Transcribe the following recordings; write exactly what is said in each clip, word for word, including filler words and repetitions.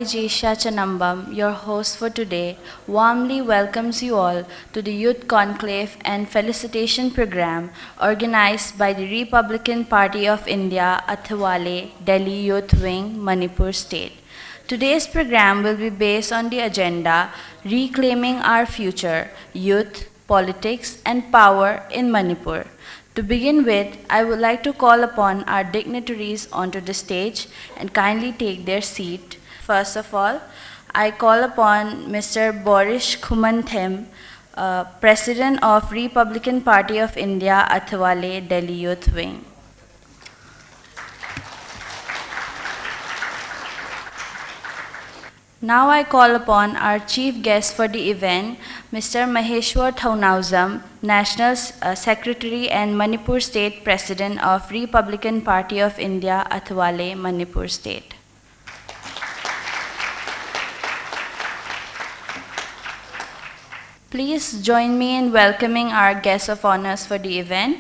Jisha Chanambam, your host for today, warmly welcomes you all to the Youth Conclave and Felicitation Program organized by the Republican Party of India, Athwale, Delhi Youth Wing, Manipur State. Today's program will be based on the agenda Reclaiming Our Future, Youth, Politics, and Power in Manipur. To begin with, I would like to call upon our dignitaries onto the stage and kindly take their seat. First of all, I call upon Mister Borish Khumanthem, uh, President of Republican Party of India, Athwale, Delhi Youth Wing. Now I call upon our chief guest for the event, Mister Maheshwar Thounaojam, National S- uh, Secretary and Manipur State President of Republican Party of India, Athwale, Manipur State. Please join me in welcoming our guest of honors for the event.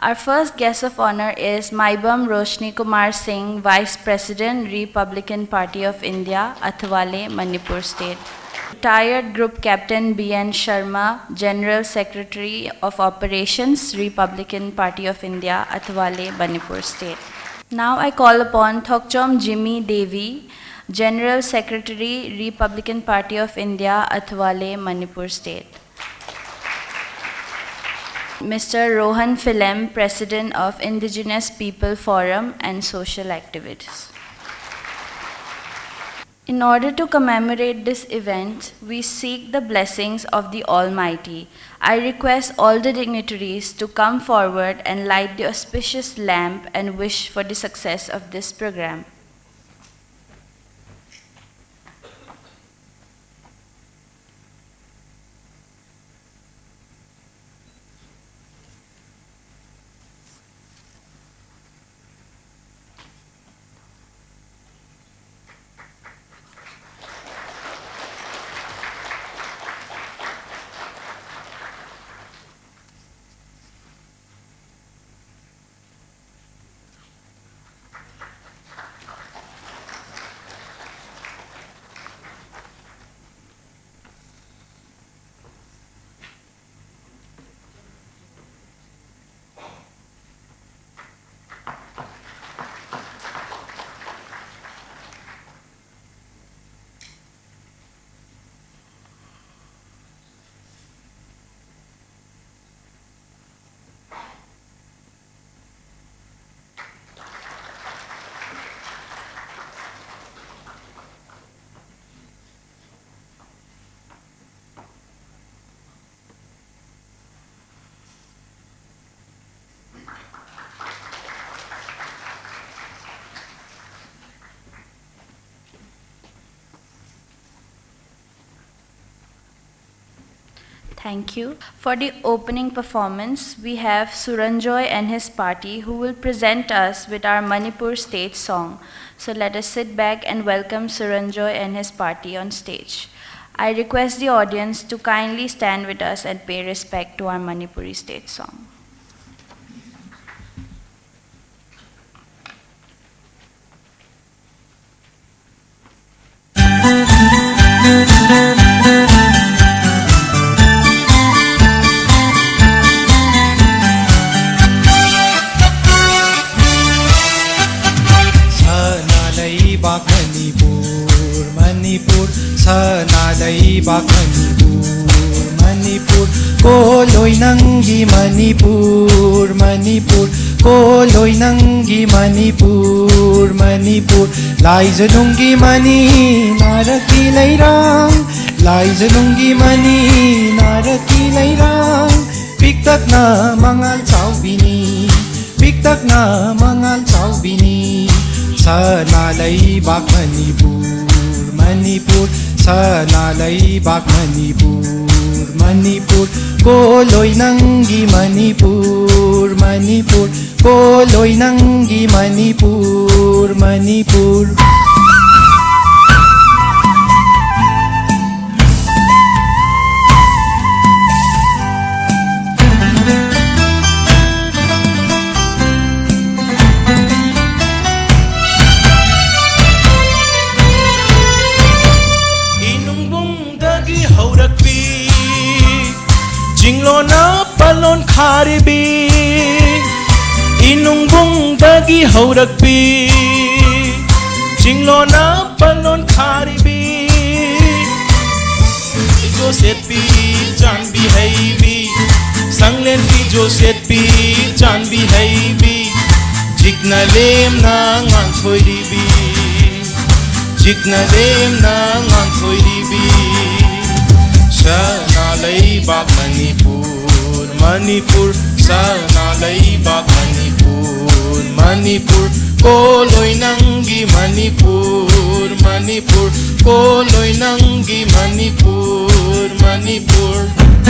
Our first guest of honor is Maibam Roshni Kumar Singh, Vice President, Republican Party of India, Athwale, Manipur State. Retired Group Captain B N Sharma, General Secretary of Operations, Republican Party of India, Athwale, Manipur State. Now I call upon Thokchom Jimmy Devi, General Secretary, Republican Party of India, Athwale, Manipur State. Mister Rohan Philem, President of Indigenous People Forum and social activities. In order to commemorate this event, we seek the blessings of the Almighty. I request all the dignitaries to come forward and light the auspicious lamp and wish for the success of this program. Thank you. For the opening performance, we have Suranjoy and his party, who will present us with our Manipur state song. So let us sit back and welcome Suranjoy and his party on stage. I request the audience to kindly stand with us and pay respect to our Manipuri state song. ꯁꯅꯥ ꯂꯩꯕꯥꯛ ꯃꯅꯤꯄꯨꯔ, ꯃꯅꯤꯄꯨꯔ, ꯁꯅꯥ ꯂꯩꯕꯥꯛ ꯃꯅꯤꯄꯨꯔ, ꯃꯅꯤꯄꯨꯔ, ꯀꯣꯜꯂꯣꯏ ꯅꯪꯒꯤ ꯃꯅꯤꯄꯨꯔ, ꯃꯅꯤꯄꯨꯔ, ꯀꯣꯜꯂꯣꯏ ꯅꯪꯒꯤ Manipur, Manipur, ꯂꯥꯏꯖꯅꯨꯡꯒꯤ money ꯅꯥꯔꯛꯀꯤ ꯂꯩꯔꯥꯡ, ꯂꯥꯏꯖꯅꯨꯡꯒꯤ money ꯅꯥꯔꯛꯀꯤ ꯂꯩꯔꯥꯡ, ꯄꯤꯛꯇꯛꯅ ꯃꯉꯥꯜ ꯆꯥꯎꯕꯤꯅꯤ, ꯄꯤꯛꯇꯛꯅ ꯃꯉꯥꯜ ꯆꯥꯎꯕꯤꯅꯤ꯫ ꯁꯅꯥ ꯂꯩꯕꯥꯛ ꯃꯅꯤꯄꯨꯔ, ꯃꯅꯤꯄꯨꯔ, ꯁꯅꯥ ꯂꯩꯕꯥꯛ ꯃꯅꯤꯄꯨꯔ, ꯃꯅꯤꯄꯨꯔ, ꯀꯣꯜꯂꯣꯏ ꯅꯪꯒꯤ ꯃꯅꯤꯄꯨꯔ, ꯃꯅꯤꯄꯨꯔ, ꯀꯣꯜꯂꯣꯏ ꯅꯪꯒꯤ ꯃꯅꯤꯄꯨꯔ, ꯃꯅꯤꯄꯨꯔ꯫ ꯏನುಂಗುಂದಗಿ ಹೌರಕ್ವಿ ಜಿಂಗ್ಲೋನ ಪಲ್ಲೋನ್ ಖಾರಿಬಿ. ꯏನುಂಗುಂದಗಿ ಹೌರಕ್ವಿ ಜಿಂಗ್ಲೋನ ꯄꯜꯂꯣꯟ ꯈꯥꯔꯤꯕꯤ. ꯖꯣꯁꯦꯠꯄꯤ ꯆꯥꯟꯕꯤ ꯍꯩꯕꯤ, ꯁꯪꯂꯦꯟꯕꯤ ꯖꯣꯁꯦꯠꯄꯤ ꯆꯥꯟꯕꯤ ꯍꯩꯕꯤ, ꯖꯤꯛꯅ ꯂꯦꯝꯅ ꯉꯥꯟꯊꯣꯏꯔꯤꯕꯤ, ꯖꯤꯛꯅ ꯂꯦꯝꯅ ꯉꯥꯟꯊꯣꯏꯔꯤꯕꯤ꯫ ꯁꯅꯥ ꯂꯩꯕꯥꯛ ꯃꯅꯤꯄꯨꯔ, ꯃꯅꯤꯄꯨꯔ, ꯁꯅꯥ ꯂꯩꯕꯥꯛ ꯃꯅꯤꯄꯨꯔ, ꯃꯅꯤꯄꯨꯔ, ꯀꯣꯜꯂꯣꯏ ꯅꯪꯒꯤ ꯃꯅꯤꯄꯨꯔ, ꯃꯅꯤꯄꯨꯔ, ꯀꯣꯜꯂꯣꯏ ꯅꯪꯒꯤ ꯃꯅꯤꯄꯨꯔ, ꯃꯅꯤꯄꯨꯔ꯫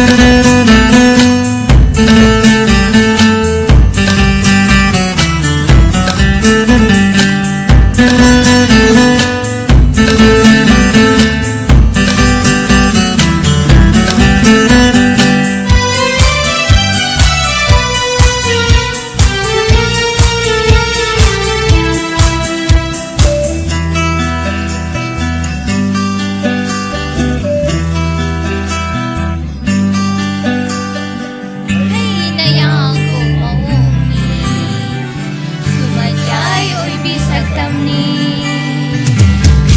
ꯍꯩꯅ ꯌꯥꯡꯀꯣꯛ ꯃꯑꯣꯡꯅꯤ, ꯁꯨꯃꯥꯏ ꯆꯥꯏ ꯑꯣꯏꯕꯤ ꯁꯛꯇꯝꯅꯤ꯫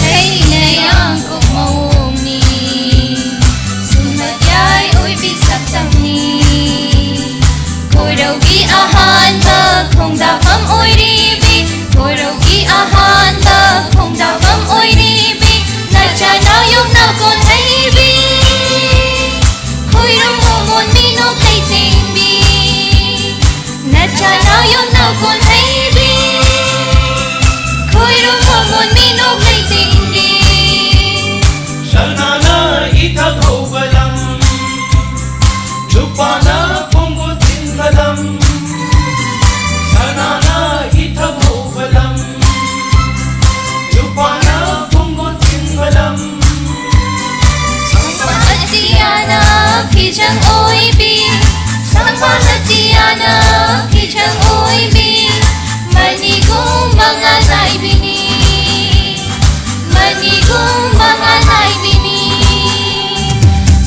ꯍꯩꯅ ꯌꯥꯡꯀꯣꯛ ꯃꯑꯣꯡꯅꯤ, ꯁꯨꯃꯥꯏ ꯆꯥꯏ ꯑꯣꯏꯕꯤ ꯁꯛꯇꯝꯅꯤ꯫ ꯈꯣꯏꯔꯧꯒꯤ ꯑꯍꯥꯟꯕ ꯈꯣꯡꯗꯥꯐꯝ ꯑꯣꯏꯔꯤꯕꯤ, ꯈꯣꯏꯔꯧꯒꯤ ꯑꯍꯥꯟꯕ ꯈꯣꯡꯗꯥꯐꯝ ꯑꯣꯏꯔꯤꯕꯤ, ꯅꯆꯥꯅ ꯌꯣꯛꯅ ꯀꯣꯟ ꯍꯩꯕꯤ꯫ ꯈꯣꯏꯔꯨꯝ ꯃꯣꯃꯣꯟ ꯃꯤꯅꯣꯛ ꯂꯩꯇꯦꯡꯕꯤ, ꯅꯆꯥꯅ ꯌꯣꯛꯅ ꯀꯣꯟ ꯍꯩꯕꯤ꯫ ꯈꯣꯏꯔꯨꯝ ꯃꯣꯃꯣꯟ ꯃꯤꯅꯣꯛ ꯂꯩꯇꯦꯡꯕꯤ꯫ ꯁꯅꯥꯅ ꯏꯊꯛ ꯍꯧꯕ ꯂꯝ, ꯂꯨꯄꯥꯅ ꯈꯣꯡꯕꯨ ꯆꯤꯡꯕ ꯂꯝ꯫ ꯁꯅꯥꯅ ꯏꯊꯛ ꯍꯧꯕ ꯂꯝ, ꯂꯨꯄꯥꯅ ꯈꯣꯡꯕꯨ ꯆꯤꯡꯕ ꯂꯝ꯫ ꯁꯪꯕ ꯑꯇꯤꯌꯥꯅ ꯐꯤꯖꯪ ꯑꯣꯏꯕꯤ, ꯁꯪꯕ ꯑꯇꯤꯌꯥꯅ ꯐꯤꯖꯪ ꯑꯣꯏꯕꯤ, ꯃꯅꯤꯒꯨꯝ ꯃꯉꯥꯜ ꯅꯥꯏꯕꯤꯅꯤ, ꯃꯅꯤꯒꯨꯝ ꯃꯉꯥꯜ ꯅꯥꯏꯕꯤꯅꯤ꯫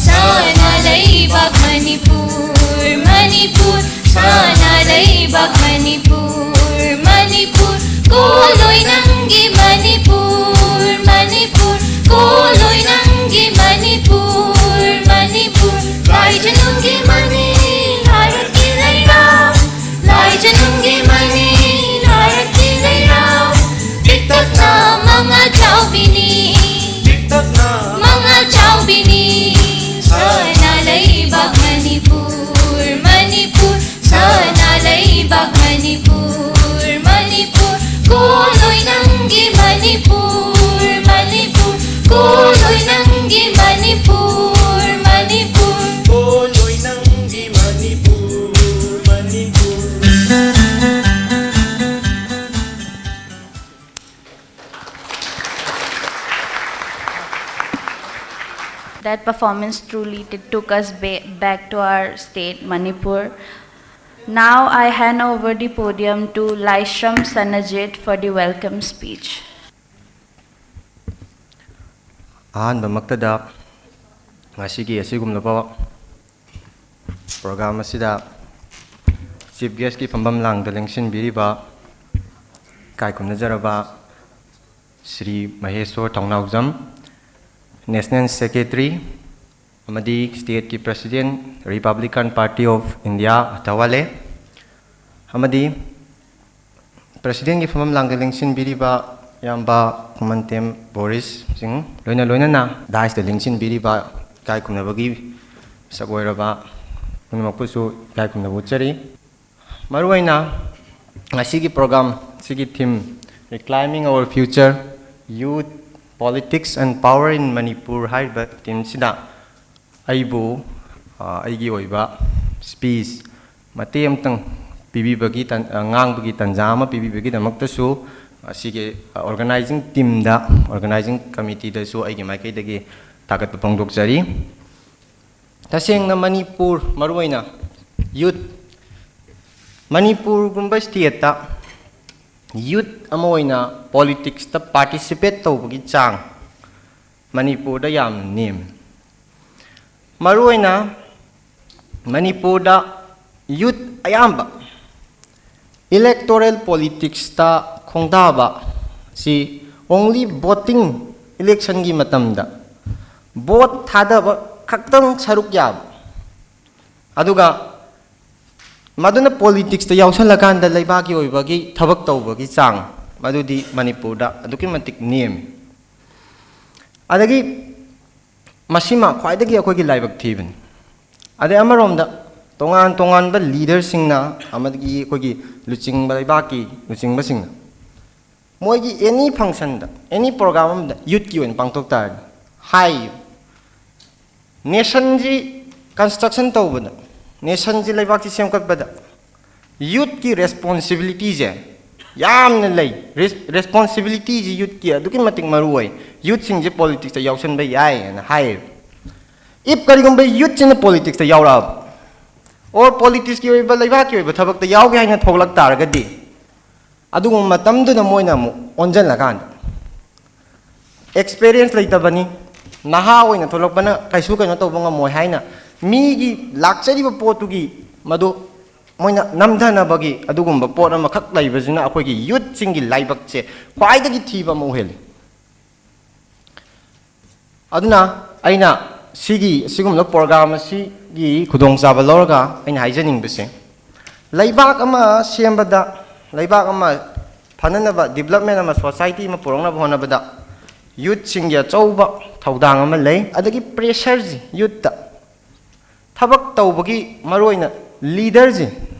ꯁꯅꯥ ꯂꯩꯕꯥꯛ ꯃꯅꯤꯄꯨꯔ, ꯃꯅꯤꯄꯨꯔ, ꯁꯅꯥ ꯂꯩꯕꯥꯛ ꯃꯅꯤꯄꯨꯔ, ꯃꯅꯤꯄꯨꯔ, ꯀꯣꯜꯂꯣꯏ ꯅꯪꯒꯤ ꯃꯅꯤꯄꯨꯔ, ꯃꯅꯤꯄꯨꯔ, ꯀꯣꯜꯂꯣꯏ ꯅꯪꯒꯤ ꯃꯅꯤꯄꯨꯔ, ꯃꯅꯤꯄꯨꯔ, ꯂꯥꯏꯖꯅꯨꯡꯒꯤ ꯃꯅꯤ, ꯂꯥꯏꯔꯛꯀꯤ ꯂꯩꯔꯥꯎ, ꯂꯥꯏꯖꯅꯨꯡꯒꯤ ꯃꯅꯤ, ꯂꯥꯏꯔꯛꯀꯤ ꯂꯩꯔꯥꯎ, ꯄꯤꯛꯇꯛꯅ ꯃꯉꯥꯜ ꯆꯥꯎꯕꯤꯅꯤ, ꯄꯤꯛꯇꯛꯅ ꯃꯉꯥꯜ ꯆꯥꯎꯕꯤꯅꯤ꯫ ꯁꯅꯥ ꯂꯩꯕꯥꯛ ꯃꯅꯤꯄꯨꯔ, ꯃꯅꯤꯄꯨꯔ, ꯁꯅꯥ ꯂꯩꯕꯥꯛ Manipur, Manipur, call That performance truly t- took us ba- back to our state, Manipur. Now I hand over the podium to Laishram Sanajit for the welcome speech. ꯑꯍꯥꯟꯕꯃꯛꯇꯗ ꯉꯁꯤꯒꯤ ꯑꯁꯤꯒꯨꯝꯂꯕ ꯄ꯭ꯔꯣꯒ꯭ꯔꯥꯝ ꯑꯁꯤꯗ ꯆꯤꯐ ꯒꯦꯁꯀꯤ ꯐꯝꯐꯝ ꯂꯥꯡꯗ ꯂꯦꯡꯁꯤꯟꯕꯤꯔꯤꯕ ꯏꯀꯥꯏ ꯈꯨꯝꯅꯖꯔꯕ ꯁ꯭ꯔꯤ ꯃꯍꯦꯁꯣꯔ ꯊꯧꯅꯥꯎꯖꯝ, ꯅꯦꯁꯅꯦꯜ ꯁꯦꯀ꯭ꯔꯦꯇꯔꯤ ꯑꯃꯗꯤ ꯁ꯭ꯇꯦꯠꯀꯤ ꯄ꯭ꯔꯁꯤꯗꯦꯟ, ꯔꯤꯄꯕ꯭ꯂꯤꯀꯥꯟ ꯄꯥꯔꯇꯤ ꯑꯣꯐ ꯏꯟꯗꯤꯌꯥ, ꯑꯊꯋꯥꯂꯦ, ꯑꯃꯗꯤ ꯄ꯭ꯔꯁꯤꯗꯦꯟꯒꯤ ꯐꯝꯐꯝ ꯂꯥꯡꯗ ꯂꯦꯡꯁꯤꯟꯕꯤꯔꯤꯕ ꯏꯌꯥꯝꯕ ꯈꯨꯃꯟꯇꯦꯝ ꯕꯣꯔꯤꯁ ꯁꯤꯡ, ꯂꯣꯏꯅ ꯂꯣꯏꯅꯅ ꯗꯥꯏꯁꯇ ꯂꯦꯡꯁꯤꯟꯕꯤꯔꯤꯕ ꯏꯀꯥꯏ ꯈꯨꯝꯅꯕꯒꯤ ꯃꯤꯁꯛ ꯑꯣꯏꯔꯕ ꯄꯨꯝꯅꯃꯛꯄꯨꯁꯨ ꯏꯀꯥꯏ ꯈꯨꯝꯅꯕ ꯎꯠꯆꯔꯤ꯫ ꯃꯔꯨꯑꯣꯏꯅ ꯉꯁꯤꯒꯤ ꯄ꯭ꯔꯣꯒ꯭ꯔꯥꯝ ꯁꯤꯒꯤ ꯊꯤꯝ, Reclaiming Our Future, Youth, Politics and Power in Manipur ꯍꯥꯏꯔꯤꯕ ꯊꯤꯝꯁꯤꯗ ꯑꯩꯕꯨ, ꯑ, ꯑꯩꯒꯤ ꯑꯣꯏꯕ ꯁ꯭ꯄꯤꯆ ꯃꯇꯦꯛ ꯑꯃꯇꯪ ꯄꯤꯕꯤꯕꯒꯤ ꯇꯟ-, ꯑ, ꯉꯥꯡꯕꯒꯤ ꯇꯟꯖꯥ ꯑꯃ ꯄꯤꯕꯤꯕꯒꯤꯗꯃꯛꯇꯁꯨ ꯑꯁꯤꯒꯤ, ꯑ, ꯑꯣꯔꯒꯅꯥꯏꯖꯤꯡ ꯇꯤꯝꯗ, ꯑꯣꯔꯒꯅꯥꯏꯖꯤꯡ ꯀꯃꯤꯇꯤꯗꯁꯨ ꯑꯩꯒꯤ ꯃꯥꯏꯀꯩꯗꯒꯤ ꯊꯥꯒꯠꯄ ꯐꯣꯡꯗꯣꯛꯆꯔꯤ꯫ ꯇꯁꯦꯡꯅ ꯃꯅꯤꯄꯨꯔ, ꯃꯔꯨꯑꯣꯏꯅ ꯌꯨꯠ, ꯃꯅꯤꯄꯨꯔꯒꯨꯝꯕ ꯁ꯭ꯇꯦꯠꯇ ꯌꯨꯠ ꯑꯃ ꯑꯣꯏꯅ ꯄꯣꯂꯤꯇꯤꯛꯁꯇ ꯄꯥꯔꯇꯤꯁꯤꯄꯦꯠ ꯇꯧꯕꯒꯤ ꯆꯥꯡ ꯃꯅꯤꯄꯨꯔꯗ ꯌꯥꯝꯅ ꯅꯦꯝꯃꯤ꯫ ꯃꯔꯨꯑꯣꯏꯅ ꯃꯅꯤꯄꯨꯔꯗ ꯌꯨꯠ ꯑꯌꯥꯝꯕ ꯏꯂꯦꯛꯇꯣꯔꯦꯜ ꯄꯣꯂꯤꯇꯤꯛꯁꯇ ꯈꯣꯡꯗꯥꯕ ꯁꯤ only voting, ꯏꯂꯦꯛꯁꯟꯒꯤ ꯃꯇꯝꯗ ꯚꯣꯠ ꯊꯥꯗꯕ ꯈꯛꯇꯪ ꯁꯔꯨꯛ ꯌꯥꯕ, ꯑꯗꯨꯒ ꯃꯗꯨꯅ ꯄꯣꯂꯤꯇꯤꯛꯁꯇ ꯌꯥꯎꯁꯜꯂꯀꯥꯟꯗ ꯂꯩꯕꯥꯛꯀꯤ ꯑꯣꯏꯕꯒꯤ ꯊꯕꯛ ꯇꯧꯕꯒꯤ ꯆꯥꯡ ꯃꯗꯨꯗꯤ ꯃꯅꯤꯄꯨꯔꯗ ꯑꯗꯨꯛꯀꯤ ꯃꯇꯤꯛ ꯅꯦꯝꯃꯤ꯫ ꯑꯗꯒꯤ ꯃꯁꯤꯃ ꯈ꯭ꯋꯥꯏꯗꯒꯤ ꯑꯩꯈꯣꯏꯒꯤ ꯂꯥꯏꯕꯛ ꯊꯤꯕꯅꯤ꯫ ꯑꯗꯩ ꯑꯃꯔꯣꯝꯗ ꯇꯣꯉꯥꯟ ꯇꯣꯉꯥꯟꯕ ꯂꯤꯗꯔꯁꯤꯡꯅ ꯑꯃꯗꯤ ꯑꯩꯈꯣꯏꯒꯤ ꯂꯨꯆꯤꯡꯕ, ꯂꯩꯕꯥꯛꯀꯤ ꯂꯨꯆꯤꯡꯕꯁꯤꯡꯅ ꯃꯣꯏꯒꯤ ꯑꯦꯅꯤ ꯐꯪꯁꯟꯗ, ꯑꯦꯅꯤ ꯄ꯭ꯔꯣꯒ꯭ꯔꯥꯝ ꯑꯃꯗ ꯌꯨꯠꯀꯤ ꯑꯣꯏꯅ ꯄꯥꯡꯊꯣꯛ ꯇꯥꯔꯗꯤ ꯍꯥꯏ, ꯅꯦꯁꯟꯁꯤ ꯀꯟꯁꯇ꯭ꯔꯛꯁꯟ ꯇꯧꯕꯗ, ꯅꯦꯁꯟꯁꯤ, ꯂꯩꯕꯥꯛꯁꯤ ꯁꯦꯝꯒꯠꯄꯗ ꯌꯨꯠꯀꯤ ꯔꯦꯁꯄꯣꯟꯁꯤꯕꯤꯂꯤꯇꯤꯁꯦ ꯌꯥꯝꯅ ꯂꯩ꯫ ꯔꯦꯁ-, ꯔꯦꯁꯄꯣꯟꯁꯤꯕꯤꯂꯤꯇꯤꯁꯤ ꯌꯨꯠꯀꯤ ꯑꯗꯨꯛꯀꯤ ꯃꯇꯤꯛ ꯃꯔꯨ ꯑꯣꯏ꯫ ꯌꯨꯠꯁꯤꯡꯁꯦ ꯄꯣꯂꯤꯇꯤꯛꯁꯇ ꯌꯥꯎꯁꯟꯕ ꯌꯥꯏ ꯍꯥꯏꯅ ꯍꯥꯏꯌꯦꯕ꯫ If ꯀꯔꯤꯒꯨꯝꯕ youthꯁꯤꯅ politicsꯇ ꯌꯥꯎꯔꯛꯑꯕ, or politicsꯀꯤ ꯑꯣꯏꯕ, ꯂꯩꯕꯥꯛꯀꯤ ꯑꯣꯏꯕ ꯊꯕꯛꯇ ꯌꯥꯎꯒꯦ ꯍꯥꯏꯅ ꯊꯣꯛꯂꯛ ꯇꯥꯔꯒꯗꯤ, ꯑꯗꯨꯒꯨꯝꯕ ꯃꯇꯝꯗꯨꯗ ꯃꯣꯏꯅ ꯑꯃꯨꯛ ꯑꯣꯟꯁꯤꯜꯂꯀꯥꯟꯗ, experience ꯂꯩꯇꯕꯅꯤ, ꯅꯍꯥ ꯑꯣꯏꯅ ꯊꯣꯛꯂꯛꯄꯅ ꯀꯩꯁꯨ ꯀꯩꯅꯣ ꯇꯧꯕ ꯉꯝꯃꯣꯏ ꯍꯥꯏꯅ ꯃꯤꯒꯤ ꯂꯥꯛꯆꯔꯤꯕ ꯄꯣꯠꯇꯨꯒꯤ ꯃꯗꯨ ꯃꯣꯏꯅ ꯅꯝꯊꯅꯕꯒꯤ ꯑꯗꯨꯒꯨꯝꯕ ꯄꯣꯠ ꯑꯃꯈꯛ ꯂꯩꯕꯁꯤꯅ ꯑꯩꯈꯣꯏꯒꯤ youthꯁꯤꯡꯒꯤ ꯂꯥꯏꯕꯛꯁꯦ ꯈ꯭ꯋꯥꯏꯗꯒꯤ ꯊꯤꯕ ꯑꯃ ꯑꯣꯏꯍꯜꯂꯤ꯫ ꯑꯗꯨꯅ ꯑꯩꯅ ꯁꯤꯒꯤ, ꯁꯤꯒꯨꯝꯕ program ꯑꯁꯤꯒꯤ ꯈꯨꯗꯣꯡꯆꯥꯕ ꯂꯧꯔꯒ ꯑꯩꯅ ꯍꯥꯏꯖꯅꯤꯡꯕꯁꯦ, ꯂꯩꯕꯥꯛ ꯑꯃ ꯁꯦꯝꯕꯗ, ꯂꯩꯕꯥꯛ ꯑꯃ ꯐꯅꯅꯕ, development ꯑꯃ, society ꯑꯃ ꯄꯨꯔꯛꯅꯕ ꯍꯣꯠꯅꯕꯗ youthꯁꯤꯡꯒꯤ ꯑꯆꯧꯕ ꯊꯧꯗꯥꯡ ꯑꯃ ꯂꯩ꯫ ꯑꯗꯒꯤ pressureꯁꯤ youthꯇ, ꯊꯕꯛ ꯇꯧꯕꯒꯤ ꯃꯔꯨꯑꯣꯏꯅ leaderꯁꯤ,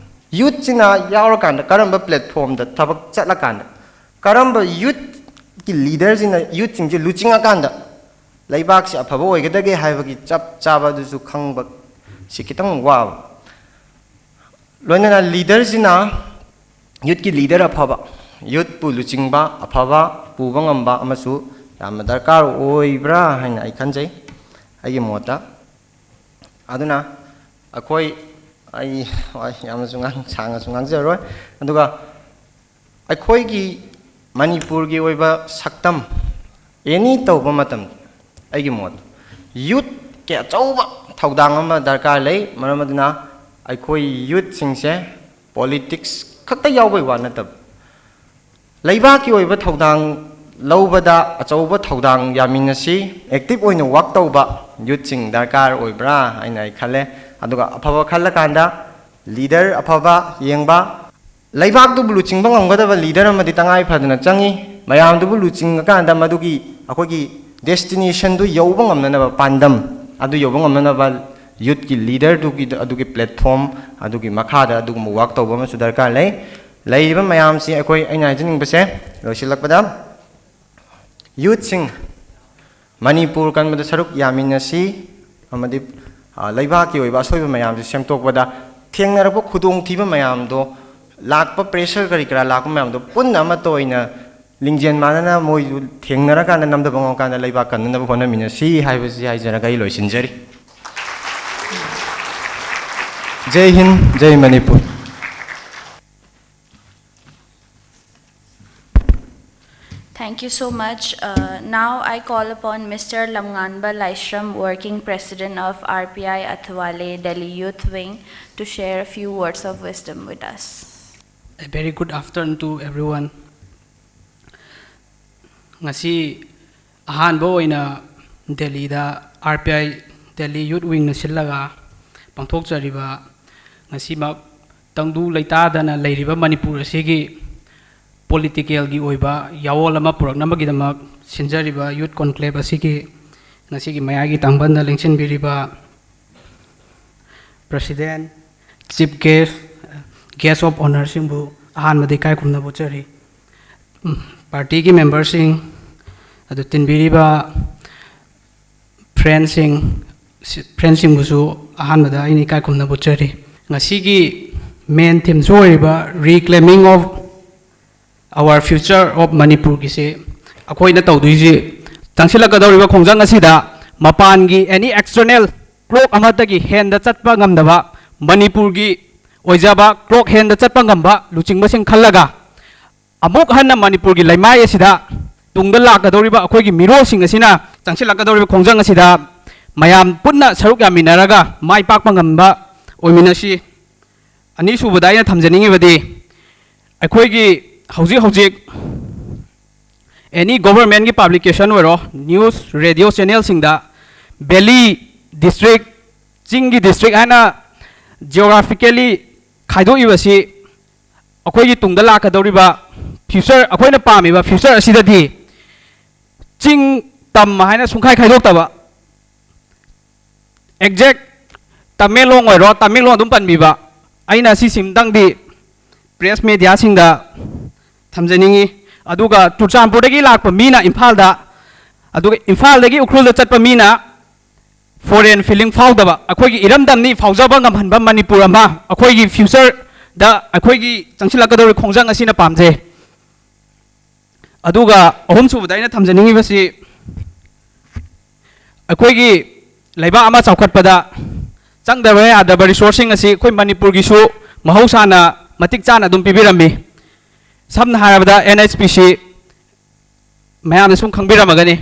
youthꯁꯤꯅ ꯌꯥꯎꯔꯀꯥꯟꯗ ꯀꯔꯝꯕ platformꯗ ꯊꯕꯛ ꯆꯠꯂꯀꯥꯟꯗ, ꯀꯔꯝꯕ youthꯀꯤ leaderꯁꯤꯅ youthꯁꯤꯡꯁꯤ ꯂꯨꯆꯤꯡꯉꯀꯥꯟꯗ ꯂꯩꯕꯥꯛꯁꯤ ꯑꯐꯕ ꯑꯣꯏꯒꯗꯒꯦ ꯍꯥꯏꯕꯒꯤ ꯆꯞ ꯆꯥꯕ ꯑꯗꯨꯁꯨ ꯈꯪꯕ ꯁꯤ ꯈꯤꯇꯪ ꯋꯥꯕ꯫ ꯂꯣꯏꯅꯅ leaderꯁꯤꯅ youthꯀꯤ leader ꯑꯐꯕ, youthꯄꯨ ꯂꯨꯆꯤꯡꯕ ꯑꯐꯕ ꯄꯨꯕ ꯉꯝꯕ ꯑꯃꯁꯨ ꯌꯥꯝꯅ ꯗꯔꯀꯥꯔ ꯑꯣꯏꯕ꯭ꯔꯥ ꯍꯥꯏꯅ ꯑꯩ ꯈꯟꯖꯩ, ꯑꯩꯒꯤ ꯃꯣꯠꯇ꯫ ꯑꯗꯨꯅ ꯑꯩꯈꯣꯏ, ꯑꯩ ꯍꯣꯏ, ꯌꯥꯝꯅꯁꯨ ꯉꯥꯡ-, ꯁꯥꯡꯅꯁꯨ ꯉꯥꯡꯖꯔꯣꯏ꯫ ꯑꯗꯨꯒ ꯑꯩꯈꯣꯏꯒꯤ ꯃꯅꯤꯄꯨꯔꯒꯤ ꯑꯣꯏꯕ ꯁꯛꯇꯝ any ꯇꯧꯕ ꯃꯇꯝꯗ, ꯑꯩꯒꯤ ꯃꯣꯠꯇ youthꯀꯤ ꯑꯆꯧꯕ ꯊꯧꯗꯥꯡ ꯑꯃ ꯗꯔꯀꯥꯔ ꯂꯩ꯫ ꯃꯔꯝ ꯑꯗꯨꯅ ꯑꯩꯈꯣꯏ youthꯁꯤꯡꯁꯦ politics ꯈꯛꯇ ꯌꯥꯎꯕꯩ ꯋꯥ ꯅꯠꯇꯕ, ꯂꯩꯕꯥꯛꯀꯤ ꯑꯣꯏꯕ ꯊꯧꯗꯥꯡ ꯂꯧꯕꯗ ꯑꯆꯧꯕ ꯊꯧꯗꯥꯡ ꯌꯥꯃꯤꯟꯅꯁꯤ꯫ Active ꯑꯣꯏꯅ work ꯇꯧꯕ youthꯁꯤꯡ ꯗꯔꯀꯥꯔ ꯑꯣꯏꯕ꯭ꯔꯥ ꯍꯥꯏꯅ ꯑꯩ ꯈꯜꯂꯦ꯫ ꯑꯗꯨꯒ ꯑꯐꯕ ꯈꯜꯂꯀꯥꯟꯗ leader ꯑꯐꯕ ꯌꯦꯡꯕ, ꯂꯩꯕꯥꯛꯇꯨꯕꯨ ꯂꯨꯆꯤꯡꯕ ꯉꯝꯒꯗꯕ leader ꯑꯃꯗꯤ ꯇꯉꯥꯏ ꯐꯗꯅ ꯆꯪꯉꯤ꯫ ꯃꯌꯥꯝꯗꯨꯕꯨ ꯂꯨꯆꯤꯡꯉꯀꯥꯟꯗ ꯃꯗꯨꯒꯤ ꯑꯩꯈꯣꯏꯒꯤ destinationꯗꯨ ꯌꯧꯕ ꯉꯝꯅꯅꯕ, ꯄꯥꯟꯗꯝ ꯑꯗꯨ ꯌꯧꯕ ꯉꯝꯅꯅꯕ youthꯀꯤ leaderꯗꯨꯒꯤ, ꯑꯗꯨꯒꯤ platform ꯑꯗꯨꯒꯤ ꯃꯈꯥꯗ ꯑꯗꯨꯒꯨꯝꯕ work ꯇꯧꯕ ꯑꯃꯁꯨ ꯗꯔꯀꯥꯔ ꯂꯩ꯫ ꯂꯩꯔꯤꯕ ꯃꯌꯥꯝꯁꯤ ꯑꯩꯈꯣꯏ, ꯑꯩꯅ ꯍꯥꯏꯖꯅꯤꯡꯕꯁꯦ, ꯂꯣꯏꯁꯤꯜꯂꯛꯄꯗ, youthꯁꯤꯡ ꯃꯅꯤꯄꯨꯔ ꯀꯟꯕꯗ ꯁꯔꯨꯛ ꯌꯥꯃꯤꯟꯅꯁꯤ ꯑꯃꯗꯤ, ꯑ, ꯂꯩꯕꯥꯛꯀꯤ ꯑꯣꯏꯕ ꯑꯁꯣꯏꯕ ꯃꯌꯥꯝꯁꯤ ꯁꯦꯝꯗꯣꯛꯄꯗ ꯊꯦꯡꯅꯔꯛꯄ ꯈꯨꯗꯣꯡꯊꯤꯕ ꯃꯌꯥꯝꯗꯣ, ꯂꯥꯛꯄ pressure ꯀꯔꯤ ꯀꯔꯥ ꯂꯥꯛꯄ ꯃꯌꯥꯝꯗꯣ ꯄꯨꯟꯅ ꯑꯃꯠꯇ ꯑꯣꯏꯅ ꯂꯤꯡꯖꯦꯜ ꯃꯥꯟꯅꯅ ꯃꯣꯏꯁꯨ ꯊꯦꯡꯅꯔꯀꯥꯟꯗ ꯅꯝꯊꯕ ꯉꯝꯃꯀꯥꯟꯗ ꯂꯩꯕꯥꯛ ꯀꯟꯅꯅꯕ ꯍꯣꯠꯅꯃꯤꯟꯅꯁꯤ ꯍꯥꯏꯕꯁꯤ ꯍꯥꯏꯖꯔꯒ ꯑꯩ ꯂꯣꯏꯁꯤꯟꯖꯔꯤ꯫ Jai Hind, Jai Manipur. Thank you so much. Uh, now I call upon Mister Lamnganba Laishram, Working President of R P I Athwale Delhi Youth Wing, to share a few words of wisdom with us. A very good afternoon to everyone. ꯉꯁꯤ ꯑꯍꯥꯟꯕ ꯑꯣꯏꯅ ꯗꯦꯜꯂꯤꯗ R P I Delhi Youth Wingꯅ ꯁꯤꯜꯂꯒ ꯄꯥꯡꯊꯣꯛꯆꯔꯤꯕ, ꯉꯁꯤꯃꯛ ꯇꯪꯗꯨ ꯂꯩꯇꯥꯗꯅ ꯂꯩꯔꯤꯕ ꯃꯅꯤꯄꯨꯔ ꯑꯁꯤꯒꯤ politicalꯒꯤ ꯑꯣꯏꯕ ꯌꯥꯑꯣꯜ ꯑꯃ ꯄꯨꯔꯛꯅꯕꯒꯤꯗꯃꯛ ꯁꯤꯟꯖꯔꯤꯕ Youth Conclave ꯑꯁꯤꯒꯤ ꯉꯁꯤꯒꯤ ꯃꯌꯥꯏꯒꯤ ꯇꯥꯡꯕꯟꯗ ꯂꯦꯡꯁꯤꯟꯕꯤꯔꯤꯕ President, Chief Guest, Guest of Honourꯁꯤꯡꯕꯨ ꯑꯍꯥꯟꯕꯗ ꯏꯀꯥꯏ ꯈꯨꯝꯅꯕ ꯎꯠꯆꯔꯤ꯫ ꯎꯝ, partyꯒꯤ memberꯁꯤꯡ, ꯑꯗꯨ ꯇꯤꯟꯕꯤꯔꯤꯕ friendꯁꯤꯡ, friendꯁꯤꯡꯕꯨꯁꯨ ꯑꯍꯥꯟꯕꯗ ꯑꯩꯅ ꯏꯀꯥꯏ ꯈꯨꯝꯅꯕ ꯎꯠꯆꯔꯤ꯫ ꯉꯁꯤꯒꯤ main themeꯁꯨ ꯑꯣꯏꯔꯤꯕ Reclaiming of Our Future of Manipurꯒꯤꯁꯦ ꯑꯩꯈꯣꯏꯅ ꯇꯧꯗꯣꯏꯁꯤ, ꯆꯪꯁꯤꯜꯂꯛꯀꯗꯧꯔꯤꯕ ꯈꯣꯡꯖꯪ ꯑꯁꯤꯗ ꯃꯄꯥꯟꯒꯤ any external clock ꯑꯃꯠꯇꯒꯤ ꯍꯦꯟꯗ ꯆꯠꯄ ꯉꯝꯗꯕ, ꯃꯅꯤꯄꯨꯔꯒꯤ ꯑꯣꯏꯖꯕ clock ꯍꯦꯟꯗ ꯆꯠꯄ ꯉꯝꯕ ꯂꯨꯆꯤꯡꯕꯁꯤꯡ ꯈꯜꯂꯒ ꯑꯃꯨꯛ ꯍꯟꯅ ꯃꯅꯤꯄꯨꯔꯒꯤ ꯂꯩꯃꯥꯏ ꯑꯁꯤꯗ ꯇꯨꯡꯗ ꯂꯥꯛꯀꯗꯧꯔꯤꯕ ꯑꯩꯈꯣꯏꯒꯤ ꯃꯤꯔꯣꯜꯁꯤꯡ ꯑꯁꯤꯅ ꯆꯪꯁꯤꯜꯂꯛꯀꯗꯧꯔꯤꯕ ꯈꯣꯡꯖꯪ ꯑꯁꯤꯗ ꯃꯌꯥꯝ ꯄꯨꯟꯅ ꯁꯔꯨꯛ ꯌꯥꯃꯤꯟꯅꯔꯒ ꯃꯥꯏ ꯄꯥꯛꯄ ꯉꯝꯕ ꯑꯣꯏꯃꯤꯟꯅꯁꯤ꯫ ꯑꯅꯤꯁꯨꯕꯗ ꯑꯩꯅ ꯊꯝꯖꯅꯤꯡꯉꯤꯕꯗꯤ, ꯑꯩꯈꯣꯏꯒꯤ ꯍꯧꯖꯤꯛ ꯍꯧꯖꯤꯛ any governmentꯀꯤ publication ꯑꯣꯏꯔꯣ, news, radio channelꯁꯤꯡꯗ valley district, ꯆꯤꯡꯒꯤ district ꯍꯥꯏꯅ geographically ꯈꯥꯏꯗꯣꯛꯏꯕꯁꯤ ꯑꯩꯈꯣꯏꯒꯤ ꯇꯨꯡꯗ ꯂꯥꯛꯀꯗꯧꯔꯤꯕ future, ꯑꯩꯈꯣꯏꯅ ꯄꯥꯝꯃꯤꯕ future ꯑꯁꯤꯗꯗꯤ ꯆꯤꯡ ꯇꯝ ꯍꯥꯏꯅ ꯁꯨꯡꯈꯥꯏ ꯈꯥꯏꯗꯣꯛꯇꯕ, exact ꯇꯃꯦꯡꯂꯣꯡ ꯑꯣꯏꯔꯣ, ꯇꯃꯦꯡꯂꯣꯡ ꯑꯗꯨꯝ ꯄꯟꯕꯤꯕ, ꯑꯩꯅ ꯁꯤꯁꯤꯝꯇꯪꯗꯤ press mediaꯁꯤꯡꯗ ꯊꯝꯖꯅꯤꯡꯉꯤ꯫ ꯑꯗꯨꯒ ꯆꯨꯔꯆꯥꯟꯄꯨꯔꯗꯒꯤ ꯂꯥꯛꯄ ꯃꯤꯅ ꯏꯝꯐꯥꯜꯗ, ꯑꯗꯨꯒ ꯏꯝꯐꯥꯜꯗꯒꯤ ꯎꯈ꯭ꯔꯨꯜꯗ ꯆꯠꯄ ꯃꯤꯅ foreign feeling ꯐꯥꯎꯗꯕ, ꯑꯩꯈꯣꯏꯒꯤ ꯏꯔꯝꯗꯝꯅꯤ ꯐꯥꯎꯖꯕ ꯉꯝꯍꯟꯕ ꯃꯅꯤꯄꯨꯔ ꯑꯃ ꯑꯩꯈꯣꯏꯒꯤ futureꯗ ꯑꯩꯈꯣꯏꯒꯤ ꯆꯪꯁꯤꯜꯂꯛꯀꯗꯧꯔꯤꯕ ꯈꯣꯡꯖꯪ ꯑꯁꯤꯅ ꯄꯥꯝꯖꯩ꯫ ꯑꯗꯨꯒ ꯑꯍꯨꯝꯁꯨꯕꯗ ꯑꯩꯅ ꯊꯝꯖꯅꯤꯡꯉꯤꯕꯁꯤ, ꯑꯩꯈꯣꯏꯒꯤ ꯂꯩꯕꯥꯛ ꯑꯃ ꯆꯥꯎꯈꯠꯄꯗ ꯆꯪꯗꯕ ꯌꯥꯗꯕ ꯔꯤꯁꯣꯔꯁꯁꯤꯡ ꯑꯁꯤ ꯑꯩꯈꯣꯏ ꯃꯅꯤꯄꯨꯔꯒꯤꯁꯨ ꯃꯍꯧꯁꯥꯅ ꯃꯇꯤꯛ ꯆꯥꯅ ꯑꯗꯨꯝ ꯄꯤꯕꯤꯔꯝꯃꯤ꯫ ꯁꯝꯅ ꯍꯥꯏꯔꯕꯗ, ꯑꯦꯟ ꯑꯩꯆ ꯄꯤ ꯁꯤ ꯃꯌꯥꯝꯅ ꯁꯨꯝ ꯈꯪꯕꯤꯔꯝꯃꯒꯅꯤ,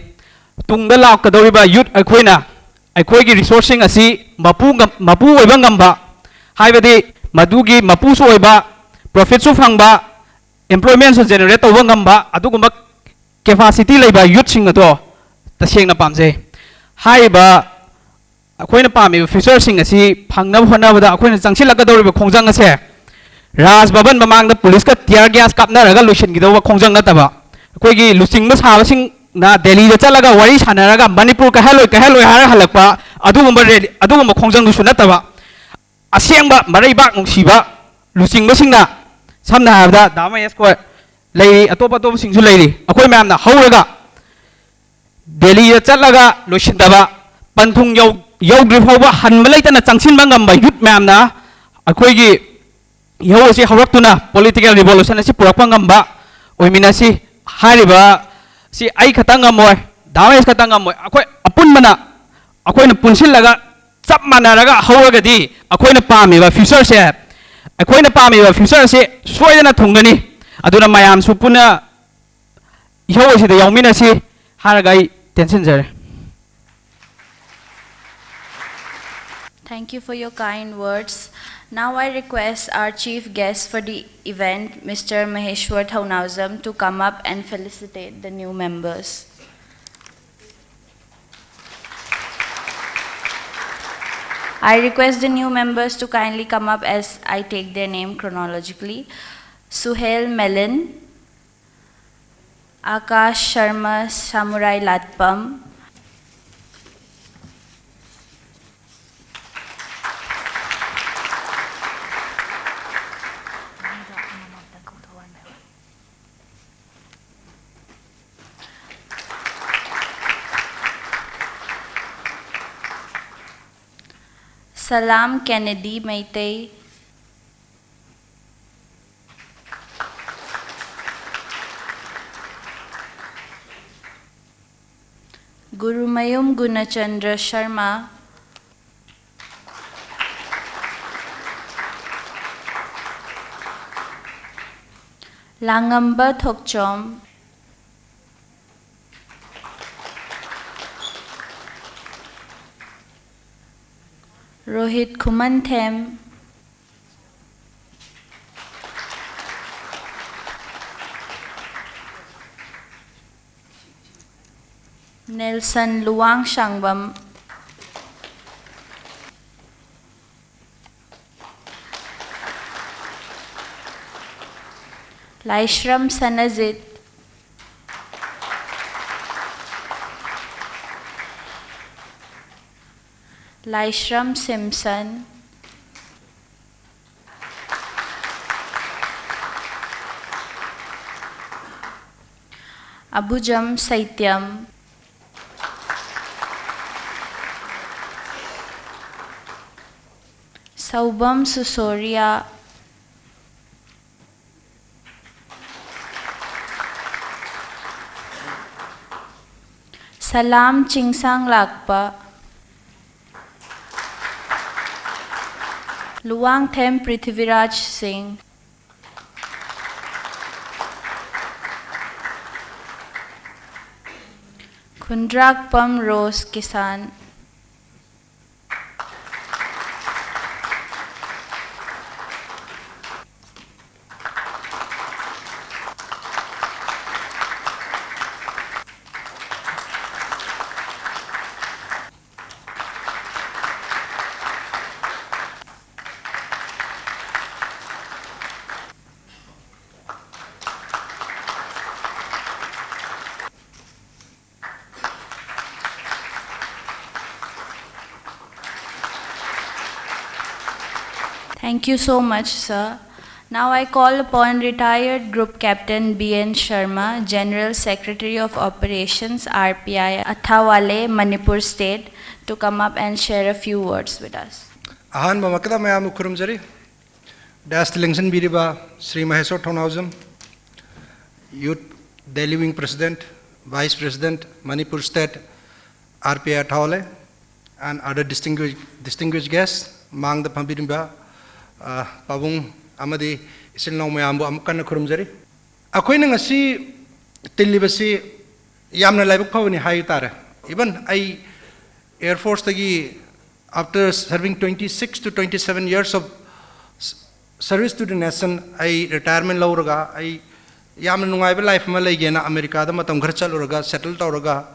ꯇꯨꯡꯗ ꯂꯥꯛꯀꯗꯧꯔꯤꯕ ꯌꯨꯠ ꯑꯩꯈꯣꯏꯅ ꯑꯩꯈꯣꯏꯒꯤ ꯔꯤꯁꯣꯔꯁꯁꯤꯡ ꯑꯁꯤ ꯃꯄꯨ ꯉꯝ-, ꯃꯄꯨ ꯑꯣꯏꯕ ꯉꯝꯕ, ꯍꯥꯏꯕꯗꯤ ꯃꯗꯨꯒꯤ ꯃꯄꯨꯁꯨ ꯑꯣꯏꯕ, ꯄ꯭ꯔꯣꯐꯤꯠꯁꯨ ꯐꯪꯕ, ꯑꯦꯝꯄ꯭ꯂꯣꯏꯃꯦꯟꯁꯨ ꯖꯦꯅꯦꯔꯦꯠ ꯇꯧꯕ ꯉꯝꯕ ꯑꯗꯨꯒꯨꯝꯕ ꯀꯦꯄꯥꯁꯤꯇꯤ ꯂꯩꯕ ꯌꯨꯠꯁꯤꯡ ꯑꯗꯣ ꯇꯁꯦꯡꯅ ꯄꯥꯝꯖꯩ꯫ ꯍꯥꯏꯔꯤꯕ ꯑꯩꯈꯣꯏꯅ ꯄꯥꯝꯃꯤꯕ ꯐ꯭ꯌꯨꯆꯔꯁꯤꯡ ꯑꯁꯤ ꯐꯪꯅꯕ ꯍꯣꯠꯅꯕꯗ ꯑꯩꯈꯣꯏꯅ ꯆꯪꯁꯤꯜꯂꯛꯀꯗꯧꯔꯤꯕ ꯈꯣꯡꯖꯪ ꯑꯁꯦ ꯔꯥꯖ ꯚꯕꯟ ꯃꯃꯥꯡꯗ ꯄꯨꯂꯤꯁꯀ ꯇꯤꯌꯔ ꯒ꯭ꯌꯥꯁ ꯀꯥꯞꯅꯔꯒ ꯂꯣꯏꯁꯤꯟꯒꯗꯧꯕ ꯈꯣꯡꯖꯪ ꯅꯠꯇꯕ, ꯑꯩꯈꯣꯏꯒꯤ ꯂꯨꯆꯤꯡꯕ ꯁꯥꯕꯁꯤꯡꯅ ꯗꯦꯜꯂꯤꯗ ꯆꯠꯂꯒ ꯋꯥꯔꯤ ꯁꯥꯟꯅꯔꯒ ꯃꯅꯤꯄꯨꯔ ꯀꯥꯏꯍꯜꯂꯣꯏ, ꯀꯥꯏꯍꯜꯂꯣꯏ ꯍꯥꯏꯔ ꯍꯜꯂꯛꯄ ꯑꯗꯨꯒꯨꯝꯕ ꯔꯦꯂꯤ, ꯑꯗꯨꯒꯨꯝꯕ ꯈꯣꯡꯖꯪꯗꯨꯁꯨ ꯅꯠꯇꯕ, ꯑꯁꯦꯡꯕ ꯃꯔꯩꯕꯥꯛ ꯅꯨꯡꯁꯤꯕ ꯂꯨꯆꯤꯡꯕꯁꯤꯡꯅ, ꯁꯝꯅ ꯍꯥꯏꯔꯕꯗ ꯗꯥ ꯃꯍꯦꯁ ꯈꯣꯏ ꯂꯩꯔꯤ, ꯑꯇꯣꯞ ꯑꯇꯣꯞꯄꯁꯤꯡꯁꯨ ꯂꯩꯔꯤ, ꯑꯩꯈꯣꯏ ꯃꯌꯥꯝꯅ ꯍꯧꯔꯒ ꯗꯦꯜꯂꯤꯗ ꯆꯠꯂꯒ ꯂꯣꯏꯁꯤꯟꯗꯕ, ꯄꯟꯊꯨꯡ ꯌꯧ-, ꯌꯧꯗ꯭ꯔꯤ ꯐꯥꯎꯕ ꯍꯟꯕ ꯂꯩꯇꯅ ꯆꯪꯁꯤꯟꯕ ꯉꯝꯕ ꯌꯨꯠ ꯃꯌꯥꯝꯅ ꯑꯩꯈꯣꯏꯒꯤ ꯏꯍꯧ ꯑꯁꯤ ꯍꯧꯔꯛꯇꯨꯅ ꯄꯣꯂꯤꯇꯤꯀꯦꯜ ꯔꯤꯚꯣꯂꯨꯁꯟ ꯑꯁꯤ ꯄꯨꯔꯛꯄ ꯉꯝꯕ ꯑꯣꯏꯃꯤꯟꯅꯁꯤ꯫ ꯍꯥꯏꯔꯤꯕ ꯁꯤ ꯑꯩ ꯈꯛꯇꯪ ꯉꯝꯃꯣꯏ, ꯗꯥ ꯃꯍꯦꯁ ꯈꯛꯇꯪ ꯉꯝꯃꯣꯏ, ꯑꯩꯈꯣꯏ ꯑꯄꯨꯟꯕꯅ, ꯑꯩꯈꯣꯏꯅ ꯄꯨꯟꯁꯤꯜꯂꯒ ꯆꯞ ꯃꯥꯟꯅꯔꯒ ꯍꯧꯔꯒꯗꯤ ꯑꯩꯈꯣꯏꯅ ꯄꯥꯝꯃꯤꯕ ꯐ꯭ꯌꯨꯆꯔꯁꯦ, ꯑꯩꯈꯣꯏꯅ ꯄꯥꯝꯃꯤꯕ ꯐ꯭ꯌꯨꯆꯔꯁꯦ ꯁꯣꯏꯗꯅ ꯊꯨꯡꯒꯅꯤ꯫ ꯑꯗꯨꯅ ꯃꯌꯥꯝꯁꯨ ꯄꯨꯟꯅ ꯏꯍꯧ ꯑꯁꯤꯗ ꯌꯥꯎꯃꯤꯟꯅꯁꯤ ꯍꯥꯏꯔꯒ ꯑꯩ ꯇꯦꯟꯁꯤꯟꯖꯔꯦ꯫ Thank you for your kind words. Now I request our chief guest for the event, Mister Maheshwar Thounaojam, to come up and felicitate the new members. I request the new members to kindly come up as I take their name chronologically. Suhail Melin, Akash Sharma Samurai Latpam, Salam Kennedy Meitei, Gurumayum Gunachandra Sharma, ꯂꯥꯡꯉꯝꯕ Thokchom, Rohit Khumanthem, Nelson ꯂꯨꯋꯥꯡꯁꯥꯡꯕꯝ, ꯂꯥꯏꯁ꯭ꯔꯝ ꯁꯅꯖꯤꯠ, ꯂꯥꯏꯁ꯭ꯔꯝ ꯁꯤꯝꯁꯟ, ꯑꯕꯨꯖꯝ ꯁꯩꯇ꯭ꯌꯝ, ꯁꯧꯕꯝ ꯁꯨꯁꯣꯔꯤꯌꯥ, ꯁꯂꯥꯝ ꯆꯤꯡꯁꯥꯡꯂꯥꯛꯄ, ꯂꯨꯋꯥꯡꯊꯦꯝ ꯄ꯭ꯔꯤꯊꯤꯕꯤꯔꯥꯖ ꯁꯤꯡ, ꯈꯨꯟꯗ꯭ꯔꯥꯛꯄꯝ ꯔꯣꯁ Kisan, Thank you so much, sir. Now I call upon retired Group Captain B N Sharma, General Secretary of Operations, R P I, Athawale, Manipur State, to come up and share a few words with us. ꯑꯍꯥꯟꯕꯃꯛꯇꯗ ꯃꯌꯥꯝꯕꯨ ꯈꯨꯔꯨꯝꯖꯔꯤ꯫ Dais ꯂꯦꯡꯁꯤꯟꯕꯤꯔꯤꯕ Shri Mysore Thounaojam, Youth Delhi Wing President, Vice President, Manipur State, R P I Athawale, and other distinguished, distinguished guests, ꯃꯥꯡꯗ ꯐꯝꯕꯤꯔꯤꯕ, ꯑ, ꯄꯥꯕꯨꯡ ꯑꯃꯗꯤ ꯏꯆꯤꯜ ꯏꯅꯥꯎ ꯃꯌꯥꯝꯕꯨ ꯑꯃꯨꯛ ꯀꯟꯅ ꯈꯨꯔꯨꯝꯖꯔꯤ꯫ ꯑꯩꯈꯣꯏꯅ ꯉꯁꯤ ꯇꯤꯜꯂꯤꯕꯁꯤ ꯌꯥꯝꯅ ꯂꯥꯏꯕꯛ ꯐꯕꯅꯤ ꯍꯥꯏ ꯇꯥꯔꯦ꯫ Even ꯑꯩ Air Forceꯇꯒꯤ, after serving twenty six to twenty seven years of service to the nation, ꯑꯩ retirement ꯂꯧꯔꯒ ꯑꯩ ꯌꯥꯝꯅ ꯅꯨꯡꯉꯥꯏꯕ life ꯑꯃ ꯂꯩꯒꯦꯅ ꯑꯃꯦꯔꯤꯀꯥꯗ ꯃꯇꯝ ꯈꯔ ꯆꯠꯂꯨꯔꯒ settle ꯇꯧꯔꯒ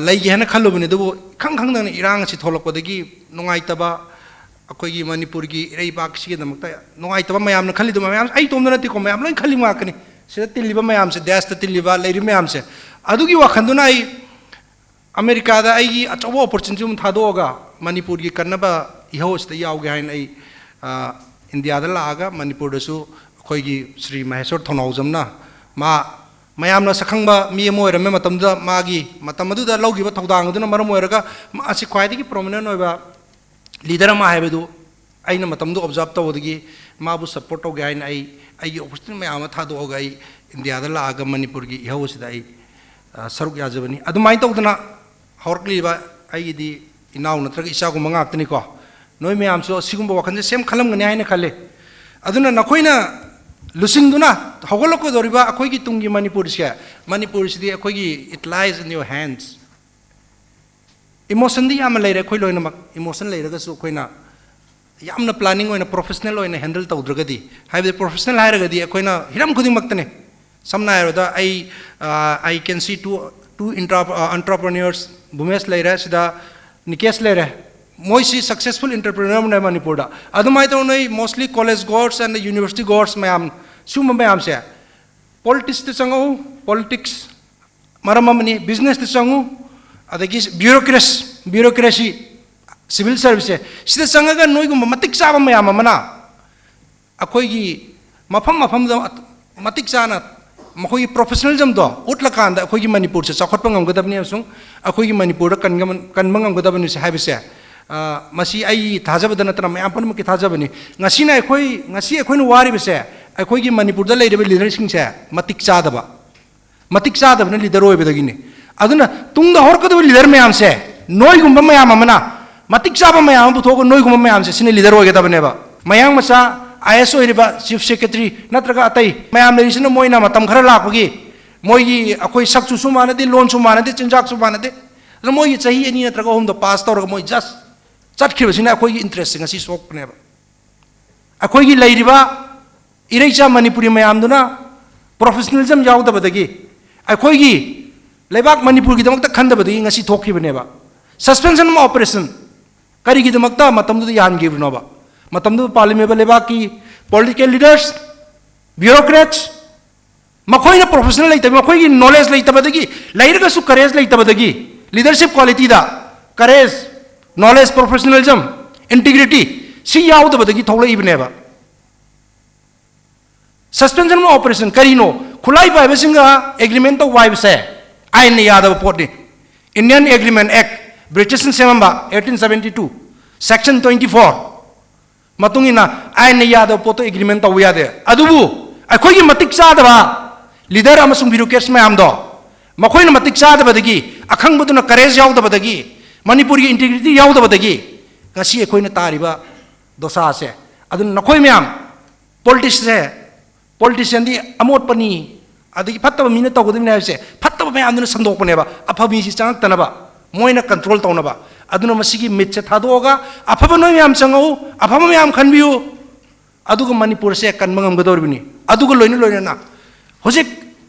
ꯂꯩꯒꯦ ꯍꯥꯏꯅ ꯈꯜꯂꯨꯕꯅꯤ꯫ ꯑꯗꯨꯕꯨ ꯏꯈꯪ ꯈꯪꯗꯅ ꯏꯔꯥꯡ ꯑꯁꯤ ꯊꯣꯛꯂꯛꯄꯗꯒꯤ ꯅꯨꯡꯉꯥꯏꯇꯕ, ꯑꯩꯈꯣꯏꯒꯤ ꯃꯅꯤꯄꯨꯔꯒꯤ ꯏꯔꯩꯕꯥꯛꯁꯤꯒꯤꯗꯃꯛꯇ ꯅꯨꯡꯉꯥꯏꯇꯕ ꯃꯌꯥꯝꯅ ꯈꯜꯂꯤꯗꯨ ꯃꯌꯥꯝ ꯑꯩ ꯏꯇꯣꯝꯇ ꯅꯠꯇꯦꯀꯣ, ꯃꯌꯥꯝ ꯂꯣꯏ ꯈꯜꯂꯤ ꯉꯥꯛꯇꯅꯤ꯫ ꯁꯤꯗ ꯇꯤꯜꯂꯤꯕ ꯃꯌꯥꯝꯁꯦ, ꯗꯦꯁꯇ ꯇꯤꯜꯂꯤꯕ, ꯂꯩꯔꯤꯕ ꯃꯌꯥꯝꯁꯦ, ꯑꯗꯨꯒꯤ ꯋꯥꯈꯜꯗꯨꯅ ꯑꯩ ꯑꯃꯦꯔꯤꯀꯥꯗ ꯑꯩꯒꯤ ꯑꯆꯧꯕ opportunity ꯑꯃ ꯊꯥꯗꯣꯛꯑꯒ ꯃꯅꯤꯄꯨꯔꯒꯤ ꯀꯟꯅꯕ ꯏꯍꯧ ꯑꯁꯤꯗ ꯌꯥꯎꯒꯦ ꯍꯥꯏꯅ ꯑꯩ, ꯑ, ꯏꯟꯗꯤꯌꯥꯗ ꯂꯥꯛꯑꯒ ꯃꯅꯤꯄꯨꯔꯗꯁꯨ ꯑꯩꯈꯣꯏꯒꯤ ꯁ꯭ꯔꯤ ꯃꯍꯦꯁꯣꯔ ꯊꯧꯅꯥꯎꯖꯝꯅ, ꯃꯥ ꯃꯌꯥꯝꯅ ꯁꯛꯈꯪꯕ ꯃꯤ ꯑꯃ ꯑꯣꯏꯔꯝꯃꯦ ꯃꯇꯝꯗꯨꯗ꯫ ꯃꯥꯒꯤ ꯃꯇꯝ ꯑꯗꯨꯗ ꯂꯧꯈꯤꯕ ꯊꯧꯗꯥꯡ ꯑꯗꯨꯅ ꯃꯔꯝ ꯑꯣꯏꯔꯒ ꯃꯥ ꯑꯁꯤ ꯈ꯭ꯋꯥꯏꯗꯒꯤ prominent ꯑꯣꯏꯕ leader ꯑꯃ ꯍꯥꯏꯕꯗꯨ ꯑꯩꯅ ꯃꯇꯝꯗꯨ observe ꯇꯧꯕꯗꯒꯤ ꯃꯥꯕꯨ support ꯇꯧꯒꯦ ꯍꯥꯏꯅ ꯑꯩ ꯑꯩꯒꯤ opportunity ꯃꯌꯥꯝ ꯑꯃ ꯊꯥꯗꯣꯛꯑꯒ ꯑꯩ ꯏꯟꯗꯤꯌꯥꯗ ꯂꯥꯛꯑꯒ ꯃꯅꯤꯄꯨꯔꯒꯤ ꯏꯍꯧ ꯑꯁꯤꯗ ꯑꯩ, ꯑ, ꯁꯔꯨꯛ ꯌꯥꯖꯕꯅꯤ꯫ ꯑꯗꯨꯃꯥꯏꯅ ꯇꯧꯗꯅ ꯍꯧꯔꯛꯂꯤꯕ ꯑꯩꯒꯤꯗꯤ ꯏꯅꯥꯎ ꯅꯠꯇ꯭ꯔꯒ ꯏꯆꯥꯒꯨꯝꯕ ꯉꯥꯛꯇꯅꯤꯀꯣ꯫ ꯅꯣꯏ ꯃꯌꯥꯝꯁꯨ ꯑꯁꯤꯒꯨꯝꯕ ꯋꯥꯈꯜꯁꯦ same ꯈꯜꯂꯝꯒꯅꯤ ꯍꯥꯏꯅ ꯈꯜꯂꯤ꯫ ꯑꯗꯨꯅ ꯅꯈꯣꯏꯅ ꯂꯨꯆꯤꯡꯗꯨꯅ ꯍꯧꯒꯠꯂꯛꯀꯗꯧꯔꯤꯕ ꯑꯩꯈꯣꯏꯒꯤ ꯇꯨꯡꯒꯤ ꯃꯅꯤꯄꯨꯔꯁꯦ, ꯃꯅꯤꯄꯨꯔꯁꯤꯗꯤ ꯑꯩꯈꯣꯏꯒꯤ, it lies in your hands꯫ Emotionꯗꯤ ꯌꯥꯝꯅ ꯂꯩꯔꯦ ꯑꯩꯈꯣꯏ ꯂꯣꯏꯅꯃꯛ꯫ Emotion ꯂꯩꯔꯒꯁꯨ ꯑꯩꯈꯣꯏꯅ ꯌꯥꯝꯅ planning ꯑꯣꯏꯅ, professional ꯑꯣꯏꯅ handle ꯇꯧꯗ꯭ꯔꯒꯗꯤ, ꯍꯥꯏꯕꯗꯤ professional ꯍꯥꯏꯔꯒꯗꯤ ꯑꯩꯈꯣꯏꯅ ꯍꯤꯔꯝ ꯈꯨꯗꯤꯡꯃꯛꯇꯅꯦ꯫ ꯁꯝꯅ ꯍꯥꯏꯔꯕꯗ ꯑꯩ, ꯑ, I can see two, two intra-, ꯑ, entrepreneurs, ꯚꯨꯃꯦꯁ ꯂꯩꯔꯦ, ꯁꯤꯗ ꯅꯤꯀꯦꯁ ꯂꯩꯔꯦ꯫ ꯃꯣꯏꯁꯤ successful entrepreneur ꯑꯃꯅꯦ ꯃꯅꯤꯄꯨꯔꯗ꯫ ꯑꯗꯨꯃꯥꯏꯅ ꯇꯧꯅ ꯃꯣꯏ mostly college goers and university goers ꯃꯌꯥꯝ, ꯁꯤꯒꯨꯝꯕ ꯃꯌꯥꯝꯁꯦ politicsꯇ ꯆꯪꯉꯛꯎ, politics ꯃꯔꯝ ꯑꯃꯅꯤ, businessꯇ ꯆꯪꯉꯨ, ꯑꯗꯒꯤ bureaucracy, bureaucracy, civil service, ꯁꯤꯗ ꯆꯪꯉꯒ ꯅꯣꯏꯒꯨꯝꯕ ꯃꯇꯤꯛ ꯆꯥꯕ ꯃꯌꯥꯝ ꯑꯃꯅ ꯑꯩꯈꯣꯏꯒꯤ ꯃꯐꯝ ꯃꯐꯝꯗ ꯃꯇꯤꯛ ꯆꯥꯅ ꯃꯈꯣꯏꯒꯤ professionalismꯗꯣ ꯎꯠꯂꯀꯥꯟꯗ ꯑꯩꯈꯣꯏꯒꯤ ꯃꯅꯤꯄꯨꯔꯁꯦ ꯆꯥꯎꯈꯠꯄ ꯉꯝꯒꯗꯕꯅꯤ ꯑꯃꯁꯨꯡ ꯑꯩꯈꯣꯏꯒꯤ ꯃꯅꯤꯄꯨꯔꯗ ꯀꯟꯒ-, ꯀꯟꯕ ꯉꯝꯒꯗꯕꯅꯤ ꯍꯥꯏꯕꯁꯦ, ꯑ, ꯃꯁꯤ ꯑꯩ ꯊꯥꯖꯕꯗ ꯅꯠꯇꯅ ꯃꯌꯥꯝ ꯄꯨꯝꯅꯃꯛꯀꯤ ꯊꯥꯖꯕꯅꯤ꯫ ꯉꯁꯤꯅ ꯑꯩꯈꯣꯏ, ꯉꯁꯤ ꯑꯩꯈꯣꯏꯅ ꯋꯥꯔꯤꯕꯁꯦ ꯑꯩꯈꯣꯏꯒꯤ ꯃꯅꯤꯄꯨꯔꯗ ꯂꯩꯔꯤꯕ leaderꯁꯤꯡꯁꯦ ꯃꯇꯤꯛ ꯆꯥꯗꯕ, ꯃꯇꯤꯛ ꯆꯥꯗꯕꯅ leader ꯑꯣꯏꯕꯗꯒꯤꯅꯤ꯫ ꯑꯗꯨꯅ ꯇꯨꯡꯗ ꯍꯧꯔꯛꯀꯗꯕ leader ꯃꯌꯥꯝꯁꯦ, ꯅꯣꯏꯒꯨꯝꯕ ꯃꯌꯥꯝ ꯑꯃꯅ, ꯃꯇꯤꯛ ꯆꯥꯕ ꯃꯌꯥꯝ ꯑꯃ ꯄꯨꯊꯣꯛꯑꯒ ꯅꯣꯏꯒꯨꯝꯕ ꯃꯌꯥꯝꯁꯦ, ꯁꯤꯅ leader ꯑꯣꯏꯒꯗꯕꯅꯦꯕ꯫ ꯃꯌꯥꯡ ꯃꯆꯥ ꯑꯥꯏ ꯑꯦꯁ ꯑꯣꯏꯔꯤꯕ ꯆꯤꯐ ꯁꯦꯀ꯭ꯔꯦꯇꯔꯤ ꯅꯠꯇ꯭ꯔꯒ ꯑꯇꯩ ꯃꯌꯥꯝ ꯂꯩꯔꯤꯁꯤꯅ ꯃꯣꯏꯅ ꯃꯇꯝ ꯈꯔ ꯂꯥꯛꯄꯒꯤ ꯃꯣꯏꯒꯤ ꯑꯩꯈꯣꯏ ꯁꯛ ꯆꯨꯁꯨ ꯃꯥꯟꯅꯗꯦ, ꯂꯣꯟꯁꯨ ꯃꯥꯟꯅꯗꯦ, ꯆꯤꯟꯖꯥꯛꯁꯨ ꯃꯥꯟꯅꯗꯦ꯫ ꯑꯗꯨ ꯃꯣꯏꯒꯤ ꯆꯍꯤ ꯑꯅꯤ ꯅꯠꯇ꯭ꯔꯒ ꯑꯍꯨꯝꯗꯣ ꯄꯥꯁ ꯇꯧꯔꯒ ꯃꯣꯏ ꯖꯁ ꯆꯠꯈ꯭ꯔꯤꯕꯁꯤꯅ ꯑꯩꯈꯣꯏꯒꯤ ꯏꯟꯇꯔꯦꯁꯁꯦ ꯉꯁꯤ ꯁꯣꯛꯄꯅꯦꯕ꯫ ꯑꯩꯈꯣꯏꯒꯤ ꯂꯩꯔꯤꯕ ꯏꯔꯩꯆꯥ ꯃꯅꯤꯄꯨꯔꯤ ꯃꯌꯥꯝꯗꯨꯅ ꯄ꯭ꯔꯣꯐꯦꯁꯅꯦꯂꯤꯖꯝ ꯌꯥꯎꯗꯕꯗꯒꯤ, ꯑꯩꯈꯣꯏꯒꯤ ꯂꯩꯕꯥꯛ ꯃꯅꯤꯄꯨꯔꯒꯤꯗꯃꯛꯇ ꯈꯟꯗꯕꯗꯒꯤ ꯉꯁꯤ ꯊꯣꯛꯈꯤꯕꯅꯦꯕ꯫ Suspension of operation ꯀꯔꯤꯒꯤꯗꯃꯛꯇ ꯃꯇꯝꯗꯨꯗ ꯌꯥꯍꯟꯈꯤꯕꯅꯣꯕ? ꯃꯇꯝꯗꯨꯗ ꯄꯥꯜꯂꯝꯃꯤꯕ ꯂꯩꯕꯥꯛꯀꯤ ꯄꯣꯂꯤꯇꯤꯀꯦꯜ ꯂꯤꯗꯔꯁ, ꯕ꯭ꯌꯨꯔꯣꯀ꯭ꯔꯦꯠꯁ, ꯃꯈꯣꯏꯅ ꯄ꯭ꯔꯣꯐꯦꯁꯅꯦꯜ ꯂꯩꯇꯕ, ꯃꯈꯣꯏꯒꯤ ꯅꯣꯂꯦꯖ ꯂꯩꯇꯕꯗꯒꯤ, ꯂꯩꯔꯒꯁꯨ ꯀꯔꯦꯖ ꯂꯩꯇꯕꯗꯒꯤ, ꯂꯤꯗꯔꯁꯤꯞ ꯀ꯭ꯋꯥꯂꯤꯇꯤꯗ ꯀꯔꯦꯖ, ꯅꯣꯂꯦꯖ, ꯄ꯭ꯔꯣꯐꯦꯁꯅꯦꯂꯤꯖꯝ, ꯏꯟꯇꯤꯒ꯭ꯔꯤꯇꯤ ꯁꯤ ꯌꯥꯎꯗꯕꯗꯒꯤ ꯊꯣꯛꯂꯛꯏꯕꯅꯦꯕ꯫ Suspension of operation ꯀꯔꯤꯅꯣ? ꯈꯨꯠꯂꯥꯏ ꯄꯥꯏꯕꯁꯤꯡꯒ ꯑꯦꯒ꯭ꯔꯤꯃꯦꯟ ꯇꯧꯕ ꯍꯥꯏꯕꯁꯦ ꯑꯥꯏꯟꯅ ꯌꯥꯗꯕ ꯄꯣꯠꯅꯤ꯫ Indian Agreement Act, ꯕ꯭ꯔꯤꯇꯤꯁꯅ ꯁꯦꯝꯃꯝꯕ eighteen seventy two, section twenty four ꯃꯇꯨꯡ ꯏꯟꯅ ꯑꯥꯏꯟꯅ ꯌꯥꯗꯕ ꯄꯣꯠꯇꯣ ꯑꯦꯒ꯭ꯔꯤꯃꯦꯟ ꯇꯧꯕ ꯌꯥꯗꯦ꯫ ꯑꯗꯨꯕꯨ ꯑꯩꯈꯣꯏꯒꯤ ꯃꯇꯤꯛ ꯆꯥꯗꯕ ꯂꯤꯗꯔ ꯑꯃꯁꯨꯡ ꯕ꯭ꯌꯨꯔꯣꯀ꯭ꯔꯦꯠꯁ ꯃꯌꯥꯝꯗꯣ, ꯃꯈꯣꯏꯅ ꯃꯇꯤꯛ ꯆꯥꯗꯕꯗꯒꯤ, ꯑꯈꯪꯕꯗꯨꯅ ꯀꯔꯦꯖ ꯌꯥꯎꯗꯕꯗꯒꯤ, ꯃꯅꯤꯄꯨꯔꯒꯤ ꯏꯟꯇꯤꯒ꯭ꯔꯤꯇꯤ ꯌꯥꯎꯗꯕꯗꯒꯤ ꯉꯁꯤ ꯑꯩꯈꯣꯏꯅ ꯇꯥꯔꯤꯕ ꯗꯣꯁꯥꯁꯦ꯫ ꯑꯗꯨꯅ ꯅꯈꯣꯏ ꯃꯌꯥꯝ, ꯄꯣꯂꯤꯇꯤꯛꯁꯁꯦ, ꯄꯣꯂꯤꯇꯤꯁꯤꯌꯥꯟꯗꯤ ꯑꯃꯣꯠꯄꯅꯤ, ꯑꯗꯒꯤ ꯐꯠꯇꯕ ꯃꯤꯅ ꯇꯧꯒꯗꯕꯅꯤ ꯍꯥꯏꯕꯁꯦ ꯐꯠꯇꯕ ꯃꯌꯥꯝꯗꯨꯅ ꯁꯟꯗꯣꯛꯄꯅꯦꯕ, ꯑꯐꯕ ꯃꯤꯁꯤ ꯆꯪꯉꯛꯇꯅꯕ, ꯃꯣꯏꯅ ꯀꯟꯇ꯭ꯔꯣꯜ ꯇꯧꯅꯕ꯫ ꯑꯗꯨꯅ ꯃꯁꯤꯒꯤ ꯃꯤꯠꯁꯦ ꯊꯥꯗꯣꯛꯑꯒ ꯑꯐꯕ ꯅꯣꯏ ꯃꯌꯥꯝ ꯆꯪꯉꯛꯎ, ꯑꯐꯕ ꯃꯌꯥꯝ ꯈꯟꯕꯤꯌꯨ, ꯑꯗꯨꯒ ꯃꯅꯤꯄꯨꯔꯁꯦ ꯀꯟꯕ ꯉꯝꯒꯗꯧꯔꯤꯕꯅꯤ꯫ ꯑꯗꯨꯒ ꯂꯣꯏꯅ ꯂꯣꯏꯅꯅ ꯍꯧꯖꯤꯛ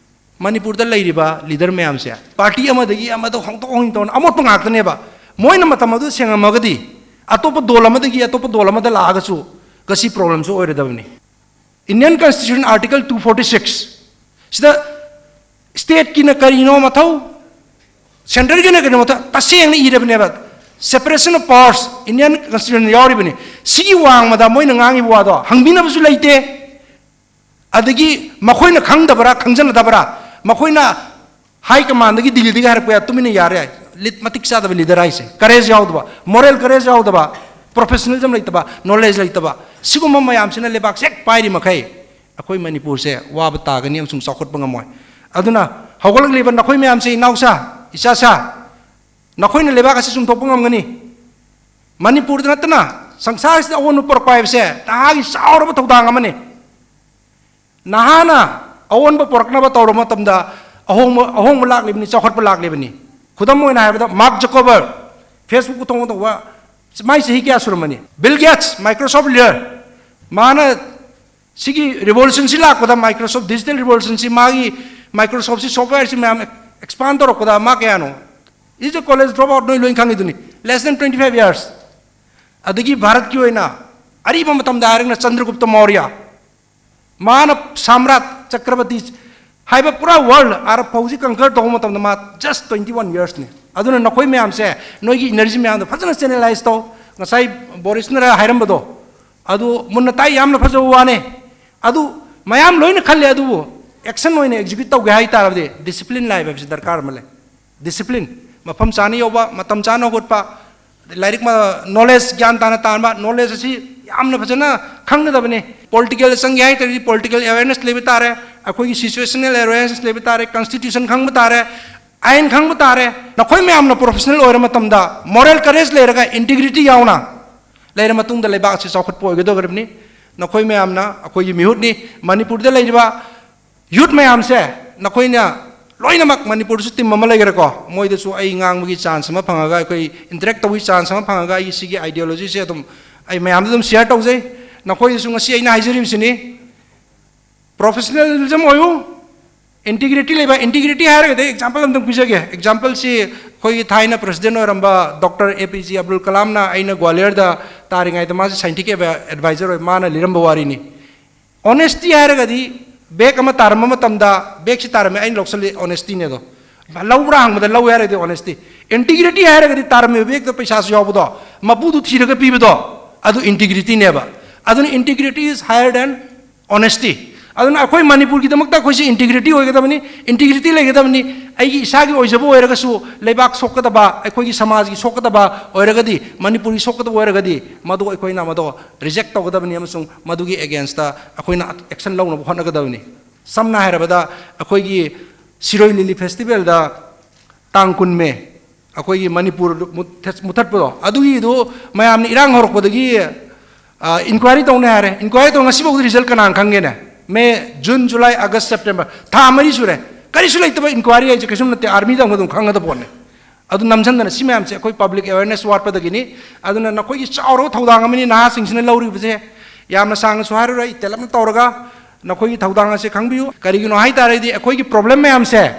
ꯃꯅꯤꯄꯨꯔꯗ ꯂꯩꯔꯤꯕ ꯂꯤꯗꯔ ꯃꯌꯥꯝꯁꯦ ꯄꯥꯔꯇꯤ ꯑꯃꯗꯒꯤ ꯑꯃꯗ ꯍꯣꯡꯗꯣꯛ ꯍꯣꯡꯖꯤꯟ ꯇꯧꯅ ꯑꯃꯣꯠꯄ ꯉꯥꯛꯇꯅꯦꯕ꯫ ꯃꯣꯏꯅ ꯃꯇꯝ ꯑꯗꯨ ꯁꯦꯡꯉꯝꯃꯒꯗꯤ ꯑꯇꯣꯞꯄ ꯗꯣꯜ ꯑꯃꯗꯒꯤ ꯑꯇꯣꯞꯄ ꯗꯣꯜ ꯑꯃꯗ ꯂꯥꯛꯑꯒꯁꯨ ꯉꯁꯤ ꯄ꯭ꯔꯣꯕ꯭ꯂꯦꯝꯁꯨ ꯑꯣꯏꯔꯣꯏꯗꯕꯅꯤ꯫ Indian Constitution Article two forty six ꯁꯤꯗ ꯁ꯭ꯇꯦꯠꯀꯤꯅ ꯀꯔꯤꯅꯣ ꯃꯊꯧ, ꯁꯦꯟꯇ꯭ꯔꯦꯜꯒꯤꯅ ꯀꯔꯤꯅꯣ ꯃꯊꯧ ꯇꯁꯦꯡꯅ ꯏꯔꯕꯅꯦꯕ꯫ Separation of powers Indian Constitution ꯌꯥꯎꯔꯤꯕꯅꯤ꯫ ꯁꯤꯒꯤ ꯋꯥꯡꯃꯗ ꯃꯣꯏꯅ ꯉꯥꯡꯉꯤꯕ ꯋꯥꯗꯣ ꯍꯪꯕꯤꯅꯕꯁꯨ ꯂꯩꯇꯦ꯫ ꯑꯗꯒꯤ ꯃꯈꯣꯏꯅ ꯈꯪꯗꯕ꯭ꯔꯥ, ꯈꯪꯖꯅꯗꯕ꯭ꯔꯥ? ꯃꯈꯣꯏꯅ ꯍꯥꯏ ꯀꯃꯥꯟꯗꯒꯤ, ꯗꯤꯜꯂꯤꯗꯒꯤ ꯍꯥꯏꯔꯛꯄ ꯌꯥꯏ, ꯇꯨꯃꯤꯟꯅ ꯌꯥꯔꯦ ꯍꯥꯏ꯫ ꯂꯤꯠ-, ꯃꯇꯤꯛ ꯆꯥꯗꯕ ꯂꯤꯗꯔ ꯍꯥꯏꯁꯦ, ꯀꯔꯦꯖ ꯌꯥꯎꯗꯕ, ꯃꯣꯔꯦꯜ ꯀꯔꯦꯖ ꯌꯥꯎꯗꯕ, ꯄ꯭ꯔꯣꯐꯦꯁꯅꯦꯂꯤꯖꯝ ꯂꯩꯇꯕ, ꯅꯣꯂꯦꯖ ꯂꯩꯇꯕ, ꯁꯤꯒꯨꯝꯕ ꯃꯌꯥꯝꯁꯤꯅ ꯂꯩꯕꯥꯛꯁꯦ ꯍꯦꯛ ꯄꯥꯏꯔꯤ ꯃꯈꯩ ꯑꯩꯈꯣꯏ ꯃꯅꯤꯄꯨꯔꯁꯦ ꯋꯥꯕ ꯇꯥꯒꯅꯤ ꯑꯃꯁꯨꯡ ꯆꯥꯎꯈꯠꯄ ꯉꯝꯃꯣꯏ꯫ ꯑꯗꯨꯅ ꯍꯧꯒꯠꯂꯛꯂꯤꯕ ꯅꯈꯣꯏ ꯃꯌꯥꯝꯁꯦ, ꯏꯅꯥꯎꯁꯥ, ꯏꯆꯥꯁꯥ, ꯅꯈꯣꯏꯅ ꯂꯩꯕꯥꯛ ꯑꯁꯤ ꯆꯨꯝꯊꯣꯛꯄ ꯉꯝꯒꯅꯤ꯫ ꯃꯅꯤꯄꯨꯔꯗ ꯅꯠꯇꯅ ꯁꯪꯁꯥꯔꯁꯤꯗ ꯑꯑꯣꯟꯕ ꯄꯨꯔꯛꯄ ꯍꯥꯏꯕꯁꯦ ꯅꯍꯥꯒꯤ ꯆꯥꯎꯔꯕ ꯊꯧꯗꯥꯡ ꯑꯃꯅꯤ꯫ ꯅꯍꯥꯅ ꯑꯑꯣꯟꯕ ꯄꯨꯔꯛꯅꯕ ꯇꯧꯔꯕ ꯃꯇꯝꯗ ꯑꯍꯣꯡꯕ, ꯑꯍꯣꯡꯕ ꯂꯥꯛꯂꯤꯕꯅꯤ, ꯆꯥꯎꯈꯠꯄ ꯂꯥꯛꯂꯤꯕꯅꯤ꯫ ꯈꯨꯗꯝ ꯑꯣꯏꯅ ꯍꯥꯏꯔꯕꯗ, ꯃꯥꯔꯛ ꯖꯀꯔꯕꯔꯒ, Facebook ꯊꯣꯡ ꯇꯧꯕ, ꯃꯥꯏ ꯆꯍꯤ ꯀꯌꯥ ꯁꯨꯔꯝꯃꯅꯤ? ꯕꯤꯜ ꯒꯦꯠꯁ, Microsoft leader, ꯃꯥꯅ ꯁꯤꯒꯤ revolution ꯁꯤ ꯂꯥꯛꯄꯗ, Microsoft digital revolution ꯁꯤ, ꯃꯥꯒꯤ Microsoft ꯁꯤ software ꯁꯤ ꯃꯌꯥꯝ expand ꯇꯧꯔꯛꯄꯗ ꯃꯥ ꯀꯌꯥꯅꯣ? Is a college dropout, ꯅꯣꯏ ꯂꯣꯏ ꯈꯪꯉꯤꯗꯨꯅꯤ, less than twenty five years꯫ ꯑꯗꯒꯤ ꯚꯥꯔꯠꯀꯤ ꯑꯣꯏꯅ ꯑꯔꯤꯕ ꯃꯇꯝꯗ ꯍꯥꯏꯔꯒꯅ ꯆꯟꯗ꯭ꯔꯒꯨꯞꯇ ꯃꯧꯔꯌ, ꯃꯥꯅ ꯁꯥꯝꯔꯥꯠ ꯆꯀ꯭ꯔꯕꯇꯤ ꯍꯥꯏꯕ ꯄꯨꯔꯥ world ꯑꯥꯔꯕ ꯐꯥꯎꯁꯤ conquer ꯇꯧꯕ ꯃꯇꯝꯗ ꯃꯥ just twenty one years ꯅꯤ꯫ ꯑꯗꯨꯅ ꯅꯈꯣꯏ ꯃꯌꯥꯝꯁꯦ, ꯅꯣꯏꯒꯤ energy ꯃꯌꯥꯝꯗꯣ ꯐꯖꯅ channelize ꯇꯧ꯫ ꯉꯁꯥꯏ ꯕꯣꯔꯤꯁꯅ ꯍꯥꯏꯔꯝꯕꯗꯣ ꯑꯗꯨ ꯃꯨꯟꯅ ꯇꯥꯏ, ꯌꯥꯝꯅ ꯐꯖꯕ ꯋꯥꯅꯦ꯫ ꯑꯗꯨ ꯃꯌꯥꯝ ꯂꯣꯏꯅ ꯈꯜꯂꯦ, ꯑꯗꯨꯕꯨ action ꯑꯣꯏꯅ execute ꯇꯧꯒꯦ ꯍꯥꯏ ꯇꯥꯔꯕꯗꯤ discipline ꯂꯥꯛꯏꯕ ꯍꯥꯏꯕꯁꯤ ꯗꯔꯀꯥꯔ ꯑꯃ ꯂꯩ꯫ Discipline, ꯃꯐꯝ ꯆꯥꯅ ꯌꯧꯕ, ꯃꯇꯝ ꯆꯥꯅ ꯍꯧꯒꯠꯄ, ꯂꯥꯏꯔꯤꯛ ꯃ-, knowledge, ꯒ꯭ꯌꯥꯟ ꯇꯥꯅ ꯇꯥꯟꯕ, knowledge ꯑꯁꯤ ꯌꯥꯝꯅ ꯐꯖꯅ ꯈꯪꯒꯗꯕꯅꯤ꯫ Political ꯆꯪꯒꯦ ꯍꯥꯏ ꯇꯥꯔꯗꯤ political awareness ꯂꯩꯕ ꯇꯥꯔꯦ, ꯑꯩꯈꯣꯏꯒꯤ situational awareness ꯂꯩꯕ ꯇꯥꯔꯦ, constitution ꯈꯪꯕ ꯇꯥꯔꯦ, ꯑꯥꯏꯟ ꯈꯪꯕ ꯇꯥꯔꯦ꯫ ꯅꯈꯣꯏ ꯃꯌꯥꯝꯅ professional ꯑꯣꯏꯔ ꯃꯇꯝꯗ, moral courage ꯂꯩꯔꯒ, integrity ꯌꯥꯎꯅ ꯂꯩꯔ ꯃꯇꯨꯡꯗ ꯂꯩꯕꯥꯛ ꯑꯁꯤ ꯆꯥꯎꯈꯠꯄ ꯑꯣꯏꯒꯗꯧꯔꯤꯕꯅꯤ꯫ ꯅꯈꯣꯏ ꯃꯌꯥꯝꯅ ꯑꯩꯈꯣꯏꯒꯤ ꯃꯤꯍꯨꯠꯅꯤ꯫ ꯃꯅꯤꯄꯨꯔꯗ ꯂꯩꯔꯤꯕ youth ꯃꯌꯥꯝꯁꯦ, ꯅꯈꯣꯏꯅ ꯂꯣꯏꯅꯃꯛ, ꯃꯅꯤꯄꯨꯔꯗꯁꯨ team ꯑꯃ ꯂꯩꯈ꯭ꯔꯦꯀꯣ, ꯃꯣꯏꯗꯁꯨ ꯑꯩ ꯉꯥꯡꯕꯒꯤ chance ꯑꯃ ꯐꯪꯉꯒ, ꯑꯩꯈꯣꯏ interact ꯇꯧꯕꯒꯤ chance ꯑꯃ ꯐꯪꯉꯒ, ꯑꯩꯒꯤ ꯁꯤꯒꯤ ideology ꯁꯦ ꯑꯗꯨꯝ ꯑꯩ ꯃꯌꯥꯝꯗ ꯑꯗꯨꯝ share ꯇꯧꯖꯩ꯫ ꯅꯈꯣꯏꯗꯁꯨ ꯉꯁꯤ ꯑꯩꯅ ꯍꯥꯏꯖꯔꯤꯕꯁꯤꯅꯤ, professionalism ꯑꯣꯏꯌꯨ, integrity ꯂꯩꯕ꯫ Integrity ꯍꯥꯏꯔꯒꯗꯤ example ꯑꯝꯇꯪ ꯄꯤꯖꯒꯦ꯫ Example ꯁꯤ ꯑꯩꯈꯣꯏꯒꯤ ꯊꯥꯏꯅ president ꯑꯣꯏꯔꯝꯕ Doctor A P J Abdul Kalam ꯅ, ꯑꯩꯅ ꯒ꯭ꯋꯥꯂꯤꯌꯔꯗ ꯇꯥꯔꯤꯉꯩꯗ ꯃꯥꯁꯦ scientific advisor ꯑꯣꯏ, ꯃꯥꯅ ꯂꯤꯔꯝꯕ ꯋꯥꯔꯤꯅꯤ꯫ Honesty ꯍꯥꯏꯔꯒꯗꯤ bag ꯑꯃ ꯇꯥꯔꯝꯕ ꯃꯇꯝꯗ, bag ꯁꯤ ꯇꯥꯔꯝꯃꯦ, ꯑꯩꯅ ꯂꯧꯁꯜꯂꯤ, honesty ꯅꯦ ꯑꯗꯣ꯫ ꯂꯧꯕ꯭ꯔꯥ ꯍꯪꯕꯗ ꯂꯧ ꯍꯥꯏꯔꯒꯗꯤ honesty꯫ Integrity ꯍꯥꯏꯔꯒꯗꯤ ꯇꯥꯔꯝꯃꯤꯕ bag ꯇ ꯄꯩꯁꯥꯁꯨ ꯌꯥꯎꯕꯗꯣ, ꯃꯄꯨꯗꯨ ꯊꯤꯔꯒ ꯄꯤꯕꯗꯣ, ꯑꯗꯨ integrity ꯅꯦꯕ꯫ ꯑꯗꯨꯅ integrity is higher than honesty꯫ ꯑꯗꯨꯅ ꯑꯩꯈꯣꯏ ꯃꯅꯤꯄꯨꯔꯒꯤꯗꯃꯛꯇ ꯑꯩꯈꯣꯏꯁꯤ integrity ꯑꯣꯏꯒꯗꯕꯅꯤ, integrity ꯂꯩꯒꯗꯕꯅꯤ꯫ ꯑꯩꯒꯤ ꯏꯁꯥꯒꯤ ꯑꯣꯏꯖꯕ ꯑꯣꯏꯔꯒꯁꯨ, ꯂꯩꯕꯥꯛ ꯁꯣꯛꯀꯗꯕ, ꯑꯩꯈꯣꯏꯒꯤ ꯁꯃꯥꯖꯒꯤ ꯁꯣꯛꯀꯗꯕ ꯑꯣꯏꯔꯒꯗꯤ, ꯃꯅꯤꯄꯨꯔꯒꯤ ꯁꯣꯛꯀꯗꯕ ꯑꯣꯏꯔꯒꯗꯤ, ꯃꯗꯨ ꯑꯩꯈꯣꯏꯅ ꯃꯗꯨ reject ꯇꯧꯒꯗꯕꯅꯤ ꯑꯃꯁꯨꯡ ꯃꯗꯨꯒꯤ against ꯑꯩꯈꯣꯏꯅ action ꯂꯧꯅꯕ ꯍꯣꯠꯅꯒꯗꯕꯅꯤ꯫ ꯁꯝꯅ ꯍꯥꯏꯔꯕꯗ, ꯑꯩꯈꯣꯏꯒꯤ ꯁꯤꯔꯣꯏ ꯂꯤꯂꯤ festival ꯗ ꯇꯥꯡ ꯀꯨꯟ ꯃꯦ, ꯑꯩꯈꯣꯏꯒꯤ ꯃꯅꯤꯄꯨꯔ ꯃꯨꯠꯊꯠ- ꯃꯨꯠꯊꯠꯄꯗꯣ, ꯑꯗꯨꯒꯤꯗꯨ ꯃꯌꯥꯝꯅ ꯏꯔꯥꯡ ꯍꯧꯔꯛꯄꯗꯒꯤ, ꯑ, inquiry ꯇꯧꯅꯤ ꯍꯥꯏꯔꯦ꯫ Inquiry ꯇꯧ, ꯉꯁꯤꯐꯥꯎꯗ result ꯀꯅꯥꯅ ꯈꯪꯒꯦꯅꯦ? May, June, July, August, September, ꯊꯥ ꯃꯔꯤ ꯁꯨꯔꯦ꯫ ꯀꯔꯤꯁꯨ ꯂꯩꯇꯕ inquiry ꯍꯥꯏꯁꯦ ꯀꯩꯁꯨꯝ ꯅꯠꯇꯦ, army ꯗ ꯑꯃꯨꯛ ꯑꯗꯨꯝ ꯈꯪꯒꯗꯕ ꯄꯣꯠꯅꯤ꯫ ꯑꯗꯨ ꯅꯝꯁꯤꯟꯗꯅ ꯁꯤ ꯃꯌꯥꯝꯁꯦ ꯑꯩꯈꯣꯏ public awareness ꯋꯥꯠꯄꯗꯒꯤꯅꯤ꯫ ꯑꯗꯨꯅ ꯅꯈꯣꯏꯒꯤ ꯆꯥꯎꯔꯕ ꯊꯧꯗꯥꯡ ꯑꯃꯅꯤ, ꯅꯍꯥꯁꯤꯡꯁꯤꯅ ꯂꯧꯔꯤꯕꯁꯦ꯫ ꯌꯥꯝꯅ ꯁꯥꯡꯅꯁꯨ ꯍꯥꯏꯔꯔꯣꯏ, ꯑꯩ ꯇꯦꯜꯂꯞꯅ ꯇꯧꯔꯒ ꯅꯈꯣꯏꯒꯤ ꯊꯧꯗꯥꯡ ꯑꯁꯦ ꯈꯪꯕꯤꯌꯨ꯫ ꯀꯔꯤꯒꯤꯅꯣ ꯍꯥꯏ ꯇꯥꯔꯒꯗꯤ ꯑꯩꯈꯣꯏꯒꯤ problem ꯃꯌꯥꯝꯁꯦ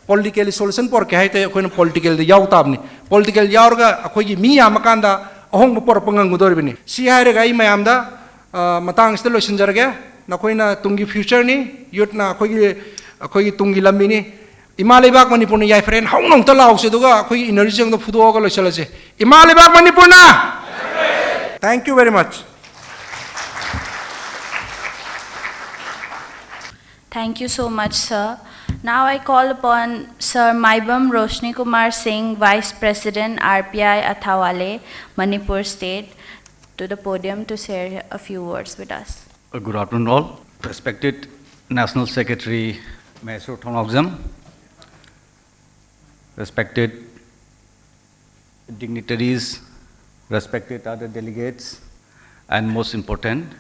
politically solution ꯄꯨꯔꯛꯀꯦ ꯍꯥꯏ ꯇꯥꯔꯗꯤ ꯑꯩꯈꯣꯏꯅ political ꯗ ꯌꯥꯎ ꯇꯥꯕꯅꯤ꯫ Political ꯌꯥꯎꯔꯒ ꯑꯩꯈꯣꯏꯒꯤ ꯃꯤ ꯌꯥꯝꯃꯀꯥꯟꯗ ꯑꯍꯣꯡꯕ ꯄꯨꯔꯛꯄ ꯉꯝꯒꯗꯧꯔꯤꯕꯅꯤ꯫ ꯁꯤ ꯍꯥꯏꯔꯒ ꯑꯩ ꯃꯌꯥꯝꯗ, ꯑ, ꯃꯇꯥꯡ ꯑꯁꯤꯗ ꯂꯣꯏꯁꯤꯟꯖꯔꯒꯦ꯫ ꯅꯈꯣꯏꯅ ꯇꯨꯡꯒꯤ future ꯅꯤ, youth ꯅ ꯑꯩꯈꯣꯏꯒꯤ, ꯑꯩꯈꯣꯏꯒꯤ ꯇꯨꯡꯒꯤ ꯂꯝꯕꯤꯅꯤ꯫ ꯏꯃꯥ ꯂꯩꯕꯥꯛ ꯃꯅꯤꯄꯨꯔꯅ ꯌꯥꯏꯐꯔꯦꯅ ꯍꯧꯅ ꯑꯃꯨꯛꯇ ꯂꯥꯎꯁꯦ, ꯑꯗꯨꯒ ꯑꯩꯈꯣꯏꯒꯤ energy ꯑꯃꯗ ꯐꯨꯗꯣꯛꯑꯒ ꯂꯣꯏꯁꯤꯜꯂꯁꯦ꯫ ꯏꯃꯥ ꯂꯩꯕꯥꯛ ꯃꯅꯤꯄꯨꯔꯅ! Thank you very much. Thank you so much, sir. Now I call upon Sir Maibam Roshni Kumar Singh, Vice President, R P I Athawale, Manipur State, to the podium to share a few words with us. Uh, Good afternoon, all. Respected National Secretary Maheswar Thongnaojam, respected dignitaries, respected other delegates, and most important,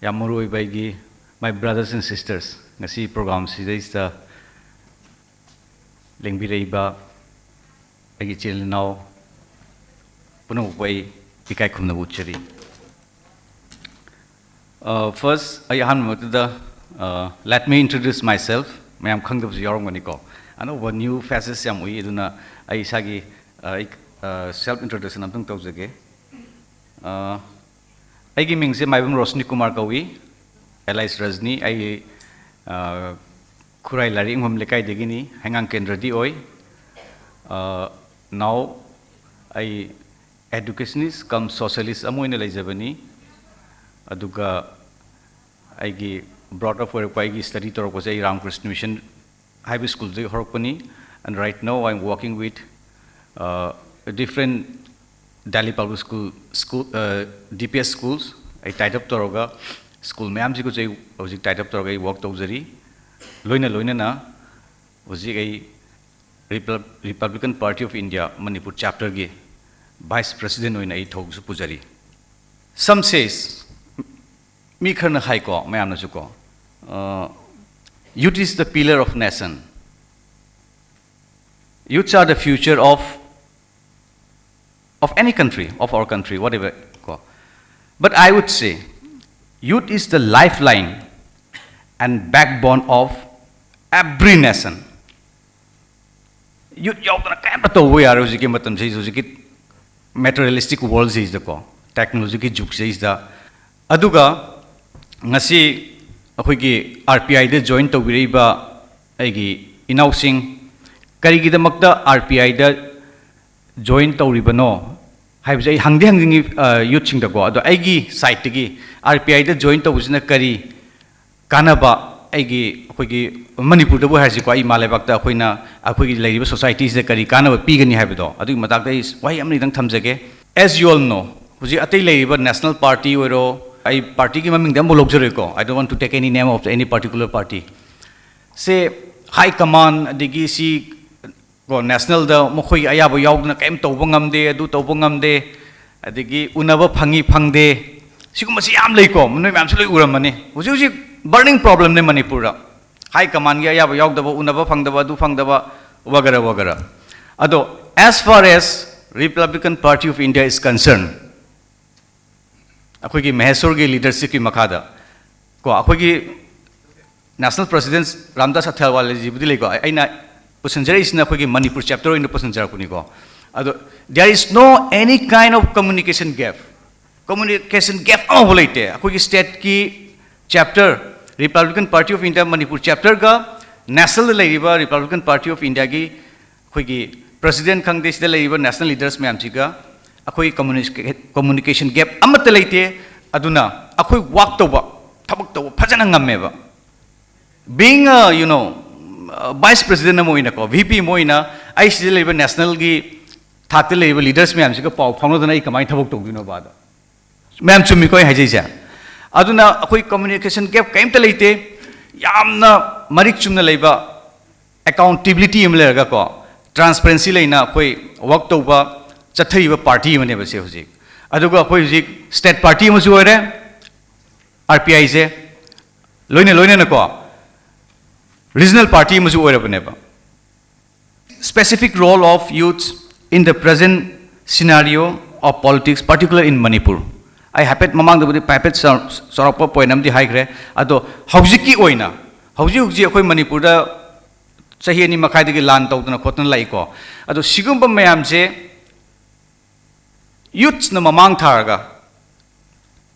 ꯌꯥꯝ ꯃꯔꯨ ꯑꯣꯏꯕ ꯑꯩꯒꯤ my brothers and sisters, ꯉꯁꯤ program ꯁꯤꯗꯩꯁꯤꯗ ꯂꯦꯡꯕꯤꯔꯛꯏꯕ ꯑꯩꯒꯤ ꯏꯆꯤꯜ ꯏꯅꯥꯎ ꯄꯨꯝꯅꯃꯛꯄꯨ ꯑꯩ ꯏꯀꯥꯏ ꯈꯨꯝꯅꯕ ꯎꯠꯆꯔꯤ꯫ Uh, first, ꯑꯩ ꯑꯍꯥꯟꯕ ꯃꯛꯇꯗ, uh, let me introduce myself. ꯃꯌꯥꯝ ꯈꯪꯗꯕꯁꯨ ꯌꯥꯎꯔꯝꯒꯅꯤꯀꯣ꯫ ꯑꯅꯧꯕ new faces ꯌꯥꯝ ꯎꯏ, ꯑꯗꯨꯅ ꯑꯩ ꯏꯁꯥꯒꯤ, uh, ꯑꯩ, uh, self introduction ꯑꯝꯇꯪ ꯇꯧꯖꯒꯦ꯫ Uh, ꯑꯩꯒꯤ ꯃꯤꯡꯁꯦ ꯃꯥꯏꯕꯝ ꯔꯣꯁꯅꯤ ꯀꯨꯃꯥꯔ ꯀꯧꯏ, alias ꯔꯖꯅꯤ꯫ ꯑꯩ, uh, ꯈꯨꯔꯥꯏ ꯂꯥꯏꯔꯤꯛ ꯌꯨꯝꯐꯝ ꯂꯩꯀꯥꯏꯗꯒꯤꯅꯤ, ꯍꯩꯉꯥꯡ ꯀꯦꯟꯗ꯭ꯔꯗꯤ ꯑꯣꯏ꯫ Uh, now ꯑꯩ educationist cum socialist ꯑꯃ ꯑꯣꯏꯅ ꯂꯩꯖꯕꯅꯤ꯫ ꯑꯗꯨꯒ ꯑꯩꯒꯤ brought up ꯑꯣꯏꯔꯛꯄ, ꯑꯩꯒꯤ study ꯇꯧꯔꯛꯄꯁꯦ ꯑꯩ ꯔꯥꯃꯀ꯭ꯔꯤꯁꯅ ꯃꯤꯁꯟ ꯍꯥꯏꯕ ꯁ꯭ꯀꯨꯜꯗꯒꯤ ꯍꯧꯔꯛꯄꯅꯤ꯫ And right now I am working with, uh, different Delhi public school, school, uh, D P S schools. ꯑꯩ tied up ꯇꯧꯔꯒ school ꯃꯌꯥꯝꯁꯤꯒꯁꯨ ꯑꯩ ꯍꯧꯖꯤꯛ tied up ꯇꯧꯔꯒ ꯑꯩ work ꯇꯧꯖꯔꯤ꯫ ꯂꯣꯏꯅ ꯂꯣꯏꯅꯅ ꯍꯧꯖꯤꯛ ꯑꯩ Repub- Republican Party of India Manipur Chapterꯒꯤ Vice President ꯑꯣꯏꯅ ꯑꯩ ꯊꯧꯁꯨ ꯄꯨꯖꯔꯤ꯫ Some says, ꯃꯤ ꯈꯔꯅ ꯍꯥꯏꯀꯣ, ꯃꯌꯥꯝꯅꯁꯨꯀꯣ, uh, "Youth is the pillar of nation." Youths are the future of, of any country, of our country, whatever. But I would say, youth is the lifeline and backbone of every nation. Youth ꯌꯥꯎꯗꯅ ꯀꯔꯤꯝꯇ ꯇꯧꯕ ꯌꯥꯔꯣꯏ ꯍꯧꯖꯤꯛꯀꯤ ꯃꯇꯝꯁꯤꯗ, ꯍꯧꯖꯤꯛꯀꯤ materialistic world ꯁꯤꯗꯀꯣ, technology ꯒꯤ ꯖꯨꯒꯁꯤꯗ꯫ ꯑꯗꯨꯒ ꯉꯁꯤ ꯑꯩꯈꯣꯏꯒꯤ R P I the join ꯇꯧꯕꯤꯔꯛꯏꯕ ꯑꯩꯒꯤ ꯏꯅꯥꯎꯁꯤꯡ, ꯀꯔꯤꯒꯤꯗꯃꯛꯇ R P I the join ꯇꯧꯔꯤꯕꯅꯣ ꯍꯥꯏꯕꯁꯦ ꯑꯩ ꯍꯪꯗꯤ ꯍꯪꯅꯤꯡꯉꯤ, ꯑ, youth ꯁꯤꯡꯗꯀꯣ꯫ ꯑꯗꯣ ꯑꯩꯒꯤ side ꯇꯒꯤ R P I the join ꯇꯧꯕꯁꯤꯅ ꯀꯔꯤ ꯀꯥꯟꯅꯕ, ꯑꯩꯒꯤ, ꯑꯩꯈꯣꯏꯒꯤ ꯃꯅꯤꯄꯨꯔꯗꯕꯨ ꯍꯥꯏꯔꯁꯤꯀꯣ, ꯑꯩ ꯏꯃꯥ ꯂꯩꯕꯥꯛꯇ ꯑꯩꯈꯣꯏꯅ, ꯑꯩꯈꯣꯏꯒꯤ ꯂꯩꯔꯤꯕ society ꯁꯤꯗ ꯀꯔꯤ ꯀꯥꯟꯅꯕ ꯄꯤꯒꯅꯤ ꯍꯥꯏꯕꯗꯣ, ꯑꯗꯨꯒꯤ ꯃꯇꯥꯡꯗ ꯑꯩ ꯋꯥꯍꯩ ꯑꯃꯅꯤꯗꯪ ꯊꯝꯖꯒꯦ꯫ As you all know, ꯍꯧꯖꯤꯛ ꯑꯇꯩ ꯂꯩꯔꯤꯕ national party ꯑꯣꯏꯔꯣ, ꯑꯩ party ꯒꯤ ꯃꯃꯤꯡꯗꯤ ꯑꯃꯐꯥꯎ ꯂꯧꯖꯔꯣꯏꯀꯣ, I don't want to take any name of any particular party꯫ Say high command, ꯑꯗꯒꯤ ꯁꯤ ꯀꯣ, national ꯗ ꯃꯈꯣꯏꯒꯤ ꯑꯌꯥꯕ ꯌꯥꯎꯗꯅ ꯀꯔꯤꯝ ꯇꯧꯕ ꯉꯝꯗꯦ, ꯑꯗꯨ ꯇꯧꯕ ꯉꯝꯗꯦ, ꯑꯗꯒꯤ ꯎꯅꯕ ꯐꯪꯉꯤ ꯐꯪꯗꯦ, ꯁꯤꯒꯨꯝꯕꯁꯤ ꯌꯥꯝ ꯂꯩꯀꯣ, ꯅꯣꯏ ꯃꯌꯥꯝꯁꯨ ꯂꯣꯏ ꯎꯔꯝꯃꯅꯤ꯫ ꯍꯧꯖꯤꯛ ꯍꯧꯖꯤꯛ burning problem ꯅꯦ ꯃꯅꯤꯄꯨꯔꯗ, high command ꯒꯤ ꯑꯌꯥꯕ ꯌꯥꯎꯗꯕ, ꯎꯅꯕ ꯐꯪꯗꯕ, ꯑꯗꯨ ꯐꯪꯗꯕ, ꯋꯒꯔ ꯋꯒꯔ꯫ ꯑꯗꯣ, as far as Republican Party of India is concerned, ꯑꯩꯈꯣꯏꯒꯤ ꯃꯍꯦꯁꯣꯔꯒꯤ leadership ꯀꯤ ꯃꯈꯥꯗ ꯀꯣ, ꯑꯩꯈꯣꯏꯒꯤ national president ꯔꯥꯝꯗꯥꯁ ꯑꯊꯦꯜꯋꯥꯂꯤꯖꯤꯕꯨꯗꯤ ꯂꯩꯀꯣ, ꯑꯩ-, ꯑꯩꯅ ꯄꯨꯁꯤꯟꯖꯔꯛꯏꯁꯤꯅ ꯑꯩꯈꯣꯏꯒꯤ ꯃꯅꯤꯄꯨꯔ chapter ꯑꯣꯏꯅ ꯄꯨꯁꯤꯟꯖꯔꯛꯄꯅꯤꯀꯣ꯫ ꯑꯗꯣ, there is no any kind of communication gap, communication gap ꯑꯃꯐꯥꯎ ꯂꯩꯇꯦ꯫ ꯑꯩꯈꯣꯏꯒꯤ state ꯀꯤ chapter, Republican Party of India Manipur chapter ꯒ national ꯗ ꯂꯩꯔꯤꯕ Republican Party of India ꯒꯤ ꯑꯩꯈꯣꯏꯒꯤ president ꯈꯪꯗꯦ, ꯁꯤꯗ ꯂꯩꯔꯤꯕ national leaders ꯃꯌꯥꯝꯁꯤꯒ ꯑꯩꯈꯣꯏ communica-, communication gap ꯑꯃꯠꯇ ꯂꯩꯇꯦ꯫ ꯑꯗꯨꯅ ꯑꯩꯈꯣꯏ work ꯇꯧꯕ, ꯊꯕꯛ ꯇꯧꯕ ꯐꯖꯅ ꯉꯝꯃꯦꯕ꯫ Being a, you know, uh, vice president ꯑꯃ ꯑꯣꯏꯅꯀꯣ, V P ꯑꯃ ꯑꯣꯏꯅ ꯑꯩ ꯁꯤꯗ ꯂꯩꯔꯤꯕ national ꯒꯤ ꯊꯥꯛꯇ ꯂꯩꯔꯤꯕ leaders ꯃꯌꯥꯝꯁꯤꯒ ꯄꯥꯎ ꯐꯥꯎꯅꯗꯅ ꯑꯩ ꯀꯃꯥꯏꯅ ꯊꯕꯛ ꯇꯧꯗꯣꯏꯅꯣꯕ ꯑꯗꯣ? ꯃꯌꯥꯝ ꯆꯨꯝꯃꯤꯀꯣ ꯑꯩ ꯍꯥꯏꯖꯩꯁꯦ? ꯑꯗꯨꯅ ꯑꯩꯈꯣꯏ communication gap ꯀꯔꯤꯝꯇ ꯂꯩꯇꯦ꯫ ꯌꯥꯝꯅ ꯃꯔꯤꯛ ꯆꯨꯝꯅ ꯂꯩꯕ, accountability ꯑꯃ ꯂꯩꯔꯒꯀꯣ, ꯇ꯭ꯔꯥꯟꯁꯄꯔꯦꯟꯁꯤ ꯂꯩꯅ ꯑꯩꯈꯣꯏ ꯋꯥꯛ ꯇꯧꯕ ꯆꯠꯊꯔꯤꯕ ꯄꯥꯔꯇꯤ ꯑꯃꯅꯦꯕ ꯁꯦ ꯍꯧꯖꯤꯛ꯫ ꯑꯗꯨꯒ ꯑꯩꯈꯣꯏ ꯍꯧꯖꯤꯛ ꯁ꯭ꯇꯦꯠ ꯄꯥꯔꯇꯤ ꯑꯃꯁꯨ ꯑꯣꯏꯔꯦ, ꯑꯥꯔ ꯄꯤ ꯑꯥꯏꯁꯦ꯫ ꯂꯣꯏꯅ ꯂꯣꯏꯅꯅꯀꯣ ꯔꯤꯖꯅꯦꯜ ꯄꯥꯔꯇꯤ ꯑꯃꯁꯨ ꯑꯣꯏꯔꯕꯅꯦꯕ꯫ Specific role of youths in the present scenario of politics, particular in Manipur. ꯑꯩ ꯍꯥꯏꯐꯦꯠ ꯃꯃꯥꯡꯗꯕꯨꯗꯤ ꯍꯥꯏꯐꯦꯠ ꯆꯥꯎ- ꯆꯥꯎꯔꯥꯛꯄ ꯄꯣꯏꯟ ꯑꯃꯗꯤ ꯍꯥꯏꯈ꯭ꯔꯦ꯫ ꯑꯗꯣ ꯍꯧꯖꯤꯛꯀꯤ ꯑꯣꯏꯅ, ꯍꯧꯖꯤꯛ ꯍꯧꯖꯤꯛ ꯑꯩꯈꯣꯏ ꯃꯅꯤꯄꯨꯔꯗ ꯆꯍꯤ ꯑꯅꯤ ꯃꯈꯥꯏꯗꯒꯤ ꯂꯥꯟ ꯇꯧꯗꯅ ꯈꯣꯠꯇꯅ ꯂꯥꯛꯏꯀꯣ꯫ ꯑꯗꯣ ꯁꯤꯒꯨꯝꯕ ꯃꯌꯥꯝꯁꯦ ꯌꯨꯠꯁꯅ ꯃꯃꯥꯡ ꯊꯥꯔꯒ,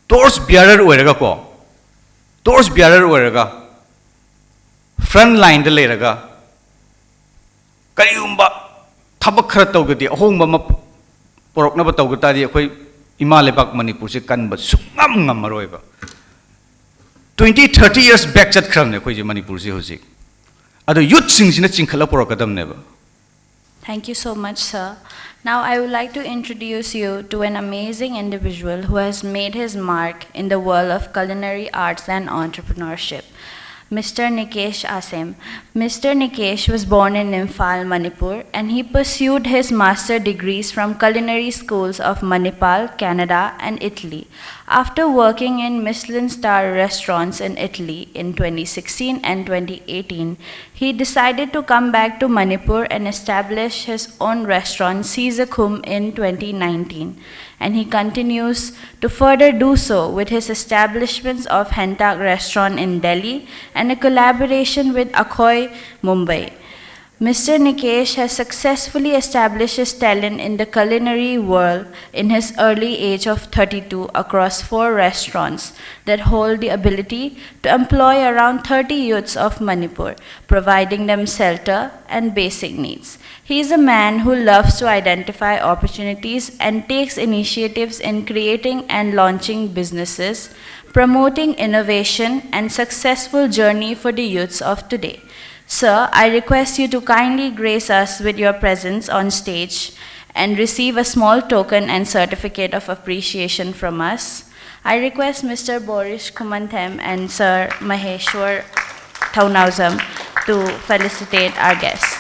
ꯇꯣꯔꯆ ꯕꯤꯌꯥꯔꯔ ꯑꯣꯏꯔꯒꯀꯣ, ꯇꯣꯔꯆ ꯕꯤꯌꯥꯔꯔ ꯑꯣꯏꯔꯒ, ꯐ꯭ꯔꯟ ꯂꯥꯏꯟꯗ ꯂꯩꯔꯒ, ꯀꯔꯤꯒꯨꯝꯕ ꯊꯕꯛ ꯈꯔ ꯇꯧꯗ꯭ꯔꯗꯤ, ꯑꯍꯣꯡꯕ ꯑꯃ ꯄꯨꯔꯛꯅꯕ ꯇꯧꯗ ꯇꯥꯔꯗꯤ, ꯑꯩꯈꯣꯏ ꯏꯃꯥ ꯂꯩꯕꯥꯛ ꯃꯅꯤꯄꯨꯔꯁꯦ ꯀꯟꯕ ꯁꯨꯡꯉꯝ ꯉꯝꯃꯔꯣꯏꯕ꯫ Twenty thirty years back ꯆꯠꯈ꯭ꯔꯕꯅꯦ ꯑꯩꯈꯣꯏꯁꯦ, ꯃꯅꯤꯄꯨꯔꯁꯦ ꯍꯧꯖꯤꯛ꯫ ꯑꯗꯣ ꯌꯨꯠꯁꯤꯡꯁꯤꯅ ꯆꯤꯡꯈꯠꯂ ꯄꯨꯔꯛꯀꯗꯕꯅꯦꯕ꯫ Thank you so much, sir. Now I would like to introduce you to an amazing individual who has made his mark in the world of culinary arts and entrepreneurship, Mister Nikesh Asem. Mister Nikesh was born in Imphal, Manipur, and he pursued his master degrees from culinary schools of Manipal, Canada, and Italy. After working in Michelin star restaurants in Italy in twenty sixteen and twenty eighteen, he decided to come back to Manipur and establish his own restaurant, Sizakhum, in twenty nineteen. And he continues to further do so with his establishments of Hentak Restaurant in Delhi and a collaboration with Akhoi, Mumbai. Mister Nikesh has successfully established his talent in the culinary world in his early age of thirty-two across four restaurants that hold the ability to employ around thirty youths of Manipur, providing them shelter and basic needs. He is a man who loves to identify opportunities and takes initiatives in creating and launching businesses, promoting innovation and successful journey for the youths of today. Sir, I request you to kindly grace us with your presence on stage and receive a small token and certificate of appreciation from us. I request Mister Boris Khumanthem and Sir Maheshwar Thounaojam to felicitate our guests.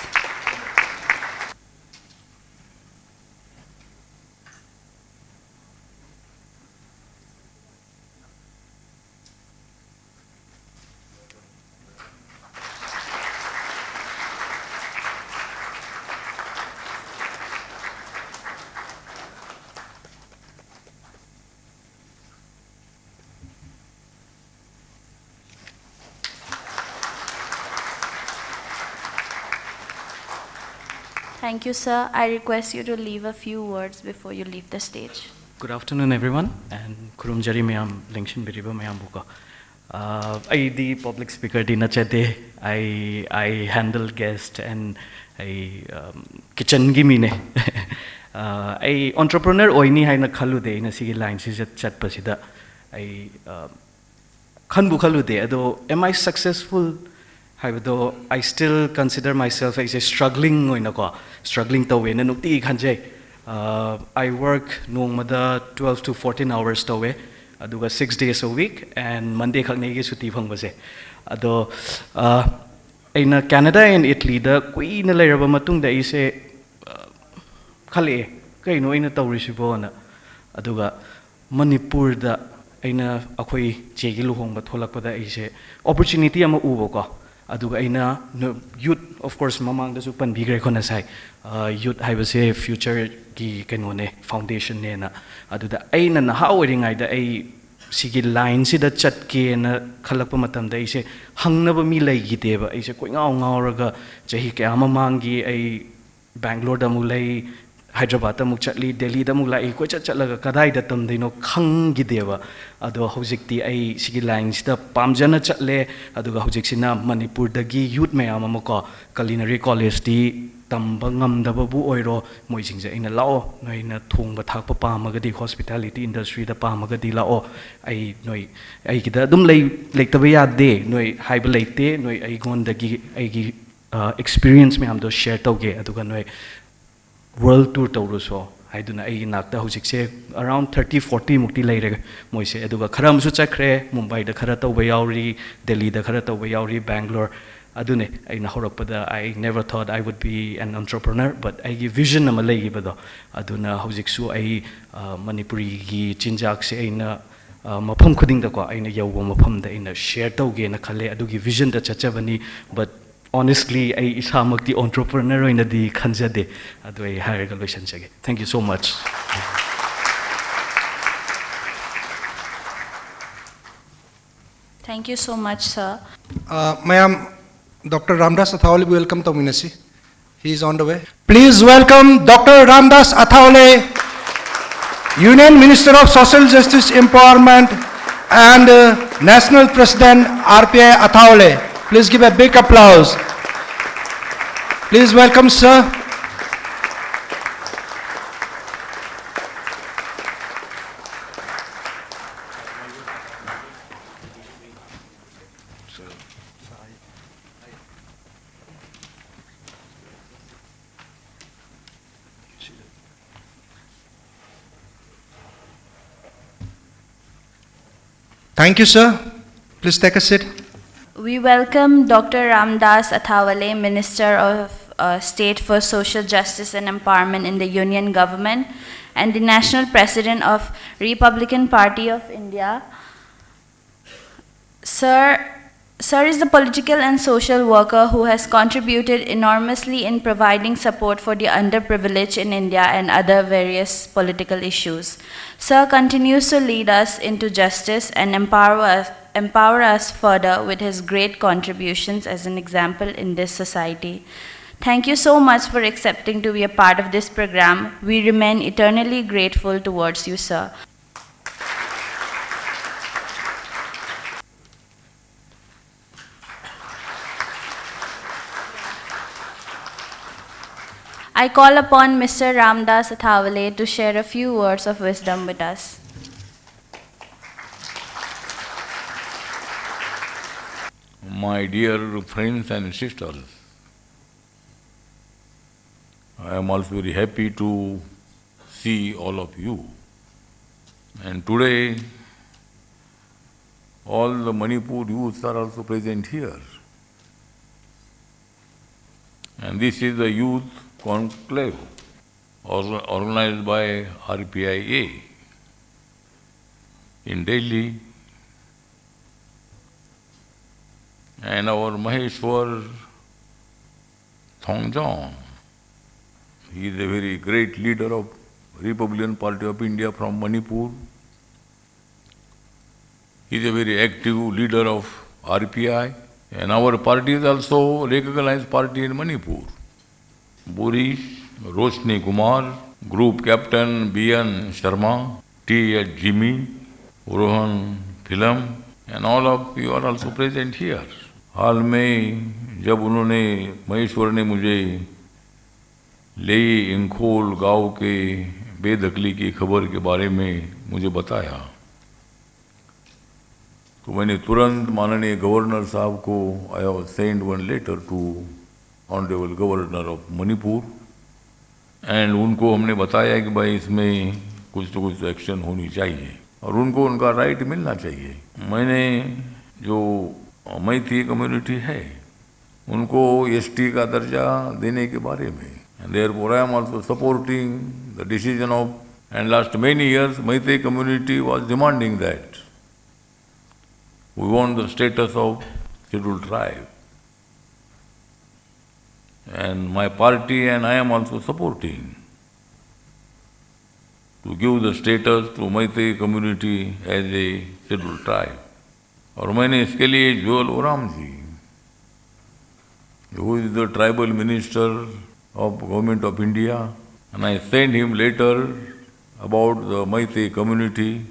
Thank you, sir. I request you to leave a few words before you leave the stage. Good afternoon, everyone, and ꯈꯨꯔꯨꯝꯖꯔꯤ ꯃꯌꯥꯝ, ꯂꯦꯡꯁꯤꯟꯕꯤꯔꯤꯕ ꯃꯌꯥꯝꯕꯨꯀꯣ꯫ ꯑꯥ, ꯑꯩꯗꯤ public speakerꯗꯤ ꯅꯠꯆꯗꯦ꯫ I, I handle guest and ꯑꯩ, um, kitchenꯒꯤ ꯃꯤꯅꯦ꯫ ꯑꯥ, ꯑꯩ entrepreneur ꯑꯣꯏꯅꯤ ꯍꯥꯏꯅ ꯈꯜꯂꯨꯗꯦ ꯑꯩꯅ ꯁꯤꯒꯤ lineꯁꯤꯗ ꯆꯠꯄꯁꯤꯗ꯫ ꯑꯩ, ꯑꯥ, ꯈꯟꯕꯨ ꯈꯜꯂꯨꯗꯦ꯫ ꯑꯗꯣ am I successful ꯍꯥꯏꯕꯗꯣ, I still consider myself ꯑꯩꯁꯦ struggling ꯑꯣꯏꯅꯀꯣ, struggling ꯇꯧꯋꯦꯅ ꯅꯨꯡꯇꯤꯒꯤ ꯈꯟꯖꯩ꯫ ꯑꯥ, I work ꯅꯣꯡꯃꯗ twelve to fourteen hours ꯇꯧꯋꯦ, ꯑꯗꯨꯒ six days a week and Monday ꯈꯛꯅꯦ ꯑꯩꯒꯤ ꯁꯨꯇꯤ ꯐꯪꯕꯁꯦ꯫ ꯑꯗꯣ, ꯑꯥ, ꯑꯩꯅ Canada and Italyꯗ ꯀꯨꯏꯅ ꯂꯩꯔꯕ ꯃꯇꯨꯡꯗ ꯑꯩꯁꯦ, ꯑꯥ, ꯈꯜꯂꯛꯑꯦ, "ꯀꯩꯅꯣ ꯑꯩꯅ ꯇꯧꯔꯤꯁꯤꯕꯣꯅ?" ꯑꯗꯨꯒ ꯃꯅꯤꯄꯨꯔꯗ ꯑꯩꯅ ꯑꯩꯈꯣꯏ ꯆꯦꯒꯤ ꯂꯨꯍꯣꯡꯕ ꯊꯣꯛꯂꯛꯄꯗ ꯑꯩꯁꯦ opportunity ꯑꯃ ꯎꯕꯀꯣ꯫ ꯑꯗꯨꯒ ꯑꯩꯅ ꯅꯨ-, youth, of course, ꯃꯃꯥꯡꯗꯁꯨ ꯄꯟꯕꯤꯈ꯭ꯔꯦꯀꯣ ꯉꯁꯥꯏ꯫ ꯑꯥ, youth ꯍꯥꯏꯕꯁꯦ futureꯒꯤ ꯀꯩꯅꯣꯅꯦ, foundationꯅꯦꯅ꯫ ꯑꯗꯨꯗ ꯑꯩꯅ ꯅꯍꯥ ꯑꯣꯏꯔꯤꯉꯩꯗ ꯑꯩ ꯁꯤꯒꯤ lineꯁꯤꯗ ꯆꯠꯀꯦꯅ ꯈꯜꯂꯛꯄ ꯃꯇꯝꯗ ꯑꯩꯁꯦ ꯍꯪꯅꯕ ꯃꯤ ꯂꯩꯈꯤꯗꯦꯕ꯫ ꯑꯩꯁꯦ ꯀꯣꯏꯉꯥꯎ ꯉꯥꯎꯔꯒ ꯆꯍꯤ ꯀꯌꯥ ꯃꯃꯥꯡꯒꯤ ꯑꯩ ꯕꯦꯡꯒ꯭ꯂꯣꯔꯗ ꯑꯃꯨꯛ ꯂꯩ, ꯍꯥꯏꯗ꯭ꯔꯕꯥꯗꯇ ꯑꯃꯨꯛ ꯆꯠꯂꯤ, ꯗꯦꯜꯂꯤꯗ ꯑꯃꯨꯛ ꯂꯥꯛꯏ, ꯀꯣꯏꯆꯠ ꯆꯠꯂꯒ ꯀꯗꯥꯏꯗ ꯇꯝꯗꯣꯏꯅꯣ ꯈꯪꯈꯤꯗꯦꯕ꯫ ꯑꯗꯣ ꯍꯧꯖꯤꯛꯇꯤ ꯑꯩ ꯁꯤꯒꯤ lineꯁꯤꯗ ꯄꯥꯝꯖꯅ ꯆꯠꯂꯦ꯫ ꯑꯗꯨꯒ ꯍꯧꯖꯤꯛꯁꯤꯅ ꯃꯅꯤꯄꯨꯔꯗꯒꯤ youth ꯃꯌꯥꯝ ꯑꯃ ꯀꯣ, culinary collegeꯇꯤ ꯇꯝꯕ ꯉꯝꯗꯕꯕꯨ ꯑꯣꯏꯔꯣ, ꯃꯣꯏꯁꯤꯡꯁꯦ ꯑꯩꯅ, "ꯂꯥꯛꯑꯣ, ꯅꯣꯏꯅ ꯊꯣꯡꯕ ꯊꯥꯛꯄ ꯄꯥꯝꯃꯒꯗꯤ, hospitality industryꯗ ꯄꯥꯝꯃꯒꯗꯤ ꯂꯥꯛꯑꯣ, ꯑꯩ ꯅꯣꯏ ꯑꯩꯒꯤꯗ ꯑꯗꯨꯝ ꯂꯩ, ꯂꯩꯇꯕ ꯌꯥꯗꯦ, ꯅꯣꯏ ꯍꯥꯏꯕ ꯂꯩꯇꯦ, ꯅꯣꯏ ꯑꯩꯉꯣꯟꯗꯒꯤ ꯑꯩꯒꯤ, ꯑ, experience ꯃꯌꯥꯝꯗꯣ share ꯇꯧꯒꯦ, ꯑꯗꯨꯒ ꯅꯣꯏ world tour ꯇꯧꯔꯨꯁꯣ" ꯍꯥꯏꯗꯨꯅ ꯑꯩꯒꯤ ꯅꯥꯛꯇ ꯍꯧꯖꯤꯛꯁꯦ around thirty, forty ꯃꯨꯛꯇꯤ ꯂꯩꯔꯦ ꯃꯣꯏꯁꯦ꯫ ꯑꯗꯨꯒ ꯈꯔ ꯑꯃꯁꯨ ꯆꯠꯈ꯭ꯔꯦ, ꯃꯨꯝꯕꯥꯏꯗ ꯈꯔ ꯇꯧꯕ ꯌꯥꯎꯔꯤ, ꯗꯦꯜꯂꯤꯗ ꯈꯔ ꯇꯧꯕ ꯌꯥꯎꯔꯤ, ꯕꯦꯡꯒ꯭ꯂꯣꯔ꯫ ꯑꯗꯨꯅꯦ ꯑꯩꯅ ꯍꯧꯔꯛꯄꯗ, "I never thought I would be an entrepreneur, but ꯑꯩꯒꯤ vision ꯑꯃ ꯂꯩꯈꯤꯕꯗꯣ, ꯑꯗꯨꯅ ꯍꯧꯖꯤꯛꯁꯨ ꯑꯩ, ꯑ, ꯃꯅꯤꯄꯨꯔꯤꯒꯤ ꯆꯤꯟꯖꯥꯛꯁꯦ ꯑꯩꯅ, ꯑ, ꯃꯐꯝ ꯈꯨꯗꯤꯡꯗꯀꯣ, ꯑꯩꯅ ꯌꯧꯕ ꯃꯐꯝꯗ ꯑꯩꯅ share ꯇꯧꯒꯦꯅ ꯈꯜꯂꯦ, ꯑꯗꯨꯒꯤ visionꯗ ꯆꯠꯆꯕꯅꯤ꯫ But honestly, ꯑꯩ ꯏꯁꯥꯃꯛꯇꯤ entrepreneur ꯑꯣꯏꯅꯗꯤ ꯈꯟꯖꯗꯦ"꯫ ꯑꯗꯨ ꯑꯩ ꯍꯥꯏꯔꯒ ꯂꯣꯏꯁꯤꯟꯖꯒꯦ꯫ Thank you so much. Thank you so much, sir. ꯑ, ꯃꯌꯥꯝ, Doctor Ramdas ꯑꯊꯥꯋꯥꯂꯤꯕꯨ welcome ꯇꯧꯃꯤꯟꯅꯁꯤ꯫ He is on the way. Please welcome Doctor Ramdas Athavale, Union Minister of Social Justice Empowerment and uh, National President R P I Athavale. Please give a big applause. Please welcome, sir. Thank you, sir. Please take a seat. We welcome Doctor Ramdas Athavale, Minister of uh, State for Social Justice and Empowerment in the Union Government and the National President of Republican Party of India. Sir, Sir is a political and social worker who has contributed enormously in providing support for the underprivileged in India and other various political issues. Sir continues to lead us into justice and empower us, empower us further with his great contributions as an example in this society. Thank you so much for accepting to be a part of this program. We remain eternally grateful towards you, sir. I call upon Mister Ramdas Athavale to share a few words of wisdom with us. My dear friends and sisters, I am also very happy to see all of you. And today, all the Manipur youths are also present here. And this is the youth conclave or- organized by R P I A in Delhi. And our Maheshwar Thongjon, he is a very great leader of Republican Party of India from Manipur. He is a very active leader of R P I. And our party is also a recognized party in Manipur. Burish, Roshni Kumar, Group Captain B N Sharma, T H Jimmy, Rohan Thilam, and all of you are also present here. हाल में जब उन्होंने, महेश्वर ने मुझे लेई इंखोल गांव के बेदखली की खबर के बारे में मुझे बताया, तो मैंने तुरंत माननीय गवर्नर साहब को, I have sent one letter to Honorable Governor of Manipur, and उनको हमने बताया कि भाई, इसमें कुछ तो कुछ एक्शन होनी चाहिए और उनको उनका राइट मिलना चाहिए। मैंने जो मैती कम्युनिटी है, उनको एसटी का दर्जा देने के बारे में, and therefore I am also supporting the decision of, and last many years Meitei community was demanding that we want the status of scheduled tribe, and my party and I am also supporting to give the status to Meitei community as a scheduled tribe. और मैंने इसके लिए जुएल ओराम जी, who is the tribal minister of Government of India, and I sent him letter about the Meitei community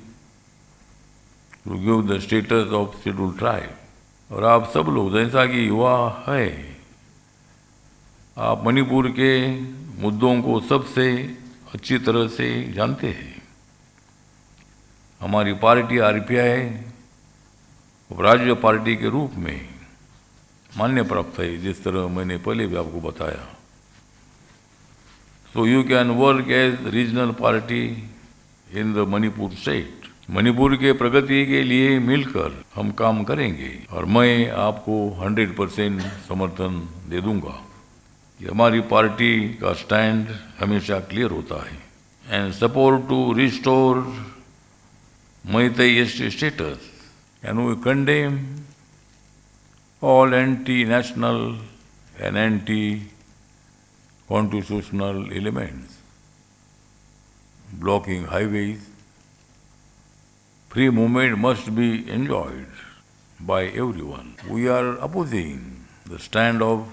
to give the status of scheduled tribe. और आप सब लोग, जैसा कि युवा है, आप मणिपुर के मुद्दों को सबसे अच्छी तरह से जानते हैं। हमारी पार्टी आरपीआई राज्य पार्टी के रूप में मान्य प्राप्त है, जिस तरह मैंने पहले भी आपको बताया। So you can work as regional party in the Manipur state. Manipur के प्रगति के लिए मिलकर हम काम करेंगे और मैं आपको हंड्रेड परसेंट समर्थन दे दूंगा। ये हमारी पार्टी का स्टैंड हमेशा क्लियर होता है। And support to restore Meitei S T status, and we condemn all anti-national and anti-constitutional elements blocking highways. Free movement must be enjoyed by everyone. We are opposing the stand of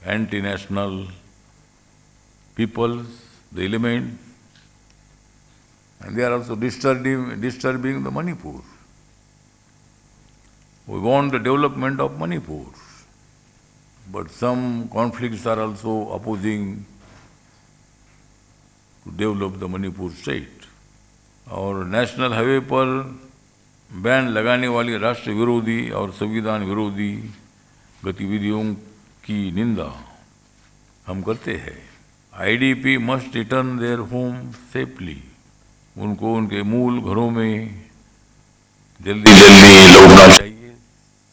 anti-national peoples, the elements, and they are also disturbing, disturbing the Manipur. We want the development of Manipur, but some conflicts are also opposing to develop the Manipur state. और national highway पर ban लगाने वाली राष्ट्र विरोधी और संविधान विरोधी गतिविधियों की निंदा हम करते हैं। I D P must return their home safely. उनको उनके मूल घरों में जल्दी जल्दी लौटना चाहिए।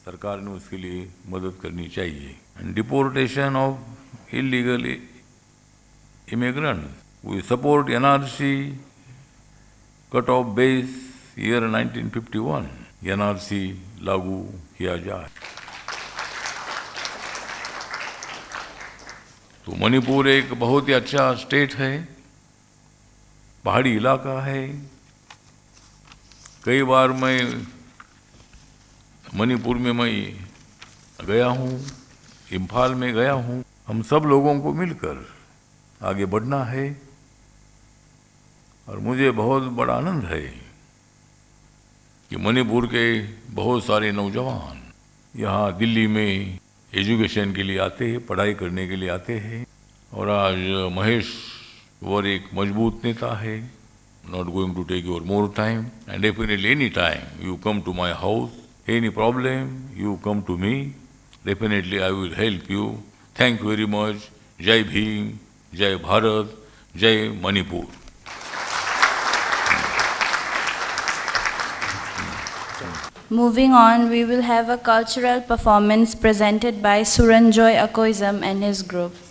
सरकार ने उसके लिए मदद करनी चाहिए। And deportation of illegal immigrants. We support N R C cut off base year nineteen fifty one. N R C लागू किया जाए। तो मणिपुर एक बहुत ही अच्छा स्टेट है, पहाड़ी इलाका है। कई बार मैं मणिपुर में मैं गया हूँ, इम्फाल में गया हूँ। हम सब लोगों को मिलकर आगे बढ़ना है और मुझे बहुत बड़ा आनंद है कि मणिपुर के बहुत सारे नौजवान यहाँ दिल्ली में एजुकेशन के लिए आते हैं, पढ़ाई करने के लिए आते हैं। और आज महेश्वर एक मजबूत नेता है। Not going to take your more time, and definitely any time you come to my house, any problem, you come to me, definitely I will help you. Thank you very much. जय भीम, जय भारत, जय Manipur. Moving on, we will have a cultural performance presented by Suranjoy Akoizam and his group.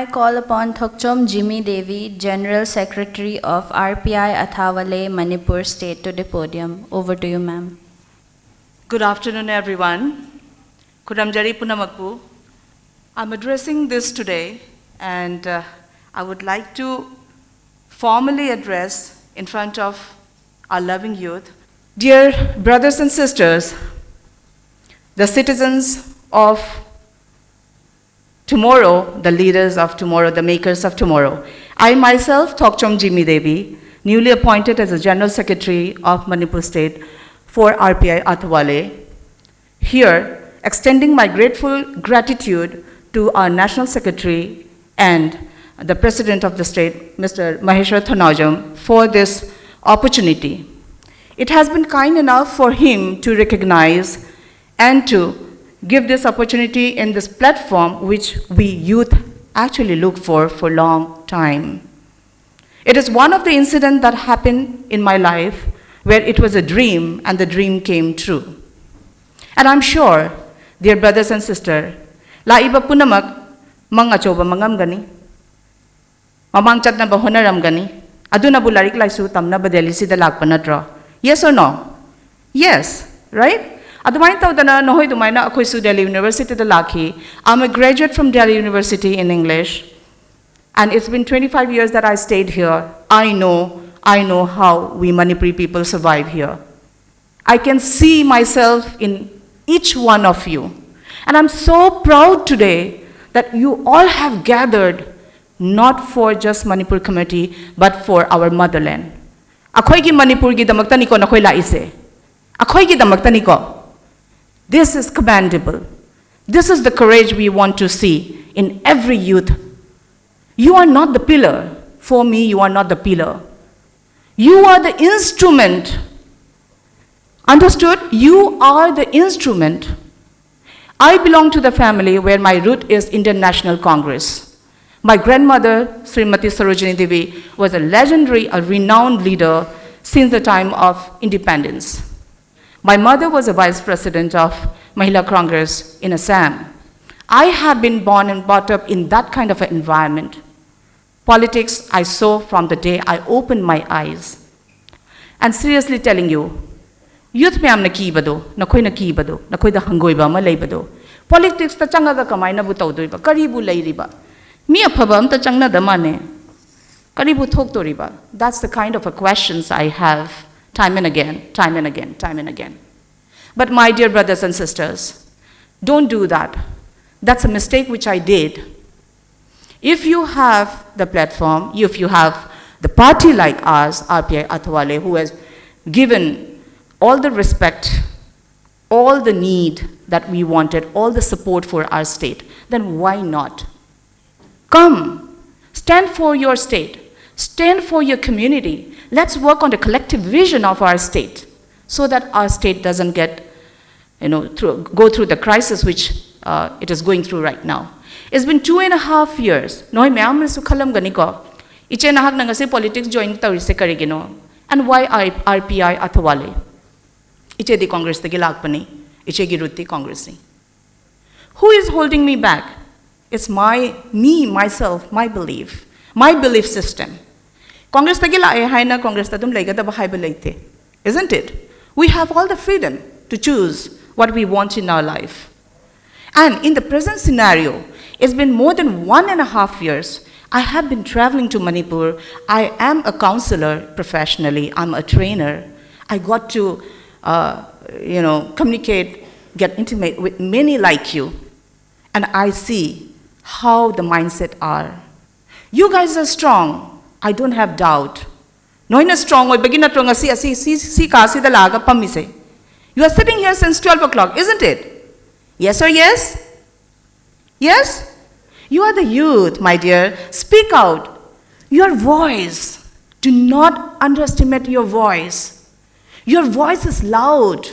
I call upon Thokchom Jimmy Devi, General Secretary of R P I Athawale, Manipur State, to the podium. Over to you, ma'am. Good afternoon, everyone. Khudamjari punamakpu. I'm addressing this today, and uh, I would like to formally address in front of our loving youth. Dear brothers and sisters, the citizens of tomorrow, the leaders of tomorrow, the makers of tomorrow. I myself, Thokchom Jimmy Devi, newly appointed as the General Secretary of Manipur State for R P I Athawale, here extending my grateful gratitude to our National Secretary and the President of the State, Mister Maheshwar Thonnaojam, for this opportunity. It has been kind enough for him to recognize and to give this opportunity in this platform which we youth actually look for for long time. It is one of the incidents that happened in my life where it was a dream and the dream came true. And I'm sure, dear brothers and sisters, ꯂꯥꯛꯏꯕ ꯄꯨꯝꯅꯃꯛ ꯃꯪ ꯑꯆꯧꯕ ꯃꯪꯉꯝꯒꯅꯤ, ꯃꯃꯥꯡ ꯆꯠꯅꯕ ꯍꯣꯠꯅꯔꯝꯒꯅꯤ, ꯑꯗꯨꯅꯕꯨ ꯂꯥꯏꯔꯤꯛ ꯂꯥꯏꯁꯨ ꯇꯝꯅꯕ ꯗꯦꯜꯂꯤꯁꯤꯗ ꯂꯥꯛꯄ ꯅꯠꯇ꯭ꯔꯣ? Yes or no? Yes, right? ꯑꯗꯨꯃꯥꯏꯅ ꯇꯧꯗꯅ ꯅꯈꯣꯏ ꯑꯗꯨꯃꯥꯏꯅ ꯑꯩꯈꯣꯏꯁꯨ ꯗꯦꯜꯂꯤ ꯌꯨꯅꯤꯚꯔꯁꯤꯇꯤꯗ ꯂꯥꯛꯈꯤ. I'm a graduate from Delhi University in English. And it's been twenty-five years that I stayed here. I know, I know how we Manipuri people survive here. I can see myself in each one of you. And I'm so proud today that you all have gathered not for just Manipur community, but for our motherland. ꯑꯩꯈꯣꯏꯒꯤ ꯃꯅꯤꯄꯨꯔꯒꯤꯗꯃꯛꯇꯅꯤꯀꯣ ꯅꯈꯣꯏ ꯂꯥꯛꯏꯁꯦ. ꯑꯩꯈꯣꯏꯒꯤꯗꯃꯛꯇꯅꯤꯀꯣ. This is commendable. This is the courage we want to see in every youth. You are not the pillar. For me, you are not the pillar. You are the instrument. Understood? You are the instrument. I belong to the family where my root is Indian National Congress. My grandmother, Srimati Sarojini Devi, was a legendary, a renowned leader since the time of independence. My mother was a vice president of Mahila Congress in Assam. I have been born and brought up in that kind of an environment. Politics I saw from the day I opened my eyes. And seriously telling you, youth ꯃꯌꯥꯝꯅ ꯀꯤꯕꯗꯣ, ꯅꯈꯣꯏꯅ ꯀꯤꯕꯗꯣ, ꯅꯈꯣꯏꯗ ꯍꯪꯒꯣꯏꯕ ꯑꯃ ꯂꯩꯕꯗꯣ, ꯄꯣꯂꯤꯇꯤꯛꯁꯇ ꯆꯪꯉꯒ ꯀꯃꯥꯏꯅꯕꯨ ꯇꯧꯗꯣꯏꯕ? ꯀꯔꯤꯕꯨ ꯂꯩꯔꯤꯕ? ꯃꯤ ꯑꯐꯕ ꯑꯝꯇ ꯆꯪꯅꯗ ꯃꯥꯅꯦ꯫ ꯀꯔꯤꯕꯨ ꯊꯣꯛꯇꯣꯔꯤꯕ? That's the kind of a questions I have time and again, time and again, time and again. But my dear brothers and sisters, don't do that. That's a mistake which I did. If you have the platform, if you have the party like ours, R P I Athawale, who has given all the respect, all the need that we wanted, all the support for our state, then why not? Come, stand for your state, stand for your community. Let's work on the collective vision of our state so that our state doesn't get, you know, through, go through the crisis which uh, it is going through right now. It's been two and a half years. ꯅꯣꯏ ꯃꯌꯥꯝ ꯑꯃꯁꯨ ꯈꯜꯂꯝꯒꯅꯤꯀꯣ, ꯏꯆꯦ ꯅꯍꯥꯛꯅ ꯉꯁꯤ politics join ꯇꯧꯔꯤꯁꯦ ꯀꯔꯤꯒꯤꯅꯣ? And why I, R P I Athawale? ꯏꯆꯦꯗꯤ ꯀꯣꯡꯒ꯭ꯔꯦꯁꯇꯒꯤ ꯂꯥꯛꯄꯅꯤ, ꯏꯆꯦꯒꯤ ꯔꯨꯠꯇꯤ ꯀꯣꯡꯒ꯭ꯔꯦꯁꯅꯤ꯫ Who is holding me back? It's my, me, myself, my belief, my belief system. ꯀꯣꯡꯒ꯭ꯔꯦꯁꯇꯒꯤ ꯂꯥꯛꯑꯦ ꯍꯥꯏꯅ ꯀꯣꯡꯒ꯭ꯔꯦꯁꯇ ꯑꯗꯨꯝ ꯂꯩꯒꯗꯕ ꯍꯥꯏꯕ ꯂꯩꯇꯦ, isn't it? We have all the freedom to choose what we want in our life. And in the present scenario, it's been more than one and a half years. I have been traveling to Manipur. I am a counselor professionally. I'm a trainer. I got to, uh, you know, communicate, get intimate with many like you. And I see how the mindset are. You guys are strong. I don't have doubt. ꯅꯣꯏꯅ strong ꯑꯣꯏꯕꯒꯤ ꯅꯠꯇ꯭ꯔꯣ ꯉꯁꯤ ꯑꯁꯤ ꯁꯤ ꯁꯤ ꯀꯥꯁꯤꯗ ꯂꯥꯛꯑꯒ ꯐꯝꯃꯤꯁꯦ? You are sitting here since twelve o'clock, isn't it? Yes or yes? Yes? You are the youth, my dear. Speak out. Your voice. Do not underestimate your voice. Your voice is loud.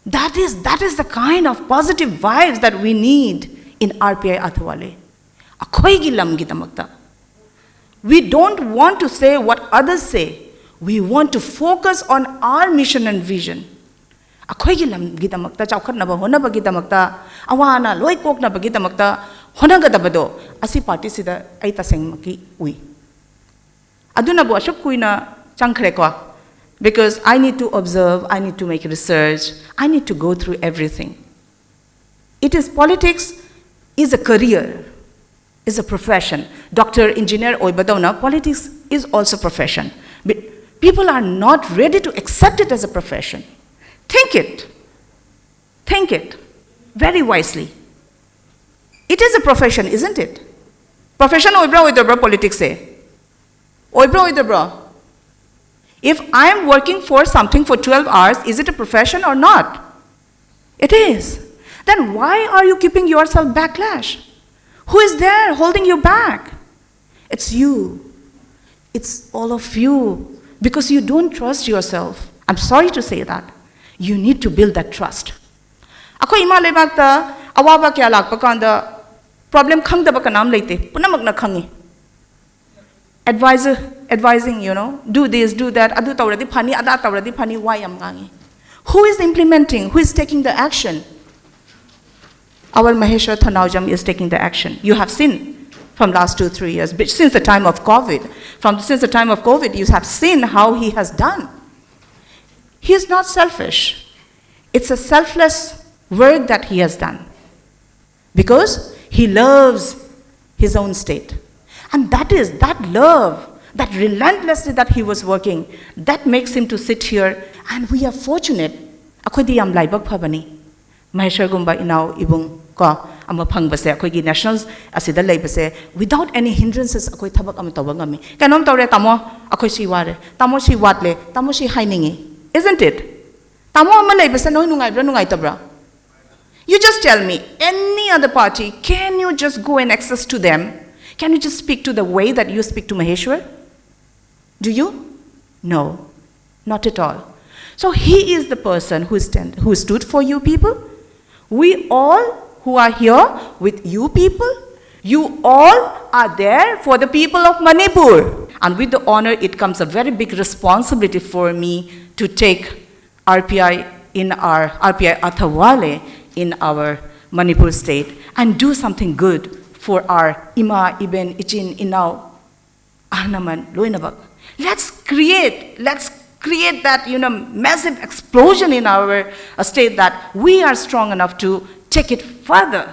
That is, that is the kind of positive vibes that we need in R P I Athawale. ꯑꯩꯈꯣꯏꯒꯤ ꯂꯝꯒꯤꯗꯃꯛꯇ. We don't want to say what others say. We want to focus on our mission and vision. ꯑꯩꯈꯣꯏꯒꯤ ꯂꯝꯒꯤꯗꯃꯛꯇ, ꯆꯥꯎꯈꯠꯅꯕ ꯍꯣꯠꯅꯕꯒꯤꯗꯃꯛꯇ, ꯑꯋꯥ ꯑꯅꯥ ꯂꯣꯏ ꯀꯣꯛꯅꯕꯒꯤꯗꯃꯛꯇ ꯍꯣꯠꯅꯒꯗꯕꯗꯣ ꯑꯁꯤ ꯄꯥꯔꯇꯤꯁꯤꯗ ꯑꯩ ꯇꯁꯦꯡꯃꯛꯀꯤ ꯎꯏ꯫ ꯑꯗꯨꯅꯕꯨ ꯑꯁꯨꯛ ꯀꯨꯏꯅ ꯆꯪꯈ꯭ꯔꯦꯀꯣ, because I need to observe, I need to make research, I need to go through everything. It is, politics is a career, is a profession. Doctor, engineer ꯑꯣꯏꯕꯗꯧꯅ politics is also profession. But people are not ready to accept it as a profession. Think it. Think it very wisely. It is a profession, isn't it? Profession ꯑꯣꯏꯕ꯭ꯔꯥ ꯑꯣꯏꯗꯕ꯭ꯔꯥ politics ꯁꯦ? ꯑꯣꯏꯕ꯭ꯔꯥ ꯑꯣꯏꯗꯕ꯭ꯔꯥ? If I am working for something for twelve hours, is it a profession or not? It is. Then why are you keeping yourself backlash? Who is there holding you back? It's you. It's all of you. Because you don't trust yourself. I'm sorry to say that. You need to build that trust. ꯑꯩꯈꯣꯏ ꯏꯃꯥ ꯂꯩꯕꯥꯛꯇ ꯑꯋꯥꯕ ꯀꯌꯥ ꯂꯥꯛꯄ ꯀꯥꯟꯗ problem ꯈꯪꯗꯕ ꯀꯅꯥꯝ ꯂꯩꯇꯦ, ꯄꯨꯝꯅꯃꯛꯅ ꯈꯪꯉꯤ꯫ Advisor, advising, you know, do this, do that, ꯑꯗꯨ ꯇꯧꯔꯗꯤ ꯐꯅꯤ, ꯑꯗꯥ ꯇꯧꯔꯗꯤ ꯐꯅꯤ, ꯋꯥ ꯌꯥꯝ ꯉꯥꯡꯉꯤ꯫ Who is implementing? Who is taking the action? Our Maheshwar Thanaujam is taking the action. You have seen from last two, three years, but since the time of COVID, from, since the time of COVID, you have seen how he has done. He is not selfish. It's a selfless work that he has done. Because he loves his own state. And that is, that love, that relentlessly that he was working, that makes him to sit here, and we are fortunate. ꯑꯩꯈꯣꯏꯗꯤ ꯌꯥꯝ ꯂꯥꯏꯕꯛ ꯐꯕꯅꯤ꯫ ꯃꯍꯦꯁ꯭ꯋꯔꯒꯨꯝꯕ ꯏꯅꯥꯎ ꯏꯕꯨꯡ ꯀꯣ ꯑꯃ ꯐꯪꯕꯁꯦ, ꯑꯩꯈꯣꯏꯒꯤ national ꯑꯁꯤꯗ ꯂꯩꯕꯁꯦ, without any hindrances ꯑꯩꯈꯣꯏ ꯊꯕꯛ ꯑꯃ ꯇꯧꯕ ꯉꯝꯃꯤ꯫ ꯀꯩꯅꯣꯝ ꯇꯧꯔꯦ ꯇꯥꯃꯣ, ꯑꯩꯈꯣꯏ ꯁꯤ ꯋꯥꯔꯦ, ꯇꯥꯃꯣ ꯁꯤ ꯋꯥꯠꯂꯦ, ꯇꯥꯃꯣ ꯁꯤ ꯍꯥꯏꯅꯤꯡꯉꯤ, isn't it? ꯇꯥꯃꯣ ꯑꯃ ꯂꯩꯕꯁꯦ ꯅꯣꯏ ꯅꯨꯡꯉꯥꯏꯕ꯭ꯔꯥ ꯅꯨꯡꯉꯥꯏꯇꯕ꯭ꯔꯥ? You just tell me, any other party, can you just go and access to them? Can you just speak to the way that you speak to Maheshwar? Do you? No, not at all. So he is the person who, stand, who stood for you people. We all who are here with you people, you all are there for the people of Manipur. And with the honor, it comes a very big responsibility for me to take R P I in our R P I Atha Wale in our Manipur state and do something good for our ima, iben, ichin, inao, ahnaman, loinabak. Let's create, let's create that, you know, massive explosion in our uh, state that we are strong enough to take it further,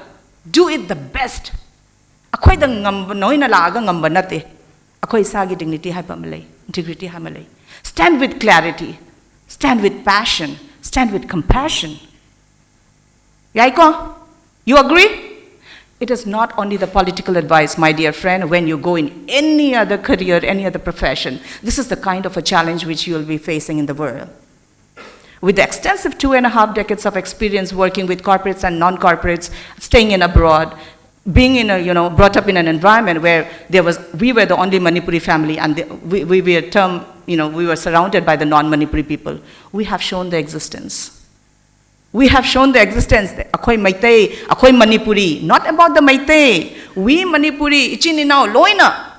do it the best. ꯑꯩꯈꯣꯏꯗ ꯉꯝꯕ, ꯅꯣꯏꯅ ꯂꯥꯛꯑꯒ ꯉꯝꯕ ꯅꯠꯇꯦ꯫ ꯑꯩꯈꯣꯏ ꯏꯁꯥꯒꯤ dignity ꯍꯥꯏꯕ ꯑꯃ ꯂꯩ, integrity ꯍꯥꯏꯕ ꯑꯃ ꯂꯩ꯫ Stand with clarity, stand with passion, stand with compassion. ꯌꯥꯏꯀꯣ? You agree? It is not only the political advice, my dear friend, when you go in any other career, any other profession. This is the kind of a challenge which you will be facing in the world. With the extensive two and a half decades of experience working with corporates and non-corporates, staying in abroad, being in a, you know, brought up in an environment where there was, we were the only Manipuri family and the, we, we were term, you know, we were surrounded by the non-Manipuri people. We have shown the existence. We have shown the existence. ꯑꯩꯈꯣꯏ ꯃꯩꯇꯩ, ꯑꯩꯈꯣꯏ Manipuri, not about the Meitei. We Manipuri, ꯏꯆꯤꯟ ꯏꯅꯥꯎ ꯂꯣꯏꯅ.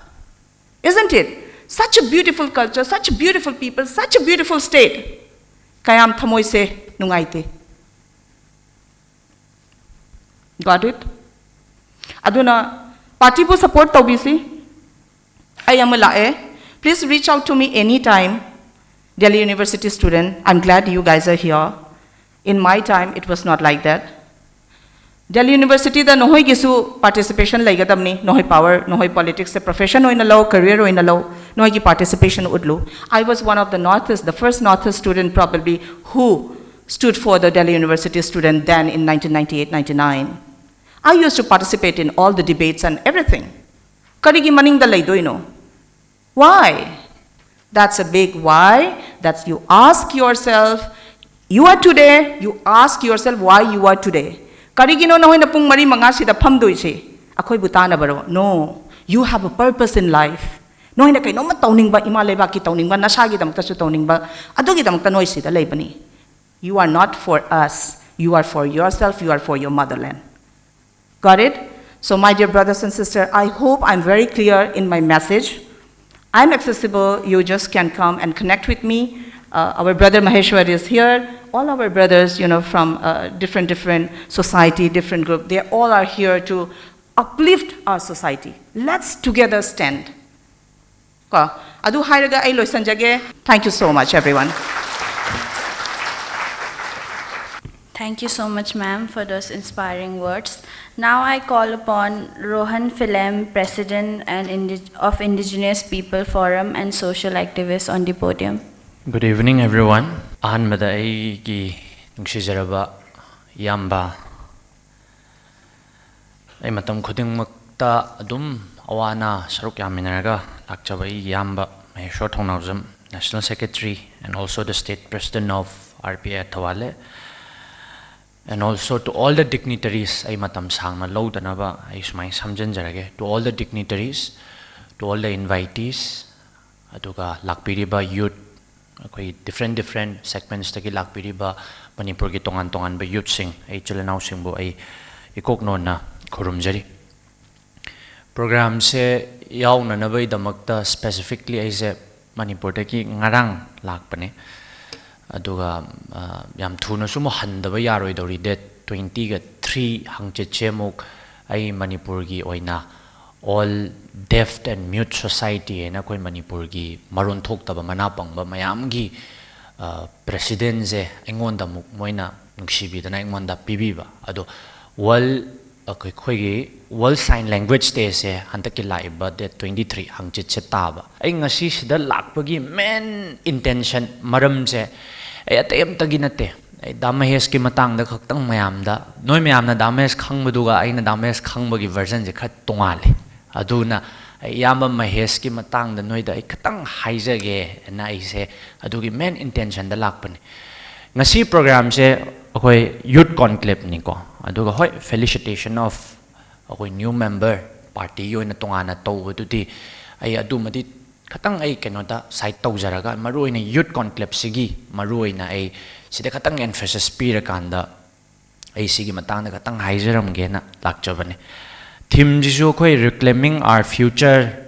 Isn't it? Such a beautiful culture, such a beautiful people, such a beautiful state. ꯀꯌꯥꯝ ꯊꯃꯣꯏꯁꯦ ꯅꯨꯡꯉꯥꯏꯇꯦ꯫ Got it? ꯑꯗꯨꯅ party ꯕꯨ support ꯇꯧꯕꯤꯁꯤ꯫ ꯑꯩ ꯑꯃ ꯂꯥꯛꯑꯦ꯫ Please reach out to me anytime. Delhi University student, I'm glad you guys are here. In my time, it was not like that. Delhi University the ꯅꯈꯣꯏꯒꯤꯁꯨ participation ꯂꯩꯒꯗꯕꯅꯤ꯫ ꯅꯈꯣꯏ power, ꯅꯈꯣꯏ politics ꯁꯦ profession ꯑꯣꯏꯅ ꯂꯧ, career ꯑꯣꯏꯅ ꯂꯧ, ꯅꯈꯣꯏꯒꯤ participation ꯎꯠꯂꯨ꯫ I was one of the Northeast, the first Northeast student probably who stood for the Delhi University student then in nineteen ninety-eight ninety-nine. I used to participate in all the debates and everything. ꯀꯔꯤꯒꯤ ꯃꯅꯤꯡꯗ ꯂꯩꯗꯣꯏꯅꯣ? Why? That's a big why that you ask yourself. You are today, you ask yourself why you are today. ꯀꯔꯤꯒꯤꯅꯣ ꯅꯈꯣꯏꯅ ꯄꯨꯡ ꯃꯔꯤ ꯃꯉꯥꯁꯤꯗ ꯐꯝꯗꯣꯏꯁꯦ? ꯑꯩꯈꯣꯏꯕꯨ ꯇꯥꯅꯕꯔꯣ? No. You have a purpose in life. ꯅꯈꯣꯏꯅ ꯀꯩꯅꯣꯝꯃ ꯇꯧꯅꯤꯡꯕ, ꯏꯃꯥ ꯂꯩꯕꯥꯛꯀꯤ ꯇꯧꯅꯤꯡꯕ, ꯅꯁꯥꯒꯤꯗꯃꯛꯇꯁꯨ ꯇꯧꯅꯤꯡꯕ, ꯑꯗꯨꯒꯤꯗꯃꯛꯇ ꯅꯈꯣꯏ ꯁꯤꯗ ꯂꯩꯕꯅꯤ꯫ You are not for us. You are for yourself. You are for your motherland. Got it? So, my dear brothers and sisters, I hope I'm very clear in my message. I'm accessible. You just can come and connect with me. Uh, our brother Maheshwar is here. All our brothers, you know, from uh, different, different society, different group, they all are here to uplift our society. Let's together stand. ꯀꯣ, ꯑꯗꯨ ꯍꯥꯏꯔꯒ ꯑꯩ ꯂꯣꯏꯁꯤꯟꯖꯒꯦ꯫ Thank you so much, everyone. Thank you so much, ma'am, for those inspiring words. Now I call upon Rohan Philem, President and Indi- of Indigenous People Forum and social activist, on the podium. Good evening, everyone. ꯑꯍꯥꯟꯕꯗ ꯑꯩꯒꯤ ꯅꯨꯡꯁꯤꯖꯔꯕ ꯏꯌꯥꯝꯕ, ꯑꯩ ꯃꯇꯝ ꯈꯨꯗꯤꯡꯃꯛꯇ ꯑꯗꯨꯝ ꯑꯋꯥ ꯑꯅꯥ ꯁꯔꯨꯛ ꯌꯥꯃꯤꯟꯅꯔꯒ ꯂꯥꯛꯆꯕ ꯑꯩꯒꯤ ꯏꯌꯥꯝꯕ ꯃꯍꯦꯁ꯭ꯋꯔ ꯊꯧꯅꯥꯎꯖꯝ, National Secretary and also the State President of R P I Thawale, and also to all the dignitaries, ꯑꯩ ꯃꯇꯝ ꯁꯥꯡꯅ ꯂꯧꯗꯅꯕ ꯑꯩ ꯁꯨꯃꯥꯏꯅ ꯁꯝꯖꯤꯟꯖꯔꯒꯦ꯫ To all the dignitaries, to all the invitees, ꯑꯗꯨꯒ ꯂꯥꯛꯄꯤꯔꯤꯕ youth, ꯑꯩꯈꯣꯏ different different segmentsꯇꯒꯤ ꯂꯥꯛꯄꯤꯔꯤꯕ ꯃꯅꯤꯄꯨꯔꯒꯤ ꯇꯣꯉꯥꯟ ꯇꯣꯉꯥꯟꯕ youthꯁꯤꯡ, ꯑꯩ ꯏꯆꯤꯜ ꯏꯅꯥꯎꯁꯤꯡꯕꯨ ꯑꯩ ꯏꯀꯣꯛ ꯅꯣꯟꯅ ꯈꯨꯔꯨꯝꯖꯔꯤ꯫ Programꯁꯦ ꯌꯥꯎꯅꯅꯕꯒꯤꯗꯃꯛꯇ specifically ꯑꯩꯁꯦ ꯃꯅꯤꯄꯨꯔꯗꯒꯤ ꯉꯔꯥꯡ ꯂꯥꯛꯄꯅꯦ꯫ ꯑꯗꯨꯒ ꯑ, ꯌꯥꯝ ꯊꯨꯅꯁꯨ ꯑꯃꯨꯛ ꯍꯟꯗꯕ ꯌꯥꯔꯣꯏꯗꯧꯔꯤ, date twentyꯒ three ꯍꯪꯆꯤꯠꯁꯦ ꯑꯃꯨꯛ ꯑꯩ ꯃꯅꯤꯄꯨꯔꯒꯤ ꯑꯣꯏꯅ All Deaf and Mute Society ꯍꯥꯏꯅ ꯑꯩꯈꯣꯏ ꯃꯅꯤꯄꯨꯔꯒꯤ ꯃꯔꯣꯟ ꯊꯣꯛꯇꯕ ꯃꯅꯥ ꯄꯪꯕ ꯃꯌꯥꯝꯒꯤ ꯑ, presidentꯁꯦ ꯑꯩꯉꯣꯟꯗ ꯑꯃꯨꯛ ꯃꯣꯏꯅ ꯅꯨꯡꯁꯤꯕꯤꯗꯅ ꯑꯩꯉꯣꯟꯗ ꯄꯤꯕꯤꯕ꯫ ꯑꯗꯣ World, ꯑꯩꯈꯣꯏꯒꯤ World Sign Language Dayꯁꯦ ꯍꯟꯗꯛꯀꯤ ꯂꯥꯛꯏꯕ date twenty three ꯍꯪꯆꯤꯠꯁꯦ ꯇꯥꯕ꯫ ꯑꯩ ꯉꯁꯤ ꯁꯤꯗ ꯂꯥꯛꯄꯒꯤ main intention, ꯃꯔꯝꯁꯦ ꯑꯩ ꯑꯇꯩ ꯑꯝꯇꯒꯤ ꯅꯠꯇꯦ꯫ ꯑꯩ ꯗꯥ ꯃꯍꯦꯁꯀꯤ ꯃꯇꯥꯡꯗ ꯈꯛꯇꯪ ꯃꯌꯥꯝꯗ, ꯅꯣꯏ ꯃꯌꯥꯝꯅ ꯗꯥ ꯃꯍꯦꯁ ꯈꯪꯕꯗꯨꯒ ꯑꯩꯅ ꯗꯥ ꯃꯍꯦꯁ ꯈꯪꯕꯒꯤ versionꯁꯦ ꯈꯔ ꯇꯣꯉꯥꯜꯂꯤ꯫ ꯑꯗꯨꯅ ꯑꯩ ꯏꯌꯥꯝꯕ ꯃꯍꯦꯁꯀꯤ ꯃꯇꯥꯡꯗ ꯅꯣꯏꯗ ꯑꯩ ꯈꯤꯇꯪ ꯍꯥꯏꯖꯒꯦꯅ ꯑꯩꯁꯦ ꯑꯗꯨꯒꯤ main intentionꯗ ꯂꯥꯛꯄꯅꯤ꯫ ꯉꯁꯤ programꯁꯦ ꯑꯩꯈꯣꯏ youth conclaveꯅꯤꯀꯣ꯫ ꯑꯗꯨꯒ ꯍꯣꯏ, felicitation of ꯑꯩꯈꯣꯏ new member, partyꯒꯤ ꯑꯣꯏꯅ ꯇꯣꯉꯥꯟꯅ ꯇꯧꯕꯗꯨꯗꯤ ꯑꯩ ꯑꯗꯨꯃꯗꯤ ꯈꯤꯇꯪ ꯑꯩ ꯀꯩꯅꯣꯗ side ꯇꯧꯖꯔꯒ, ꯃꯔꯨꯑꯣꯏꯅ youth conclaveꯁꯤꯒꯤ ꯃꯔꯨꯑꯣꯏꯅ ꯑꯩ ꯁꯤꯗ ꯈꯤꯇꯪ emphasis ꯄꯤꯔꯀꯥꯟꯗ ꯑꯩ ꯁꯤꯒꯤ ꯃꯇꯥꯡꯗ ꯈꯤꯇꯪ ꯍꯥꯏꯖꯔꯝꯒꯦꯅ ꯂꯥꯛꯆꯕꯅꯦ꯫ Themeꯁꯤꯁꯨ ꯑꯩꯈꯣꯏ Reclaiming Our Future,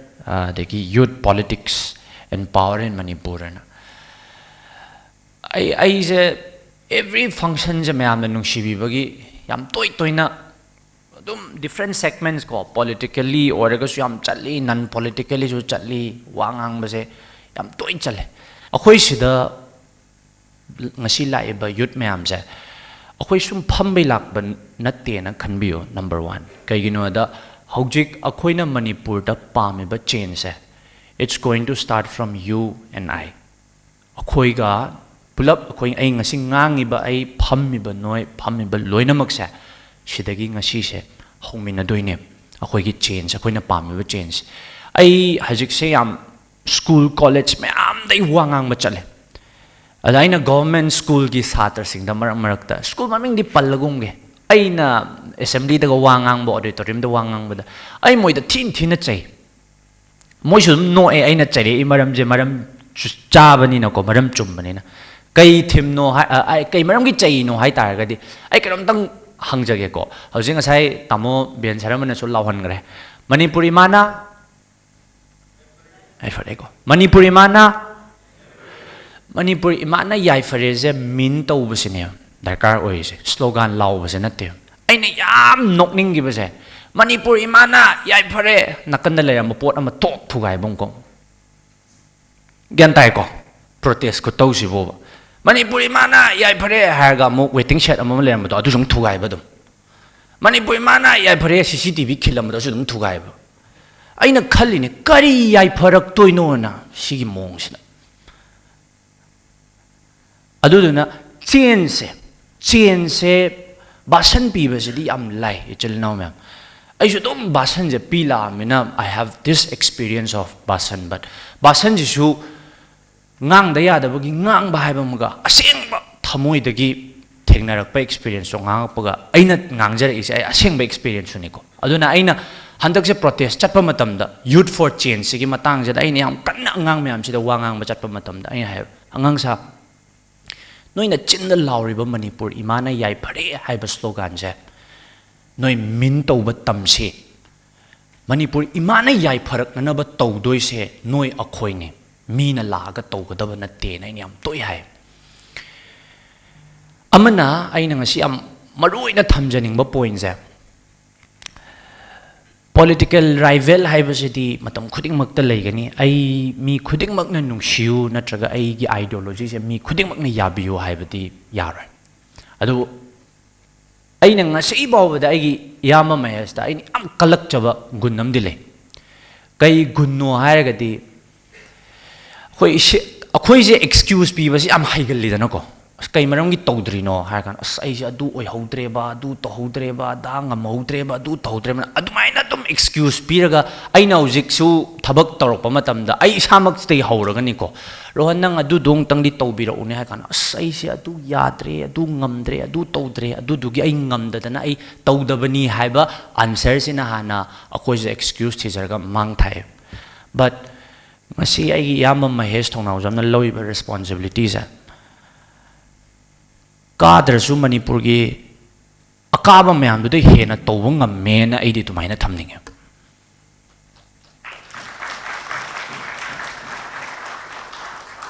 ꯑꯗꯒꯤ Youth Politics and Power in Manipur ꯍꯥꯏꯅ꯫ ꯑꯩ ꯑꯩꯁꯦ every functionꯁꯦ ꯃꯌꯥꯝꯅ ꯅꯨꯡꯁꯤꯕꯤꯕꯒꯤ ꯌꯥꯝ ꯇꯣꯏ ꯇꯣꯏꯅ ꯑꯗꯨꯝ different segments ꯀꯣ, politically ꯑꯣꯏꯔꯒꯁꯨ ꯌꯥꯝ ꯆꯠꯂꯤ, non politicallyꯁꯨ ꯆꯠꯂꯤ, ꯋꯥ ꯉꯥꯡꯕꯁꯦ ꯌꯥꯝ ꯇꯣꯏꯅ ꯆꯠꯂꯦ꯫ ꯑꯩꯈꯣꯏ ꯁꯤꯗ ꯉꯁꯤ ꯂꯥꯛꯏꯕ youth ꯃꯌꯥꯝꯁꯦ ꯑꯩꯈꯣꯏ ꯁꯨꯝ ꯐꯝꯕꯩ ꯂꯥꯛꯄ ꯅꯠꯇꯦꯅ ꯈꯟꯕꯤꯌꯨ꯫ Number one, ꯀꯩꯒꯤꯅꯣꯗ ꯍꯧꯖꯤꯛ ꯑꯩꯈꯣꯏꯅ ꯃꯅꯤꯄꯨꯔꯗ ꯄꯥꯝꯃꯤꯕ changeꯁꯦ, it's going to start from you and I꯫ ꯑꯩꯈꯣꯏꯒ ꯄꯨꯂꯞ, ꯑꯩꯈꯣꯏ, ꯑꯩ ꯉꯁꯤ ꯉꯥꯡꯉꯤꯕ, ꯑꯩ ꯐꯝꯃꯤꯕ, ꯅꯣꯏ ꯐꯝꯃꯤꯕ ꯂꯣꯏꯅꯃꯛꯁꯦ ꯁꯤꯗꯒꯤ ꯉꯁꯤꯁꯦ ꯍꯧꯃꯤꯟꯅꯗꯣꯏꯅꯦ꯫ ꯑꯩꯈꯣꯏꯒꯤ change, ꯑꯩꯈꯣꯏꯅ ꯄꯥꯝꯃꯤꯕ change꯫ ꯑꯩ ꯍꯧꯖꯤꯛꯁꯦ ꯌꯥꯝ school college ꯃꯌꯥꯝꯗ ꯑꯩ ꯋꯥ ꯉꯥꯡꯕ ꯆꯠꯂꯦ꯫ ꯑꯗ ꯑꯩꯅ government schoolꯒꯤ ꯁꯥꯇ꯭ꯔꯁꯤꯡꯗ ꯃꯔꯛ ꯃꯔꯛꯇ, school ꯃꯃꯤꯡꯗꯤ ꯄꯜꯂꯒꯨꯝꯒꯦ, ꯑꯩꯅ assemblyꯗꯒ ꯋꯥ ꯉꯥꯡꯕ, auditoriumꯗ ꯋꯥ ꯉꯥꯡꯕꯗ ꯑꯩ ꯃꯣꯏꯗ ꯊꯤꯅ ꯊꯤꯅ ꯆꯩ꯫ ꯃꯣꯏꯁꯨ ꯑꯗꯨꯝ ꯅꯣꯛꯑꯦ, ꯑꯩꯅ ꯆꯩꯔꯛꯏ ꯃꯔꯝꯁꯦ, ꯃꯔꯝ ꯆꯨ-, ꯆꯥꯕꯅꯤꯅꯀꯣ, ꯃꯔꯝ ꯆꯨꯝꯕꯅꯤꯅ꯫ ꯀꯩ themeꯅꯣ ꯍꯥꯏ-, ꯑ, ꯑ, ꯀꯩ ꯃꯔꯝꯒꯤ ꯆꯩꯅꯣ ꯍꯥꯏ ꯇꯥꯔꯒꯗꯤ, ꯑꯩ ꯀꯩꯅꯣꯝꯇꯪ ꯍꯪꯖꯒꯦꯀꯣ꯫ ꯍꯧꯖꯤꯛ ꯉꯁꯥꯏ ꯇꯥꯃꯣ ꯕꯦꯟ ꯁꯔꯃꯅꯁꯨ ꯂꯥꯎꯍꯟꯈ꯭ꯔꯦ꯫ ꯃꯅꯤꯄꯨꯔ ꯏꯃꯥꯅ, ꯑꯩ ꯐꯔꯦꯀꯣ꯫ ꯃꯅꯤꯄꯨꯔ ꯏꯃꯥꯅ, ꯃꯅꯤꯄꯨꯔ ꯏꯃꯥꯅ ꯌꯥꯏꯐꯔꯦꯁꯦ mean ꯇꯧꯕꯁꯤꯅꯦ ꯗꯔꯀꯥꯔ ꯑꯣꯏꯔꯤꯁꯦ, slogan ꯂꯥꯎꯕꯁꯦ ꯅꯠꯇꯦ꯫ ꯑꯩꯅ ꯌꯥꯝ ꯅꯣꯛꯅꯤꯡꯈꯤꯕꯁꯦ, "ꯃꯅꯤꯄꯨꯔ ꯏꯃꯥꯅ ꯌꯥꯏꯐꯔꯦ", ꯅꯥꯀꯟꯗ ꯂꯩꯔꯝꯕ ꯄꯣꯠ ꯑꯃ ꯇꯣꯛ ꯊꯨꯒꯥꯏꯕ ꯑꯃꯀꯣ꯫ ꯒ꯭ꯌꯥꯟ ꯇꯥꯏꯀꯣ? Protest ꯈꯨꯇꯧꯁꯤꯕꯣꯕ꯫ "ꯃꯅꯤꯄꯨꯔ ꯏꯃꯥꯅ ꯌꯥꯏꯐꯔꯦ" ꯍꯥꯏꯔꯒ ꯑꯃꯨꯛ waiting shed ꯑꯃ ꯂꯩꯔꯝꯕꯗꯣ, ꯑꯗꯨꯁꯨ ꯑꯃꯨꯛ ꯊꯨꯒꯥꯏꯕ ꯑꯗꯨꯝ꯫ "ꯃꯅꯤꯄꯨꯔ ꯏꯃꯥꯅ ꯌꯥꯏꯐꯔꯦ", CCTV ꯈꯤꯜꯂꯝꯕꯗꯣ, ꯑꯗꯨꯁꯨ ꯑꯗꯨꯝ ꯊꯨꯒꯥꯏꯕ꯫ ꯑꯩꯅ ꯈꯜꯂꯤꯅꯦ, ꯀꯔꯤ ꯌꯥꯏꯐꯔꯛꯇꯣꯏꯅꯣꯅ ꯁꯤꯒꯤ ꯃꯑꯣꯡꯁꯤꯗ? ꯑꯗꯨꯗꯨꯅ changeꯁꯦ, changeꯁꯦ ꯚꯥꯁꯟ ꯄꯤꯕꯁꯤꯗꯤ ꯌꯥꯝ ꯂꯥꯏ, ꯏꯆꯤꯜ ꯏꯅꯥꯎ ꯃꯌꯥꯝ꯫ ꯑꯩꯁꯨ ꯑꯗꯨꯝ ꯚꯥꯁꯟꯁꯦ ꯄꯤ ꯂꯥꯛꯑꯃꯤꯅ, I have this experience of ꯚꯥꯁꯟ, but ꯚꯥꯁꯟꯁꯤꯁꯨ ꯉꯥꯡꯗ ꯌꯥꯗꯕꯒꯤ ꯉꯥꯡꯕ ꯍꯥꯏꯕ ꯑꯃꯒ, ꯑꯁꯦꯡꯕ ꯊꯃꯣꯏꯗꯒꯤ ꯊꯦꯡꯅꯔꯛꯄ experienceꯇꯣ ꯉꯥꯡꯉꯛꯄꯒ, ꯑꯩꯅ ꯉꯥꯡꯖꯔꯛꯏꯁꯦ ꯑꯩ ꯑꯁꯦꯡꯕ experienceꯁꯨꯅꯤꯀꯣ꯫ ꯑꯗꯨꯅ ꯑꯩꯅ ꯍꯟꯗꯛꯁꯦ protest ꯆꯠꯄ ꯃꯇꯝꯗ, Youth for Changeꯁꯤꯒꯤ ꯃꯇꯥꯡꯁꯤꯗ ꯑꯩꯅ ꯌꯥꯝ ꯀꯟꯅ ꯑꯉꯥꯡ ꯃꯌꯥꯝꯁꯤꯗ ꯋꯥ ꯉꯥꯡꯕ ꯆꯠꯄ ꯃꯇꯝꯗ ꯑꯩꯅ ꯍꯥꯏꯕ, "ꯑꯉꯥꯡ ꯁꯥ, ꯅꯣꯏꯅ ꯆꯤꯟꯗ ꯂꯥꯎꯔꯤꯕ 'ꯃꯅꯤꯄꯨꯔ ꯏꯃꯥꯅ ꯌꯥꯏꯐꯔꯦ' ꯍꯥꯏꯕ sloganꯁꯦ ꯅꯣꯏ mean ꯇꯧꯕ ꯇꯝꯁꯤ꯫ ꯃꯅꯤꯄꯨꯔ ꯏꯃꯥꯅ ꯌꯥꯏꯐꯔꯛꯅꯅꯕ ꯇꯧꯗꯣꯏꯁꯦ ꯅꯣꯏ ꯑꯩꯈꯣꯏꯅꯤ, ꯃꯤꯅ ꯂꯥꯛꯑꯒ ꯇꯧꯒꯗꯕ ꯅꯠꯇꯦꯅ" ꯑꯩꯅ ꯌꯥꯝ ꯇꯣꯏ ꯍꯥꯏ꯫ ꯑꯃꯅ, ꯑꯩꯅ ꯉꯁꯤ ꯌꯥꯝ ꯃꯔꯨ ꯑꯣꯏꯅ ꯊꯝꯖꯅꯤꯡꯕ ꯄꯣꯏꯟꯁꯦ, ꯄꯣꯂꯤꯇꯤꯀꯦꯜ ꯔꯥꯏꯚꯦꯜ ꯍꯥꯏꯕꯁꯤꯗꯤ ꯃꯇꯝ ꯈꯨꯗꯤꯡꯃꯛꯇ ꯂꯩꯒꯅꯤ꯫ ꯑꯩ ꯃꯤ ꯈꯨꯗꯤꯡꯃꯛꯅ ꯅꯨꯡꯁꯤꯌꯨ ꯅꯠꯇ꯭ꯔꯒ ꯑꯩꯒꯤ ꯑꯥꯏꯗꯤꯌꯣꯂꯣꯖꯤꯁꯦ ꯃꯤ ꯈꯨꯗꯤꯡꯃꯛꯅ ꯌꯥꯕꯤꯌꯨ ꯍꯥꯏꯕꯗꯤ ꯌꯥꯔꯣꯏ꯫ ꯑꯗꯨꯕꯨ ꯑꯩꯅ ꯉꯁꯤ ꯐꯥꯎꯕꯗ ꯑꯩꯒꯤ ꯏꯌꯥꯝꯕ ꯃꯍꯦꯁꯇ ꯑꯩꯅ ꯌꯥꯝ ꯀꯜꯂꯛꯆꯕ ꯒꯨꯟ ꯑꯃꯗꯤ ꯂꯩ꯫ ꯀꯩ ꯒꯨꯟꯅꯣ ꯍꯥꯏꯔꯒꯗꯤ, ꯑꯩꯈꯣꯏ ꯏꯁꯦ-, ꯑꯩꯈꯣꯏꯁꯦ ꯑꯦꯛꯁꯀ꯭ꯌꯨꯁ ꯄꯤꯕꯁꯤ ꯌꯥꯝ ꯍꯩꯒꯜꯂꯤꯗꯅꯀꯣ꯫ "ꯑꯁ, ꯀꯩ ꯃꯔꯝꯒꯤ ꯇꯧꯗ꯭ꯔꯤꯅꯣ?" ꯍꯥꯏꯔ ꯀꯥꯟꯗ, "ꯑꯁ, ꯑꯩꯁꯦ ꯑꯗꯨ ꯑꯣꯏꯍꯧꯗ꯭ꯔꯦꯕ, ꯑꯗꯨ ꯇꯧꯍꯧꯗ꯭ꯔꯦꯕ, ꯑꯗꯥ ꯉꯝꯍꯧꯗ꯭ꯔꯦꯕ, ꯑꯗꯨ ꯇꯧꯍꯧꯗ꯭ꯔꯦꯕ"꯫ ꯑꯗꯨꯃꯥꯏꯅ ꯑꯗꯨꯝ ꯑꯦꯛꯁꯀ꯭ꯌꯨꯁ ꯄꯤꯔꯒ, ꯑꯩꯅ ꯍꯧꯖꯤꯛꯁꯨ ꯊꯕꯛ ꯇꯧꯔꯛꯄ ꯃꯇꯝꯗ ꯑꯩ ꯏꯁꯥꯃꯛꯇꯒꯤ ꯍꯧꯔꯒꯅꯤꯀꯣ, "ꯔꯣꯍꯟ, ꯅꯪ ꯑꯗꯨꯗꯣ ꯑꯃꯨꯛꯇꯪꯗꯤ ꯇꯧꯕꯤꯔꯛꯎꯅꯦ" ꯍꯥꯏ ꯀꯥꯟꯗ, "ꯑꯁ, ꯑꯩꯁꯦ ꯑꯗꯨ ꯌꯥꯗ꯭ꯔꯦ, ꯑꯗꯨ ꯉꯝꯗ꯭ꯔꯦ, ꯑꯗꯨ ꯇꯧꯗ꯭ꯔꯦ, ꯑꯗꯨꯗꯨꯒꯤ ꯑꯩ ꯉꯝꯗꯗꯅ ꯑꯩ ꯇꯧꯗꯕꯅꯤ" ꯍꯥꯏꯕ ꯑꯟꯁꯔꯁꯤꯅ ꯍꯥꯟꯅ ꯑꯩꯈꯣꯏꯁꯦ ꯑꯦꯛꯁꯀ꯭ꯌꯨꯁ ꯊꯤꯖꯔꯒ ꯃꯥꯡ ꯊꯥꯏ꯫ ꯕꯠ ꯉꯁꯤ ꯑꯩꯒꯤ ꯏꯌꯥꯝꯕ ꯃꯍꯦꯁ ꯊꯧꯅꯥꯎꯖꯝꯅ ꯂꯧꯔꯤꯕ ꯔꯦꯁꯄꯣꯟꯁꯤꯕꯤꯂꯤꯇꯤꯁꯦ, ꯀꯥꯗ꯭ꯔꯁꯨ ꯃꯅꯤꯄꯨꯔꯒꯤ ꯑꯀꯥꯕ ꯃꯌꯥꯝꯗꯨꯗ ꯍꯦꯟꯅ ꯇꯧꯕ ꯉꯝꯃꯦꯅ ꯑꯩꯗꯤ ꯑꯗꯨꯃꯥꯏꯅ ꯊꯝꯅꯤꯡꯉꯦ꯫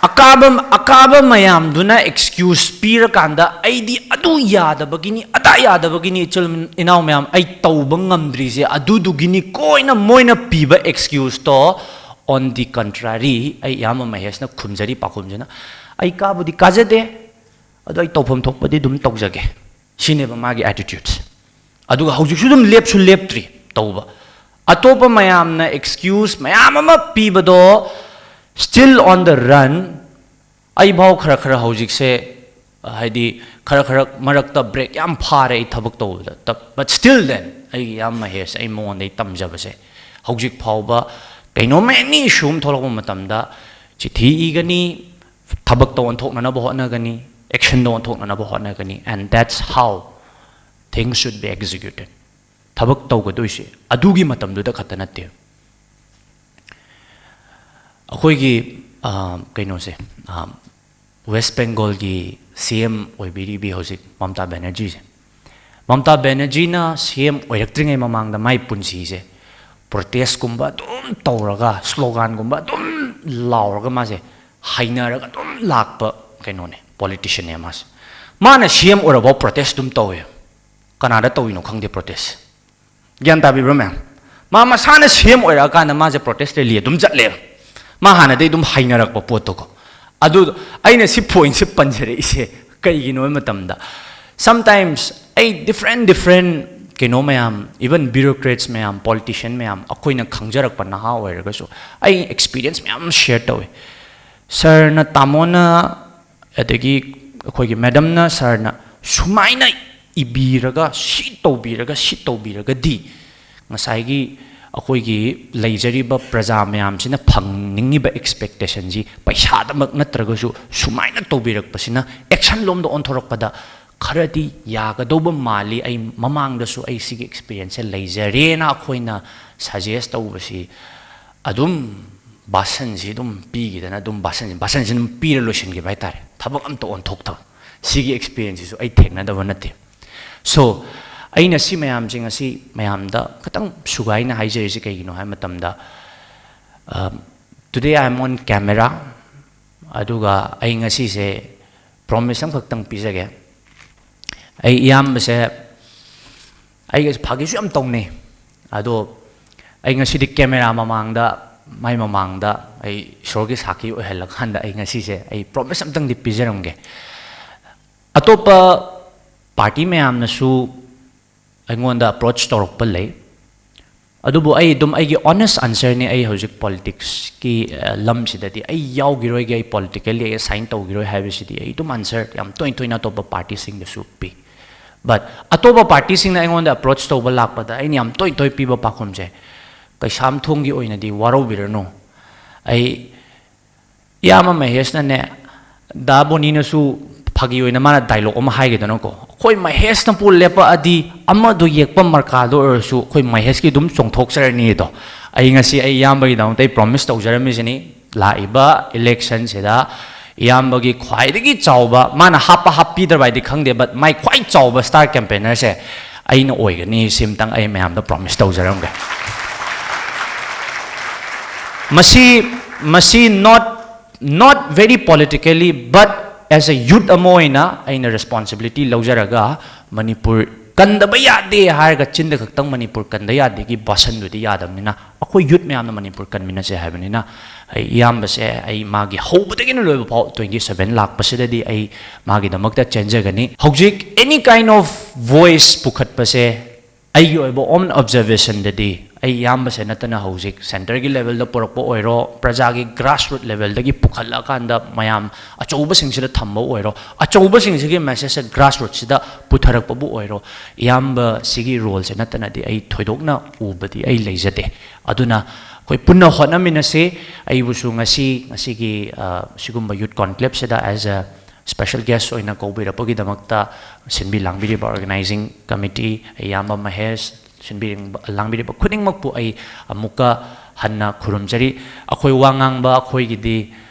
ꯑꯀꯥꯕ, ꯑꯀꯥꯕ ꯃꯌꯥꯝꯗꯨꯅ ꯑꯦꯛꯁꯀ꯭ꯌꯨꯁ ꯄꯤꯔꯀꯥꯟꯗ, "ꯑꯩꯗꯤ ꯑꯗꯨ ꯌꯥꯗꯕꯒꯤꯅꯤ, ꯑꯗꯥ ꯌꯥꯗꯕꯒꯤꯅꯤ, ꯏꯆꯤꯜ ꯏꯅꯥꯎ ꯃꯌꯥꯝ, ꯑꯩ ꯇꯧꯕ ꯉꯝꯗ꯭ꯔꯤꯁꯦ ꯑꯗꯨꯗꯨꯒꯤꯅꯤ" ꯀꯣꯏꯅ ꯃꯣꯏꯅ ꯄꯤꯕ ꯑꯦꯛꯁꯀ꯭ꯌꯨꯁꯇꯣ, on the contrary, ꯑꯩ ꯏꯌꯥꯝꯕ ꯃꯍꯦꯁꯅ ꯈꯨꯝꯖꯔꯤ ꯄꯥꯎꯈꯨꯝꯁꯤꯅ, "ꯑꯩ ꯀꯥꯕꯨꯗꯤ ꯀꯥꯖꯗꯦ, ꯑꯗꯣ ꯑꯩ ꯇꯧꯐꯝ ꯊꯣꯛꯄꯗꯤ ꯑꯗꯨꯝ ꯇꯧꯖꯒꯦ"꯫ ꯁꯤꯅꯦꯕ ꯃꯥꯒꯤ ꯑꯦꯇꯤꯇ꯭ꯌꯨꯠꯁꯦ꯫ ꯑꯗꯨꯒ ꯍꯧꯖꯤꯛꯁꯨ ꯑꯗꯨꯝ ꯂꯦꯞꯁꯨ ꯂꯦꯞꯇ꯭ꯔꯤ ꯇꯧꯕ꯫ ꯑꯇꯣꯞꯄ ꯃꯌꯥꯝꯅ ꯑꯦꯛꯁꯀ꯭ꯌꯨꯁ ꯃꯌꯥꯝ ꯑꯃ ꯄꯤꯕꯗꯣ, still on the run, ꯑꯩꯐꯥꯎ ꯈꯔ ꯈꯔ ꯍꯧꯖꯤꯛꯁꯦ, ꯍꯥꯏꯗꯤ, ꯈꯔ ꯈꯔ ꯃꯔꯛꯇ ꯕ꯭ꯔꯦꯛ ꯌꯥꯝ ꯐꯥꯔꯦ ꯑꯩ ꯊꯕꯛ ꯇꯧꯕꯗ꯫ ꯇ-, but still then, ꯑꯩꯒꯤ ꯏꯌꯥꯝꯕ ꯃꯍꯦꯁ, ꯑꯩ ꯃꯉꯣꯟꯗꯒꯤ ꯇꯝꯖꯕꯁꯦ, ꯍꯧꯖꯤꯛ ꯐꯥꯎꯕ ꯀꯩꯅꯣꯝꯃ, ꯑꯦꯅꯤ ꯏꯁꯨ ꯑꯃ ꯊꯣꯛꯂꯛꯄ ꯃꯇꯝꯗ ꯆꯤꯊꯤ ꯏꯒꯅꯤ, ꯊꯕꯛꯇ ꯑꯣꯟꯊꯣꯛꯅꯅꯕ ꯍꯣꯠꯅꯒꯅꯤ, ꯑꯦꯛꯁꯟꯗ ꯑꯣꯟꯊꯣꯛꯅꯅꯕ ꯍꯣꯠꯅꯒꯅꯤ, and that's how things should be executed꯫ ꯊꯕꯛ ꯇꯧꯒꯗꯣꯏꯁꯦ ꯑꯗꯨꯒꯤ ꯃꯇꯝꯗꯨꯗ ꯈꯛꯇ ꯅꯠꯇꯦ꯫ ꯑꯩꯈꯣꯏꯒꯤ, ꯑ, ꯀꯩꯅꯣꯁꯦ, ꯑ, ꯋꯦꯁ ꯕꯦꯡꯒꯣꯜꯒꯤ ꯁꯤ ꯑꯦꯝ ꯑꯣꯏꯕꯤꯔꯤꯕꯤ ꯍꯧꯖꯤꯛ ꯃꯝꯇꯥ ꯕꯦꯅꯔꯖꯤꯁꯦ, ꯃꯝꯇꯥ ꯕꯦꯅꯔꯖꯤꯅ ꯁꯤ ꯑꯦꯝ ꯑꯣꯏꯔꯛꯇ꯭ꯔꯤꯉꯩ ꯃꯃꯥꯡꯗ ꯃꯥꯏ ꯄꯨꯟꯁꯤꯁꯦ ꯄ꯭ꯔꯣꯇꯦꯁꯀꯨꯝꯕ ꯑꯗꯨꯝ ꯇꯧꯔꯒ, ꯁ꯭ꯂꯣꯒꯥꯟꯒꯨꯝꯕ ꯑꯗꯨꯝ ꯂꯥꯎꯔꯒ ꯃꯥꯁꯦ ꯍꯩꯅꯔꯒ ꯑꯗꯨꯝ ꯂꯥꯛꯄ ꯀꯩꯅꯣꯅꯦ, ꯄꯣꯂꯤꯇꯤꯁꯤꯌꯟꯅꯦ ꯃꯥꯁꯦ꯫ ꯃꯥꯅ ꯁꯤ ꯑꯦꯝ ꯑꯣꯏꯔꯐꯥꯎ ꯄ꯭ꯔꯣꯇꯦꯁ ꯑꯗꯨꯝ ꯇꯧꯋꯦ꯫ ꯀꯅꯥꯗ ꯇꯧꯔꯤꯅꯣ ꯈꯪꯗꯦ ꯄ꯭ꯔꯣꯇꯦꯁ꯫ ꯒ꯭ꯌꯥꯟ ꯇꯥꯕꯤꯕ꯭ꯔꯣ ꯃꯌꯥꯝ? ꯃꯥ ꯃꯁꯥꯅ ꯁꯤ ꯑꯦꯝ ꯑꯣꯏꯔꯛꯑꯀꯥꯟꯗ ꯃꯥꯁꯦ ꯄ꯭ꯔꯣꯇꯦꯁ ꯔꯦꯂꯤ ꯑꯗꯨꯝ ꯆꯠꯂꯦ꯫ ꯃꯥ ꯍꯥꯟꯅꯗꯩ ꯑꯗꯨꯝ ꯍꯩꯅꯔꯛꯄ ꯄꯣꯠꯇꯣꯀꯣ꯫ ꯑꯗꯨ ꯑꯩꯅ ꯁꯤ ꯄꯣꯏꯟꯠꯁꯦ ꯄꯟꯖꯔꯛꯏꯁꯦ ꯀꯩꯒꯤꯅꯣ ꯍꯥꯏꯕ ꯃꯇꯝꯗ, sometimes ꯑꯩ different different ꯀꯩꯅꯣ ꯃꯌꯥꯝ, even bureaucrats ꯃꯌꯥꯝ, politician ꯃꯌꯥꯝ, ꯑꯩꯈꯣꯏꯅ ꯈꯪꯖꯔꯛꯄ ꯅꯍꯥ ꯑꯣꯏꯔꯒꯁꯨ ꯑꯩ experience ꯃꯌꯥꯝ ꯑꯃ share ꯇꯧꯋꯤ꯫ ꯁꯥꯔꯅ, ꯇꯥꯃꯣꯅ, ꯑꯗꯒꯤ ꯑꯩꯈꯣꯏꯒꯤ ꯃꯦꯗꯝꯅ, ꯁꯥꯔꯅ ꯁꯨꯃꯥꯏꯅ ꯏꯕꯤꯔꯒ, ꯁꯤ ꯇꯧꯕꯤꯔꯒ, ꯁꯤ ꯇꯧꯕꯤꯔꯒꯗꯤ ꯉꯁꯥꯏꯒꯤ ꯑꯩꯈꯣꯏꯒꯤ ꯂꯩꯖꯔꯤꯕ ꯄ꯭ꯔꯖꯥ ꯃꯌꯥꯝꯁꯤꯅ ꯐꯪꯅꯤꯡꯉꯤꯕ expectationꯁꯤ ꯄꯩꯁꯥꯗꯃꯛ ꯅꯠꯇ꯭ꯔꯒꯁꯨ ꯁꯨꯃꯥꯏꯅ ꯇꯧꯕꯤꯔꯛꯄꯁꯤꯅ action ꯂꯣꯝꯗ ꯑꯣꯟꯊꯣꯔꯛꯄꯗ ꯈꯔꯗꯤ ꯌꯥꯒꯗꯧꯕ ꯃꯥꯜꯂꯤ꯫ ꯑꯩ ꯃꯃꯥꯡꯗꯁꯨ ꯑꯩ ꯁꯤꯒꯤ experienceꯁꯦ ꯂꯩꯖꯔꯦꯅ ꯑꯩꯈꯣꯏꯅ suggest ꯇꯧꯕꯁꯤ ꯑꯗꯨꯝ ꯚꯥꯁꯟꯁꯤ ꯑꯗꯨꯝ ꯄꯤꯈꯤꯗꯅ ꯑꯗꯨꯝ ꯚꯥꯁꯟꯁꯤ, ꯚꯥꯁꯟꯁꯤ ꯑꯗꯨꯝ ꯄꯤꯔ ꯂꯣꯏꯁꯤꯟꯈꯤꯕ ꯍꯥꯏꯇꯥꯔꯦ꯫ ꯊꯕꯛ ꯑꯝꯇ ꯑꯣꯟꯊꯣꯛꯇꯕ꯫ ꯁꯤꯒꯤ experienceꯁꯤꯁꯨ ꯑꯩ ꯊꯦꯡꯅꯗꯕ ꯅꯠꯇꯦ꯫ So, ꯑꯩꯅ ꯁꯤ ꯃꯌꯥꯝꯁꯦ ꯉꯁꯤ ꯃꯌꯥꯝꯗ ꯈꯤꯇꯪ ꯁꯨꯒꯥꯏꯅ ꯍꯥꯏꯖꯔꯤꯁꯦ ꯀꯩꯒꯤꯅꯣ ꯍꯥꯏꯕ ꯃꯇꯝꯗ, ꯑ, today I am on camera, ꯑꯗꯨꯒ ꯑꯩ ꯉꯁꯤꯁꯦ promise ꯑꯃꯈꯛꯇꯪ ꯄꯤꯖꯒꯦ꯫ ꯑꯩ ꯏꯌꯥꯝꯕꯁꯦ, ꯑꯩꯒ ꯐꯥꯒꯤꯁꯨ ꯌꯥꯝ ꯇꯧꯅꯩ, ꯑꯗꯣ ꯑꯩ ꯉꯁꯤꯗꯤ camera ꯃꯃꯥꯡꯗ, ꯃꯥꯏ ꯃꯃꯥꯡꯗ ꯑꯩ ꯏꯁꯣꯔꯒꯤ ꯁꯥꯈꯤ ꯑꯣꯏꯍꯜꯂꯀꯥꯟꯗ ꯑꯩ ꯉꯁꯤꯁꯦ ꯑꯩ promise ꯑꯝꯇꯪꯗꯤ ꯄꯤꯖꯔꯝꯒꯦ꯫ ꯑꯇꯣꯞꯄ party ꯃꯌꯥꯝꯅꯁꯨ ꯑꯩꯉꯣꯟꯗ approach ꯇꯧꯔꯛꯄ ꯂꯩ, ꯑꯗꯨꯕꯨ ꯑꯩ ꯑꯗꯨꯝ ꯑꯩꯒꯤ honest answerꯅꯤ꯫ ꯑꯩ ꯍꯧꯖꯤꯛ politicsꯀꯤ, ꯑ, ꯂꯝꯁꯤꯗꯗꯤ ꯑꯩ ꯌꯥꯎꯈꯤꯔꯣꯏꯒꯦ, ꯑꯩ politically ꯑꯩ sign ꯇꯧꯈꯤꯔꯣꯏ ꯍꯥꯏꯕꯁꯤꯗꯤ ꯑꯩ ꯑꯗꯨꯝ answer ꯌꯥꯝ ꯇꯣꯏ ꯇꯣꯏꯅ ꯑꯇꯣꯞꯄ partyꯁꯤꯡꯗꯁꯨ ꯄꯤ꯫ But ꯑꯇꯣꯞꯄ partyꯁꯤꯡꯅ ꯑꯩꯉꯣꯟꯗ approach ꯇꯧꯕ ꯂꯥꯛꯄꯗ ꯑꯩꯅ ꯌꯥꯝ ꯇꯣꯏ ꯇꯣꯏ ꯄꯤꯕ ꯄꯥꯎꯈꯨꯝꯁꯦ, ꯀꯩꯁꯥꯝꯊꯣꯡꯒꯤ ꯑꯣꯏꯅꯗꯤ ꯋꯥꯔꯧꯕꯤꯔꯅꯨ꯫ ꯑꯩ, ꯏꯌꯥꯝꯕ ꯃꯍꯦꯁꯅꯅꯦ, ꯗꯥ ꯕꯣꯅꯤꯅꯁꯨ ꯐꯥꯒꯤ ꯑꯣꯏꯅ ꯃꯥꯅ dialogue ꯑꯃ ꯍꯥꯏꯒꯤꯗꯅꯀꯣ, "ꯑꯩꯈꯣꯏ ꯃꯍꯦꯁꯅ ꯄꯣ ꯂꯦꯞꯄꯛꯑꯗꯤ ꯑꯃꯗꯣ ꯌꯦꯛꯄ ꯃꯔꯀꯥꯗꯣ ꯑꯣꯏꯔꯁꯨ ꯑꯩꯈꯣꯏ ꯃꯍꯦꯁꯀꯤ ꯑꯗꯨꯝ ꯆꯣꯡꯊꯣꯛꯆꯔꯅꯤꯗꯣ"꯫ ꯑꯩ ꯉꯁꯤ ꯑꯩ ꯏꯌꯥꯝꯕꯒꯤꯗꯃꯛꯇ ꯑꯩ promise ꯇꯧꯖꯔꯝꯃꯤꯁꯤꯅꯤ꯫ ꯂꯥꯛꯏꯕ electionꯁꯤꯗ ꯏꯌꯥꯝꯕꯒꯤ ꯈ꯭ꯋꯥꯏꯗꯒꯤ ꯆꯥꯎꯕ, ꯃꯥꯅ ꯍꯥꯞꯄ ꯍꯥꯞꯄꯤꯗ꯭ꯔꯕ ꯍꯥꯏꯗꯤ ꯈꯪꯗꯦ, but ꯃꯥꯏ ꯈ꯭ꯋꯥꯏ ꯆꯥꯎꯕ star campaignerꯁꯦ ꯑꯩꯅ ꯑꯣꯏꯒꯅꯤ꯫ ꯁꯤꯝꯇꯪ ꯑꯩ ꯃꯌꯥꯝꯗ promise ꯇꯧꯖꯔꯝꯒꯦ꯫ ꯃꯁꯤ, ꯃꯁꯤ not, not very politically, but As a youth ꯑꯃ ꯑꯣꯏꯅ ꯑꯩꯅ responsibility ꯂꯧꯖꯔꯒ ꯃꯅꯤꯄꯨꯔ ꯀꯟꯗꯕ ꯌꯥꯗꯦ ꯍꯥꯏꯔꯒ ꯆꯤꯟꯗ ꯈꯛꯇꯪ ꯃꯅꯤꯄꯨꯔ ꯀꯟꯗ ꯌꯥꯗꯦꯒꯤ ꯚꯥꯁꯟꯗꯨꯗꯤ ꯌꯥꯗꯕꯅꯤꯅ, ꯑꯩꯈꯣꯏ youth ꯃꯌꯥꯝꯅ ꯃꯅꯤꯄꯨꯔ ꯀꯟꯃꯤꯟꯅꯁꯦ ꯍꯥꯏꯕꯅꯤꯅ, ꯑꯩ ꯏꯌꯥꯝꯕꯁꯦ ꯑꯩ ꯃꯥꯒꯤ ꯍꯧꯕꯗꯒꯤꯅ ꯂꯣꯏꯕ ꯐꯥꯎ twenty seven ꯂꯥꯛꯄꯁꯤꯗꯗꯤ ꯑꯩ ꯃꯥꯒꯤꯗꯃꯛꯇ ꯆꯦꯟꯖꯒꯅꯤ꯫ ꯍꯧꯖꯤꯛ any kind of voice ꯄꯨꯈꯠꯄꯁꯦ ꯑꯩꯒꯤ ꯑꯣꯏꯕ own observationꯗꯗꯤ ꯑꯩ ꯏꯌꯥꯝꯕꯁꯦ ꯅꯠꯇꯅ ꯍꯧꯖꯤꯛ centreꯒꯤ levelꯗ ꯄꯨꯔꯛꯄ ꯑꯣꯏꯔꯣ, ꯄ꯭ꯔꯖꯥꯒꯤ grassroot levelꯗꯒꯤ ꯄꯨꯈꯠꯂꯛꯑꯀꯥꯟꯗ ꯃꯌꯥꯝ ꯑꯆꯧꯕꯁꯤꯡꯁꯤꯗ ꯊꯝꯕ ꯑꯣꯏꯔꯣ, ꯑꯆꯧꯕꯁꯤꯡꯁꯤꯒꯤ messageꯁꯦ grassrootꯁꯤꯗ ꯄꯨꯊꯔꯛꯄꯕꯨ ꯑꯣꯏꯔꯣ, ꯏꯌꯥꯝꯕ ꯁꯤꯒꯤ roleꯁꯦ ꯅꯠꯇꯅꯗꯤ ꯑꯩ ꯊꯣꯏꯗꯣꯛꯅ ꯎꯕꯗꯤ ꯑꯩ ꯂꯩꯖꯗꯦ꯫ ꯑꯗꯨꯅ ꯑꯩꯈꯣꯏ ꯄꯨꯟꯅ ꯍꯣꯠꯅꯃꯤꯟꯅꯁꯤ꯫ ꯑꯩꯕꯨꯁꯨ ꯉꯁꯤ, ꯉꯁꯤꯒꯤ, ꯑ, ꯁꯤꯒꯨꯝꯕ youth conclaveꯁꯤꯗ as a special guest ꯑꯣꯏꯅ ꯀꯧꯕꯤꯔꯛꯄꯒꯤꯗꯃꯛꯇ ꯁꯤꯟꯕꯤ ꯂꯥꯡꯕꯤꯔꯤꯕ organizing committee, ꯏꯌꯥꯝꯕ ꯃꯍꯦꯁ, ꯁꯤꯟꯕꯤꯔꯤꯕ, ꯂꯥꯡꯕꯤꯔꯤꯕ ꯈꯨꯗꯤꯡꯃꯛꯄꯨ ꯑꯩ ꯑꯃꯨꯛꯀ ꯍꯟꯅ ꯈꯨꯔꯨꯝꯖꯔꯤ꯫ ꯑꯩꯈꯣꯏ ꯋꯥ ꯉꯥꯡꯕ ꯑꯩꯈꯣꯏꯒꯤꯗꯤ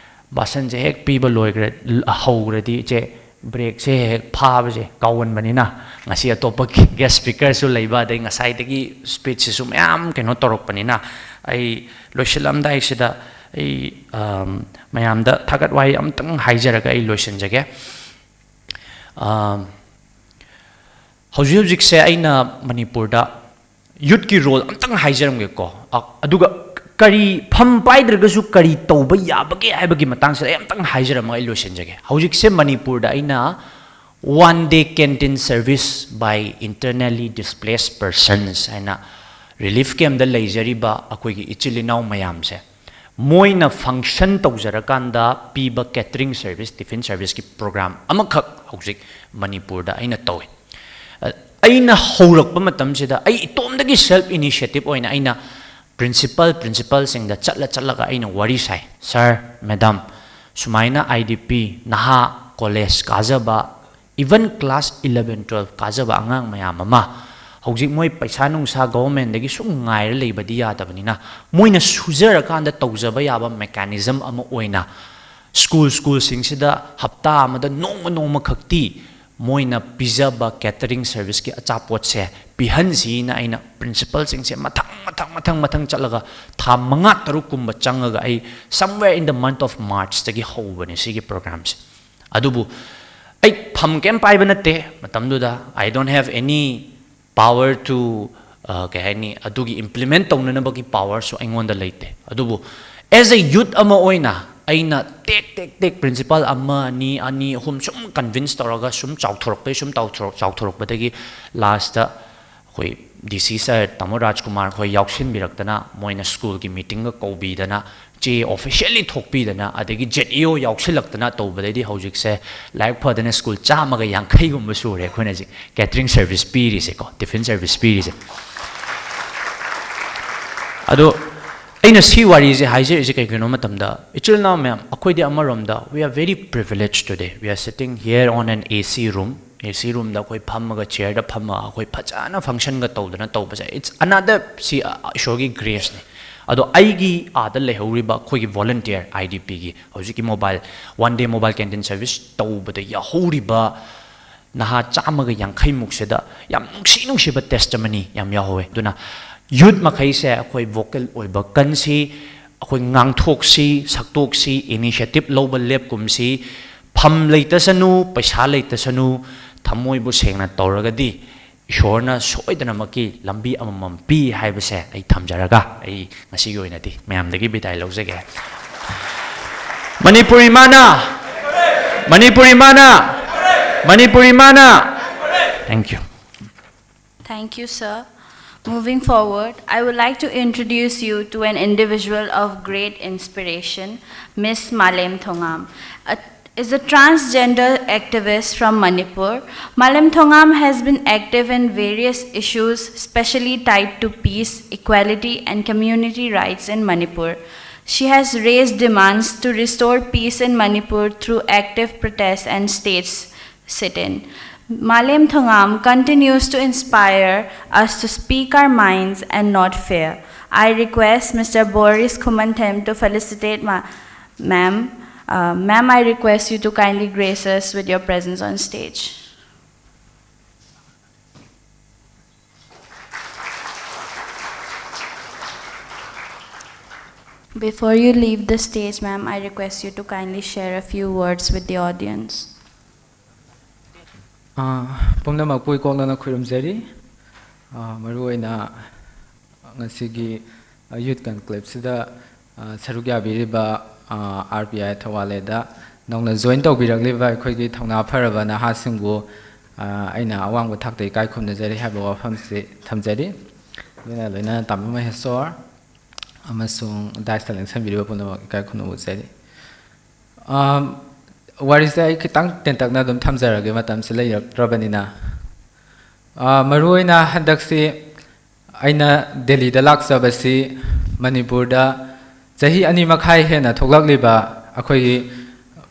ꯚꯥꯁꯟꯁꯦ ꯍꯦꯛ ꯄꯤꯕ ꯂꯣꯏꯈ꯭ꯔ-, ꯍꯧꯈ꯭ꯔꯗꯤ ꯏꯆꯦ, breakꯁꯦ ꯍꯦꯛ ꯐꯥꯕꯁꯦ ꯀꯥꯎꯒꯟꯕꯅꯤꯅ, ꯉꯁꯤ ꯑꯇꯣꯞꯄ guest speakerꯁꯨ ꯂꯩꯕ, ꯑꯗꯩ ꯉꯁꯥꯏꯗꯒꯤ speechꯁꯤꯁꯨ ꯃꯌꯥꯝ ꯀꯩꯅꯣ ꯇꯧꯔꯛꯄꯅꯤꯅ, ꯑꯩ ꯂꯣꯏꯁꯤꯜꯂꯝꯗꯥꯏꯁꯤꯗ ꯑꯩ, ꯑꯝ, ꯃꯌꯥꯝꯗ ꯊꯥꯒꯠ ꯋꯥꯍꯩ ꯑꯝꯇꯪ ꯍꯥꯏꯖꯔꯒ ꯑꯩ ꯂꯣꯏꯁꯤꯟꯖꯒꯦ꯫ ꯑꯝ, ꯍꯧꯖꯤꯛ ꯍꯧꯖꯤꯛꯁꯦ ꯑꯩꯅ ꯃꯅꯤꯄꯨꯔꯗ youthꯀꯤ role ꯑꯝꯇꯪ ꯍꯥꯏꯖꯔꯝꯒꯦꯀꯣ꯫ ꯑ, ꯑꯗꯨꯒ ꯀꯔꯤ ꯐꯝ ꯄꯥꯏꯗ꯭ꯔꯒꯁꯨ ꯀꯔꯤ ꯇꯧꯕ ꯌꯥꯕꯒꯦ ꯍꯥꯏꯕꯒꯤ ꯃꯇꯥꯡꯁꯤꯗ ꯑꯩ ꯑꯝꯇꯪ ꯍꯥꯏꯖꯔꯝꯃꯒ ꯑꯩ ꯂꯣꯏꯁꯤꯟꯖꯒꯦ꯫ ꯍꯧꯖꯤꯛꯁꯦ ꯃꯅꯤꯄꯨꯔꯗ ꯑꯩꯅ one day canteen service by internally displaced persons ꯍꯥꯏꯅ relief campꯇ ꯂꯩꯖꯔꯤꯕ ꯑꯩꯈꯣꯏꯒꯤ ꯏꯆꯤꯜ ꯏꯅꯥꯎ ꯃꯌꯥꯝꯁꯦ, ꯃꯣꯏꯅ function ꯇꯧꯖꯔꯀꯥꯟꯗ ꯄꯤꯕ catering service, tiffin serviceꯀꯤ program ꯑꯃꯈꯛ ꯍꯧꯖꯤꯛ ꯃꯅꯤꯄꯨꯔꯗ ꯑꯩꯅ ꯇꯧꯏ꯫ ꯑ, ꯑꯩꯅ ꯍꯧꯔꯛꯄ ꯃꯇꯝꯁꯤꯗ ꯑꯩ ꯏꯇꯣꯝꯗꯒꯤ self initiative ꯑꯣꯏꯅ ꯑꯩꯅ principal, principalꯁꯤꯡꯗ ꯆꯠꯂ ꯆꯠꯂꯒ ꯑꯩꯅ ꯋꯥꯔꯤ ꯁꯥꯏ꯫ "Sir, madam, ꯁꯨꯃꯥꯏꯅ IDP, ꯅꯍꯥ, college ꯀꯥꯖꯕ, even class eleven, twelve ꯀꯥꯖꯕ ꯑꯉꯥꯡ ꯃꯌꯥꯝ ꯑꯃ ꯍꯧꯖꯤꯛ ꯃꯣꯏ ꯄꯩꯁꯥ ꯅꯨꯡꯁꯥ governmentꯗꯒꯤ ꯁꯨꯝ ꯉꯥꯏꯔ ꯂꯩꯕꯗꯤ ꯌꯥꯗꯕꯅꯤꯅ, ꯃꯣꯏꯅ ꯁꯨꯖꯔꯀꯥꯟꯗ ꯇꯧꯖꯕ ꯌꯥꯕ mechanism ꯑꯃ ꯑꯣꯏꯅ school, schoolꯁꯤꯡꯁꯤꯗ ꯍꯞꯇꯥ ꯑꯃꯗ ꯅꯣꯡꯃ ꯅꯣꯡꯃ ꯈꯛꯇꯤ ꯃꯣꯏꯅ ꯄꯤꯖꯕ catering serviceꯀꯤ ꯑꯆꯥꯄꯣꯠꯁꯦ ꯄꯤꯍꯟꯁꯤꯅ ꯑꯩꯅ principalꯁꯤꯡꯁꯦ ꯃꯊꯪ, ꯃꯊꯪ, ꯃꯊꯪ, ꯃꯊꯪ ꯆꯠꯂꯒ ꯊꯥ ꯃꯉꯥ ꯇꯔꯨꯛꯀꯨꯝꯕ ꯆꯪꯉꯒ ꯑꯩ somewhere in the month of Marchꯇꯒꯤ ꯍꯧꯕꯅꯦ ꯁꯤꯒꯤ programꯁꯦ꯫ ꯑꯗꯨꯕꯨ ꯑꯩ ꯐꯝ ꯀꯩꯝ ꯄꯥꯏꯕ ꯅꯠꯇꯦ ꯃꯇꯝꯗꯨꯗ꯫ I don't have any power to, ꯑ, ꯀꯩ ꯍꯥꯏꯅꯤ, ꯑꯗꯨꯒꯤ implement ꯇꯧꯅꯅꯕꯒꯤ powerꯁꯨ ꯑꯩꯉꯣꯟꯗ ꯂꯩꯇꯦ꯫ ꯑꯗꯨꯕꯨ as a youth ꯑꯃ ꯑꯣꯏꯅ ꯑꯩꯅ ꯇꯦꯛ ꯇꯦꯛ ꯇꯦꯛ principal ꯑꯃ, ꯑꯅꯤ, ꯑꯅꯤ, ꯑꯍꯨꯝ ꯁꯨꯝ convince ꯇꯧꯔꯒ ꯁꯨꯝ ꯆꯥꯎꯊꯣꯔꯛꯄꯩ ꯁꯨꯝ ꯆꯥꯎꯊꯣꯔꯛ-, ꯆꯥꯎꯊꯣꯔꯛꯄꯗꯒꯤ lastꯇ ꯑꯩꯈꯣꯏ D C sir ꯇꯥꯃꯣ ꯔꯥꯖꯀꯨꯃꯥꯔ ꯈꯣꯏ ꯌꯥꯎꯁꯤꯟꯕꯤꯔꯛꯇꯅ, ꯃꯣꯏꯅ schoolꯒꯤ meetingꯒ ꯀꯧꯕꯤꯗꯅ, ꯆꯦ officially ꯊꯣꯛꯄꯤꯗꯅ, ꯑꯗꯒꯤ Z E O ꯌꯥꯎꯁꯤꯜꯂꯛꯇꯅ ꯇꯧꯕꯗꯩꯗꯤ ꯍꯧꯖꯤꯛꯁꯦ ꯂꯥꯏꯕꯛ ꯐꯗꯅ school ꯆꯥꯝꯃꯒ ꯌꯥꯡꯈꯩꯒꯨꯝꯕ ꯁꯨꯔꯦ ꯑꯩꯈꯣꯏꯅ ꯍꯧꯖꯤꯛ catering service ꯄꯤꯔꯤꯁꯦꯀꯣ, tiffin service ꯄꯤꯔꯤꯁꯦ꯫ ꯑꯗꯣ ꯑꯩꯅ ꯁꯤ ꯋꯥꯔꯤꯁꯦ ꯍꯥꯏꯖꯔꯤꯁꯦ ꯀꯩꯒꯤꯅꯣ ꯃꯇꯝꯗ, ꯏꯆꯤꯜ ꯏꯅꯥꯎ ꯃꯌꯥꯝ, ꯑꯩꯈꯣꯏꯗꯤ ꯑꯃꯔꯣꯝꯗ we are very privileged today, we are sitting here on an A C room, A C roomꯗ ꯑꯩꯈꯣꯏ ꯐꯝꯃꯒ chairꯗ ꯐꯝꯃꯒ ꯑꯩꯈꯣꯏ ꯐꯖꯅ functionꯒ ꯇꯧꯗꯅ ꯇꯧꯕꯁꯦ, it's another, ꯁꯤ, ꯑ, ꯏꯁꯣꯔꯒꯤ graceꯅꯤ꯫ ꯑꯗꯣ ꯑꯩꯒꯤ ꯑꯥꯗ ꯂꯩꯍꯧꯔꯤꯕ ꯑꯩꯈꯣꯏꯒꯤ volunteer IDPꯒꯤ ꯍꯧꯖꯤꯛꯀꯤ mobile, one day mobile canteen service ꯇꯧꯕꯗ ꯌꯥꯎꯍꯧꯔꯤꯕ ꯅꯍꯥ ꯆꯥꯝꯃꯒ ꯌꯥꯡꯈꯩ ꯃꯨꯛꯁꯤꯗ ꯌꯥꯝ ꯅꯨꯡꯁꯤ ꯅꯨꯡꯁꯤꯕ testimony ꯌꯥꯝ ꯌꯥꯎꯍꯧꯋꯦ꯫ ꯑꯗꯨꯅ youth ꯃꯈꯩꯁꯦ ꯑꯩꯈꯣꯏ vocal ꯑꯣꯏꯕ ꯀꯟꯁꯤ, ꯑꯩꯈꯣꯏ ꯉꯥꯡꯊꯣꯛꯁꯤ, ꯁꯛꯇꯣꯛꯁꯤ, initiative ꯂꯧꯕ ꯂꯦꯞꯀꯨꯝꯁꯤ꯫ ꯐꯝ ꯂꯩꯇꯁꯅꯨ, ꯄꯩꯁꯥ ꯂꯩꯇꯁꯅꯨ, ꯊꯃꯣꯏꯕꯨ ꯁꯦꯡꯅ ꯇꯧꯔꯒꯗꯤ ꯏꯁꯣꯔꯅ ꯁꯣꯏꯗꯅꯃꯛꯀꯤ ꯂꯝꯕꯤ ꯑꯃꯃꯝ ꯄꯤ ꯍꯥꯏꯕꯁꯦ ꯑꯩ ꯊꯝꯖꯔꯒ ꯑꯩ ꯉꯁꯤꯒꯤ ꯑꯣꯏꯅꯗꯤ ꯃꯌꯥꯝꯗꯒꯤ ꯕꯤꯗꯥꯏ ꯂꯧꯖꯒꯦ꯫ ꯃꯅꯤꯄꯨꯔ ꯏꯃꯥꯅ, ꯃꯅꯤꯄꯨꯔ ꯏꯃꯥꯅ, ꯃꯅꯤꯄꯨꯔ ꯏꯃꯥꯅ꯫ Thank you. Thank you, sir. Moving forward, I would like to introduce you to an individual of great inspiration, Miss Malem Thongam, a, is a transgender activist from Manipur. Malem Thongam has been active in various issues, specially tied to peace, equality, and community rights in Manipur. She has raised demands to restore peace in Manipur through active protests and states sit in. Malem Thongam continues to inspire us to speak our minds and not fear. I request Mister Boris Khumanthem to felicitate ma- ma'am. Uh, ma'am, I request you to kindly grace us with your presence on stage. Before you leave the stage, ma'am, I request you to kindly share a few words with the audience. ꯑꯥ, ꯄꯨꯝꯅꯃꯛꯄꯨ ꯏꯀꯣꯛꯅꯅ ꯈꯨꯔꯨꯝꯖꯔꯤ꯫ ꯑꯥ, ꯃꯔꯨꯑꯣꯏꯅ ꯉꯁꯤꯒꯤ, ꯑ, Youth Conclaveꯁꯤꯗ, ꯑ, ꯁꯔꯨꯛ ꯌꯥꯕꯤꯔꯤꯕ, ꯑ, RPI Thoubal Aꯗ ꯅꯧꯅ join ꯇꯧꯕꯤꯔꯛꯂꯤꯕ ꯑꯩꯈꯣꯏꯒꯤ ꯊꯧꯅꯥ ꯐꯔꯕ ꯅꯍꯥꯁꯤꯡꯕꯨ, ꯑ, ꯑꯩꯅ ꯑꯋꯥꯡꯕ ꯊꯥꯛꯇ ꯏꯀꯥꯏ ꯈꯨꯝꯅꯖꯔꯤ ꯍꯥꯏꯕ ꯋꯥꯐꯝꯁꯤ ꯊꯝꯖꯔꯤ꯫ ꯂꯣꯏꯅ ꯂꯣꯏꯅꯅ ꯇꯥꯃꯣ ꯃꯍꯦꯁꯣꯔ ꯑꯃꯁꯨꯡ dais ꯇ ꯂꯦꯡꯁꯟꯕꯤꯔꯤꯕ ꯄꯨꯝꯅꯃꯛ ꯏꯀꯥꯏ ꯈꯨꯝꯅꯕ ꯎꯠꯆꯔꯤ꯫ ꯑꯥꯝ, ꯋꯥꯔꯤꯁꯦ ꯑꯩ ꯈꯤꯇꯪ ꯇꯦꯟꯇꯛꯅ ꯑꯗꯨꯝ ꯊꯝꯖꯔꯒꯦ, ꯃꯇꯝꯁꯦ ꯂꯩꯔꯛꯇ꯭ꯔꯕꯅꯤꯅ꯫ ꯑꯥ, ꯃꯔꯨꯑꯣꯏꯅ ꯍꯟꯗꯛꯁꯤ ꯑꯩꯅ ꯗꯦꯜꯂꯤꯗ ꯂꯥꯛꯆꯕꯁꯤ ꯃꯅꯤꯄꯨꯔꯗ ꯆꯍꯤ ꯑꯅꯤ ꯃꯈꯥꯏ ꯍꯦꯟꯅ ꯊꯣꯛꯂꯛꯂꯤꯕ ꯑꯩꯈꯣꯏꯒꯤ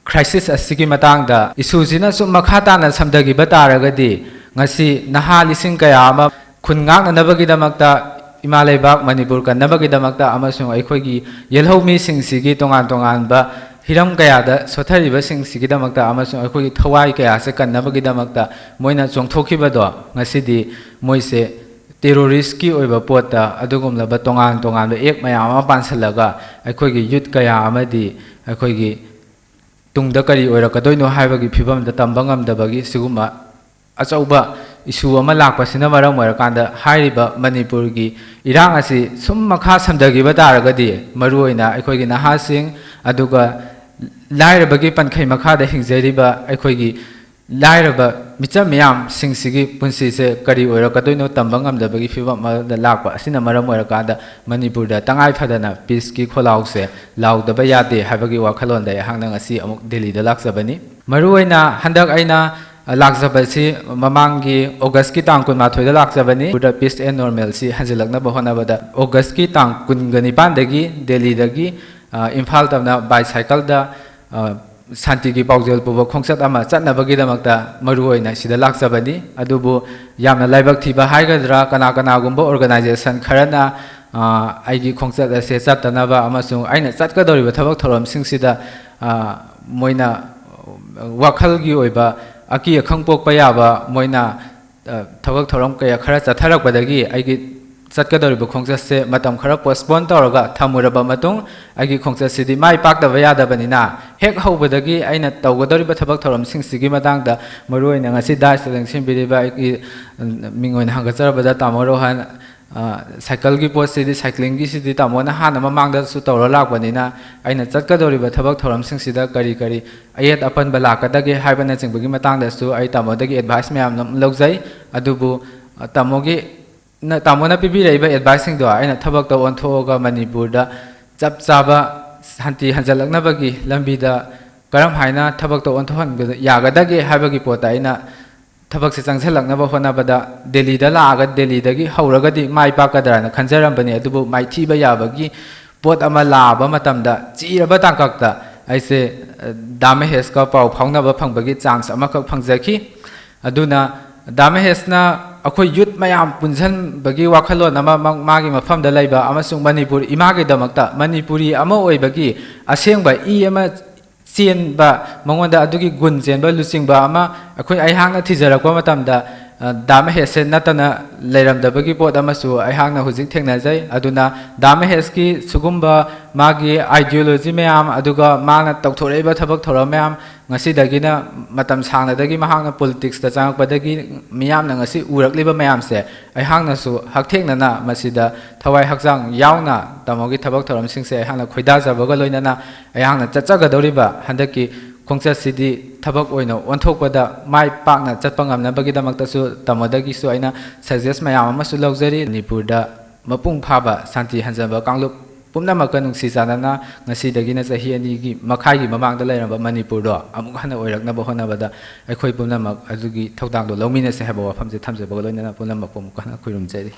crisis ꯑꯁꯤꯒꯤ ꯃꯇꯥꯡꯗ, issue ꯁꯤꯅ ꯁꯨꯝ ꯃꯈꯥ ꯇꯥꯅ ꯁꯝꯊꯈꯤꯕ ꯇꯥꯔꯒꯗꯤ ꯉꯁꯤ ꯅꯍꯥ ꯂꯤꯁꯤꯡ ꯀꯌꯥ ꯑꯃ ꯈꯨꯟ ꯉꯥꯛꯅꯅꯕꯒꯤꯗꯃꯛꯇ, ꯏꯃꯥ ꯂꯩꯕꯥꯛ ꯃꯅꯤꯄꯨꯔ ꯀꯟꯅꯕꯒꯤꯗꯃꯛꯇ ꯑꯃꯁꯨꯡ ꯑꯩꯈꯣꯏꯒꯤ ꯌꯦꯜꯍꯧꯃꯤꯁꯤꯡꯁꯤꯒꯤ ꯇꯣꯉꯥꯟ ꯇꯣꯉꯥꯟꯕ ꯍꯤꯔꯝ ꯀꯌꯥꯗ ꯁꯣꯠꯊꯔꯤꯕꯁꯤꯡꯁꯤꯒꯤꯗꯃꯛꯇ ꯑꯃꯁꯨꯡ ꯑꯩꯈꯣꯏꯒꯤ ꯊꯋꯥꯏ ꯀꯌꯥꯁꯦ ꯀꯟꯅꯕꯒꯤꯗꯃꯛꯇ ꯃꯣꯏꯅ ꯆꯣꯡꯊꯣꯛꯈꯤꯕꯗꯣ, ꯉꯁꯤꯗꯤ ꯃꯣꯏꯁꯦ terrorist ꯀꯤ ꯑꯣꯏꯕ ꯄꯣꯠꯇ ꯑꯗꯨꯒꯨꯝꯂꯕ ꯇꯣꯉꯥꯟ ꯇꯣꯉꯥꯟꯕ act ꯃꯌꯥꯝ ꯑꯃ ꯄꯥꯟꯁꯤꯜꯂꯒ ꯑꯩꯈꯣꯏꯒꯤ youth ꯀꯌꯥ ꯑꯃꯗꯤ ꯑꯩꯈꯣꯏꯒꯤ ꯇꯨꯡꯗ ꯀꯔꯤ ꯑꯣꯏꯔꯛꯀꯗꯣꯏꯅꯣ ꯍꯥꯏꯕꯒꯤ ꯐꯤꯕꯝꯗ ꯇꯝꯕ ꯉꯝꯗꯕꯒꯤ ꯁꯤꯒꯨꯝꯕ ꯑꯆꯧꯕ issue ꯑꯃ ꯂꯥꯛꯄꯁꯤꯅ ꯃꯔꯝ ꯑꯣꯏꯔꯀꯥꯟꯗ ꯍꯥꯏꯔꯤꯕ ꯃꯅꯤꯄꯨꯔꯒꯤ ꯏꯔꯥꯡ ꯑꯁꯤ ꯁꯨꯝ ꯃꯈꯥ ꯁꯝꯊꯈꯤꯕ ꯇꯥꯔꯒꯗꯤ, ꯃꯔꯨꯑꯣꯏꯅ ꯑꯩꯈꯣꯏꯒꯤ ꯅꯍꯥꯁꯤꯡ, ꯑꯗꯨꯒ ꯂꯥꯏꯔꯕꯒꯤ ꯄꯟꯈꯩ ꯃꯈꯥꯗ ꯍꯤꯡꯖꯔꯤꯕ ꯑꯩꯈꯣꯏꯒꯤ ꯂꯥꯏꯔꯕ ꯃꯤꯆꯝ ꯃꯤꯌꯥꯝꯁꯤꯡꯁꯤꯒꯤ ꯄꯨꯟꯁꯤꯁꯦ ꯀꯔꯤ ꯑꯣꯏꯔꯛꯀꯗꯣꯏꯅꯣ ꯇꯝꯕ ꯉꯝꯗꯕꯒꯤ ꯐꯤꯕꯝ ꯑꯃꯗ ꯂꯥꯛꯄ ꯑꯁꯤꯅ ꯃꯔꯝ ꯑꯣꯏꯔꯀꯥꯟꯗ ꯃꯅꯤꯄꯨꯔꯗ ꯇꯉꯥꯏ ꯐꯗꯅ peace ꯀꯤ ꯈꯣꯜꯂꯥꯎꯁꯦ ꯂꯥꯎꯗꯕ ꯌꯥꯗꯦ ꯍꯥꯏꯕꯒꯤ ꯋꯥꯈꯜꯂꯣꯟꯗ ꯑꯩꯍꯥꯛꯅ ꯉꯁꯤ ꯑꯃꯨꯛ ꯗꯦꯜꯂꯤꯗ ꯂꯥꯛꯆꯕꯅꯤ꯫ ꯃꯔꯨꯑꯣꯏꯅ ꯍꯟꯗꯛ ꯑꯩꯅ ꯂꯥꯛꯆꯕꯁꯤ ꯃꯃꯥꯡꯒꯤ August ꯀꯤ ꯇꯥꯡ ꯀꯨꯟꯃꯥꯊꯣꯏꯗ ꯂꯥꯛꯆꯕꯅꯤ꯫ ꯃꯅꯤꯄꯨꯔꯗ peace and normalcy ꯍꯟꯖꯤꯜꯂꯛꯅꯕ ꯍꯣꯠꯅꯕꯗ August ꯀꯤ ꯇꯥꯡ ꯀꯨꯟꯒ ꯅꯤꯄꯥꯟꯗꯒꯤ ꯗꯦꯜꯂꯤꯗꯒꯤ, ꯑ, ꯏꯝꯐꯥꯜ ꯇꯝꯅ bicycle ꯗ, ꯑ, ꯁꯥꯟꯇꯤꯒꯤ ꯄꯥꯎꯖꯦꯜ ꯄꯨꯕ ꯈꯣꯡꯆꯠ ꯑꯃ ꯆꯠꯅꯕꯒꯤꯗꯃꯛꯇ ꯃꯔꯨꯑꯣꯏꯅ ꯁꯤꯗ ꯂꯥꯛꯆꯕꯅꯤ꯫ ꯑꯗꯨꯕꯨ ꯌꯥꯝꯅ ꯂꯥꯏꯕꯛ ꯊꯤꯕ ꯍꯥꯏꯒꯗ꯭ꯔꯥ, ꯀꯅꯥ ꯀꯅꯥꯒꯨꯝꯕ organization ꯈꯔꯅ, ꯑ, ꯑꯩꯒꯤ ꯈꯣꯡꯆꯠ ꯑꯁꯦ ꯆꯠꯇꯅꯕ ꯑꯃꯁꯨꯡ ꯑꯩꯅ ꯆꯠꯀꯗꯧꯔꯤꯕ ꯊꯕꯛ ꯊꯧꯔꯝꯁꯤꯡꯁꯤꯗ, ꯑ, ꯃꯣꯏꯅ ꯋꯥꯈꯜꯒꯤ ꯑꯣꯏꯕ ꯑꯀꯤ ꯑꯈꯪ ꯄꯣꯛꯄ ꯌꯥꯕ ꯃꯣꯏꯅ, ꯑ, ꯊꯕꯛ ꯊꯧꯔꯝ ꯀꯌꯥ ꯈꯔ ꯆꯠꯊꯔꯛꯄꯗꯒꯤ ꯑꯩꯒꯤ ꯆꯠꯀꯗꯧꯔꯤꯕ ꯈꯣꯡꯆꯠꯁꯦ ꯃꯇꯝ ꯈꯔ postpone ꯇꯧꯔꯒ ꯊꯝꯃꯨꯔꯕ ꯃꯇꯨꯡ, ꯑꯩꯒꯤ ꯈꯣꯡꯆꯠꯁꯤꯗꯤ ꯃꯥꯏ ꯄꯥꯛꯇꯕ ꯌꯥꯗꯕꯅꯤꯅ, ꯍꯦꯛ ꯍꯧꯕꯗꯒꯤ ꯑꯩꯅ ꯇꯧꯒꯗꯧꯔꯤꯕ ꯊꯕꯛ ꯊꯧꯔꯝꯁꯤꯡꯁꯤꯒꯤ ꯃꯇꯥꯡꯗ ꯃꯔꯨꯑꯣꯏꯅ ꯉꯁꯤ dais ꯇ ꯂꯦꯡꯁꯤꯟꯕꯤꯔꯤꯕ ꯑꯩꯒꯤ, ꯎꯝ, ꯃꯤꯡ ꯑꯣꯏꯅ ꯍꯪꯒꯠꯆꯔꯕꯗ ꯇꯥꯃꯣ ꯔꯣꯍꯟ, ꯑ, cycle ꯒꯤ ꯄꯣꯠꯁꯤꯗꯤ, cycling ꯒꯤꯁꯤꯗꯤ ꯇꯥꯃꯣꯅ ꯍꯥꯟꯅ ꯃꯃꯥꯡꯗꯁꯨ ꯇꯧꯔ ꯂꯥꯛꯄꯅꯤꯅ, ꯑꯩꯅ ꯆꯠꯀꯗꯧꯔꯤꯕ ꯊꯕꯛ ꯊꯧꯔꯝꯁꯤꯡꯁꯤꯗ ꯀꯔꯤ ꯀꯔꯤ ꯑꯌꯦꯠ ꯑꯄꯟꯕ ꯂꯥꯛꯀꯗꯒꯦ ꯍꯥꯏꯕꯅꯆꯤꯡꯕꯒꯤ ꯃꯇꯥꯡꯗꯁꯨ ꯑꯩ ꯇꯥꯃꯣꯗꯒꯤ advice ꯃꯌꯥꯝ ꯑꯃ ꯂꯧꯖꯩ꯫ ꯑꯗꯨꯕꯨ, ꯑ, ꯇꯥꯃꯣꯒꯤ ꯅ-, ꯇꯥꯃꯣꯅ ꯄꯤꯕꯤꯔꯛꯏꯕ advice ꯁꯤꯡꯗꯣ ꯑꯩꯅ ꯊꯕꯛꯇ ꯑꯣꯟꯊꯣꯛꯑꯒ ꯃꯅꯤꯄꯨꯔꯗ ꯆꯞ ꯆꯥꯕ ꯁꯥꯟꯇꯤ ꯍꯟꯖꯜꯂꯛꯅꯕꯒꯤ ꯂꯝꯕꯤꯗ ꯀꯔꯝ ꯍꯥꯏꯅ ꯊꯕꯛꯇ ꯑꯣꯟꯊꯣꯛꯍꯟꯕ ꯌꯥꯒꯗꯒꯦ ꯍꯥꯏꯕꯒꯤ ꯄꯣꯠꯇ ꯑꯩꯅ ꯊꯕꯛꯁꯦ ꯆꯪꯁꯤꯜꯂꯛꯅꯕ ꯍꯣꯠꯅꯕꯗ, ꯗꯦꯜꯂꯤꯗ ꯂꯥꯛꯑꯒ ꯗꯦꯜꯂꯤꯗꯒꯤ ꯍꯧꯔꯒꯗꯤ ꯃꯥꯏ ꯄꯥꯛꯀꯗ꯭ꯔꯥꯅ ꯈꯟꯖꯔꯝꯕꯅꯤ, ꯑꯗꯨꯕꯨ ꯃꯥꯏꯊꯤꯕ ꯌꯥꯕꯒꯤ ꯄꯣꯠ ꯑꯃ ꯂꯥꯛꯑꯕ ꯃꯇꯝꯗ, ꯆꯤꯔꯕ ꯇꯥꯡꯀꯛꯇ ꯑꯩꯁꯦ, ꯑ, ꯗꯥ ꯃꯍꯦꯁꯀ ꯄꯥꯎ ꯐꯥꯎꯅꯕ ꯐꯪꯕꯒꯤ chance ꯑꯃꯈꯛ ꯐꯪꯖꯈꯤ꯫ ꯑꯗꯨꯅ ꯗꯥ ꯃꯍꯦꯁꯅ ꯑꯩꯈꯣꯏ youth ꯃꯌꯥꯝ ꯄꯨꯟꯁꯤꯟꯕꯒꯤ ꯋꯥꯈꯜꯂꯣꯟ ꯑꯃ ꯃ-, ꯃꯥꯒꯤ ꯃꯐꯝꯗ ꯂꯩꯕ ꯑꯃꯁꯨꯡ ꯃꯅꯤꯄꯨꯔ ꯏꯃꯥꯒꯤꯗꯃꯛꯇ ꯃꯅꯤꯄꯨꯔꯤ ꯑꯃ ꯑꯣꯏꯕꯒꯤ ꯑꯁꯦꯡꯕ ꯏ ꯑꯃ ꯆꯦꯟꯕ, ꯃꯉꯣꯟꯗ ꯑꯗꯨꯒꯤ ꯒꯨꯟ ꯆꯦꯟꯕ ꯂꯨꯆꯤꯡꯕ ꯑꯃ ꯑꯩꯈꯣꯏ, ꯑꯩꯍꯥꯛꯅ ꯊꯤꯖꯔꯛꯄ ꯃꯇꯝꯗ, ꯑ, ꯗꯥ ꯃꯍꯦꯁꯁꯦ ꯅꯠꯇꯅ ꯂꯩꯔꯝꯗꯕꯒꯤ ꯄꯣꯠ ꯑꯃꯁꯨ ꯑꯩꯍꯥꯛꯅ ꯍꯧꯖꯤꯛ ꯊꯦꯡꯅꯖꯩ꯫ ꯑꯗꯨꯅ ꯗꯥ ꯃꯍꯦꯁꯀꯤ ꯁꯤꯒꯨꯝꯕ ꯃꯥꯒꯤ ideology ꯃꯌꯥꯝ, ꯑꯗꯨꯒ ꯃꯥꯅ ꯇꯧꯊꯣꯔꯛꯏꯕ ꯊꯕꯛ ꯊꯧꯔꯝ ꯃꯌꯥꯝ, ꯉꯁꯤꯗꯒꯤꯅ ꯃꯇꯝ ꯁꯥꯡꯅꯗꯒꯤ ꯃꯍꯥꯛꯅ politics ꯇ ꯆꯪꯉꯛꯄꯗꯒꯤ ꯃꯤꯌꯥꯝꯅ ꯉꯁꯤ ꯎꯔꯛꯂꯤꯕ ꯃꯌꯥꯝꯁꯦ, ꯑꯩꯍꯥꯛꯅꯁꯨ ꯍꯛꯊꯦꯡꯅꯅ ꯃꯁꯤꯗ ꯊꯋꯥꯏ ꯍꯛꯆꯥꯡ ꯌꯥꯎꯅ ꯇꯥꯃꯣꯒꯤ ꯊꯕꯛ ꯊꯧꯔꯝꯁꯤꯡꯁꯦ ꯑꯩꯍꯥꯛꯅ ꯈꯣꯏꯗꯥꯖꯕꯒ ꯂꯣꯏꯅꯅ, ꯑꯩꯍꯥꯛꯅ ꯆꯠꯆꯒꯗꯧꯔꯤꯕ ꯍꯟꯗꯛꯀꯤ ꯈꯣꯡꯆꯠꯁꯤꯗꯤ ꯊꯕꯛ ꯑꯣꯏꯅ ꯑꯣꯟꯊꯣꯛꯄꯗ ꯃꯥꯏ ꯄꯥꯛꯅ ꯆꯠꯄ ꯉꯝꯅꯕꯒꯤꯗꯃꯛꯇꯁꯨ ꯇꯥꯃꯣꯗꯒꯤꯁꯨ ꯑꯩꯅ suggest ꯃꯌꯥꯝ ꯑꯃꯁꯨ ꯂꯧꯖꯔꯤ꯫ ꯃꯅꯤꯄꯨꯔꯗ ꯃꯄꯨꯡ ꯐꯥꯕ ꯁꯥꯟꯇꯤ ꯍꯟꯖꯕ ꯀꯥꯡꯂꯨꯞ ꯄꯨꯝꯅꯃꯛꯀ ꯅꯨꯡꯁꯤ ꯆꯥꯟꯅꯅ ꯉꯁꯤꯗꯒꯤꯅ ꯆꯍꯤ ꯑꯅꯤꯒꯤ ꯃꯈꯥꯏꯒꯤ ꯃꯃꯥꯡꯗ ꯂꯩꯔꯝꯕ ꯃꯅꯤꯄꯨꯔꯗꯣ ꯑꯃꯨꯛ ꯍꯟꯅ ꯑꯣꯏꯔꯛꯅꯕ ꯍꯣꯠꯅꯕꯗ ꯑꯩꯈꯣꯏ ꯄꯨꯝꯅꯃꯛ ꯑꯗꯨꯒꯤ ꯊꯧꯗꯥꯡꯗꯣ ꯂꯧꯃꯤꯟꯅꯁꯦ ꯍꯥꯏꯕ ꯋꯥꯐꯝꯁꯦ ꯊꯝꯖꯕꯒ ꯂꯣꯏꯅꯅ ꯄꯨꯝꯅꯃꯛꯄꯨ ꯑꯃꯨꯛ ꯍꯟꯅ ꯈꯨꯔꯨꯝꯖꯔꯤ꯫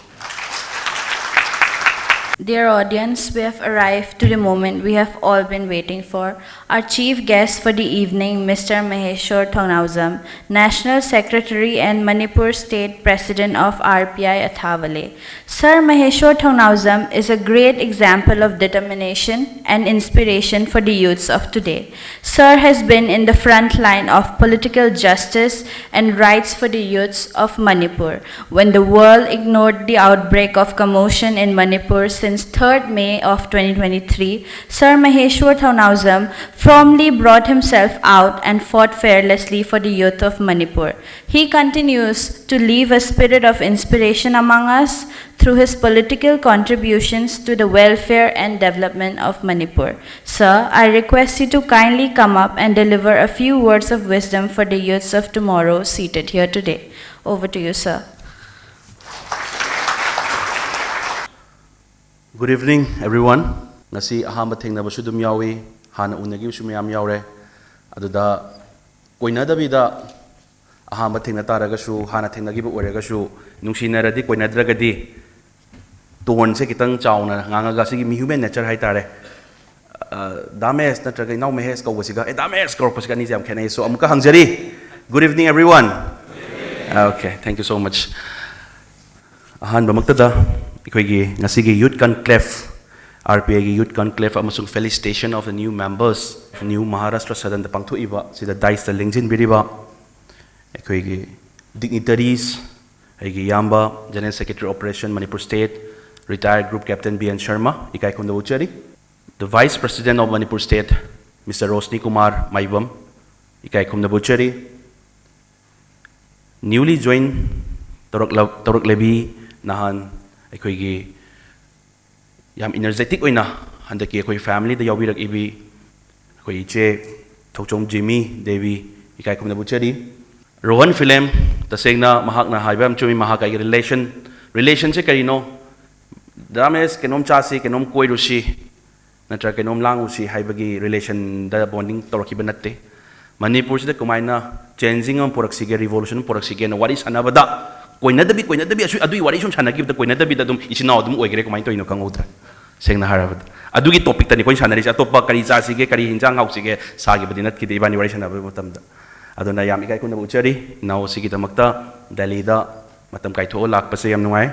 Dear audience, we have arrived to the moment we have all been waiting for. Our chief guest for the evening, Mister Maheshwar Thongnaojam, National Secretary and Manipur State President of R P I Athavale. Sir Maheshwar Thongnaojam is a great example of determination and inspiration for the youths of today. Sir has been in the front line of political justice and rights for the youths of Manipur. When the world ignored the outbreak of commotion in Manipur since third May of twenty twenty-three, Sir Maheshwar Thongnaojam firmly brought himself out and fought fearlessly for the youth of Manipur. He continues to leave a spirit of inspiration among us through his political contributions to the welfare and development of Manipur. Sir, I request you to kindly come up and deliver a few words of wisdom for the youths of tomorrow seated here today. Over to you, sir. Good evening, everyone. ꯉꯁꯤ ꯑꯍꯥꯟꯕ ꯊꯦꯡꯅꯕꯁꯨ ꯑꯗꯨꯝ ꯌꯥꯎꯏ, ꯍꯥꯟꯅ ꯎꯅꯈꯤꯕꯁꯨ ꯃꯌꯥꯝ ꯌꯥꯎꯔꯦ꯫ ꯑꯗꯨꯗ ꯀꯣꯏꯅꯗꯕꯤꯗ ꯑꯍꯥꯟꯕ ꯊꯦꯡꯅ ꯇꯥꯔꯒꯁꯨ, ꯍꯥꯟꯅ ꯊꯦꯡꯅꯈꯤꯕ ꯑꯣꯏꯔꯒꯁꯨ, ꯅꯨꯡꯁꯤꯅꯔꯗꯤ, ꯀꯣꯏꯅꯗ꯭ꯔꯒꯗꯤ, ꯇꯣꯟꯁꯦ ꯈꯤꯇꯪ ꯆꯥꯎꯅ ꯉꯥꯡꯉꯒ, ꯁꯤꯒꯤ ꯃꯤ human nature ꯍꯥꯏꯇꯥꯔꯦ, ꯑ, ꯗꯥ ꯃꯍꯦꯁ ꯅꯠꯇ꯭ꯔꯒ ꯏꯅꯥꯎ ꯃꯍꯦꯁ ꯀꯧꯕꯁꯤꯒ, ꯑꯦ, ꯗꯥ ꯃꯍꯦꯁ ꯀꯧꯔꯛꯄꯁꯤꯒ ꯑꯅꯤꯁꯦ ꯌꯥꯝ ꯈꯦꯠꯅꯩ꯫ So, ꯑꯃꯨꯛꯀ ꯍꯪꯖꯔꯤ, good evening, everyone. Okay, thank you so much. ꯑꯍꯥꯟꯕꯃꯛꯇꯗ ꯑꯩꯈꯣꯏꯒꯤ ꯉꯁꯤꯒꯤ Youth Conclave, R P I ꯒꯤ Youth Conclave ꯑꯃꯁꯨꯡ Felicitation of the New Members of New Maharashtra Sadanꯗ ꯄꯥꯡꯊꯣꯛꯏꯕ ꯁꯤꯗ dais ꯇ ꯂꯦꯡꯁꯤꯟꯕꯤꯔꯤꯕ ꯑꯩꯈꯣꯏꯒꯤ dignitaries, ꯑꯩꯒꯤ ꯏꯌꯥꯝꯕ General Secretary Operation Manipur State, retired Group Captain B N Sharma, ꯏꯀꯥꯏ ꯈꯨꯝꯅꯕ ꯎꯠꯆꯔꯤ꯫ The Vice President of Manipur State, Mister Roshni Kumar Maibam, ꯏꯀꯥꯏ ꯈꯨꯝꯅꯕ ꯎꯠꯆꯔꯤ꯫ Newly join ꯇꯧꯔꯛꯂ-, ꯇꯧꯔꯛꯂꯕꯤ ꯅꯍꯥꯟ ꯑꯩꯈꯣꯏꯒꯤ ꯌꯥꯝ energetic ꯑꯣꯏꯅ ꯍꯟꯗꯛꯀꯤ ꯑꯩꯈꯣꯏ family ꯗ ꯌꯥꯎꯕꯤꯔꯛꯏꯕꯤ ꯑꯩꯈꯣꯏ ꯏꯆꯦ ꯊꯧꯆꯣꯝ ꯖꯤꯃꯤ ꯗꯦꯕꯤ, ꯏꯀꯥꯏ ꯈꯨꯝꯅꯕ ꯎꯠꯆꯔꯤ꯫ ꯔꯣꯍꯟ ꯐꯤꯂꯦꯝ, ꯇꯁꯦꯡꯅ ꯃꯍꯥꯛꯅ ꯍꯥꯏꯕ ꯌꯥꯝ ꯆꯨꯝꯃꯤ, ꯃꯍꯥꯛ ꯑꯩꯒꯤ relation, relation ꯁꯦ ꯀꯔꯤꯅꯣ? ꯗꯥ ꯃꯍꯦꯁ, ꯀꯩꯅꯣꯝ ꯆꯥꯁꯤ, ꯀꯩꯅꯣꯝ ꯀꯣꯏꯔꯨꯁꯤ, ꯅꯠꯇ꯭ꯔꯒ ꯀꯩꯅꯣꯝ ꯂꯥꯡꯉꯨꯁꯤ ꯍꯥꯏꯕꯒꯤ relation ꯗ bonding ꯇꯧꯔꯛꯈꯤꯕ ꯅꯠꯇꯦ꯫ ꯃꯅꯤꯄꯨꯔꯁꯤꯗ ꯀꯃꯥꯏꯅ changing ꯑꯃ ꯄꯨꯔꯛꯁꯤꯒꯦ, revolution ꯑꯃ ꯄꯨꯔꯛꯁꯤꯒꯦꯅ ꯋꯥꯔꯤ ꯁꯥꯟꯅꯕꯗ ꯀꯣꯏꯅꯗꯕꯤ ꯀꯣꯏꯅꯗꯕꯤ ꯑꯁꯨ ꯑꯗꯨꯒꯤ ꯋꯥꯔꯤ ꯁꯨꯝ ꯁꯥꯟꯅꯈꯤꯕꯗ ꯀꯣꯏꯅꯗꯕꯤꯗ ꯑꯗꯨꯝ ꯏꯆꯤꯟ ꯏꯅꯥꯎ ꯑꯗꯨꯝ ꯑꯣꯏꯈ꯭ꯔꯦ꯫ ꯀꯃꯥꯏꯅ ꯇꯧꯔꯤꯅꯣ ꯈꯪꯍꯧꯗ꯭ꯔꯦ꯫ ꯁꯦꯡꯅ ꯍꯥꯏꯔꯕꯗ ꯑꯗꯨꯒꯤ ꯇꯣꯄꯤꯛꯇꯅꯤ ꯑꯩꯈꯣꯏꯅ ꯁꯥꯟꯅꯔꯤꯁꯦ꯫ ꯑꯇꯣꯞꯄ ꯀꯔꯤ ꯆꯥꯁꯤꯒꯦ, ꯀꯔꯤ ꯍꯤꯟꯖꯥꯡ ꯍꯥꯎꯁꯤꯒꯦ ꯁꯥꯈꯤꯕꯗꯤ ꯅꯠꯈꯤꯗꯦ ꯏꯕꯥꯅꯤ ꯋꯥꯔꯤ ꯁꯥꯟꯅꯕ ꯃꯇꯝꯗ꯫ ꯑꯗꯨꯅ ꯌꯥꯝ ꯏꯀꯥꯏ ꯈꯨꯝꯅꯕ ꯎꯠꯆꯔꯤ ꯏꯅꯥꯎ ꯑꯁꯤꯒꯤꯗꯃꯛꯇ꯫ ꯗꯦꯜꯂꯤꯗ ꯃꯇꯝ ꯀꯥꯏꯊꯣꯛꯑ ꯂꯥꯛꯄꯁꯦ ꯌꯥꯝ ꯅꯨꯡꯉꯥꯏ꯫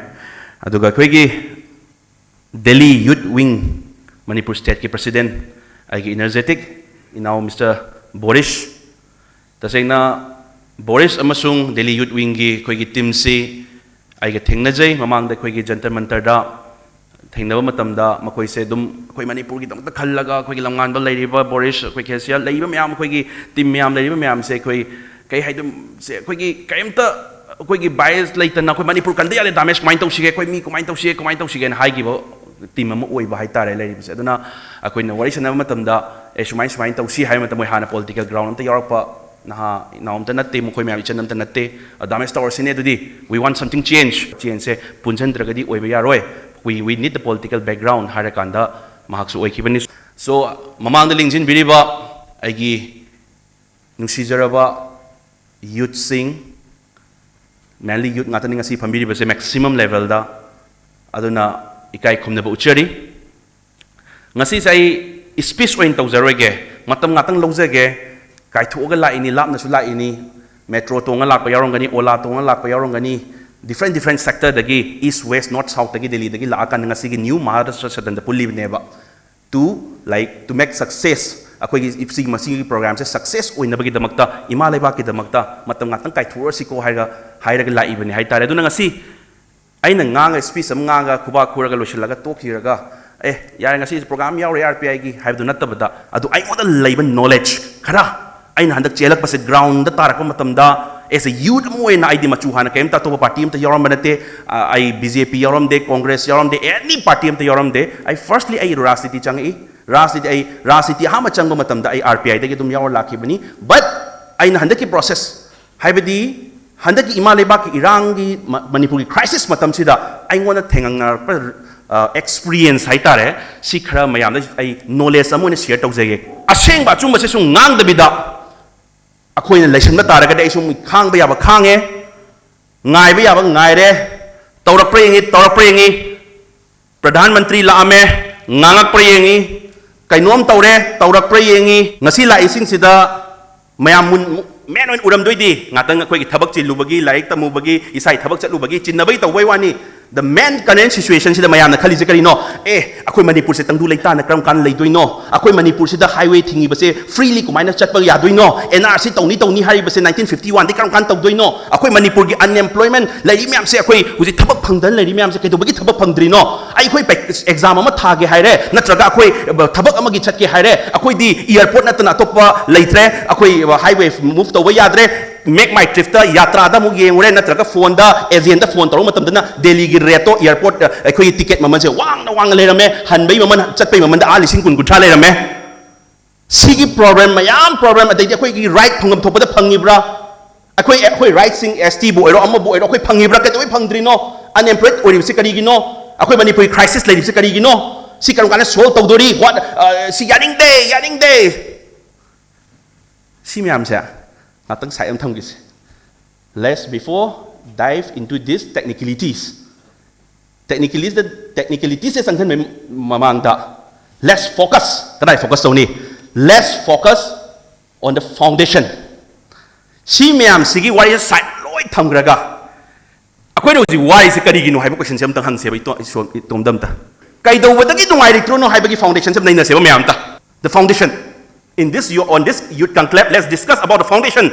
ꯑꯗꯨꯒ ꯑꯩꯈꯣꯏꯒꯤ ꯗꯦꯜꯂꯤ ꯌꯨꯠ ꯋꯤꯡ, ꯃꯅꯤꯄꯨꯔ ꯁ꯭ꯇꯦꯠꯀꯤ ꯄ꯭ꯔꯁꯤꯗꯦꯟ, ꯑꯩꯒꯤ ꯏꯅꯔꯖꯦꯇꯤꯛ ꯏꯅꯥꯎ ꯃꯤꯁꯇꯔ ꯕꯣꯔꯤꯁ꯫ ꯇꯁꯦꯡꯅ ꯕꯣꯔꯤꯁ ꯑꯃꯁꯨꯡ ꯗꯦꯜꯂꯤ ꯌꯨꯠ ꯋꯤꯡꯒꯤ ꯑꯩꯈꯣꯏꯒꯤ ꯇꯤꯝꯁꯤ ꯑꯩꯒ ꯊꯦꯡꯅꯖꯩ꯫ ꯃꯃꯥꯡꯗ ꯑꯩꯈꯣꯏꯒꯤ ꯖꯟꯇꯔ ꯃꯟꯇꯔꯗ ꯊꯦꯡꯅꯕ ꯃꯇꯝꯗ ꯃꯈꯣꯏꯁꯦ ꯑꯗꯨꯝ ꯑꯩꯈꯣꯏ ꯃꯅꯤꯄꯨꯔꯒꯤꯗꯃꯛꯇ ꯈꯜꯂꯒ, ꯑꯩꯈꯣꯏꯒꯤ ꯂꯝꯉꯥꯟꯕ ꯂꯩꯔꯤꯕ ꯕꯣꯔꯤꯁ, ꯑꯩꯈꯣꯏ ꯀꯦ ꯁꯤ ꯑꯥꯔ ꯂꯩꯔꯤꯕ ꯃꯌꯥꯝ, ꯑꯩꯈꯣꯏꯒꯤ ꯇꯤꯝ ꯃꯌꯥꯝ ꯂꯩꯔꯤꯕ ꯃꯌꯥꯝꯁꯦ ꯑꯩꯈꯣꯏ ꯀꯩ ꯍꯥꯏꯗꯣꯏꯅꯣ, ꯁꯦ ꯑꯩꯈꯣꯏꯒꯤ ꯀꯩꯝꯇ ꯑꯩꯈꯣꯏꯒꯤ ꯕꯥꯏꯁ ꯂꯩꯇꯅ ꯑꯩꯈꯣꯏ ꯃꯅꯤꯄꯨꯔ ꯀꯟꯗ ꯌꯥꯗꯦ, ꯗꯥꯃꯦꯁ ꯀꯃꯥꯏꯅ ꯇꯧꯁꯤꯒꯦ, ꯑꯩꯈꯣꯏ ꯃꯤ ꯀꯃꯥꯏꯅ ꯇꯧꯁꯤꯒꯦ, ꯀꯃꯥꯏꯅ ꯇꯧꯁꯤꯒꯦꯅ ꯍꯥꯏꯈꯤꯕ ꯇꯤꯝ ꯑꯃ ꯑꯣꯏꯕ ꯍꯥꯏꯇꯥꯔꯦ ꯂꯩꯔꯤꯕꯁꯦ꯫ ꯑꯗꯨꯅ ꯑꯩꯈꯣꯏꯅ ꯋꯥꯔꯤ ꯁꯥꯟꯅꯕ ꯃꯇꯝꯗ, "ꯑꯦ, ꯁꯨꯃꯥꯏ ꯁꯨꯃꯥꯏꯅ ꯇꯧꯁꯤ" ꯍꯥꯏꯕ ꯃꯇꯝꯗ, ꯃꯣꯏ ꯍꯥꯟꯅ ꯄꯣꯂꯤꯇꯤꯀꯦꯜ ꯒ꯭ꯔꯥꯎꯟ ꯑꯝꯇ ꯌꯥꯎꯔꯛꯄ ꯅꯍꯥ ꯏꯅꯥꯎ ꯑꯝꯇ ꯅꯠꯇꯦ, ꯃꯈꯣꯏ ꯃꯌꯥꯝ ꯏꯆꯟ ꯑꯝꯇ ꯅꯠꯇꯦ꯫ "ꯑ, ꯗꯥꯃꯦꯁ ꯇꯧꯔꯁꯤꯅꯦ ꯑꯗꯨꯗꯤ, we want something change, ꯆꯦꯟꯖꯁꯦ ꯄꯨꯟꯁꯤꯟꯗ꯭ꯔꯒꯗꯤ ꯑꯣꯏꯕ ꯌꯥꯔꯣꯏ, we, we need the political background" ꯍꯥꯏꯔꯀꯥꯟꯗ ꯃꯍꯥꯛꯁꯨ ꯑꯣꯏꯈꯤꯕꯅꯤ꯫ So, ꯃꯃꯥꯡꯗ ꯂꯦꯡꯁꯤꯟꯕꯤꯔꯤꯕ ꯑꯩꯒꯤ ꯅꯨꯡꯁꯤꯖꯔꯕ ꯌꯨꯠꯁꯤꯡ, mainly ꯌꯨꯠ ꯉꯥꯛꯇꯅꯤ ꯉꯁꯤ ꯐꯝꯕꯤꯔꯤꯕꯁꯦ maximum levelꯗ, ꯑꯗꯨꯅ ꯏꯀꯥꯏ ꯈꯨꯝꯅꯕ ꯎꯠꯆꯔꯤ꯫ ꯉꯁꯤꯁꯦ ꯑꯩ ꯁ꯭ꯄꯤꯆ ꯑꯣꯏꯅ ꯇꯧꯖꯔꯣꯏꯒꯦ, ꯃꯇꯝ ꯉꯥꯛꯇꯪ ꯂꯧꯖꯒꯦ꯫ ꯀꯥꯏꯊꯣꯛꯑꯒ ꯂꯥꯛꯏꯅꯤ, ꯂꯥꯞꯅꯁꯨ ꯂꯥꯛꯏꯅꯤ, ꯃꯦꯇ꯭ꯔꯣ ꯇꯣꯡꯉ ꯂꯥꯛꯄ ꯌꯥꯎꯔꯝꯒꯅꯤ, ꯑꯣꯂꯥ ꯇꯣꯡꯉ ꯂꯥꯛꯄ ꯌꯥꯎꯔꯝꯒꯅꯤ, different different sectorꯗꯒꯤ, east west north southꯇꯒꯤ, ꯗꯦꯜꯂꯤꯗꯒꯤ ꯂꯥꯛꯑꯀꯥꯟꯗ ꯉꯁꯤꯒꯤ ꯅ꯭ꯌꯨ ꯃꯍꯥꯔꯥꯁꯇ꯭ꯔ ꯁꯗꯟꯗ ꯄꯨꯜꯂꯤꯕꯅꯦꯕ꯫ To, like, to make success, ꯑꯩꯈꯣꯏꯒꯤ ꯁꯤꯒꯤ ꯃꯁꯤꯒꯤ ꯄ꯭ꯔꯣꯒ꯭ꯔꯥꯝꯁꯦ ꯁꯛꯁꯦꯁ ꯑꯣꯏꯅꯕꯒꯤꯗꯃꯛꯇ, ꯏꯃꯥ ꯂꯩꯕꯥꯛꯀꯤꯗꯃꯛꯇ ꯃꯇꯝ ꯉꯥꯛꯇꯪ ꯀꯥꯏꯊꯣꯛꯎꯔꯁꯤꯀꯣ ꯍꯥꯏꯔꯒ, ꯍꯥꯏꯔꯒ ꯂꯥꯛꯏꯕꯅꯤ ꯍꯥꯏꯇꯥꯔꯦ꯫ ꯑꯗꯨꯅ ꯉꯁꯤ ꯑꯩꯅ ꯉꯥꯡꯉ, ꯁ꯭ꯄꯤꯆ ꯑꯃ ꯉꯥꯡꯉꯒ ꯈꯨꯕꯥꯛ ꯈꯨꯔꯒ ꯂꯣꯏꯁꯤꯜꯂꯒ ꯇꯣꯛꯈꯤꯔꯒ, "ꯑꯦ, ꯌꯥꯔꯦ, ꯉꯁꯤ ꯄ꯭ꯔꯣꯒ꯭ꯔꯥꯝ ꯌꯥꯎꯔꯦ ꯑꯥꯔ ꯄꯤ ꯑꯥꯏꯒꯤ" ꯍꯥꯏꯕꯗꯨ ꯅꯠꯇꯕꯗ, ꯑꯗꯨ ꯑꯩꯉꯣꯟꯗ ꯂꯩꯕ ꯅꯣꯂꯦꯖ ꯈꯔ, ꯑꯩꯅ ꯍꯟꯗꯛ ꯆꯦꯜꯂꯛꯄꯁꯦ ꯒ꯭ꯔꯥꯎꯟꯗ ꯇꯥꯔꯛꯄ ꯃꯇꯝꯗ, as a youth ꯑꯃ ꯑꯣꯏꯅ, ꯑꯩꯗꯤ ꯃꯆꯨ ꯍꯥꯟꯅ ꯀꯔꯤꯝꯇ ꯑꯇꯣꯞꯄ ꯄꯥꯔꯇꯤ ꯑꯝꯇ ꯌꯥꯎꯔꯝꯕ ꯅꯠꯇꯦ꯫ ꯑ, ꯑꯩ ꯕꯤ ꯖꯦ ꯄꯤ ꯌꯥꯎꯔꯝꯗꯦ, ꯀꯣꯡꯒ꯭ꯔꯦꯁ ꯌꯥꯎꯔꯝꯗꯦ, any ꯄꯥꯔꯇꯤ ꯑꯝꯇ ꯌꯥꯎꯔꯝꯗꯦ꯫ ꯑꯩ firstly ꯑꯩ ꯔꯥꯖꯅꯤꯇꯤ ꯆꯪꯉꯛꯏ꯫ ꯔꯥꯖꯅꯤꯇꯤ, ꯑꯩ ꯔꯥꯖꯅꯤꯇꯤ ꯑꯍꯥꯟꯕ ꯆꯪꯕ ꯃꯇꯝꯗ ꯑꯩ ꯑꯥꯔ ꯄꯤ ꯑꯥꯏꯗꯒꯤ ꯑꯗꯨꯝ ꯌꯥꯎꯔ ꯂꯥꯛꯈꯤꯕꯅꯤ꯫ But ꯑꯩꯅ ꯍꯟꯗꯛꯀꯤ ꯄ꯭ꯔꯣꯁꯦꯁ, ꯍꯥꯏꯕꯗꯤ ꯍꯟꯗꯛꯀꯤ ꯏꯃꯥ ꯂꯩꯕꯥꯛꯀꯤ ꯏꯔꯥꯡꯒꯤ ꯃ-, ꯃꯅꯤꯄꯨꯔꯒꯤ ꯀ꯭ꯔꯥꯏꯁꯤꯁ ꯃꯇꯝꯁꯤꯗ ꯑꯩꯉꯣꯟꯗ ꯊꯦꯡꯅꯔꯛꯄ, ꯑ, ꯑꯦꯛꯁꯄꯤꯔꯤꯌꯦꯟꯁ ꯍꯥꯏꯇꯥꯔꯦ, ꯁꯤ ꯈꯔ ꯃꯌꯥꯝꯗ ꯑꯩ ꯅꯣꯂꯦꯖ ꯑꯃ ꯑꯣꯏꯅ ꯁꯤꯌꯔ ꯇꯧꯖꯒꯦ꯫ ꯑꯁꯦꯡꯕ ꯑꯆꯨꯝꯕꯁꯦ ꯁꯨꯝ ꯉꯥꯡꯗꯕꯤꯗ ꯑꯩꯈꯣꯏꯅ ꯂꯩꯁꯟꯕ ꯇꯥꯔꯒꯗꯤ ꯑꯩ ꯁꯨꯝ ꯈꯥꯡꯕ ꯌꯥꯕ ꯈꯥꯡꯉꯦ, ꯉꯥꯏꯕ ꯌꯥꯕ ꯉꯥꯏꯔꯦ, ꯇꯧꯔꯛꯄ꯭ꯔꯥ ꯌꯦꯡꯉꯤ, ꯇꯧꯔꯛꯄ꯭ꯔꯥ ꯌꯦꯡꯉꯤ, ꯄ꯭ꯔꯙꯥꯟ ꯃꯟꯇ꯭ꯔꯤ ꯂꯥꯛꯑꯝꯃꯦ, ꯉꯥꯡꯉꯛꯄ꯭ꯔꯥ ꯌꯦꯡꯉꯤ, ꯀꯩꯅꯣꯝ ꯇꯧꯔꯦ, ꯇꯧꯔꯛꯄ꯭ꯔꯥ ꯌꯦꯡꯉꯤ꯫ ꯉꯁꯤ ꯂꯥꯛꯏꯁꯤꯡꯁꯤꯗ ꯃꯌꯥꯝ ꯃꯨꯟ-, ꯃꯦꯟ ꯑꯣꯏꯅ ꯎꯔꯝꯗꯣꯏꯗꯤ ꯉꯥꯛꯇꯪ ꯑꯩꯈꯣꯏꯒꯤ ꯊꯕꯛ ꯆꯤꯜꯂꯨꯕꯒꯤ, ꯂꯥꯏꯔꯤꯛ ꯇꯝꯃꯨꯕꯒꯤ, ꯏꯁꯥꯒꯤ ꯊꯕꯛ ꯆꯠꯂꯨꯕꯒꯤ, ꯆꯤꯟꯅꯕꯒꯤ ꯇꯧꯕꯩ ꯋꯥꯅꯤ꯫ The main current situation ꯁꯤꯗ ꯃꯌꯥꯝꯅ ꯈꯜꯂꯤꯁꯦ ꯀꯔꯤꯅꯣ? ꯑꯦ, ꯑꯩꯈꯣꯏ ꯃꯅꯤꯄꯨꯔꯁꯦ ꯇꯪꯗꯨ ꯂꯩꯇꯥꯅ ꯀꯔꯝ ꯀꯥꯟꯗ ꯂꯩꯗꯣꯏꯅꯣ? ꯑꯩꯈꯣꯏ ꯃꯅꯤꯄꯨꯔꯁꯤꯗ highway ꯊꯤꯡꯉꯤꯕꯁꯦ freely ꯀꯃꯥꯏꯅ ꯆꯠꯄ ꯌꯥꯗꯣꯏꯅꯣ? N R C ꯇꯧꯅꯤ ꯇꯧꯅꯤ ꯍꯥꯏꯔꯤꯕꯁꯦ nineteen fifty one ꯗꯤ ꯀꯔꯝ ꯀꯥꯟꯗ ꯇꯧꯗꯣꯏꯅꯣ? ꯑꯩꯈꯣꯏ ꯃꯅꯤꯄꯨꯔꯒꯤ unemployment ꯂꯩꯔꯤ ꯃꯌꯥꯝꯁꯦ, ꯑꯩꯈꯣꯏ ꯍꯧꯖꯤꯛ ꯊꯕꯛ ꯐꯪꯗꯅ ꯂꯩꯔꯤ ꯃꯌꯥꯝꯁꯦ ꯀꯩꯗꯧꯕꯒꯤ ꯊꯕꯛ ꯐꯪꯗ꯭ꯔꯤꯅꯣ? ꯑꯩꯈꯣꯏ ꯄꯦꯛ-, exam ꯑꯃ ꯊꯥꯒꯦ ꯍꯥꯏꯔꯦ, ꯅꯠꯇ꯭ꯔꯒ ꯑꯩꯈꯣꯏ, ꯑ, ꯊꯕꯛ ꯑꯃꯒꯤ ꯆꯠꯀꯦ ꯍꯥꯏꯔꯦ, ꯑꯩꯈꯣꯏꯗꯤ airport ꯅꯠꯇꯅ ꯑꯇꯣꯞꯄ ꯂꯩꯇ꯭ꯔꯦ꯫ ꯑꯩꯈꯣꯏ, ꯑ, highway move ꯇꯧꯕ ꯌꯥꯗ꯭ꯔꯦ꯫ Make My Trip ꯇ, ꯌꯥꯇ꯭ꯔꯥꯗ ꯑꯃꯨꯛ ꯌꯦꯡꯉꯨꯔꯦ, ꯅꯠꯇ꯭ꯔꯒ phone ꯗ agent ꯗ phone ꯇꯧꯔꯛꯄ ꯃꯇꯝꯗꯅ ꯗꯦꯜꯂꯤꯒꯤ rate ꯇꯣ, airport, ꯑ, ꯑꯩꯈꯣꯏꯒꯤ ticket ꯃꯃꯜꯁꯦ ꯋꯥꯡꯅ ꯋꯥꯡꯅ ꯂꯩꯔꯝꯃꯦ, ꯍꯟꯕꯩ ꯃꯃꯜ, ꯆꯠꯄꯩ ꯃꯃꯜꯗ ꯑꯥ ꯂꯤꯁꯤꯡ ꯀꯨꯟ ꯀꯨꯟꯊ꯭ꯔꯥ ꯂꯩꯔꯝꯃꯦ꯫ ꯁꯤꯒꯤ problem ꯃꯌꯥꯝ problem, ꯑꯗꯩꯗꯤ ꯑꯩꯈꯣꯏꯒꯤ right ꯐꯪꯐꯝ ꯊꯣꯛꯄꯗ ꯐꯪꯉꯤꯕ꯭ꯔꯥ? ꯑꯩꯈꯣꯏ, ꯑꯩꯈꯣꯏ right ꯁꯤꯡ S T ꯕꯨ ꯑꯣꯏꯔꯣ, ꯑꯃꯕꯨ ꯑꯣꯏꯔꯣ, ꯑꯩꯈꯣꯏ ꯐꯪꯉꯤꯕ꯭ꯔꯥ? ꯀꯩꯗꯧꯕꯩ ꯐꯪꯗ꯭ꯔꯤꯅꯣ? Unemployed ꯑꯣꯏꯔꯤꯕꯁꯤ ꯀꯔꯤꯒꯤꯅꯣ? ꯑꯩꯈꯣꯏ ꯃꯅꯤꯄꯨꯔꯒꯤ crisis ꯂꯩꯔꯤꯕꯁꯤ ꯀꯔꯤꯒꯤꯅꯣ? ꯁꯤ ꯀꯔꯝ ꯀꯥꯟꯗ solve ꯇꯧꯗꯣꯔꯤ? What, ꯑ, ꯁꯤ ꯌꯥꯅꯤꯡꯗꯦ, ꯌꯥꯅꯤꯡꯗꯦ꯫ ꯁꯤ ꯃꯌꯥꯝꯁꯦ ꯉꯥꯛꯇꯪ side ꯑꯃ ꯊꯝꯈꯤꯁꯦ꯫ Let's before dive into these technicalities, technicalities, technicalities ꯁꯦ ꯆꯪꯁꯤꯟꯕꯩ ꯃꯃꯥꯡꯗ, let's focus, ꯀꯗꯥꯏ focus ꯇꯧꯅꯤ? Let's focus on the foundation. ꯁꯤ ꯃꯌꯥꯝꯁꯤꯒꯤ ꯋꯥꯔꯤꯁꯦ side ꯂꯣꯏ ꯊꯝꯈ꯭ꯔꯒ, ꯑꯩꯈꯣꯏꯅ ꯍꯧꯖꯤꯛ ꯋꯥꯔꯤꯁꯦ ꯀꯔꯤꯒꯤꯅꯣ ꯍꯥꯏꯕ question ꯁꯦ ꯑꯝꯇꯪ ꯍꯪꯁꯦꯕ, ꯏꯇꯣ-, ꯏꯁꯣ-, ꯏꯇꯣꯝꯗ ꯑꯝꯇ꯫ ꯀꯩꯗꯧꯕꯗꯒꯤ ꯅꯨꯡꯉꯥꯏꯔꯛꯇ꯭ꯔꯤꯅꯣ ꯍꯥꯏꯕꯒꯤ foundation ꯁꯦ ꯑꯝ ꯅꯩꯅꯁꯦꯕ ꯃꯌꯥꯝ ꯑꯝꯇ꯫ The foundation. In this, you, on this youth conclave, let's discuss about the foundation.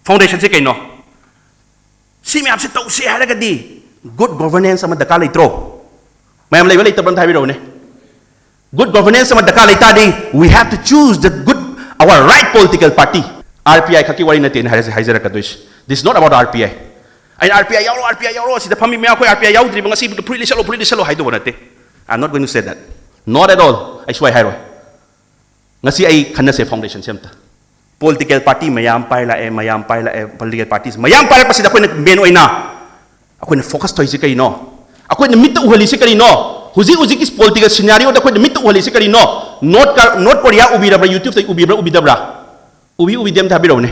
Foundation ꯁꯦ ꯀꯩꯅꯣ? ꯁꯤ ꯃꯌꯥꯝꯁꯦ ꯇꯧꯁꯤ ꯍꯥꯏꯔꯒꯗꯤ good governance ꯑꯃ ꯗꯔꯀꯥꯔ ꯂꯩꯇ꯭ꯔꯣ? ꯃꯌꯥꯝ ꯂꯩꯕ ꯂꯩꯇꯕ꯭ꯔꯥ ꯑꯝꯇ ꯍꯥꯏꯕꯤꯔꯛꯎꯅꯦ꯫ Good governance ꯑꯃ ꯗꯔꯀꯥꯔ ꯂꯩꯇꯥꯔꯗꯤ, we have to choose the good, our right political party. R P I ꯈꯛꯀꯤ ꯋꯥꯔꯤ ꯅꯠꯇꯦ ꯑꯩꯅ ꯍꯥꯏꯔꯁꯦ, ꯍꯥꯏꯖꯔꯛꯀꯗꯣꯏꯁꯦ꯫ This is not about R P I. ꯑꯩꯅ R P I ꯌꯥꯎꯔꯣ, R P I ꯌꯥꯎꯔꯣ, ꯁꯤꯗ ꯐꯝꯃꯤ ꯃꯌꯥꯝ ꯑꯩꯈꯣꯏ R P I ꯌꯥꯎꯗ꯭ꯔꯤꯕ ꯉꯁꯤ ꯐꯨꯔꯤꯠ ꯂꯤꯠꯁꯜꯂꯣ, ꯐꯨꯔꯤꯠ ꯂꯤꯠꯁꯜꯂꯣ ꯍꯥꯏꯗꯧꯕ ꯅꯠꯇꯦ꯫ I'm not going to say that. Not at all. ꯑꯩ ꯁꯨꯃꯥꯏ ꯍꯥꯏꯔꯣꯏ꯫ ꯉꯁꯤ ꯑꯩ ꯈꯟꯅꯁꯦ foundation ꯁꯦ ꯑꯝꯇ꯫ Political party ꯃꯌꯥꯝ ꯄꯥꯏꯔꯛꯑꯦ, ꯃꯌꯥꯝ ꯄꯥꯏꯔꯛꯑꯦ, political parties ꯃꯌꯥꯝ ꯄꯥꯏꯔꯛꯄꯁꯤꯗ ꯑꯩꯈꯣꯏꯅ main ꯑꯣꯏꯅ ꯑꯩꯈꯣꯏꯅ focus ꯇꯧꯔꯤꯁꯤ ꯀꯔꯤꯅꯣ? ꯑꯩꯈꯣꯏꯅ ꯃꯤꯠꯇ ꯎꯍꯜꯂꯤꯁꯤ ꯀꯔꯤꯅꯣ? ꯍꯧꯖꯤꯛ ꯍꯧꯖꯤꯛꯀꯤ political scenario ꯗ ꯑꯩꯈꯣꯏꯅ ꯃꯤꯠꯇ ꯎꯍꯜꯂꯤꯁꯤ ꯀꯔꯤꯅꯣ? North ꯀ-, North Korea ꯎꯕꯤꯔꯕ꯭ꯔꯥ? YouTube ꯇ ꯎꯕꯤꯕ꯭ꯔꯥ, ꯎꯕꯤꯗꯕ꯭ꯔꯥ? ꯎꯕꯤ ꯎꯕꯤꯗꯦ ꯑꯝꯇ ꯍꯥꯏꯕꯤꯔꯛꯎꯅꯦ꯫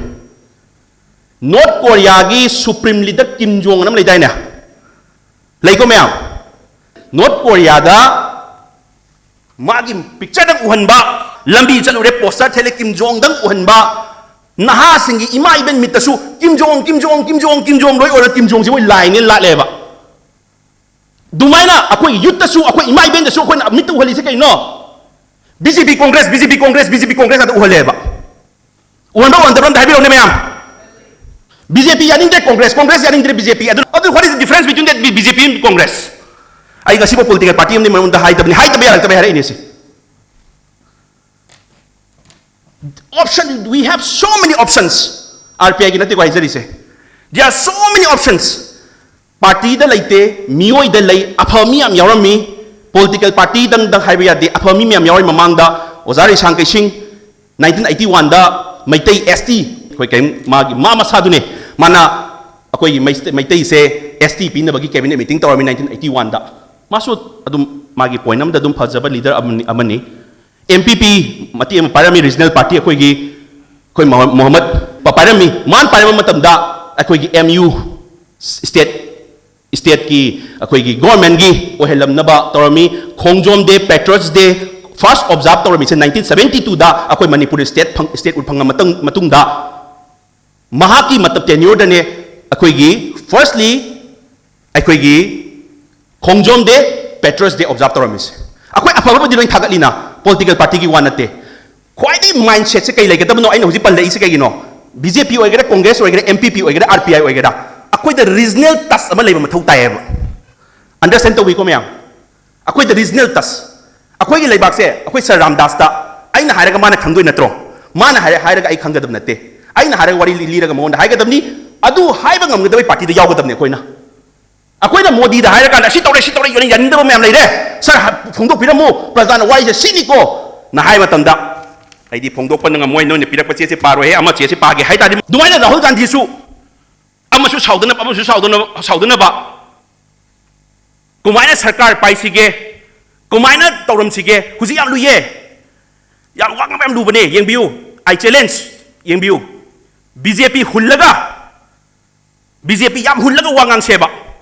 ꯅꯣꯔꯠ ꯀꯣꯔꯤꯌꯥꯒꯤ ꯁꯨꯄ꯭ꯔꯤꯝ ꯂꯤꯗꯔ ꯀꯤꯝ ꯖꯣꯡ ꯑꯅ ꯑꯃ ꯂꯩꯗꯥꯏꯅꯦ? ꯂꯩꯀꯣ ꯃꯌꯥꯝ? ꯅꯣꯔꯠ ꯀꯣꯔꯤꯌꯥꯗ ꯃꯥꯒꯤ ꯄꯤꯛꯆꯔꯗꯪ ꯎꯍꯟꯕ, ꯂꯝꯕꯤ ꯆꯠꯂꯨꯔꯦ ꯄꯣꯁꯇꯔ ꯊꯦꯠꯂꯦ ꯀꯤꯝ ꯖꯣꯡꯗꯪ ꯎꯍꯟꯕ, ꯅꯍꯥꯁꯤꯡꯒꯤ ꯏꯃꯥ ꯏꯕꯦꯟ ꯃꯤꯠꯇꯁꯨ ꯀꯤꯝ ꯖꯣꯡ, ꯀꯤꯝ ꯖꯣꯡ, ꯀꯤꯝ ꯖꯣꯡ, ꯀꯤꯝ ꯖꯣꯡ ꯂꯣꯏ ꯑꯣꯏꯔ ꯀꯤꯝ ꯖꯣꯡꯁꯤ ꯃꯣꯏ ꯂꯥꯏꯅꯦ ꯂꯥꯠꯂꯦꯕ꯫ ꯑꯗꯨꯃꯥꯏꯅ ꯑꯩꯈꯣꯏ ꯌꯨꯠꯇꯁꯨ, ꯑꯩꯈꯣꯏ ꯏꯃꯥ ꯏꯕꯦꯟꯗꯁꯨ ꯑꯩꯈꯣꯏꯅ ꯃꯤꯠꯇ ꯎꯍꯜꯂꯤꯁꯦ ꯀꯩꯅꯣ? ꯕꯤ ꯖꯦ ꯄꯤ ꯀꯣꯡꯒ꯭ꯔꯦꯁ, ꯕꯤ ꯖꯦ ꯄꯤ ꯀꯣꯡꯒ꯭ꯔꯦꯁ, ꯕꯤ ꯖꯦ ꯄꯤ ꯀꯣꯡꯒ꯭ꯔꯦꯁ ꯉꯥꯛꯇ ꯎꯍꯜꯂꯦꯕ꯫ ꯎꯍꯟꯕ ꯎꯍꯟꯗꯕ꯭ꯔꯥ ꯑꯝꯇ ꯍꯥꯏꯕꯤꯔꯛꯎꯅꯦ ꯃꯌꯥꯝ꯫ ꯕꯤ ꯖꯦ ꯄꯤ ꯌꯥꯅꯤꯡꯗ꯭ꯔꯦ ꯀꯣꯡꯒ꯭ꯔꯦꯁ, ꯀꯣꯡꯒ꯭ꯔꯦꯁ ꯌꯥꯅꯤꯡꯗ꯭ꯔꯦ ꯕꯤ ꯖꯦ ꯄꯤ꯫ ꯑꯗꯨ, ꯑꯗꯨ what is the difference between that B J P and Congress? ꯑꯩ ꯉꯁꯤꯐꯥꯎ ꯄꯣꯂꯤꯇꯤꯀꯦꯜ ꯄꯥꯔꯇꯤ ꯑꯃꯗꯤ ꯃꯔꯝꯗ ꯍꯥꯏꯗꯕꯅꯤ, ꯍꯥꯏꯗꯕ ꯌꯥꯔꯛꯇꯕ ꯍꯥꯏꯔꯛꯏꯅꯦ ꯁꯤ꯫ Option, we have so many options. R P ꯑꯥꯏꯒꯤ ꯅꯠꯇꯦꯀꯣ ꯍꯥꯏꯖꯔꯤꯁꯦ꯫ There are so many options. ꯄꯥꯔꯇꯤꯗ ꯂꯩꯇꯦ, ꯃꯤꯑꯣꯏꯗ ꯂꯩ꯫ ꯑꯐꯕ ꯃꯤ ꯌꯥꯝ ꯌꯥꯎꯔꯝꯃꯤ꯫ ꯄꯣꯂꯤꯇꯤꯀꯦꯜ ꯄꯥꯔꯇꯤꯗꯪꯗꯪ ꯍꯥꯏꯕ ꯌꯥꯗꯦ, ꯑꯐꯕ ꯃꯤ ꯃꯌꯥꯝ ꯌꯥꯎꯔꯝꯃꯤ꯫ ꯃꯃꯥꯡꯗ ꯑꯣꯖꯥ ꯔꯤꯁꯥꯡ ꯀꯩꯁꯤꯡ, ꯅꯥꯏꯟꯇꯤꯟ ꯑꯩꯠꯇꯤ ꯋꯥꯟꯗ ꯃꯩꯇꯩ ꯑꯦꯁ ꯇꯤ, ꯑꯩꯈꯣꯏ ꯀꯩꯝ, ꯃꯥꯒꯤ, ꯃꯥ ꯃꯁꯥꯗꯨꯅꯦ, ꯃꯥꯅ ꯑꯩꯈꯣꯏꯒꯤ ꯃꯩ-, ꯃꯩꯇꯩꯁꯦ ꯑꯦꯁ ꯇꯤ ꯄꯤꯅꯕꯒꯤ ꯀꯦꯕꯤꯅꯦꯠ ꯃꯤꯇꯤꯡ ꯇꯧꯔꯝꯃꯤ ꯅꯥꯏꯟꯇꯤꯟ ꯑꯩꯠꯇꯤ ꯋꯥꯟꯗ꯫ ꯃꯥꯁꯨ ꯑꯗꯨꯝ ꯃꯥꯒꯤ ꯄꯣꯏꯟ ꯑꯃꯗ ꯑꯗꯨꯝ ꯐꯖꯕ ꯂꯤꯗꯔ ꯑꯃꯅꯤ, ꯑꯃꯅꯤ꯫ ꯑꯦꯝ ꯄꯤ ꯄꯤ ꯃꯇꯦꯛ ꯑꯃ ꯄꯥꯏꯔꯝꯃꯤ, ꯔꯤꯖꯅꯦꯜ ꯄꯥꯔꯇꯤ ꯑꯩꯈꯣꯏꯒꯤ, ꯑꯩꯈꯣꯏ ꯃꯣꯍ-, ꯃꯣꯍꯝꯃꯗ ꯄ-, ꯄꯥꯏꯔꯝꯃꯤ꯫ ꯃꯥꯅ ꯄꯥꯏꯔꯝꯕ ꯃꯇꯝꯗ ꯑꯩꯈꯣꯏꯒꯤ ꯑꯦꯝ ꯌꯨ ꯁ꯭ꯇꯦꯠ, ꯁ꯭ꯇꯦꯠꯀꯤ ꯑꯩꯈꯣꯏꯒꯤ ꯒꯣꯔꯃꯦꯟꯒꯤ ꯑꯣꯏꯍꯜꯂꯝꯅꯕ ꯇꯧꯔꯝꯃꯤ꯫ ꯈꯣꯡꯖꯣꯝ ꯗꯦ, ꯄꯦꯇ꯭ꯔꯣꯏꯠꯁ ꯗꯦ ꯐꯥꯔꯁ ꯑꯣꯕꯖꯥꯔꯕ ꯇꯧꯔꯝꯃꯤꯁꯦ ꯅꯥꯏꯟꯇꯤꯟ ꯁꯕꯦꯟꯇꯤ ꯇꯨꯗ ꯑꯩꯈꯣꯏ ꯃꯅꯤꯄꯨꯔꯗ ꯁ꯭ꯇꯦꯠ ꯐꯪ-, ꯁ꯭ꯇꯦꯠꯍꯨꯗ ꯐꯪꯉ ꯃꯇꯨꯡ-, ꯃꯇꯨꯡꯗ꯫ ꯃꯍꯥꯛꯀꯤ ꯃꯇꯝ ꯇꯦꯟꯌꯣꯔꯗꯅꯦ ꯑꯩꯈꯣꯏꯒꯤ ꯐꯥꯔꯁꯂꯤ ꯑꯩꯈꯣꯏꯒꯤ ꯈꯣꯡꯖꯣꯝ ꯗꯦ, ꯄꯦꯇ꯭ꯔꯣꯏꯠꯁ ꯗꯦ ꯑꯣꯕꯖꯥꯔꯕ ꯇꯧꯔꯝꯃꯤꯁꯦ꯫ ꯑꯩꯈꯣꯏ ꯑꯐꯕꯕꯨꯗꯤ ꯂꯣꯏ ꯊꯥꯒꯠꯂꯤꯅ, ꯄꯣꯂꯤꯇꯤꯀꯦꯜ ꯄꯥꯔꯇꯤꯒꯤ ꯋꯥ ꯅꯠꯇꯦ꯫ ꯈ꯭ꯋꯥꯏꯗꯒꯤ ꯃꯥꯏꯟꯁꯦꯠꯁꯦ ꯀꯩ ꯂꯩꯒꯗꯕꯅꯣ ꯑꯩꯅ ꯍꯧꯖꯤꯛ ꯄꯜꯂꯛꯏꯁꯦ ꯀꯩꯒꯤꯅꯣ? ꯕꯤ ꯖꯦ ꯄꯤ ꯑꯣꯏꯒꯦꯔꯥ, ꯀꯣꯡꯒ꯭ꯔꯦꯁ ꯑꯣꯏꯒꯦꯔꯥ, ꯑꯦꯝ ꯄꯤ ꯄꯤ ꯑꯣꯏꯒꯦꯔꯥ, ꯑꯥꯔ ꯄꯤ ꯑꯥꯏ ꯑꯣꯏꯒꯦꯔꯥ, ꯑꯩꯈꯣꯏꯗ ꯔꯤꯖꯅꯦꯜ ꯇꯁ ꯑꯃ ꯂꯩꯕ ꯃꯊꯧ ꯇꯥꯏꯌꯦꯕ꯫ ꯑꯟꯗꯔꯁ꯭ꯇꯦꯟ ꯇꯧꯕꯤꯀꯣ ꯃꯌꯥꯝ? ꯑꯩꯈꯣꯏꯗ ꯔꯤꯖꯅꯦꯜ ꯇꯁ꯫ ꯑꯩꯈꯣꯏꯒꯤ ꯂꯩꯕꯥꯛꯁꯦ ꯑꯩꯈꯣꯏ ꯁꯥꯔ ꯔꯥꯝꯗꯥꯁꯇ ꯑꯩꯅ ꯍꯥꯏꯔꯒ ꯃꯥꯅ ꯈꯪꯗꯣꯏ ꯅꯠꯇ꯭ꯔꯣ? ꯃꯥꯅ ꯍꯥꯏꯔ-, ꯍꯥꯏꯔꯒ ꯑꯩ ꯈꯪꯒꯗꯕ ꯅꯠꯇꯦ꯫ ꯑꯩꯅ ꯍꯥꯏꯔꯒ ꯋꯥꯔꯤ ꯂꯤ-, ꯂꯤꯔꯒ ꯃꯉꯣꯟꯗ ꯍꯥꯏꯒꯗꯕꯅꯤ꯫ ꯑꯗꯨ ꯍꯥꯏꯕ ꯉꯝꯒꯗꯕ ꯄꯥꯔꯇꯤꯗ ꯌꯥꯎꯒꯗꯕꯅꯤ ꯑꯩꯈꯣꯏꯅ꯫ ꯑꯩꯈꯣꯏꯅ ꯃꯣꯗꯤꯗ ꯍꯥꯏꯔꯀꯥꯟꯗ "ꯑꯁꯤ ꯇꯧꯔꯦ, ꯁꯤ ꯇꯧꯔꯦ", ꯌꯥꯅꯤꯡꯗꯕ ꯃꯌꯥꯝ ꯂꯩꯔꯦ꯫ "ꯁꯥꯔ, ꯍ-, ꯐꯣꯡꯗꯣꯛꯄꯤꯔꯝꯃꯨ, ꯄ꯭ꯔꯖꯥꯅ ꯋꯥꯔꯤꯁꯦ ꯁꯤꯅꯤꯀꯣ" ꯅ ꯍꯥꯏ ꯃꯇꯝꯗ, "ꯑꯩꯗꯤ ꯐꯣꯡꯗꯣꯛꯄ ꯉꯝꯃꯣꯏ, ꯅꯣꯏꯅ ꯄꯤꯔꯛꯄ ꯆꯦꯁꯦ ꯄꯥꯔꯣꯏꯍꯦ, ꯑꯃ ꯆꯦꯁꯦ ꯄꯥꯒꯦ" ꯍꯥꯏ ꯇꯥꯔꯗꯤ, ꯑꯗꯨꯃꯥꯏꯅ ꯔꯥꯍꯨꯜ ꯒꯥꯟꯙꯤꯁꯨ ꯑꯃꯁꯨ ꯁꯥꯎꯗꯅꯕ, ꯑꯃꯁꯨ ꯁꯥꯎꯗꯅꯕ, ꯁꯥꯎꯗꯅꯕ ꯀꯃꯥꯏꯅ ꯁꯔꯀꯥꯔ ꯄꯥꯏꯁꯤꯒꯦ, ꯀꯃꯥꯏꯅ ꯇꯧꯔꯝꯁꯤꯒꯦ? ꯍꯧꯖꯤꯛ ꯌꯥꯝ ꯂꯨꯏꯌꯦ, ꯌꯥꯝ ꯋꯥ ꯉꯥꯡꯕ ꯌꯥꯝ ꯂꯨꯕꯅꯦ꯫ ꯌꯦꯡꯕꯤꯌꯨ, I challenge, ꯌꯦꯡꯕꯤꯌꯨ꯫ ꯕꯤ ꯖꯦ ꯄꯤ ꯍꯨꯜꯂꯒ, ꯕꯤ ꯖꯦ ꯄꯤ ꯌꯥꯝ ꯍꯨꯜꯂꯒ ꯋꯥ ꯉꯥꯡꯁꯦꯕ,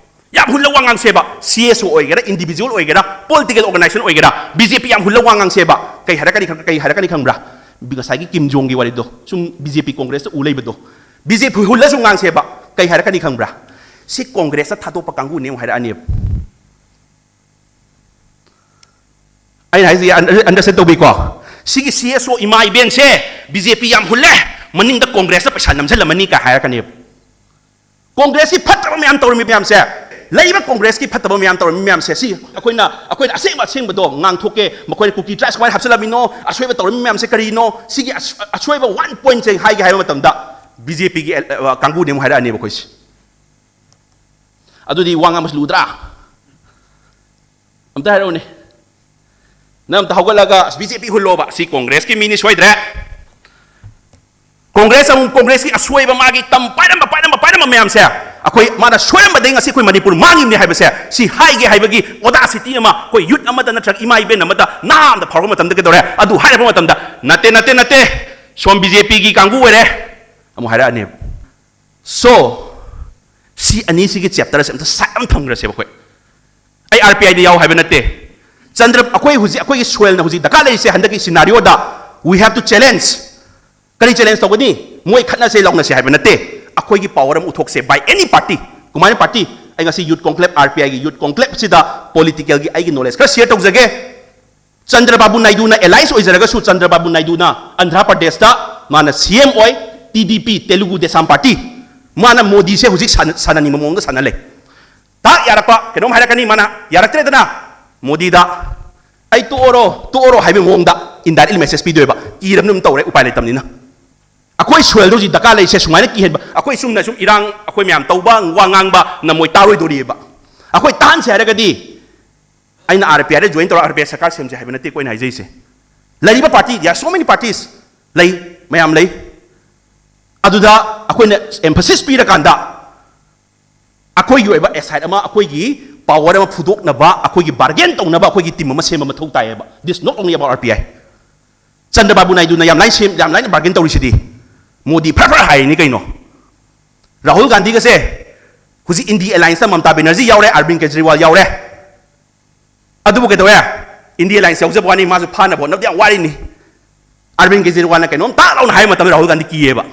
ꯌꯥꯝ ꯍꯨꯜꯂꯒ ꯋꯥ ꯉꯥꯡꯁꯦꯕ, ꯁꯤ ꯑꯦꯁ ꯑꯣ ꯑꯣꯏꯒꯦꯔꯥ, ꯏꯟꯗꯤꯕꯤꯖꯨꯋꯦꯜ ꯑꯣꯏꯒꯦꯔꯥ, ꯄꯣꯂꯤꯇꯤꯀꯦꯜ ꯑꯣꯔꯒꯅꯥꯏꯖꯦꯁꯟ ꯑꯣꯏꯒꯦꯔꯥ, ꯕꯤ ꯖꯦ ꯄꯤ ꯌꯥꯝ ꯍꯨꯜꯂꯒ ꯋꯥ ꯉꯥꯡꯁꯦꯕ꯫ ꯀꯩ ꯍꯥꯏꯔꯛꯀꯅꯤ ꯈꯪ-, ꯀꯩ ꯍꯥꯏꯔꯛꯀꯅꯤ ꯈꯪꯕ꯭ꯔꯥ? ꯉꯁꯥꯏꯒꯤ ꯀꯤꯝ ꯖꯣꯡꯒꯤ ꯋꯥꯔꯤꯗꯣ, ꯁꯨꯝ ꯕꯤ ꯖꯦ ꯄꯤ ꯀꯣꯡꯒ꯭ꯔꯦꯁꯇ ꯎ ꯂꯩꯕꯗꯣ, ꯕꯤ ꯖꯦ ꯄꯤ ꯍꯨꯜꯂꯁꯨ ꯉꯥꯡꯁꯦꯕ, ꯀꯩ ꯍꯥꯏꯔꯛꯀꯅꯤ ꯈꯪꯕ꯭ꯔꯥ? "ꯁꯤ ꯀꯣꯡꯒ꯭ꯔꯦꯁꯇ ꯊꯥꯗꯣꯛꯄ ꯀꯥꯡꯕꯨꯅꯦ" ꯑꯃꯨꯛ ꯍꯥꯏꯔꯛꯑꯅꯦꯕ꯫ ꯑꯩꯅ ꯍꯥꯏꯁꯦ ꯑꯟꯗꯔꯁꯇꯦꯟ ꯇꯧꯕꯤꯀꯣ꯫ ꯁꯤꯒꯤ ꯁꯤ ꯑꯦꯁ ꯑꯣ ꯏꯃꯥ ꯏꯕꯦꯟꯁꯦ ꯕꯤ ꯖꯦ ꯄꯤ ꯌꯥꯝ ꯍꯨꯜꯂꯦ, ꯃꯅꯤꯡꯗ ꯀꯣꯡꯒ꯭ꯔꯦꯁꯇ ꯄꯩꯁꯥ ꯅꯝꯁꯤꯜꯂꯝꯃꯅꯤ ꯀꯥꯏ ꯍꯥꯏꯔꯛꯀꯅꯦꯕ꯫ ꯀꯣꯡꯒ꯭ꯔꯦꯁꯀꯤ ꯐꯠꯇꯕ ꯃꯌꯥꯝ ꯇꯧꯔꯝꯃꯤ ꯃꯌꯥꯝꯁꯦ, ꯂꯩꯔꯤꯕ ꯀꯣꯡꯒ꯭ꯔꯦꯁꯀꯤ ꯐꯠꯇꯕ ꯃꯌꯥꯝ ꯇꯧꯔꯝꯃꯤ ꯃꯌꯥꯝꯁꯦ, ꯁꯤ ꯑꯩꯈꯣꯏꯅ, ꯑꯩꯈꯣꯏꯅ ꯑꯁꯦꯡꯕ ꯑꯁꯦꯡꯕꯗꯣ ꯉꯥꯡꯊꯣꯛꯀꯦ, ꯃꯈꯣꯏꯅ ꯀꯨꯀꯤ ꯇ꯭ꯔꯥꯏꯕ ꯀꯃꯥꯏꯅ ꯍꯥꯞꯆꯤꯜꯂꯝꯃꯤꯅꯣ, ꯑꯁꯣꯏꯕ ꯇꯧꯔꯝꯃꯤ ꯃꯌꯥꯝꯁꯦ ꯀꯔꯤꯅꯣ, ꯁꯤꯒꯤ ꯑꯁ-, ꯑꯁꯣꯏꯕ ꯋꯥꯟ ꯄꯣꯏꯟꯠꯁꯦ ꯍꯥꯏꯒꯦ ꯍꯥꯏꯕ ꯃꯇꯝꯗ ꯕꯤ ꯖꯦ ꯄꯤꯒꯤ ꯑꯦ-, ꯑ, ꯀꯥꯡꯕꯨꯅꯦ ꯑꯃꯨꯛ ꯍꯥꯏꯔꯛꯑꯅꯦꯕ ꯑꯩꯈꯣꯏꯁꯦ꯫ ꯑꯗꯨꯗꯤ ꯋꯥ ꯉꯥꯡꯕꯁꯤ ꯂꯨꯗ꯭ꯔꯥ? ꯑꯝꯇ ꯍꯥꯏꯔꯛꯎꯅꯦ꯫ ꯅꯪ ꯑꯝꯇ ꯍꯧꯒꯠꯂꯒ, "ꯑꯁ, ꯕꯤ ꯖꯦ ꯄꯤ ꯍꯨꯜꯂꯣꯕ, ꯁꯤ ꯀꯣꯡꯒ꯭ꯔꯦꯁꯀꯤ ꯃꯤꯅꯤ ꯁꯣꯏꯗ꯭ꯔꯦ꯫ ꯀꯣꯡꯒ꯭ꯔꯦꯁ ꯑꯃꯨꯛ, ꯀꯣꯡꯒ꯭ꯔꯦꯁꯀꯤ ꯑꯁꯣꯏꯕ, ꯃꯥꯒꯤ ꯇꯝ ꯄꯥꯏꯔꯝꯕ, ꯄꯥꯏꯔꯝꯕ, ꯄꯥꯏꯔꯝꯕ ꯃꯌꯥꯝꯁꯦ, ꯑꯩꯈꯣꯏ ꯃꯥꯅ ꯁꯣꯏꯔꯝꯕꯗꯒꯤ ꯉꯁꯤ ꯑꯩꯈꯣꯏ ꯃꯅꯤꯄꯨꯔ ꯃꯥꯡꯉꯤꯕꯅꯤ" ꯍꯥꯏꯕꯁꯦ, ꯁꯤ ꯍꯥꯏꯒꯦ ꯍꯥꯏꯕꯒꯤ ꯑꯣꯗꯥꯁꯤꯇꯤ ꯑꯃ ꯑꯩꯈꯣꯏ ꯌꯨꯠ ꯑꯃꯗ ꯅꯠꯇ꯭ꯔꯒ ꯏꯃꯥ ꯏꯕꯦꯟ ꯑꯃꯗ ꯅꯍꯥ ꯑꯃꯗ ꯐꯥꯎꯔꯛꯄ ꯃꯇꯝꯗ ꯀꯩꯗꯧꯔꯦ? ꯑꯗꯨ ꯍꯥꯏꯔꯛꯄ ꯃꯇꯝꯗ, "ꯅꯠꯇꯦ, ꯅꯠꯇꯦ, ꯅꯠꯇꯦ, ꯁꯣꯝ ꯕꯤ ꯖꯦ ꯄꯤꯒꯤ ꯀꯥꯡꯕꯨ ꯑꯣꯏꯔꯦ" ꯑꯃꯨꯛ ꯍꯥꯏꯔꯛꯑꯅꯦꯕ꯫ So, ꯁꯤ ꯑꯅꯤꯁꯤꯒꯤ ꯆꯦꯞꯇꯔꯁꯦ ꯑꯝꯇ ꯁꯥꯏꯠ ꯑꯃ ꯊꯝꯈ꯭ꯔꯁꯦꯕ ꯑꯩꯈꯣꯏ꯫ ꯑꯩ ꯑꯥꯔ ꯄꯤ ꯑꯥꯏꯗ ꯌꯥꯎ ꯍꯥꯏꯕ ꯅꯠꯇꯦ꯫ ꯆꯟꯗ꯭ꯔ, ꯑꯩꯈꯣꯏ ꯍꯧꯖꯤꯛ, ꯑꯩꯈꯣꯏꯒꯤ ꯁꯣꯏꯜꯅ ꯍꯧꯖꯤꯛ ꯗꯔꯀꯥꯔ ꯂꯩꯔꯤꯁꯦ, ꯍꯟꯗꯛꯀꯤ ꯁꯤꯅꯥꯔꯤꯑꯣꯗ we have to challenge꯫ ꯀꯔꯤ ꯆꯦꯂꯦꯟꯖ ꯇꯧꯒꯅꯤ? ꯃꯣꯏ ꯈꯠꯅꯁꯦ, ꯂꯥꯎꯅꯁꯦ ꯍꯥꯏꯕ ꯅꯠꯇꯦ꯫ ꯑꯩꯈꯣꯏꯒꯤ ꯄꯥꯋꯔ ꯑꯃ ꯎꯠꯊꯣꯛꯁꯦ, by any party꯫ ꯀꯃꯥꯏꯅ ꯄꯥꯔꯇꯤ? ꯑꯩ ꯉꯁꯤ ꯌꯨꯠ ꯀꯣꯟꯀ꯭ꯂꯦꯕ, ꯑꯥꯔ ꯄꯤ ꯑꯥꯏꯒꯤ ꯌꯨꯠ ꯀꯣꯟꯀ꯭ꯂꯦꯕꯁꯤꯗ ꯄꯣꯂꯤꯇꯤꯀꯦꯜꯒꯤ ꯑꯩꯒꯤ ꯅꯣꯂꯦꯖ ꯈꯔ ꯁꯤꯌꯔ ꯇꯧꯖꯒꯦ꯫ ꯆꯟꯗ꯭ꯔꯕꯥꯕꯨ ꯅꯥꯏꯗꯨꯅ ꯑꯦꯂꯥꯏꯟꯁ ꯑꯣꯏꯖꯔꯒꯁꯨ, ꯆꯟꯗ꯭ꯔꯕꯥꯕꯨ ꯅꯥꯏꯗꯨꯅ ꯑꯟꯙ꯭ꯔ ꯄ꯭ꯔꯗꯦꯁꯇ ꯃꯥꯅ ꯁꯤ ꯑꯦꯝ ꯑꯣꯏ, ꯇꯤ ꯗꯤ ꯄꯤ, ꯇꯦꯂꯨꯒꯨ ꯗꯦꯁꯥꯝ ꯄꯥꯔꯇꯤ, ꯃꯥꯅ ꯃꯣꯗꯤꯁꯦ ꯍꯧꯖꯤꯛ ꯁꯥꯟꯅ-, ꯁꯥꯟꯅꯅꯤꯡꯕ ꯃꯑꯣꯡꯗ ꯁꯥꯟꯅ ꯂꯩ꯫ ꯇꯥꯛ ꯌꯥꯔꯛꯄ ꯀꯩꯅꯣꯝ ꯍꯥꯏꯔꯛꯀꯅꯤ, ꯃꯥꯅ ꯌꯥꯔꯛꯇ꯭ꯔꯦꯗꯅ, ꯃꯣꯗꯤꯗ "ꯑꯩ ꯇꯣꯛꯑꯣꯔꯣ, ꯇꯣꯛꯑꯣꯔꯣ" ꯍꯥꯏꯕꯒꯤ ꯃꯑꯣꯡꯗ ꯏꯟꯗꯥꯏꯔꯦꯛꯂꯤ ꯃꯦꯁꯦꯖ ꯄꯤꯗꯣꯏꯕ꯫ ꯏꯔꯕꯅꯤꯅ ꯑꯗꯨꯝ ꯇꯧꯔꯦ, ꯎꯄꯥꯏ ꯂꯩꯇꯕꯅꯤꯅ꯫ ꯑꯩꯈꯣꯏ ꯁꯣꯏꯜꯗ ꯍꯧꯖꯤꯛ ꯗꯔꯀꯥꯔ ꯂꯩꯔꯤꯁꯦ ꯁꯨꯃꯥꯏꯅ ꯀꯤꯍꯟꯕ꯫ ꯑꯩꯈꯣꯏ ꯆꯨꯝꯅ ꯁꯨꯝ ꯏꯔꯥꯡ ꯑꯩꯈꯣꯏ ꯃꯌꯥꯝ ꯇꯧꯕ, ꯋꯥ ꯉꯥꯡꯕ ꯅꯃꯣꯏ ꯇꯥꯔꯣꯏꯗꯣꯔꯤꯑꯕ꯫ ꯑꯩꯈꯣꯏ ꯇꯥꯍꯟꯁꯦ ꯍꯥꯏꯔꯒꯗꯤ ꯑꯩꯅ ꯑꯥꯔ ꯄꯤ ꯑꯥꯏꯗ ꯖꯣꯏꯟ ꯇꯧꯔꯒ ꯑꯥꯔ ꯄꯤ ꯑꯥꯏ ꯁꯔꯀꯥꯔ ꯁꯦꯝꯁꯦ ꯍꯥꯏꯕ ꯅꯠꯇꯦꯀꯣ ꯑꯩꯅ ꯍꯥꯏꯖꯩꯁꯦ꯫ ꯂꯩꯔꯤꯕ party, there are so many parties ꯂꯩ, ꯃꯌꯥꯝ ꯂꯩ꯫ ꯑꯗꯨꯗ ꯑꯩꯈꯣꯏꯅ ꯑꯦꯝꯐꯁꯤꯁ ꯄꯤꯔꯀꯥꯟꯗ ꯑꯩꯈꯣꯏꯒꯤ ꯑꯣꯏꯕ ꯑꯦꯁꯥꯏꯠ ꯑꯃ, ꯑꯩꯈꯣꯏꯒꯤ ꯄꯥꯋꯔ ꯑꯃ ꯐꯨꯗꯣꯛꯅꯕ, ꯑꯩꯈꯣꯏꯒꯤ ꯕꯥꯔꯒꯦꯟ ꯇꯧꯅꯕ ꯑꯩꯈꯣꯏꯒꯤ ꯇꯤꯝ ꯑꯃ ꯁꯦꯝꯕ ꯃꯊꯧ ꯇꯥꯏꯌꯦꯕ꯫ This not only about R P I. ꯆꯟꯗ꯭ꯔꯕꯥꯕꯨ ꯅꯥꯏꯗꯨꯅ ꯌꯥꯝ ꯂꯥꯏꯅ ꯁꯦꯝ-, ꯌꯥꯝ ꯂꯥꯏꯅ ꯕꯥꯔꯒꯦꯟ ꯇꯧꯔꯤꯁꯤꯗꯤ꯫ ꯃꯣꯗꯤ ꯐꯔ ꯐꯔ ꯍꯥꯏꯔꯤꯅꯤ ꯀꯩꯅꯣ꯫ ꯔꯥꯍꯨꯜ ꯒꯥꯟꯙꯤꯒꯁꯦ ꯍꯧꯖꯤꯛ ꯏꯟꯗꯤ ꯑꯦꯂꯥꯏꯟꯁꯇ ꯃꯃꯇꯥ ꯕꯦꯅꯔꯖꯤ ꯌꯥꯎꯔꯦ, ꯑꯔꯕꯤꯟ ꯀꯦꯖꯔꯤꯋꯥꯜ ꯌꯥꯎꯔꯦ꯫ ꯑꯗꯨꯕꯨ ꯀꯩꯗꯧꯋꯦ? ꯏꯟꯗꯤ ꯑꯦꯂꯥꯏꯟꯁ ꯌꯥꯎꯖꯕ ꯋꯥꯅꯤ, ꯃꯥꯁꯨ ꯐꯥꯅꯕ ꯍꯣꯠꯅꯕꯗ ꯌꯥꯝ ꯋꯥꯔꯤꯅꯤ꯫ ꯑꯔꯕꯤꯟ ꯀꯦꯖꯔꯤꯋꯥꯜꯅ ꯀꯩꯅꯣꯝ ꯇꯥꯛ ꯂꯥꯎꯅ ꯍꯥꯏꯕ ꯃꯇꯝꯗ ꯔꯥꯍꯨꯜ ꯒꯥꯟꯙꯤ ꯀꯤꯌꯦꯕ꯫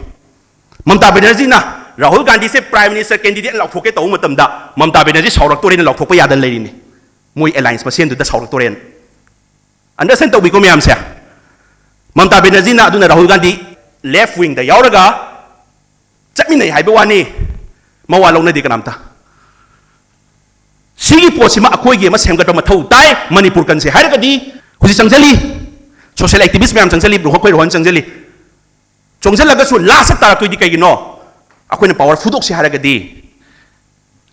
ꯃꯃꯇꯥ ꯕꯦꯅꯔꯖꯤꯅ ꯔꯥꯍꯨꯜ ꯒꯥꯟꯙꯤꯁꯦ ꯄ꯭ꯔꯥꯏꯝ ꯃꯤꯅꯤꯁꯇꯔ ꯀꯦꯟꯗꯤꯗꯦꯠ ꯂꯥꯎꯊꯣꯛꯀꯦ ꯇꯧꯕ ꯃꯇꯝꯗ ꯃꯃꯇꯥ ꯕꯦꯅꯔꯖꯤ ꯁꯥꯎꯔꯛꯇꯣꯔꯦꯅ ꯂꯥꯎꯊꯣꯛꯄ ꯌꯥꯗꯅ ꯂꯩꯔꯤꯅꯤ꯫ ꯃꯣꯏ ꯑꯦꯂꯥꯏꯟꯁ ꯃꯁꯦꯟꯗꯨꯗ ꯁꯥꯎꯔꯛꯇꯣꯔꯦꯅ꯫ ꯑꯟꯗꯔꯁ꯭ꯇꯦꯟ ꯇꯧꯕꯤꯀꯣ ꯃꯌꯥꯝꯁꯦ꯫ ꯃꯃꯇꯥ ꯕꯦꯅꯔꯖꯤꯅ ꯑꯗꯨꯅ ꯔꯥꯍꯨꯜ ꯒꯥꯟꯙꯤ ꯂꯦꯐ ꯋꯤꯡꯗ ꯌꯥꯎꯔꯒ ꯆꯠꯃꯤꯟꯅꯩ ꯍꯥꯏꯕ ꯋꯥꯅꯤ, ꯃꯋꯥ ꯂꯧꯅꯗꯦ ꯀꯅꯥꯝꯇ꯫ ꯁꯤꯒꯤ ꯄꯣꯠꯁꯤꯃ ꯑꯩꯈꯣꯏꯒꯤ ꯑꯃ ꯁꯦꯝꯒꯠꯄ ꯃꯊꯧ ꯇꯥꯏ꯫ ꯃꯅꯤꯄꯨꯔ ꯀꯟꯁꯦ ꯍꯥꯏꯔꯒꯗꯤ ꯍꯧꯖꯤꯛ ꯆꯪꯁꯤꯜꯂꯤ, ꯁꯣꯁꯤꯌꯦꯜ ꯑꯦꯛꯇꯤꯚꯤꯁ꯭ꯠ ꯃꯌꯥꯝ ꯆꯪꯁꯤꯜꯂꯤ, ꯕ꯭ꯔꯣ ꯑꯩꯈꯣꯏ ꯔꯣꯍꯟ ꯆꯪꯁꯤꯜꯂꯤ꯫ ꯆꯪꯁꯤꯜꯂꯒꯁꯨ ꯂꯥꯁꯇ ꯇꯥꯔꯛꯇꯣꯏꯗꯤ ꯀꯩꯒꯤꯅꯣ? ꯑꯩꯈꯣꯏꯅ ꯄꯥꯋꯔ ꯐꯨꯗꯣꯛꯁꯦ ꯍꯥꯏꯔꯒꯗꯤ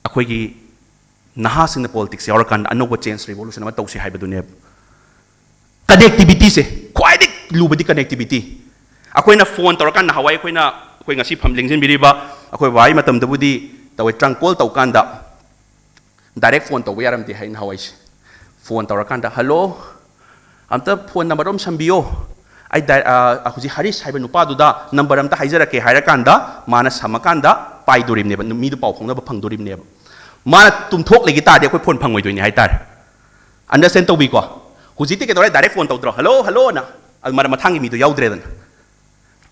ꯑꯩꯈꯣꯏꯒꯤ ꯅꯍꯥꯁꯤꯡꯅ ꯄꯣꯂꯤꯇꯤꯛꯁ ꯌꯥꯎꯔꯀꯥꯟꯗ ꯑꯅꯧꯕ ꯆꯦꯟꯖ, ꯔꯤꯚꯣꯂꯨꯁꯟ ꯑꯃ ꯇꯧꯁꯦ ꯍꯥꯏꯕꯗꯨꯅꯦꯕ꯫ ꯀꯅꯦꯛꯇꯤꯚꯤꯇꯤꯁꯦ ꯈ꯭ꯋꯥꯏꯗꯒꯤ ꯂꯨꯕꯗꯤ ꯀꯅꯦꯛꯇꯤꯚꯤꯇꯤ꯫ ꯑꯩꯈꯣꯏꯅ ꯐꯣꯟ ꯇꯧꯔꯀꯥꯟꯗ, ꯅꯍꯥꯟꯋꯥꯏ ꯑꯩꯈꯣꯏꯅ, ꯑꯩꯈꯣꯏ ꯉꯁꯤ ꯐꯝ ꯂꯦꯡꯁꯤꯟꯕꯤꯔꯤꯕ ꯑꯩꯈꯣꯏ ꯕꯕꯥꯒꯤ ꯃꯇꯝꯗꯕꯨꯗꯤ ꯇꯧꯋꯦ, ꯇ꯭ꯔꯪ ꯀꯣꯜ ꯇꯧꯀꯥꯟꯗ ꯗꯥꯏꯔꯦꯛ ꯐꯣꯟ ꯇꯧꯕ ꯌꯥꯔꯝꯗꯦ ꯍꯥꯏ ꯅꯍꯥꯟꯋꯥꯏꯁꯦ꯫ ꯐꯣꯟ ꯇꯧꯔꯀꯥꯟꯗ, "ꯍꯜꯂꯣ, ꯑꯝꯇ ꯐꯣꯟ ꯅꯝꯕꯔ ꯑꯃ ꯁꯝꯕꯤꯌꯣ, ꯑꯩ ꯗꯥꯏ-, ꯑ, ꯍꯧꯖꯤꯛ ꯍꯔꯤꯁ ꯍꯥꯏꯕ ꯅꯨꯄꯥꯗꯨꯗ ꯅꯝꯕꯔ ꯑꯝꯇ ꯍꯥꯏꯖꯔꯛꯀꯦ" ꯍꯥꯏꯔꯀꯥꯟꯗ ꯃꯥꯅ ꯁꯝꯃꯀꯥꯟꯗ ꯄꯥꯏꯗꯣꯔꯤꯕꯅꯦꯕ, ꯃꯤꯗꯣ ꯄꯥꯎ ꯐꯥꯎꯅꯕ ꯐꯪꯗꯣꯔꯤꯕꯅꯦꯕ꯫ ꯃꯥꯅ ꯇꯨꯝꯊꯣꯛ ꯂꯩꯈꯤ ꯇꯥꯔꯗꯤ ꯑꯩꯈꯣꯏ ꯐꯣꯟ ꯐꯪꯉꯣꯏꯗꯣꯏꯅꯤ ꯍꯥꯏꯇꯥꯔꯦ꯫ ꯑꯟꯗꯔꯁ꯭ꯇꯦꯟ ꯇꯧꯕꯤꯀꯣ? ꯍꯧꯖꯤꯛꯇꯤ ꯀꯩꯗꯧꯔꯦ? ꯗꯥꯏꯔꯦꯛ ꯐꯣꯟ ꯇꯧꯗ꯭ꯔꯣ? "ꯍꯜꯂꯣ, ꯍꯜꯂꯣꯅ"꯫ ꯑꯗꯨ ꯃꯔꯝ ꯃꯊꯪꯒꯤ ꯃꯤꯗꯣ ꯌꯥꯎꯗ꯭ꯔꯦꯗꯅ꯫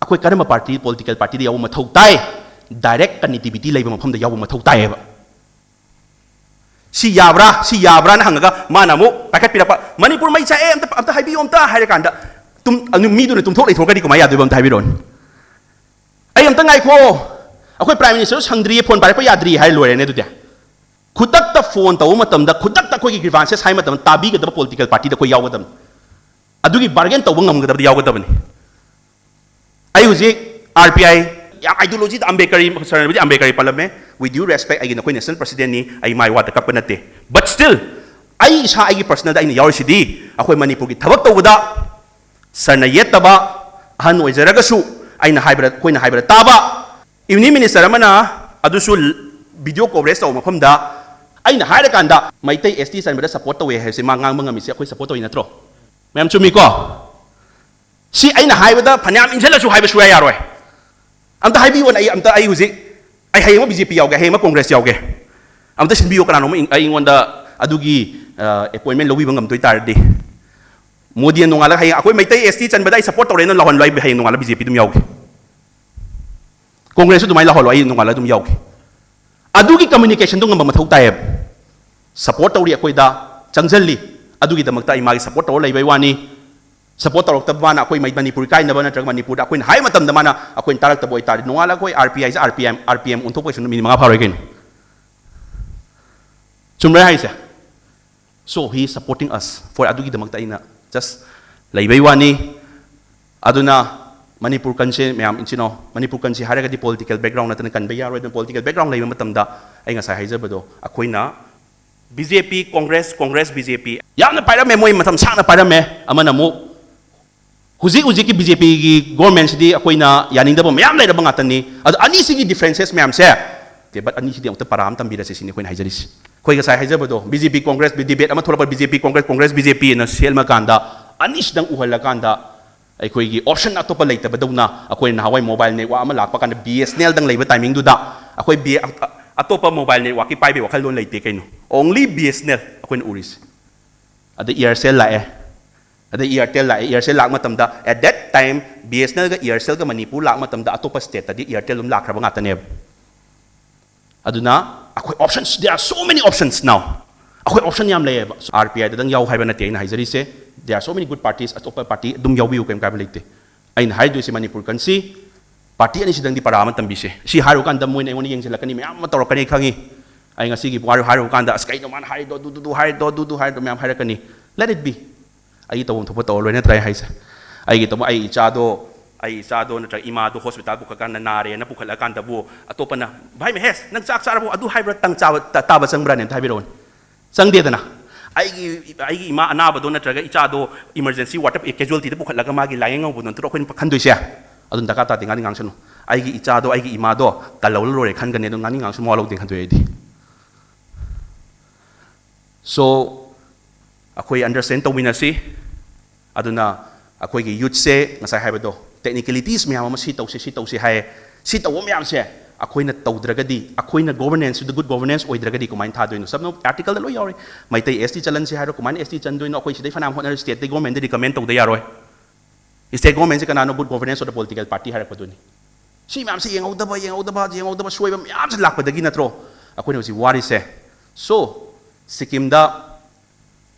ꯑꯩꯈꯣꯏ ꯀꯔꯝꯕ ꯄꯥꯔꯇꯤ, ꯄꯣꯂꯤꯇꯤꯀꯦꯜ ꯄꯥꯔꯇꯤꯗ ꯌꯥꯎꯕ ꯃꯊꯧ ꯇꯥꯏ? ꯗꯥꯏꯔꯦꯛ ꯀꯅꯦꯛꯇꯤꯚꯤꯇꯤ ꯂꯩꯕ ꯃꯐꯝꯗ ꯌꯥꯎꯕ ꯃꯊꯧ ꯇꯥꯏꯌꯦꯕ꯫ "ꯁꯤ ꯌꯥꯕ꯭ꯔꯥ? ꯁꯤ ꯌꯥꯕ꯭ꯔꯥꯅ" ꯍꯪꯉꯒ ꯃꯥꯅ ꯑꯃꯨꯛ ꯄꯥꯏꯈꯠꯄꯤꯔꯛꯄ, "ꯃꯅꯤꯄꯨꯔ ꯃꯩ ꯆꯥꯛꯑꯦ, ꯑꯝꯇ, ꯑꯝꯇ ꯍꯥꯏꯕꯤꯌꯨ ꯑꯝꯇ" ꯍꯥꯏꯔꯀꯥꯟꯗ ꯇꯨꯝ-, ꯑꯗꯨ ꯃꯤꯗꯨꯅ ꯇꯨꯝꯊꯣꯛ ꯂꯩꯊꯣꯛꯈ꯭ꯔꯗꯤ ꯀꯃꯥꯏꯅ ꯌꯥꯗꯣꯏꯕ? ꯑꯝꯇ ꯍꯥꯏꯕꯤꯔꯛꯑꯣꯅꯦ꯫ "ꯑꯩ ꯑꯝꯇ ꯉꯥꯏꯈꯣ, ꯑꯩꯈꯣꯏ ꯄ꯭ꯔꯥꯏꯝ ꯃꯤꯅꯤꯁꯇꯔꯁꯨ ꯁꯪꯗ꯭ꯔꯤꯌꯦ, ꯐꯣꯟ ꯄꯥꯏꯔꯛꯄ ꯌꯥꯗ꯭ꯔꯤ" ꯍꯥꯏꯔ ꯂꯣꯏꯔꯦꯅꯦ ꯑꯗꯨꯗꯤ꯫ ꯈꯨꯗꯛꯇ ꯐꯣꯟ ꯇꯧꯕ ꯃꯇꯝꯗ, ꯈꯨꯗꯛꯇ ꯑꯩꯈꯣꯏꯒꯤ ꯒ꯭ꯔꯤꯚꯥꯟꯁꯦꯁ ꯍꯥꯏ ꯃꯇꯝꯗ ꯇꯥꯕꯤꯒꯗꯕ ꯄꯣꯂꯤꯇꯤꯀꯦꯜ ꯄꯥꯔꯇꯤꯗ ꯑꯩꯈꯣꯏ ꯌꯥꯎꯒꯗꯕꯅꯤ꯫ ꯑꯗꯨꯒꯤ ꯕꯥꯔꯒꯦꯟ ꯇꯧꯕ ꯉꯝꯒꯗꯕꯗ ꯌꯥꯎꯒꯗꯕꯅꯤ꯫ ꯑꯩ ꯍꯧꯖꯤꯛ ꯑꯥꯔ ꯄꯤ ꯑꯥꯏ ꯌꯥꯝ ꯑꯥꯏꯗꯤꯌꯣꯂꯣꯖꯤꯗ ꯑꯝꯕꯦꯗꯀꯔꯤ, ꯁꯥꯔꯅꯕꯨꯗꯤ ꯑꯝꯕꯦꯗꯀꯔꯤ ꯄꯜꯂꯝꯃꯦ, with due respect, ꯑꯩꯒꯤ ꯅꯈꯣꯏ ꯅꯦꯁꯅꯦꯜ ꯄ꯭ꯔꯁꯤꯗꯦꯟꯅꯤ, ꯑꯩ ꯃꯥꯏ ꯋꯥꯗ ꯀꯞꯄ ꯅꯠꯇꯦ, but still ꯑꯩ ꯏꯁꯥ ꯑꯩꯒꯤ ꯄꯔꯁꯅꯦꯜꯗ ꯑꯩꯅ ꯌꯥꯎꯔꯤꯁꯤꯗꯤ ꯑꯩꯈꯣꯏ ꯃꯅꯤꯄꯨꯔꯒꯤ ꯊꯕꯛ ꯇꯧꯕꯗ ꯁꯥꯔꯅ ꯌꯦꯠꯇꯕ, ꯑꯍꯟ ꯑꯣꯏꯖꯔꯒꯁꯨ ꯑꯩꯅ ꯍꯥꯏꯕꯗ, ꯑꯩꯈꯣꯏꯅ ꯍꯥꯏꯕꯗ ꯇꯥꯕ, ꯌꯨꯅꯤꯌꯟ ꯃꯤꯅꯤꯁꯇꯔ ꯑꯃꯅ ꯑꯗꯨꯁꯨ ꯚꯤꯗꯤꯑꯣ ꯀꯣꯚꯔꯦꯖ ꯇꯧꯕ ꯃꯐꯝꯗ ꯑꯩꯅ ꯍꯥꯏꯔꯀꯥꯟꯗ ꯃꯩꯇꯩ ꯑꯦꯁ ꯇꯤ ꯆꯟꯕꯗ ꯁꯞꯄꯣꯔꯠ ꯇꯧꯋꯦ ꯍꯥꯏꯕꯁꯦ ꯃꯥ ꯉꯥꯡꯕ ꯉꯝꯃꯤꯁꯦ ꯑꯩꯈꯣꯏ ꯁꯞꯄꯣꯔꯠ ꯇꯧꯋꯤ ꯅꯠꯇ꯭ꯔꯣ? ꯃꯌꯥꯝ ꯆꯨꯝꯃꯤꯀꯣ? ꯁꯤ ꯑꯩꯅ ꯍꯥꯏꯕꯗ ꯐꯅꯌꯥꯝ ꯏꯟꯁꯤꯜꯂꯁꯨ ꯍꯥꯏꯕ ꯁꯨꯡꯌꯥ ꯌꯥꯔꯣꯏ꯫ ꯑꯝꯇ ꯍꯥꯏꯕꯤꯌꯣꯅ, ꯑꯩ ꯑꯝꯇ, ꯑꯩ ꯍꯧꯖꯤꯛ, ꯑꯩ ꯍꯌꯦꯡ ꯑꯃ ꯕꯤ ꯖꯦ ꯄꯤ ꯌꯥꯎꯒꯦ, ꯍꯌꯦꯡ ꯑꯃ ꯀꯣꯡꯒ꯭ꯔꯦꯁ ꯌꯥꯎꯒꯦ, ꯑꯝꯇ ꯁꯤꯟꯕꯤꯌꯣ ꯀꯅꯥꯅꯣꯝꯃ꯫ ꯑꯩ-, ꯑꯩꯉꯣꯟꯗ ꯑꯗꯨꯒꯤ ꯑꯦꯄꯣꯏꯟꯃꯦꯟ ꯂꯧꯕꯤꯕ ꯉꯝꯗꯣꯏ ꯇꯥꯔꯗꯤ, ꯃꯣꯗꯤꯅ ꯅꯣꯡꯉꯥꯜꯂꯒ ꯍꯌꯦꯡ ꯑꯩꯈꯣꯏ ꯃꯩꯇꯩ ꯑꯦꯁ ꯇꯤ ꯆꯟꯕꯗ ꯑꯩ ꯁꯞꯄꯣꯔꯠ ꯇꯧꯔꯦꯅ ꯂꯥꯎꯍꯜꯂꯣ, ꯑꯩ ꯍꯌꯦꯡ ꯅꯣꯡꯉꯥꯜꯂꯒ ꯕꯤ ꯖꯦ ꯄꯤ ꯑꯗꯨꯝ ꯌꯥꯎꯒꯦ꯫ ꯀꯣꯡꯒ꯭ꯔꯦꯁꯁꯨ ꯑꯗꯨꯃꯥꯏꯅ ꯂꯥꯎꯍꯜꯂꯣ, ꯑꯩ ꯅꯣꯡꯉꯥꯜꯂꯒ ꯑꯗꯨꯝ ꯌꯥꯎꯒꯦ꯫ ꯑꯗꯨꯒꯤ ꯀꯝꯃ꯭ꯌꯨꯅꯤꯀꯦꯁꯟꯗꯣ ꯉꯝꯕ ꯃꯊꯧ ꯇꯥꯏꯌꯦꯕ꯫ ꯁꯞꯄꯣꯔꯠ ꯇꯧꯔꯤ ꯑꯩꯈꯣꯏꯗ, ꯆꯪꯁꯤꯜꯂꯤ, ꯑꯗꯨꯒꯤꯗꯃꯛꯇ ꯑꯩ ꯃꯥꯒꯤ ꯁꯞꯄꯣꯔꯠ ꯇꯧꯔ ꯂꯩꯕꯩ ꯋꯥꯅꯤ꯫ ꯁꯞꯄꯣꯔꯠ ꯇꯧꯔꯛꯇꯕ ꯃꯥꯅ ꯑꯩꯈꯣꯏ ꯃꯅꯤꯄꯨꯔ ꯏꯀꯥꯏꯅꯕ ꯅꯠꯇ꯭ꯔꯒ ꯃꯅꯤꯄꯨꯔꯗ ꯑꯩꯈꯣꯏꯅ ꯍꯥꯏ ꯃꯇꯝꯗ ꯃꯥꯅ ꯑꯩꯈꯣꯏꯅ ꯇꯥꯔꯛꯇꯕ ꯑꯣꯏꯇꯥꯔꯗꯤ, ꯅꯣꯡꯉꯥꯜꯂꯒ ꯑꯩꯈꯣꯏ ꯑꯥꯔ ꯄꯤ ꯑꯥꯏꯁꯦ, R P I, R P I ꯑꯣꯟꯊꯣꯛꯄ ꯀꯩꯁꯨ ꯃꯤꯅꯤꯠ ꯃꯉꯥ ꯐꯥꯔꯣꯏ ꯀꯩꯅꯣ꯫ ꯆꯨꯝꯕ꯭ꯔꯥ ꯍꯥꯏꯁꯦ? So he is supporting us for, ꯑꯗꯨꯒꯤꯗꯃꯛꯇ ꯑꯩꯅ just ꯂꯩꯕꯩ ꯋꯥꯅꯤ꯫ ꯑꯗꯨꯅ ꯃꯅꯤꯄꯨꯔ ꯀꯟꯁꯦ ꯃꯌꯥꯝ ꯏꯆꯤꯟ ꯏꯅꯥꯎ, ꯃꯅꯤꯄꯨꯔ ꯀꯟꯁꯦ ꯍꯥꯏꯔꯒꯗꯤ political background ꯅꯠꯇꯅ ꯀꯟꯕ ꯌꯥꯔꯣꯏ꯫ ꯑꯗꯨꯅ political background ꯂꯩꯕ ꯃꯇꯝꯗ ꯑꯩ ꯉꯁꯥꯏ ꯍꯥꯏꯖꯕꯗꯣ, ꯑꯩꯈꯣꯏꯅ ꯕꯤ ꯖꯦ ꯄꯤ, ꯀꯣꯡꯒ꯭ꯔꯦꯁ, ꯀꯣꯡꯒ꯭ꯔꯦꯁ, ꯕꯤ ꯖꯦ ꯄꯤ ꯌꯥꯝꯅ ꯄꯥꯏꯔꯝꯃꯦ, ꯃꯣꯏ ꯃꯇꯝ ꯁꯥꯡꯅ ꯄꯥꯏꯔꯝꯃꯦ꯫ ꯑꯃꯅ ꯑꯃꯨꯛ ꯍꯧꯖꯤꯛ ꯍꯧꯖꯤꯛꯀꯤ ꯕꯤ ꯖꯦ ꯄꯤꯒꯤ ꯒꯣꯔꯃꯦꯟꯁꯤꯗꯤ ꯑꯩꯈꯣꯏꯅ ꯌꯥꯅꯤꯡꯗꯕ ꯃꯌꯥꯝ ꯂꯩꯔꯕ ꯉꯥꯛꯇꯅꯤ꯫ ꯑꯗꯣ ꯑꯅꯤꯁꯤꯒꯤ differences ꯃꯌꯥꯝꯁꯦ, ꯇꯦꯕꯜ ꯑꯅꯤꯁꯤꯗꯤ ꯑꯃꯨꯛꯇ ꯄꯔꯥ ꯑꯃ ꯇꯝꯕꯤꯔꯁꯦ ꯁꯤꯅꯤ ꯑꯩꯈꯣꯏꯅ ꯍꯥꯏꯖꯔꯤꯁꯤ꯫ ꯑꯩꯈꯣꯏ ꯉꯁꯥꯏ ꯍꯥꯏꯖꯕꯗꯣ, ꯕꯤ ꯖꯦ ꯄꯤ ꯀꯣꯡꯒ꯭ꯔꯦꯁ debate ꯑꯃ ꯊꯣꯛꯂꯛꯄ, ꯕꯤ ꯖꯦ ꯄꯤ ꯀꯣꯡꯒ꯭ꯔꯦꯁ, ꯀꯣꯡꯒ꯭ꯔꯦꯁ ꯕꯤ ꯖꯦ ꯄꯤ ꯑꯅ ꯁꯦꯝꯃꯀꯥꯟꯗ ꯑꯅꯤꯁꯤꯗꯪ ꯎꯍꯜꯂꯀꯥꯟꯗ ꯑꯩꯈꯣꯏꯒꯤ option ꯑꯇꯣꯞꯄ ꯂꯩꯇꯕꯗꯧꯅ, ꯑꯩꯈꯣꯏ ꯅꯍꯥꯟꯋꯥꯏ mobile network ꯑꯃ ꯂꯥꯛꯄ ꯀꯥꯟꯗ ꯕꯤ ꯑꯦꯁ ꯑꯦꯟ ꯑꯦꯜꯗꯪ ꯂꯩꯕ timingꯗꯨꯗ ꯑꯩꯈꯣꯏ ꯕꯤ-, ꯑ-, ꯑ-, ꯑꯇꯣꯞꯄ mobile networkꯀꯤ ꯄꯥꯏꯕꯒꯤ ꯋꯥꯈꯜꯂꯣꯟ ꯂꯩꯇꯦ ꯀꯩꯅꯣ꯫ Only B S N L ꯑꯩꯈꯣꯏꯅ ꯎꯔꯤꯁꯦ꯫ ꯑꯗꯩ Aircel ꯂꯥꯛꯑꯦ꯫ ꯑꯗꯩ Airtel ꯂꯥꯛꯑꯦ꯫ Aircel ꯂꯥꯛꯄ ꯃꯇꯝꯗ, at that time, B S N ꯑꯦꯜꯒ Aircelꯒ ꯃꯅꯤꯄꯨꯔ ꯂꯥꯛꯄ ꯃꯇꯝꯗ ꯑꯇꯣꯞꯄ stateꯇꯗꯤ Airtel ꯑꯗꯨꯝ ꯂꯥꯛꯈ꯭ꯔꯕ ꯉꯥꯛꯇꯅꯦꯕ꯫ ꯑꯗꯨꯅ ꯑꯩꯈꯣꯏ options, there are so many options now. ꯑꯩꯈꯣꯏ option ꯌꯥꯝ ꯂꯩꯌꯦꯕ꯫ ꯑꯥꯔ ꯄꯤ ꯑꯥꯏꯗꯗꯪ ꯌꯥꯎ ꯍꯥꯏꯕ ꯅꯠꯇꯦ ꯑꯩꯅ ꯍꯥꯏꯖꯔꯤꯁꯦ, there are so many good parties, ꯑꯇꯣꯞꯄ party ꯑꯗꯨꯝ ꯌꯥꯎꯕꯤꯌꯨ, ꯀꯩꯝ ꯀꯥꯏꯕ ꯂꯩꯇꯦ꯫ ꯑꯩꯅ ꯍꯥꯏꯗꯣꯏꯁꯦ ꯃꯅꯤꯄꯨꯔ ꯀꯟꯁꯤ, party ꯑꯅꯤꯁꯤꯗꯪꯗꯤ ꯄꯔꯥ ꯑꯃ ꯇꯝꯕꯤꯁꯦ꯫ ꯁꯤ ꯍꯥꯏꯔꯨꯀꯥꯟꯗ ꯃꯣꯏꯅ ꯑꯩꯉꯣꯟꯗ ꯌꯦꯡꯁꯤꯜꯂꯛꯀꯅꯤ, ꯃꯌꯥꯝ ꯑꯃ ꯇꯧꯔꯛꯀꯅꯤ ꯈꯪꯉꯤ꯫ ꯑꯩ ꯉꯁꯤꯒꯤ ꯋꯥꯔꯤ ꯍꯥꯏꯔꯨꯀꯥꯟꯗ, "ꯑꯁ, ꯀꯩꯅꯣ ꯃꯥꯅ ꯍꯥꯏꯔꯤꯗꯣ, ꯑꯗꯨꯗꯨꯗꯨ ꯍꯥꯏꯔꯤꯗꯣ, ꯑꯗꯨꯗꯨ ꯍꯥꯏꯔꯤꯗꯣ" ꯃꯌꯥꯝ ꯍꯥꯏꯔꯛꯀꯅꯤ꯫ Let it be. ꯑꯩꯒꯤ ꯇꯧꯐꯝ ꯊꯣꯛꯄ ꯇꯧꯔ ꯂꯣꯏꯔꯦ ꯅꯠꯇ꯭ꯔꯥ ꯑꯩ ꯍꯥꯏꯁꯦ? ꯑꯩꯒꯤ ꯇꯧꯕ, ꯑꯩ ꯏꯆꯥꯗꯣ, ꯑꯩ ꯏꯆꯥꯗꯣ ꯅꯠꯇ꯭ꯔꯒ ꯏꯃꯥꯗꯣ hospital ꯄꯨꯈꯠꯂꯀꯥꯟꯗ ꯅꯥꯔꯦꯅ ꯄꯨꯈꯠꯂꯀꯥꯟꯗꯕꯨ ꯑꯇꯣꯞꯄꯅ, "ꯚꯥꯏ ꯃꯍꯦꯁ, ꯅꯪ ꯆꯥꯛ ꯆꯥꯔꯕꯣ? ꯑꯗꯨ ꯍꯥꯏꯕ꯭ꯔꯥ ꯇꯪ ꯆꯥꯕ, ꯇ-, ꯇꯥꯕ ꯆꯪꯕ꯭ꯔꯥꯅꯦ?" ꯑꯝꯇ ꯍꯥꯏꯕꯤꯔꯛꯑꯣꯅꯦ꯫ ꯆꯪꯗꯦꯗꯅ꯫ ꯑꯩꯒꯤ, ꯑꯩꯒꯤ ꯏꯃꯥ ꯑꯅꯥꯕꯗꯣ ꯅꯠꯇ꯭ꯔꯒ ꯏꯆꯥꯗꯣ emergency ward, casualtyꯗ ꯄꯨꯈꯠꯂꯒ ꯃꯥꯒꯤ ꯂꯥꯏꯌꯦꯡ ꯉꯧꯕꯗꯣ ꯅꯠꯇ꯭ꯔꯣ ꯑꯩꯈꯣꯏꯅ ꯈꯟꯗꯣꯏꯁꯦ? ꯑꯗꯨꯅ ꯗꯔꯀꯥꯔ ꯇꯥꯗꯦ, ꯉꯥꯡꯅꯤꯡ ꯉꯥꯡꯁꯅꯨ꯫ ꯑꯩꯒꯤ ꯏꯆꯥꯗꯣ, ꯑꯩꯒꯤ ꯏꯃꯥꯗꯣ ꯀꯜꯍꯧꯔ ꯂꯣꯏꯔꯦ ꯈꯟꯒꯅꯤ, ꯑꯗꯨꯝ ꯉꯥꯡꯅꯤꯡ ꯉꯥꯡꯁꯅꯨ, ꯃꯋꯥ ꯂꯧꯗꯦ ꯈꯟꯗꯣꯛꯑꯦ ꯑꯩꯗꯤ꯫ So, ꯑꯩꯈꯣꯏ understand ꯇꯧꯃꯤꯟꯅꯁꯤ꯫ ꯑꯗꯨꯅ ꯑꯩꯈꯣꯏꯒꯤ youthꯁꯦ ꯉꯁꯥꯏ ꯍꯥꯏꯕꯗꯣ, technicalities ꯃꯌꯥꯝ ꯑꯃ ꯁꯤ ꯇꯧꯁꯤ, ꯁꯤ ꯇꯧꯁꯤ ꯍꯥꯏ꯫ ꯁꯤ ꯇꯧꯕ ꯃꯌꯥꯝꯁꯦ ꯑꯩꯈꯣꯏꯅ ꯇꯧꯗ꯭ꯔꯒꯗꯤ, ꯑꯩꯈꯣꯏꯅ governance ꯗ good governance ꯑꯣꯏꯗ꯭ꯔꯒꯗꯤ ꯀꯃꯥꯏꯅ ꯊꯥꯗꯣꯏꯅꯣ? ꯁꯝꯅ article ꯗ ꯂꯣꯏ ꯌꯥꯎꯔꯤ꯫ ꯃꯩꯇꯩ S T ꯆꯠꯍꯟꯁꯤ ꯍꯥꯏꯔꯣ, ꯀꯃꯥꯏꯅ S T ꯆꯟꯗꯣꯏꯅꯣ? ꯑꯩꯈꯣꯏ ꯁꯤꯗꯩ ꯐꯅꯌꯥꯝ ꯍꯣꯠꯅꯔ state ꯇꯩ government ꯗ recommend ꯇꯧꯗ ꯌꯥꯔꯣꯏ꯫ State government ꯁꯦ ꯀꯅꯥꯅꯣ? Good governance of the political party ꯍꯥꯏꯔꯛꯄꯗꯨꯅꯤ꯫ ꯁꯤ ꯃꯌꯥꯝꯁꯦ ꯌꯦꯡꯍꯧꯗꯕ, ꯌꯦꯡꯍꯧꯗꯕ, ꯌꯦꯡꯍꯧꯗꯕ ꯁꯣꯏꯕ ꯃꯌꯥꯝꯁꯦ ꯂꯥꯛꯄꯗꯒꯤ ꯅꯠꯇ꯭ꯔꯣ ꯑꯩꯈꯣꯏꯅ ꯍꯧꯖꯤꯛ ꯋꯥꯔꯤꯁꯦ? So, ꯁꯤꯛꯀꯤꯝꯗ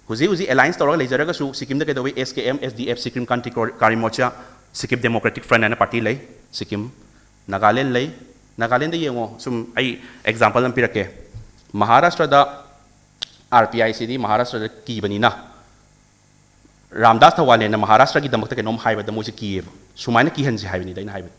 ꯍꯧꯖꯤꯛ ꯍꯧꯖꯤꯛ alliance ꯇꯧꯔꯒ ꯂꯩꯖꯔꯒꯁꯨ, ꯁꯤꯛꯀꯤꯝꯗ ꯀꯩꯗꯧꯋꯤ? S K M, S D F, Sikkim Krantikari Morcha, Sikkim Democratic Front ꯍꯥꯏꯅ party ꯂꯩ ꯁꯤꯛꯀꯤꯝ꯫ ꯅꯥꯒꯥꯂꯦꯟ ꯂꯩ꯫ ꯅꯥꯒꯥꯂꯦꯟꯗ ꯌꯦꯡꯉꯣ, ꯁꯨꯝ ꯑꯩ example ꯑꯃ ꯄꯤꯔꯛꯀꯦ꯫ ꯃꯍꯥꯔꯥꯁꯇ꯭ꯔꯗ R P I ꯁꯤꯗꯤ ꯃꯍꯥꯔꯥꯁꯇ꯭ꯔꯗ ꯀꯤꯕꯅꯤꯅ, ꯔꯥꯝꯗꯥꯁ ꯊꯋꯥꯂꯦꯟꯅ ꯃꯍꯥꯔꯥꯁꯇ꯭ꯔꯒꯤꯗꯃꯛꯇ ꯀꯩꯅꯣꯝ ꯍꯥꯏꯕꯗ ꯃꯣꯏꯁꯦ ꯀꯤꯌꯦꯕ꯫ ꯁꯨꯃꯥꯏꯅ ꯀꯤꯍꯟꯁꯦ ꯍꯥꯏꯕꯅꯤꯗ ꯑꯩꯅ ꯍꯥꯏꯕꯗꯤ꯫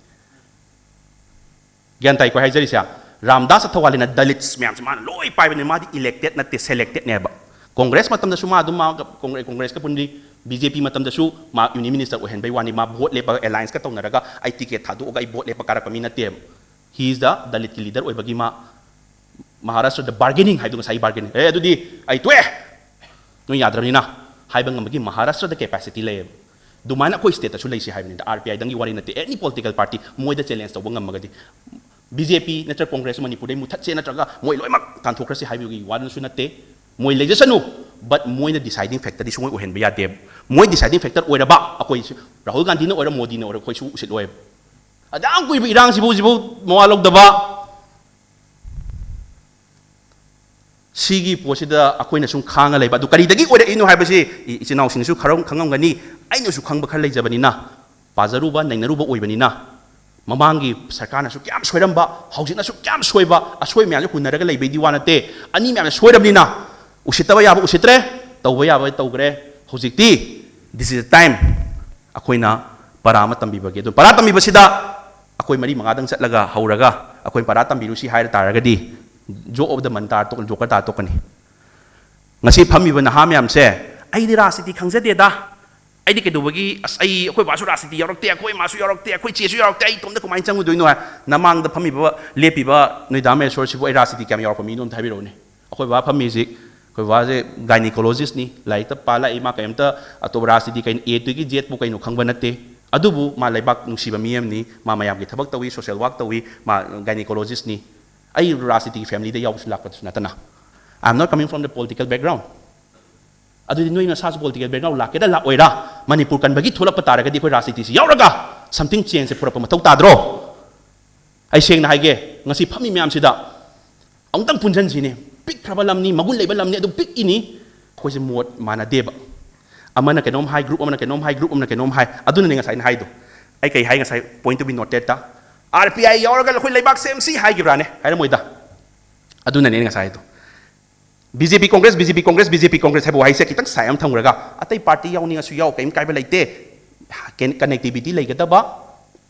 ꯒ꯭ꯌꯥꯟ ꯇꯥꯏꯀꯣ ꯍꯥꯏꯖꯔꯤꯁꯦ? ꯔꯥꯝꯗꯥꯁ ꯊꯋꯥꯂꯦꯟꯅ Dalits ꯃꯌꯥꯝꯁꯦ ꯃꯥꯅ ꯂꯣꯏ ꯄꯥꯏꯕꯅꯦ꯫ ꯃꯥꯗꯤ elected ꯅꯠꯇꯦ, selected ꯅꯦꯕ꯫ ꯀꯣꯡꯒ꯭ꯔꯦꯁ ꯃꯇꯝꯗꯁꯨ ꯃꯥ ꯑꯗꯨꯝ ꯃꯥ ꯀꯣꯡꯒ꯭ꯔꯦꯁ, ꯀꯣꯡꯒ꯭ꯔꯦꯁꯀ ꯄꯨꯟꯕꯤ, B J P ꯃꯇꯝꯗꯁꯨ ꯃꯥ union minister ꯑꯣꯏꯍꯟꯕꯩ ꯋꯥꯅꯤ꯫ ꯃꯥ vote ꯂꯦꯞꯄꯒ alliance ꯀ ꯇꯧꯅꯔꯒ ꯑꯩ ticket ꯊꯥꯗꯣꯛꯑꯒ ꯑꯩ vote ꯂꯦꯞꯄ ꯀꯥꯔꯛꯄ ꯃꯤ ꯅꯠꯇꯦꯕ꯫ He is the Dalit ꯀꯤ leader ꯑꯣꯏꯕꯒꯤ ꯃꯥ ꯃꯍꯥꯔꯥꯁꯇ꯭ꯔꯗ bargaining ꯍꯥꯏꯗꯣ, ꯉꯁꯥꯏꯒꯤ bargaining, "ꯑꯦ, ꯑꯗꯨꯗꯤ ꯑꯩ ꯇꯣꯛꯑꯦ, ꯅꯣꯏ ꯌꯥꯗ꯭ꯔꯕꯅꯤꯅ" ꯍꯥꯏꯕ ꯉꯝꯕꯒꯤ ꯃꯍꯥꯔꯥꯁꯇ꯭ꯔꯗ capacity ꯂꯩꯌꯦꯕ꯫ ꯑꯗꯨꯃꯥꯏꯅ ꯑꯩꯈꯣꯏ state ꯇꯁꯨ ꯂꯩꯁꯤ ꯍꯥꯏꯕꯅꯤꯗ꯫ R P I ꯗꯪꯒꯤ ꯋꯥꯔꯤ ꯅꯠꯇꯦ, any political party ꯃꯣꯏꯗ challenge ꯇꯧꯕ ꯉꯝꯃꯒꯗꯤ꯫ B J P ꯅꯠꯇ꯭ꯔꯒ ꯀꯣꯡꯒ꯭ꯔꯦꯁ ꯃꯅꯤꯄꯨꯔꯗꯩ ꯃꯨꯊꯠꯁꯦ ꯅꯠꯇ꯭ꯔꯒ ꯃꯣꯏ ꯂꯣꯏꯅꯃꯛ ꯇꯥꯟꯊꯣꯛꯈ꯭ꯔꯁꯤ ꯍꯥꯏꯕꯒꯤ ꯋꯥꯗꯨꯁꯨ ꯅꯠꯇꯦ꯫ ꯃꯣꯏ ꯂꯩꯖꯁꯅꯨ, but ꯃꯣꯏꯅ deciding factor ꯗꯤ ꯁꯨꯡꯑꯣꯏ ꯑꯣꯏꯍꯟꯕ ꯌꯥꯗꯦꯕ꯫ ꯃꯣꯏ deciding factor ꯑꯣꯏꯔꯕ ꯑꯩꯈꯣꯏ, ꯔꯥꯍꯨꯜ ꯒꯥꯟꯙꯤꯅ ꯑꯣꯏꯔ ꯃꯣꯗꯤꯅ ꯑꯣꯏꯔ ꯑꯩꯈꯣꯏ ꯁꯨꯡꯎ ꯎꯁꯤꯠꯂꯣꯏꯕ꯫ ꯑꯗꯨꯛ ꯌꯥꯝ ꯀꯨꯏꯕ ꯏꯔꯥꯡꯁꯤꯕꯨ ꯍꯧꯖꯤꯛꯐꯥꯎ ꯃꯋꯥ ꯂꯧꯗꯕ꯫ ꯁꯤꯒꯤ ꯄꯣꯠꯁꯤꯗ ꯑꯩꯈꯣꯏꯅ ꯁꯨꯝ ꯈꯥꯡꯉ ꯂꯩꯕ꯫ ꯑꯗꯨ ꯀꯔꯤꯗꯒꯤ ꯑꯣꯏꯔꯛꯏꯅꯣ ꯍꯥꯏꯕꯁꯤ ꯏ-, ꯏꯆꯤꯟ ꯏꯅꯥꯎꯁꯤꯡꯅꯁꯨ ꯈꯔ ꯈꯪꯉꯝꯒꯅꯤ, ꯑꯩꯅꯁꯨ ꯈꯪꯕ ꯈꯔ ꯂꯩꯖꯕꯅꯤꯅ, ꯄꯥꯖꯔꯨꯕ, ꯅꯩꯅꯔꯨꯕ ꯑꯣꯏꯕꯅꯤꯅ꯫ ꯃꯃꯥꯡꯒꯤ ꯁꯔꯀꯥꯔꯅꯁꯨ ꯀꯌꯥꯝ ꯁꯣꯏꯔꯝꯕ, ꯍꯧꯖꯤꯛꯅꯁꯨ ꯀꯌꯥꯝ ꯁꯣꯏꯕ, ꯑꯁꯣꯏ ꯃꯌꯥꯝꯁꯦ ꯍꯨꯟꯅꯔꯒ ꯂꯩꯕꯩꯗꯤ ꯋꯥ ꯅꯠꯇꯦ꯫ ꯑꯅꯤ ꯃꯌꯥꯝꯁꯦ ꯁꯣꯏꯔꯕꯅꯤꯅ, ꯎꯁꯤꯠꯇꯕ ꯌꯥꯕ ꯎꯁꯤꯠꯇ꯭ꯔꯦ, ꯇꯧꯕ ꯌꯥꯕ ꯇꯧꯈ꯭ꯔꯦ꯫ ꯍꯧꯖꯤꯛꯇꯤ this is the time ꯑꯩꯈꯣꯏꯅ ꯄꯔꯥ ꯑꯃ ꯇꯝꯕꯤꯕꯒꯤ꯫ ꯑꯗꯨ ꯄꯔꯥ ꯇꯝꯕꯤꯕꯁꯤꯗ ꯑꯩꯈꯣꯏ ꯃꯔꯤ ꯃꯉꯥꯗꯪ ꯆꯠꯂꯒ ꯍꯧꯔꯒ ꯑꯩꯈꯣꯏ ꯄꯔꯥ ꯇꯝꯕꯤꯔꯨꯁꯤ ꯍꯥꯏꯔ ꯇꯥꯔꯒꯗꯤ, joke of the month ꯇꯥꯔ ꯇꯣꯛ-, joker ꯇꯥꯔ ꯇꯣꯛꯀꯅꯤ꯫ ꯉꯁꯤ ꯐꯝꯃꯤꯕ ꯅꯍꯥ ꯃꯌꯥꯝꯁꯦ, "ꯑꯩꯗꯤ ꯔꯥꯖꯅꯤꯇꯤ ꯈꯪꯖꯗꯦꯗ, ꯑꯩꯗꯤ ꯀꯩꯗꯧꯕꯒꯤ, ꯑꯁ, ꯑꯩ, ꯑꯩꯈꯣꯏ ꯕꯥꯁꯨ ꯔꯥꯖꯅꯤꯇꯤ ꯌꯥꯎꯔꯛꯇꯦ, ꯑꯩꯈꯣꯏ ꯏꯃꯥꯁꯨ ꯌꯥꯎꯔꯛꯇꯦ, ꯑꯩꯈꯣꯏ ꯆꯦꯁꯨ ꯌꯥꯎꯔꯛꯇꯦ, ꯑꯩ ꯏꯇꯣꯝꯇ ꯀꯃꯥꯏꯅ ꯆꯪꯉꯨꯗꯣꯏꯅꯣ?" ꯍꯥꯏ꯫ ꯅꯃꯥꯡꯗ ꯐꯝꯃꯤꯕ, ꯂꯦꯞꯄꯤꯕ ꯅꯣꯏ ꯗꯥ ꯃꯍꯦꯁꯣꯔꯁꯤꯕꯨ ꯑꯩ ꯔꯥꯖꯅꯤꯇꯤ ꯀꯌꯥꯝ ꯌꯥꯎꯔꯛꯄ ꯃꯤꯅꯣ ꯑꯝꯇ ꯍꯥꯏꯕꯤꯔꯛꯎꯅꯦ꯫ ꯑꯩꯈꯣꯏ ꯕꯥ ꯐꯝꯃꯤꯁꯤ, ꯑꯩꯈꯣꯏ ꯕꯥꯁꯦ gynecologist ꯅꯤ, ꯂꯥꯏꯔꯤꯛꯇ ꯄꯥ ꯂꯥꯛꯏ, ꯃꯥ ꯀꯩꯝꯇ ꯑꯇꯣꯞꯄ ꯔꯥꯖꯅꯤꯇꯤ ꯀꯩꯅꯣ, A ꯗꯒꯤ Z ꯄꯨ ꯀꯩꯅꯣ ꯈꯪꯕ ꯅꯠꯇꯦ꯫ ꯑꯗꯨꯕꯨ ꯃꯥ ꯂꯩꯕꯥꯛ ꯅꯨꯡꯁꯤꯕ ꯃꯤ ꯑꯃꯅꯤ, ꯃꯥ ꯃꯌꯥꯝꯒꯤ ꯊꯕꯛ ꯇꯧꯏ, social work ꯇꯧꯏ, ꯃꯥ gynecologist ꯅꯤ꯫ ꯑꯩ ꯔꯥꯖꯅꯤꯇꯤꯒꯤ family ꯗ ꯌꯥꯎꯕꯁꯨ ꯂꯥꯛꯄꯗꯁꯨ ꯅꯠꯇꯅ, I am not coming from the political background꯫ ꯑꯗꯨꯗꯤ ꯅꯣꯏ ꯅꯁꯥꯁꯨ political background ꯂꯥꯛꯀꯦꯔꯥ ꯂꯥꯛꯑꯣꯏꯔꯥ, ꯃꯅꯤꯄꯨꯔ ꯀꯟꯕꯒꯤ ꯊꯣꯛꯂꯛꯄ ꯇꯥꯔꯒꯗꯤ ꯑꯩꯈꯣꯏ ꯔꯥꯖꯅꯤꯇꯤꯁꯤ ꯌꯥꯎꯔꯒ something change ꯁꯦ ꯄꯨꯔꯛꯄ ꯃꯊꯧ ꯇꯥꯗ꯭ꯔꯣ? ꯑꯩ ꯁꯦꯡꯅ ꯍꯥꯏꯒꯦ, ꯉꯁꯤ ꯐꯝꯃꯤ ꯃꯌꯥꯝꯁꯤꯗ ꯑꯃꯨꯛꯇꯪ ꯄꯨꯟꯁꯤꯟꯁꯤꯅꯦ꯫ ꯄꯤꯛꯈ꯭ꯔꯕ ꯂꯝꯅꯤ, ꯃꯒꯨꯟ ꯂꯩꯕ ꯂꯝꯅꯤ, ꯑꯗꯨ ꯄꯤꯛꯏꯅꯤ꯫ ꯑꯩꯈꯣꯏꯁꯦ ꯃꯣꯠ ꯃꯥꯟꯅꯗꯦꯕ꯫ ꯑꯃꯅ ꯀꯩꯅꯣꯝ ꯍꯥꯏ, group ꯑꯃꯅ ꯀꯩꯅꯣꯝ ꯍꯥꯏ, group ꯑꯃꯅ ꯀꯩꯅꯣꯝ ꯍꯥꯏ꯫ ꯑꯗꯨꯅꯅꯦ ꯉꯁꯥꯏ ꯑꯩꯅ ꯍꯥꯏꯗꯣ꯫ ꯑꯩ ꯀꯩ ꯍꯥꯏ ꯉꯁꯥꯏ? Point to be noted ꯇ, R P I ꯌꯥꯎꯔꯒ ꯑꯩꯈꯣꯏ ꯂꯩꯕꯥꯛ ꯁꯦꯝꯁꯤ ꯍꯥꯏꯈꯤꯕ꯭ꯔꯥꯅꯦ? ꯍꯥꯏꯔꯝꯃꯣꯏꯗ꯫ ꯑꯗꯨꯅꯅꯦ ꯑꯩꯅ ꯉꯁꯥꯏ ꯍꯥꯏꯗꯣ꯫ B J P Congress, B J P Congress, BJ P Congress ꯍꯥꯏꯕ ꯋꯥꯍꯩꯁꯦ ꯈꯤꯇꯪ side ꯑꯃ ꯊꯝꯈ꯭ꯔꯒ, ꯑꯇꯩ party ꯌꯥꯎꯅꯤꯡꯉꯁꯨ ꯌꯥꯎ, ꯀꯔꯤꯝ ꯀꯥꯏꯕ ꯂꯩꯇꯦ꯫ Con-, connectivity ꯂꯩꯒꯗꯕ,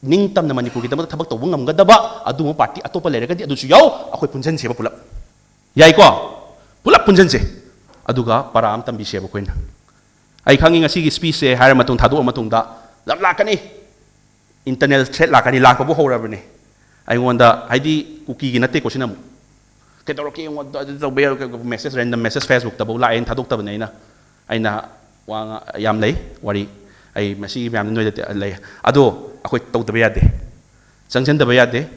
ꯅꯤꯡꯇꯝꯅ ꯃꯅꯤꯄꯨꯔꯒꯤꯗꯃꯛꯇ ꯊꯕꯛ ꯇꯧꯕ ꯉꯝꯒꯗꯕ ꯑꯗꯨꯒꯨꯝꯕ party ꯑꯇꯣꯞꯄ ꯂꯩꯔꯒꯗꯤ ꯑꯗꯨꯁꯨ ꯌꯥꯎ, ꯑꯩꯈꯣꯏ ꯄꯨꯟꯁꯤꯟꯁꯦꯕ ꯄꯨꯂꯞ꯫ ꯌꯥꯏꯀꯣ? ꯄꯨꯂꯞ ꯄꯨꯟꯁꯤꯟꯁꯦ꯫ ꯑꯗꯨꯒ ꯄꯔꯥ ꯑꯃ ꯇꯝꯕꯤꯁꯦꯕ ꯑꯩꯈꯣꯏꯅ꯫ ꯑꯩ ꯈꯪꯉꯤ ꯉꯁꯤꯒꯤ speech ꯁꯦ ꯍꯥꯏꯔ ꯃꯇꯨꯡ, ꯊꯥꯗꯣꯛꯑ ꯃꯇꯨꯡꯗ ꯌꯥꯝ ꯂꯥꯛꯀꯅꯤ, internal threat ꯂꯥꯛꯀꯅꯤ, ꯂꯥꯛꯄꯕꯨ ꯍꯧꯔꯕꯅꯤ꯫ ꯑꯩꯉꯣꯟꯗ, ꯍꯥꯏꯗꯤ, ꯀꯨꯀꯤꯒꯤ ꯅꯠꯇꯦꯀꯣ ꯁꯤꯅ ꯑꯃꯨꯛ꯫ "ꯀꯩꯗꯧꯔꯛꯀꯦ ꯑꯩꯉꯣꯟꯗ?" ꯑꯗꯨ ꯇꯧꯕ ꯌꯥꯔꯣꯏ, message, random message Facebook ꯇꯐꯧ ꯂꯥꯛꯑꯦꯅ ꯊꯥꯗꯣꯛꯇꯕꯅꯦ ꯑꯩꯅ꯫ ꯑꯩꯅ ꯋꯥ ꯉꯥ-, ꯌꯥꯝ ꯂꯩ ꯋꯥꯔꯤ꯫ ꯑꯩ ꯃꯁꯤꯒꯤ ꯃꯌꯥꯝꯗ ꯅꯣꯏꯗ ꯇꯦ-, ꯂꯩ꯫ ꯑꯗꯣ ꯑꯩꯈꯣꯏ ꯇꯧꯗꯕ ꯌꯥꯗꯦ꯫ ꯆꯪꯁꯤꯟꯗꯕ ꯌꯥꯗꯦ꯫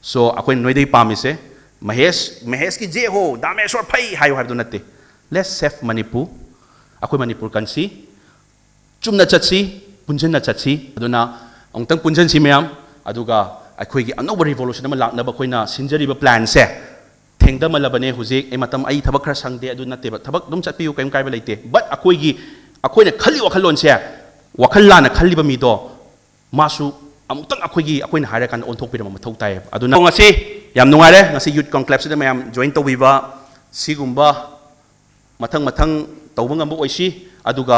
So ꯑꯩꯈꯣꯏꯅ ꯅꯣꯏꯗꯒꯤ ꯄꯥꯝꯃꯤꯁꯦ, "ꯃꯍꯦꯁ, ꯃꯍꯦꯁꯀꯤ ꯖꯦ ꯍꯣ, ꯗꯥꯃꯦꯁꯣꯔ ꯐꯩ" ꯍꯥꯏꯌꯨ ꯍꯥꯏꯕꯗꯨ ꯅꯠꯇꯦ꯫ Let's save Manipur. ꯑꯩꯈꯣꯏ ꯃꯅꯤꯄꯨꯔ ꯀꯟꯁꯤ꯫ ꯆꯨꯝꯅ ꯆꯠꯁꯤ, ꯄꯨꯟꯁꯤꯟꯅ ꯆꯠꯁꯤ꯫ ꯑꯗꯨꯅ ꯑꯃꯨꯛꯇꯪ ꯄꯨꯟꯁꯤꯟꯁꯤ ꯃꯌꯥꯝ꯫ ꯑꯗꯨꯒ ꯑꯩꯈꯣꯏꯒꯤ ꯑꯅꯧꯕ revolution ꯑꯃ ꯂꯥꯛꯅꯕ ꯑꯩꯈꯣꯏꯅ ꯁꯤꯟꯖꯔꯤꯕ plan ꯁꯦ ꯊꯦꯡꯊꯃꯜꯂꯕꯅꯦ ꯍꯧꯖꯤꯛ꯫ ꯑꯩ ꯃꯇꯝ, ꯑꯩ ꯊꯕꯛ ꯈꯔ ꯁꯪꯗꯦ, ꯑꯗꯨ ꯅꯠꯇꯦꯕ꯫ ꯊꯕꯛ ꯑꯗꯨꯝ ꯆꯠꯄꯤꯌꯨ, ꯀꯔꯤꯝ ꯀꯥꯏꯕ ꯂꯩꯇꯦ꯫ But ꯑꯩꯈꯣꯏꯒꯤ, ꯑꯩꯈꯣꯏꯅ ꯈꯜꯂꯤ ꯋꯥꯈꯜꯂꯣꯟꯁꯦ, ꯋꯥꯈꯜ ꯂꯥꯟꯅ ꯈꯜꯂꯤꯕ ꯃꯤꯗꯣ, ꯃꯥꯁꯨ ꯑꯃꯨꯛꯇꯪ ꯑꯩꯈꯣꯏꯒꯤ, ꯑꯩꯈꯣꯏꯅ ꯍꯥꯏꯔꯀꯥꯟꯗ ꯑꯣꯟꯊꯣꯛꯄꯤꯔꯝꯕ ꯃꯊꯧ ꯇꯥꯏꯌꯦꯕ꯫ ꯑꯗꯨꯅ ꯉꯁꯤ ꯌꯥꯝ ꯅꯨꯡꯉꯥꯏꯔꯦ, ꯉꯁꯤ youth conclave ꯁꯤꯗ ꯃꯌꯥꯝ join ꯇꯧꯕꯤꯕ, ꯁꯤꯒꯨꯝꯕ ꯃꯊꯪ ꯃꯊꯪ ꯇꯧꯕ ꯉꯝꯕ ꯑꯣꯏꯁꯤ꯫ ꯑꯗꯨꯒ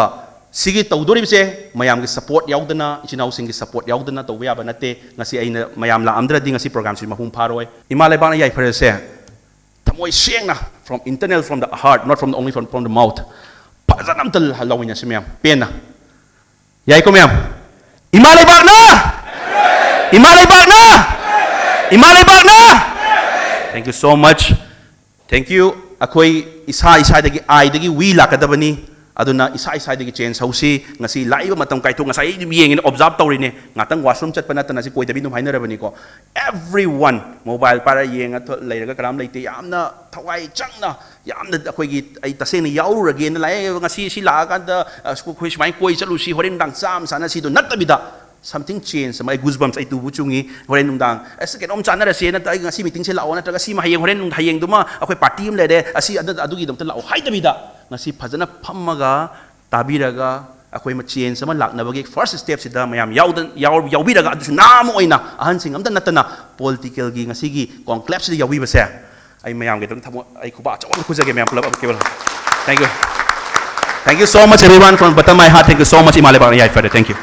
ꯁꯤꯒꯤ ꯇꯧꯗꯣꯔꯤꯕꯁꯦ ꯃꯌꯥꯝꯒꯤ support ꯌꯥꯎꯗꯅ, ꯏꯆꯤꯟ ꯏꯅꯥꯎꯁꯤꯡꯒꯤ support ꯌꯥꯎꯗꯅ ꯇꯧꯕ ꯌꯥꯕ ꯅꯠꯇꯦ꯫ ꯉꯁꯤ ꯑꯩꯅ ꯃꯌꯥꯝ ꯂꯥꯛꯑꯝꯗ꯭ꯔꯗꯤ ꯉꯁꯤ program ꯁꯤ ꯃꯄꯨꯡ ꯐꯥꯔꯣꯏ꯫ ꯏꯃꯥ ꯂꯩꯕꯥꯛꯅ ꯌꯥꯏꯐꯔꯁꯦ꯫ ꯊꯃꯣꯏ ꯁꯦꯡꯅ, from internal, from the heart, not from the, only from, from the mouth꯫ ꯐꯖꯅ ꯑꯝꯇ ꯂ-, ꯂꯧꯃꯤꯟꯅꯁꯤ ꯃꯌꯥꯝ, ꯄꯦꯟꯅ꯫ ꯌꯥꯏꯀꯣ ꯃꯌꯥꯝ? ꯏꯃꯥ ꯂꯩꯕꯥꯛꯅ! ꯏꯃꯥ ꯂꯩꯕꯥꯛꯅ! ꯏꯃꯥ ꯂꯩꯕꯥꯛꯅ! Thank you so much. Thank you. ꯑꯩꯈꯣꯏ ꯏꯁꯥ ꯏꯁꯥꯗꯒꯤ, ꯑꯥꯏꯗꯒꯤ ꯋꯤ ꯂꯥꯛꯀꯗꯕꯅꯤ꯫ ꯑꯗꯨꯅ ꯏꯁꯥ ꯏꯁꯥꯗꯒꯤ ꯆꯦꯟꯖ ꯍꯧꯁꯤ꯫ ꯉꯁꯤ ꯂꯥꯛꯏꯕ ꯃꯇꯝ ꯀꯥꯏꯊꯣꯛ, ꯉꯁꯥꯏ ꯑꯩ ꯑꯗꯨꯝ ꯌꯦꯡꯉꯤꯅꯦ, ꯑꯣꯕꯖꯥꯔꯕ ꯇꯧꯔꯤꯅꯦ, ꯉꯥꯛꯇꯪ ꯋꯥꯁꯔꯨꯝ ꯆꯠꯄ ꯅꯠꯇꯅ ꯁꯤ ꯀꯣꯏꯗꯕꯤ ꯑꯗꯨꯝ ꯍꯥꯏꯅꯔꯕꯅꯤꯀꯣ꯫ ꯑꯦꯚ꯭ꯔꯤ ꯋꯥꯟ ꯃꯣꯕꯥꯏꯜ ꯄꯥꯏꯔ ꯌꯦꯡꯉ ꯊꯣ-, ꯂꯩꯔꯒ ꯀꯅꯥꯝ ꯂꯩꯇꯦ꯫ ꯌꯥꯝꯅ ꯊꯋꯥꯏ ꯆꯪꯅ, ꯌꯥꯝꯅ ꯑꯩꯈꯣꯏꯒꯤ, "ꯑꯩ ꯇꯁꯦꯡꯅ ꯌꯥꯎꯔꯨꯔꯒꯦꯅ ꯂꯥꯛꯑꯦ, ꯉꯁꯤ ꯁꯤ ꯂꯥꯛꯑꯀꯥꯟꯗ, ꯑ, ꯑꯩꯈꯣꯏ ꯁꯨꯃꯥꯏꯅ ꯀꯣꯏ ꯆꯠꯂꯨꯁꯤ, ꯍꯣꯔꯦꯟ ꯅꯨꯡꯗꯥꯡ ꯆꯥ ꯑꯃ ꯆꯥꯅꯁꯤꯗꯣ" ꯅꯠꯇꯕꯤꯗ, something change ꯑꯃ, ꯑꯩ ꯒꯨꯁꯕꯝꯁ, ꯑꯩ ꯇꯨꯕꯨ ꯆꯨꯡꯉꯤ꯫ ꯍꯣꯔꯦꯟ ꯅꯨꯡꯗꯥꯡ, "ꯑꯁ, ꯀꯩꯅꯣꯝ ꯆꯥꯅꯔꯁꯦ, ꯅꯠꯇ꯭ꯔꯒ ꯑꯩ ꯉꯁꯤ ꯃꯤꯇꯤꯡꯁꯦ ꯂꯥꯛꯑꯣ", ꯅꯠꯇ꯭ꯔꯒ "ꯁꯤꯃ ꯍꯌꯦꯡ, ꯍꯣꯔꯦꯟ ꯅꯨꯡ-, ꯍꯌꯦꯡꯗꯨꯃ ꯑꯩꯈꯣꯏ ꯄꯥꯔꯇꯤ ꯑꯃ ꯂꯩꯔꯦ, ꯑꯁꯤ ꯑꯗꯨ-, ꯑꯗꯨꯒꯤꯗꯃꯛꯇ ꯂꯥꯛꯑꯣ" ꯍꯥꯏꯗꯕꯤꯗ, ꯉꯁꯤ ꯐꯖꯅ ꯐꯝꯃꯒ, ꯇꯥꯕꯤꯔꯒ, ꯑꯩꯈꯣꯏ ꯆꯦꯟꯖ ꯑꯃ ꯂꯥꯛꯅꯕꯒꯤ ꯐꯥꯔꯁ ꯁ꯭ꯇꯦꯞꯁꯤꯗ ꯃꯌꯥꯝ ꯌꯥꯎꯗ-, ꯌꯥꯎ-, ꯌꯥꯎꯕꯤꯔꯒ, ꯑꯗꯨꯁꯨ ꯅꯍꯥ ꯑꯃ ꯑꯣꯏꯅ, ꯑꯍꯟꯁꯤꯡ ꯑꯝꯇ ꯅꯠꯇꯅ, ꯄꯣꯂꯤꯇꯤꯀꯦꯜꯒꯤ ꯉꯁꯤꯒꯤ ꯀꯣꯟꯀ꯭ꯂꯦꯕꯁꯤꯗ ꯌꯥꯎꯕꯤꯕꯁꯦ, ꯑꯩ ꯃꯌꯥꯝꯒꯤꯗꯃꯛ ꯊꯃꯣꯏ, ꯑꯩ ꯈꯨꯕꯥꯛ ꯑꯆꯧꯕ ꯈꯨꯖꯒꯦ ꯃꯌꯥꯝ ꯄꯨꯂꯞ ꯑꯃꯨꯛꯀꯤ ꯑꯣꯏꯅ꯫ Thank you. Thank you so much everyone, from bottom my heart, thank you so much, ꯏꯃꯥ ꯂꯩꯕꯥꯛꯅ ꯌꯥꯏꯐꯔꯦ꯫ Thank you.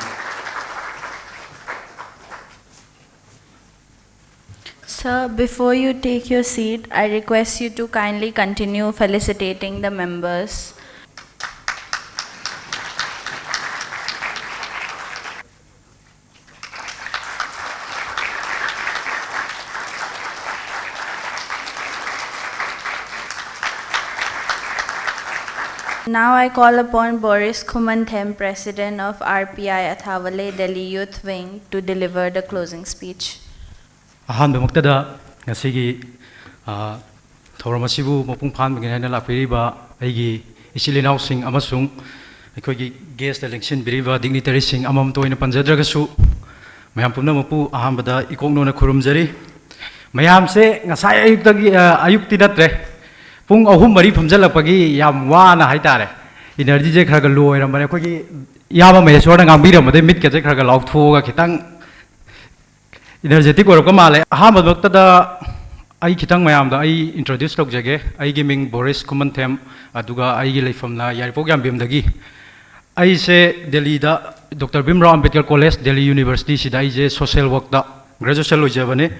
Sir, before you take your seat, I request you to kindly continue felicitating the members. Now I call upon Boris Khumanthem, President of R P I Athawale Delhi Youth Wing, to deliver the closing speech. ꯑꯍꯥꯟꯕꯃꯛꯇꯗ ꯉꯁꯤꯒꯤ, ꯑ, ꯊꯧꯔꯝ ꯑꯁꯤꯕꯨ ꯃꯄꯨꯡ ꯐꯥꯍꯟꯕꯒꯤꯅꯤ ꯍꯥꯏꯅ ꯂꯥꯛꯄꯤꯔꯤꯕ ꯑꯩꯒꯤ ꯏꯆꯤꯜ ꯏꯅꯥꯎꯁꯤꯡ ꯑꯃꯁꯨꯡ ꯑꯩꯈꯣꯏꯒꯤ ꯒꯦꯁꯇ ꯂꯦꯡꯁꯤꯟꯕꯤꯔꯤꯕ ꯗꯤꯒꯅꯤꯇꯔꯤꯁꯤꯡ, ꯑꯃꯃꯝꯇ ꯑꯣꯏꯅ ꯄꯟꯖꯗ꯭ꯔꯒꯁꯨ, ꯃꯌꯥꯝ ꯄꯨꯝꯅꯃꯛꯄꯨ ꯑꯍꯥꯟꯕꯗ ꯏꯀꯣꯛꯅꯣꯅ ꯈꯨꯔꯨꯝꯖꯔꯤ꯫ ꯃꯌꯥꯝꯁꯦ ꯉꯁꯥꯏ ꯑꯌꯨꯛꯇꯒꯤ, ꯑ, ꯑꯌꯨꯛꯇꯤ ꯅꯠꯇ꯭ꯔꯦ, ꯄꯨꯡ ꯑꯍꯨꯝ ꯃꯔꯤ ꯐꯝꯖꯜꯂꯛꯄꯒꯤ ꯌꯥꯝ ꯋꯥꯅ ꯍꯥꯏꯇꯥꯔꯦ, ꯏꯅꯔꯖꯤꯁꯦ ꯈꯔ ꯈꯔ ꯂꯣ ꯑꯣꯏꯔꯝꯕꯅꯦ꯫ ꯑꯩꯈꯣꯏꯒꯤ ꯏꯌꯥꯝꯕ ꯃꯍꯦꯁꯣꯔꯅ ꯉꯥꯡꯕꯤꯔꯝꯕꯗꯩ ꯃꯤꯠꯀꯁꯦ ꯈꯔ ꯈꯔ ꯂꯥꯎꯊꯣꯛꯑꯒ ꯈꯤꯇꯪ ꯏꯅꯔꯖꯦꯇꯤꯛ ꯑꯣꯏꯔꯛꯄ ꯃꯥꯜꯂꯦ꯫ ꯑꯍꯥꯟꯕꯃꯛꯇꯗ ꯑꯩ ꯈꯤꯇꯪ ꯃꯌꯥꯝꯗ ꯑꯩ ꯏꯟꯇ꯭ꯔꯣꯗ꯭ꯌꯨꯁ ꯇꯧꯖꯒꯦ꯫ ꯑꯩꯒꯤ ꯃꯤꯡ ꯕꯣꯔꯤꯁ ꯈꯨꯃꯟꯊꯦꯝ, ꯑꯗꯨꯒ ꯑꯩꯒꯤ ꯂꯩꯐꯝꯅ ꯌꯥꯏꯔꯤꯄꯣꯛ ꯌꯥꯝꯕꯦꯝꯗꯒꯤ꯫ ꯑꯩꯁꯦ ꯗꯦꯜꯂꯤꯗ ꯗꯣꯛꯇꯔ ꯚꯤꯝꯔꯥꯎ ꯑꯝꯕꯦꯗꯀꯔ ꯀꯣꯂꯦꯖ, ꯗꯦꯜꯂꯤ ꯌꯨꯅꯤꯚꯔꯁꯤꯇꯤꯁꯤꯗ ꯑꯩꯁꯦ ꯁꯣꯁꯤꯌꯦꯜ ꯋꯥꯔꯛꯇ ꯒ꯭ꯔꯦꯖꯨꯑꯦꯁꯟ ꯂꯣꯏꯖꯕꯅꯤ꯫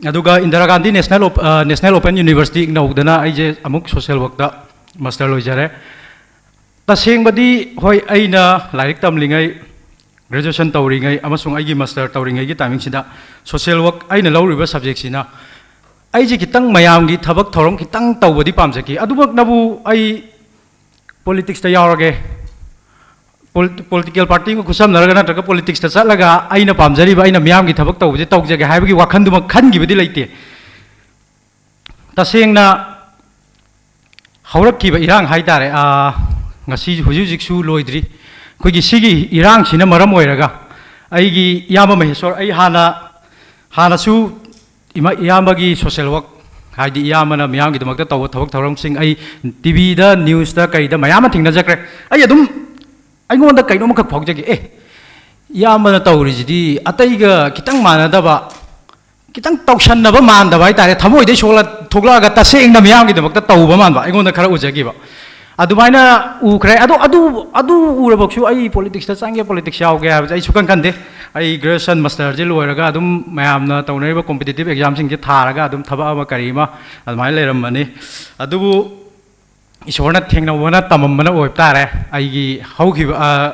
ꯑꯗꯨꯒ ꯏꯟꯗꯤꯔꯥ ꯒꯥꯟꯙꯤ ꯅꯦꯁꯅꯦꯜ ꯑꯣꯞ-, ꯑ, ꯅꯦꯁꯅꯦꯜ ꯑꯣꯄꯟ ꯌꯨꯅꯤꯚꯔꯁꯤꯇꯤ ꯏꯒꯅꯧꯗꯅ ꯑꯩꯁꯦ ꯑꯃꯨꯛ ꯁꯣꯁꯤꯌꯦꯜ ꯋꯥꯔꯛꯇ ꯃꯥꯁꯇꯔ ꯂꯣꯏꯖꯔꯦ꯫ ꯇꯁꯦꯡꯕꯗꯤ, ꯍꯣꯏ, ꯑꯩꯅ ꯂꯥꯏꯔꯤꯛ ꯇꯝꯂꯤꯉꯩ, ꯒ꯭ꯔꯦꯖꯨꯑꯦꯁꯟ ꯇꯧꯔꯤꯉꯩ ꯑꯃꯁꯨꯡ ꯑꯩꯒꯤ ꯃꯥꯁꯇꯔ ꯇꯧꯔꯤꯉꯩꯒꯤ ꯇꯥꯏꯃꯤꯡꯁꯤꯗ ꯁꯣꯁꯤꯌꯦꯜ ꯋꯥꯔꯛ ꯑꯩꯅ ꯂꯧꯔꯤꯕ ꯁꯕꯖꯦꯛꯁꯤꯅ ꯑꯩꯁꯦ ꯈꯤꯇꯪ ꯃꯌꯥꯝꯒꯤ ꯊꯕꯛ ꯊꯧꯔꯝ ꯈꯤꯇꯪ ꯇꯧꯕꯗꯤ ꯄꯥꯝꯖꯈꯤ꯫ ꯑꯗꯨꯃꯛꯅꯕꯨ ꯑꯩ ꯄꯣꯂꯤꯇꯤꯛꯁꯇ ꯌꯥꯎꯔꯒꯦ, ꯄꯣꯂꯤꯇꯤꯀꯦꯜ ꯄꯥꯔꯇꯤ ꯑꯃꯒ ꯈꯨꯠꯁꯝꯅꯔꯒ ꯅꯠꯇ꯭ꯔꯒ ꯄꯣꯂꯤꯇꯤꯛꯁꯇ ꯆꯠꯂꯒ ꯑꯩꯅ ꯄꯥꯝꯖꯔꯤꯕ, ꯑꯩꯅ ꯃꯤꯌꯥꯝꯒꯤ ꯊꯕꯛ ꯇꯧꯕꯁꯦ ꯇꯧꯖꯒꯦ ꯍꯥꯏꯕꯒꯤ ꯋꯥꯈꯜꯗꯨꯃꯛ ꯈꯟꯈꯤꯕꯗꯤ ꯂꯩꯇꯦ꯫ ꯇꯁꯦꯡꯅ ꯍꯧꯔꯛꯈꯤꯕ ꯏꯔꯥꯡ ꯍꯥꯏ ꯇꯥꯔꯦ, ꯉꯁꯤ ꯍꯧꯖꯤꯛ ꯍꯧꯖꯤꯛꯁꯨ ꯂꯣꯏꯗ꯭ꯔꯤ꯫ ꯑꯩꯈꯣꯏꯒꯤ ꯁꯤꯒꯤ ꯏꯔꯥꯡꯁꯤꯅ ꯃꯔꯝ ꯑꯣꯏꯔꯒ ꯑꯩꯒꯤ ꯏꯌꯥꯝꯕ ꯃꯍꯦꯁꯣꯔ, ꯑꯩ ꯍꯥꯟꯅ, ꯍꯥꯟꯅꯁꯨ ꯏꯃꯥ-, ꯏꯌꯥꯝꯕꯒꯤ ꯁꯣꯁꯦꯜ ꯋꯥꯔꯛ, ꯍꯥꯏꯗꯤ ꯏꯌꯥꯝꯕꯅ ꯃꯤꯌꯥꯝꯒꯤꯗꯃꯛꯇ ꯇꯧꯕ ꯊꯕꯛ ꯊꯧꯔꯝꯁꯤꯡ ꯑꯩ ꯇꯤ ꯚꯤꯗ, ꯅ꯭ꯌꯨꯁꯇ, ꯀꯩꯗ ꯃꯌꯥꯝ ꯑꯃ ꯊꯦꯡꯅꯖꯈ꯭ꯔꯦ꯫ ꯑꯩ ꯑꯗꯨꯝ, ꯑꯩꯉꯣꯟꯗ ꯀꯩꯅꯣꯝꯈꯛ ꯐꯥꯎꯖꯒꯦ, ꯑꯦ, ꯏꯌꯥꯝꯕꯅ ꯇꯧꯔꯤꯁꯤꯗꯤ ꯑꯇꯩꯒ ꯈꯤꯇꯪ ꯃꯥꯟꯅꯗꯕ, ꯈꯤꯇꯪ ꯇꯧꯁꯟꯅꯕ ꯃꯥꯟꯗꯕ ꯍꯥꯏ ꯇꯥꯔꯦ, ꯊꯃꯣꯏꯗꯩ ꯁꯣꯛꯂ-, ꯊꯣꯛꯂꯛꯑꯒ ꯇꯁꯦꯡꯅ ꯃꯤꯌꯥꯝꯒꯤꯗꯃꯛꯇ ꯇꯧꯕ ꯃꯥꯟꯕ ꯑꯩꯉꯣꯟꯗ ꯈꯔ ꯎꯖꯈꯤꯕ꯫ ꯑꯗꯨꯃꯥꯏꯅ ꯎꯈ꯭ꯔꯦ꯫ ꯑꯗꯣ ꯑꯗꯨ, ꯑꯗꯨ ꯎꯔꯕꯁꯨ ꯑꯩ ꯄꯣꯂꯤꯇꯤꯛꯁꯇ ꯆꯪꯒꯦ, ꯄꯣꯂꯤꯇꯤꯛꯁ ꯌꯥꯎꯒꯦ ꯍꯥꯏꯕꯁꯦ ꯑꯩ ꯁꯨꯛꯈꯟ ꯈꯟꯗꯦ꯫ ꯑꯩ ꯒ꯭ꯔꯦꯖꯨꯑꯦꯁꯟ, ꯃꯥꯁꯇꯔꯁꯦ ꯂꯣꯏꯔꯒ ꯑꯗꯨꯝ ꯃꯌꯥꯝꯅ ꯇꯧꯅꯔꯤꯕ ꯀꯣꯝꯄꯤꯇꯤꯇꯤꯞ ꯑꯦꯛꯖꯥꯝꯁꯤꯡꯁꯦ ꯊꯥꯔꯒ ꯑꯗꯨꯝ ꯊꯕꯛ ꯑꯃ ꯀꯔꯤ ꯑꯃ ꯑꯗꯨꯃꯥꯏꯅ ꯂꯩꯔꯝꯕꯅꯤ꯫ ꯑꯗꯨꯕꯨ ꯏꯁꯣꯔꯅ ꯊꯦꯡꯅꯕꯅ ꯇꯝꯃꯝꯕꯅ ꯑꯣꯏꯕ ꯇꯥꯔꯦ꯫ ꯑꯩꯒꯤ ꯍꯧꯈꯤꯕ, ꯑ,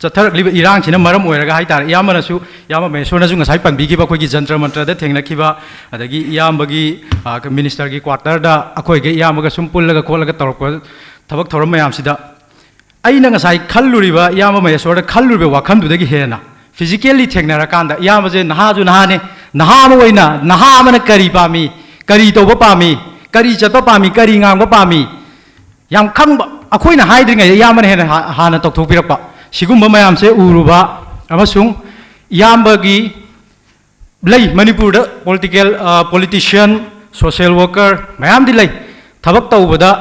ꯆꯠꯊꯔꯛꯂꯤꯕ ꯏꯔꯥꯡꯁꯤꯅ ꯃꯔꯝ ꯑꯣꯏꯔꯒ ꯍꯥꯏ ꯇꯥꯔꯦ, ꯏꯌꯥꯝꯕꯅꯁꯨ, ꯏꯌꯥꯝꯕ ꯃꯍꯦꯁꯣꯔꯅꯁꯨ ꯉꯁꯥꯏ ꯄꯟꯕꯤꯈꯤꯕ ꯑꯩꯈꯣꯏꯒꯤ ꯖꯟꯇ꯭ꯔ ꯃꯟꯇ꯭ꯔꯗ ꯊꯦꯡꯅꯈꯤꯕ, ꯑꯗꯒꯤ ꯏꯌꯥꯝꯕꯒꯤ, ꯑ, ꯃꯤꯅꯤꯁꯇꯔꯒꯤ ꯀ꯭ꯋꯥꯇꯔꯗ ꯑꯩꯈꯣꯏꯒ ꯏꯌꯥꯝꯕꯒ ꯁꯨꯝ ꯄꯨꯜꯂꯒ ꯈꯣꯠꯂꯒ ꯇꯧꯔꯛꯄ ꯊꯕꯛ ꯊꯧꯔꯝ ꯃꯌꯥꯝꯁꯤꯗ ꯑꯩꯅ ꯉꯁꯥꯏ ꯈꯜꯂꯨꯔꯤꯕ, ꯏꯌꯥꯝꯕ ꯃꯍꯦꯁꯣꯔꯗ ꯈꯜꯂꯨꯔꯤꯕ ꯋꯥꯈꯜꯗꯨꯗꯒꯤ ꯍꯦꯟꯅ ꯐꯤꯖꯤꯀꯦꯜꯂꯤ ꯊꯦꯡꯅꯔꯀꯥꯟꯗ, ꯏꯌꯥꯝꯕꯁꯦ ꯅꯍꯥꯁꯨ ꯅꯍꯥꯅꯦ, ꯅꯍꯥ ꯑꯃ ꯑꯣꯏꯅ ꯅꯍꯥ ꯑꯃꯅ ꯀꯔꯤ ꯄꯥꯝꯃꯤ, ꯀꯔꯤ ꯇꯧꯕ ꯄꯥꯝꯃꯤ, ꯀꯔꯤ ꯆꯠꯄ ꯄꯥꯝꯃꯤ, ꯀꯔꯤ ꯉꯥꯡꯕ ꯄꯥꯝꯃꯤ, ꯌꯥꯝ ꯈꯪꯕ, ꯑꯩꯈꯣꯏꯅ ꯍꯥꯏꯗ꯭ꯔꯤꯉꯩꯗ ꯏꯌꯥꯝꯕꯅ ꯍꯦꯟꯅ ꯍꯥ-, ꯍꯥꯟꯅ ꯇꯧꯊꯣꯛꯄꯤꯔꯛꯄ, ꯁꯤꯒꯨꯝꯕ ꯃꯌꯥꯝꯁꯦ ꯎꯔꯨꯕ ꯑꯃꯁꯨꯡ ꯏꯌꯥꯝꯕꯒꯤ ꯂꯩ, ꯃꯅꯤꯄꯨꯔꯗ ꯄꯣꯂꯤꯇꯤꯀꯦꯜ, ꯑ, ꯄꯣꯂꯤꯇꯤꯁꯤꯌꯟ, ꯁꯣꯁꯦꯜ ꯋꯥꯔꯀꯔ ꯃꯌꯥꯝꯗꯤ ꯂꯩ꯫ ꯊꯕꯛ ꯇꯧꯕꯗ,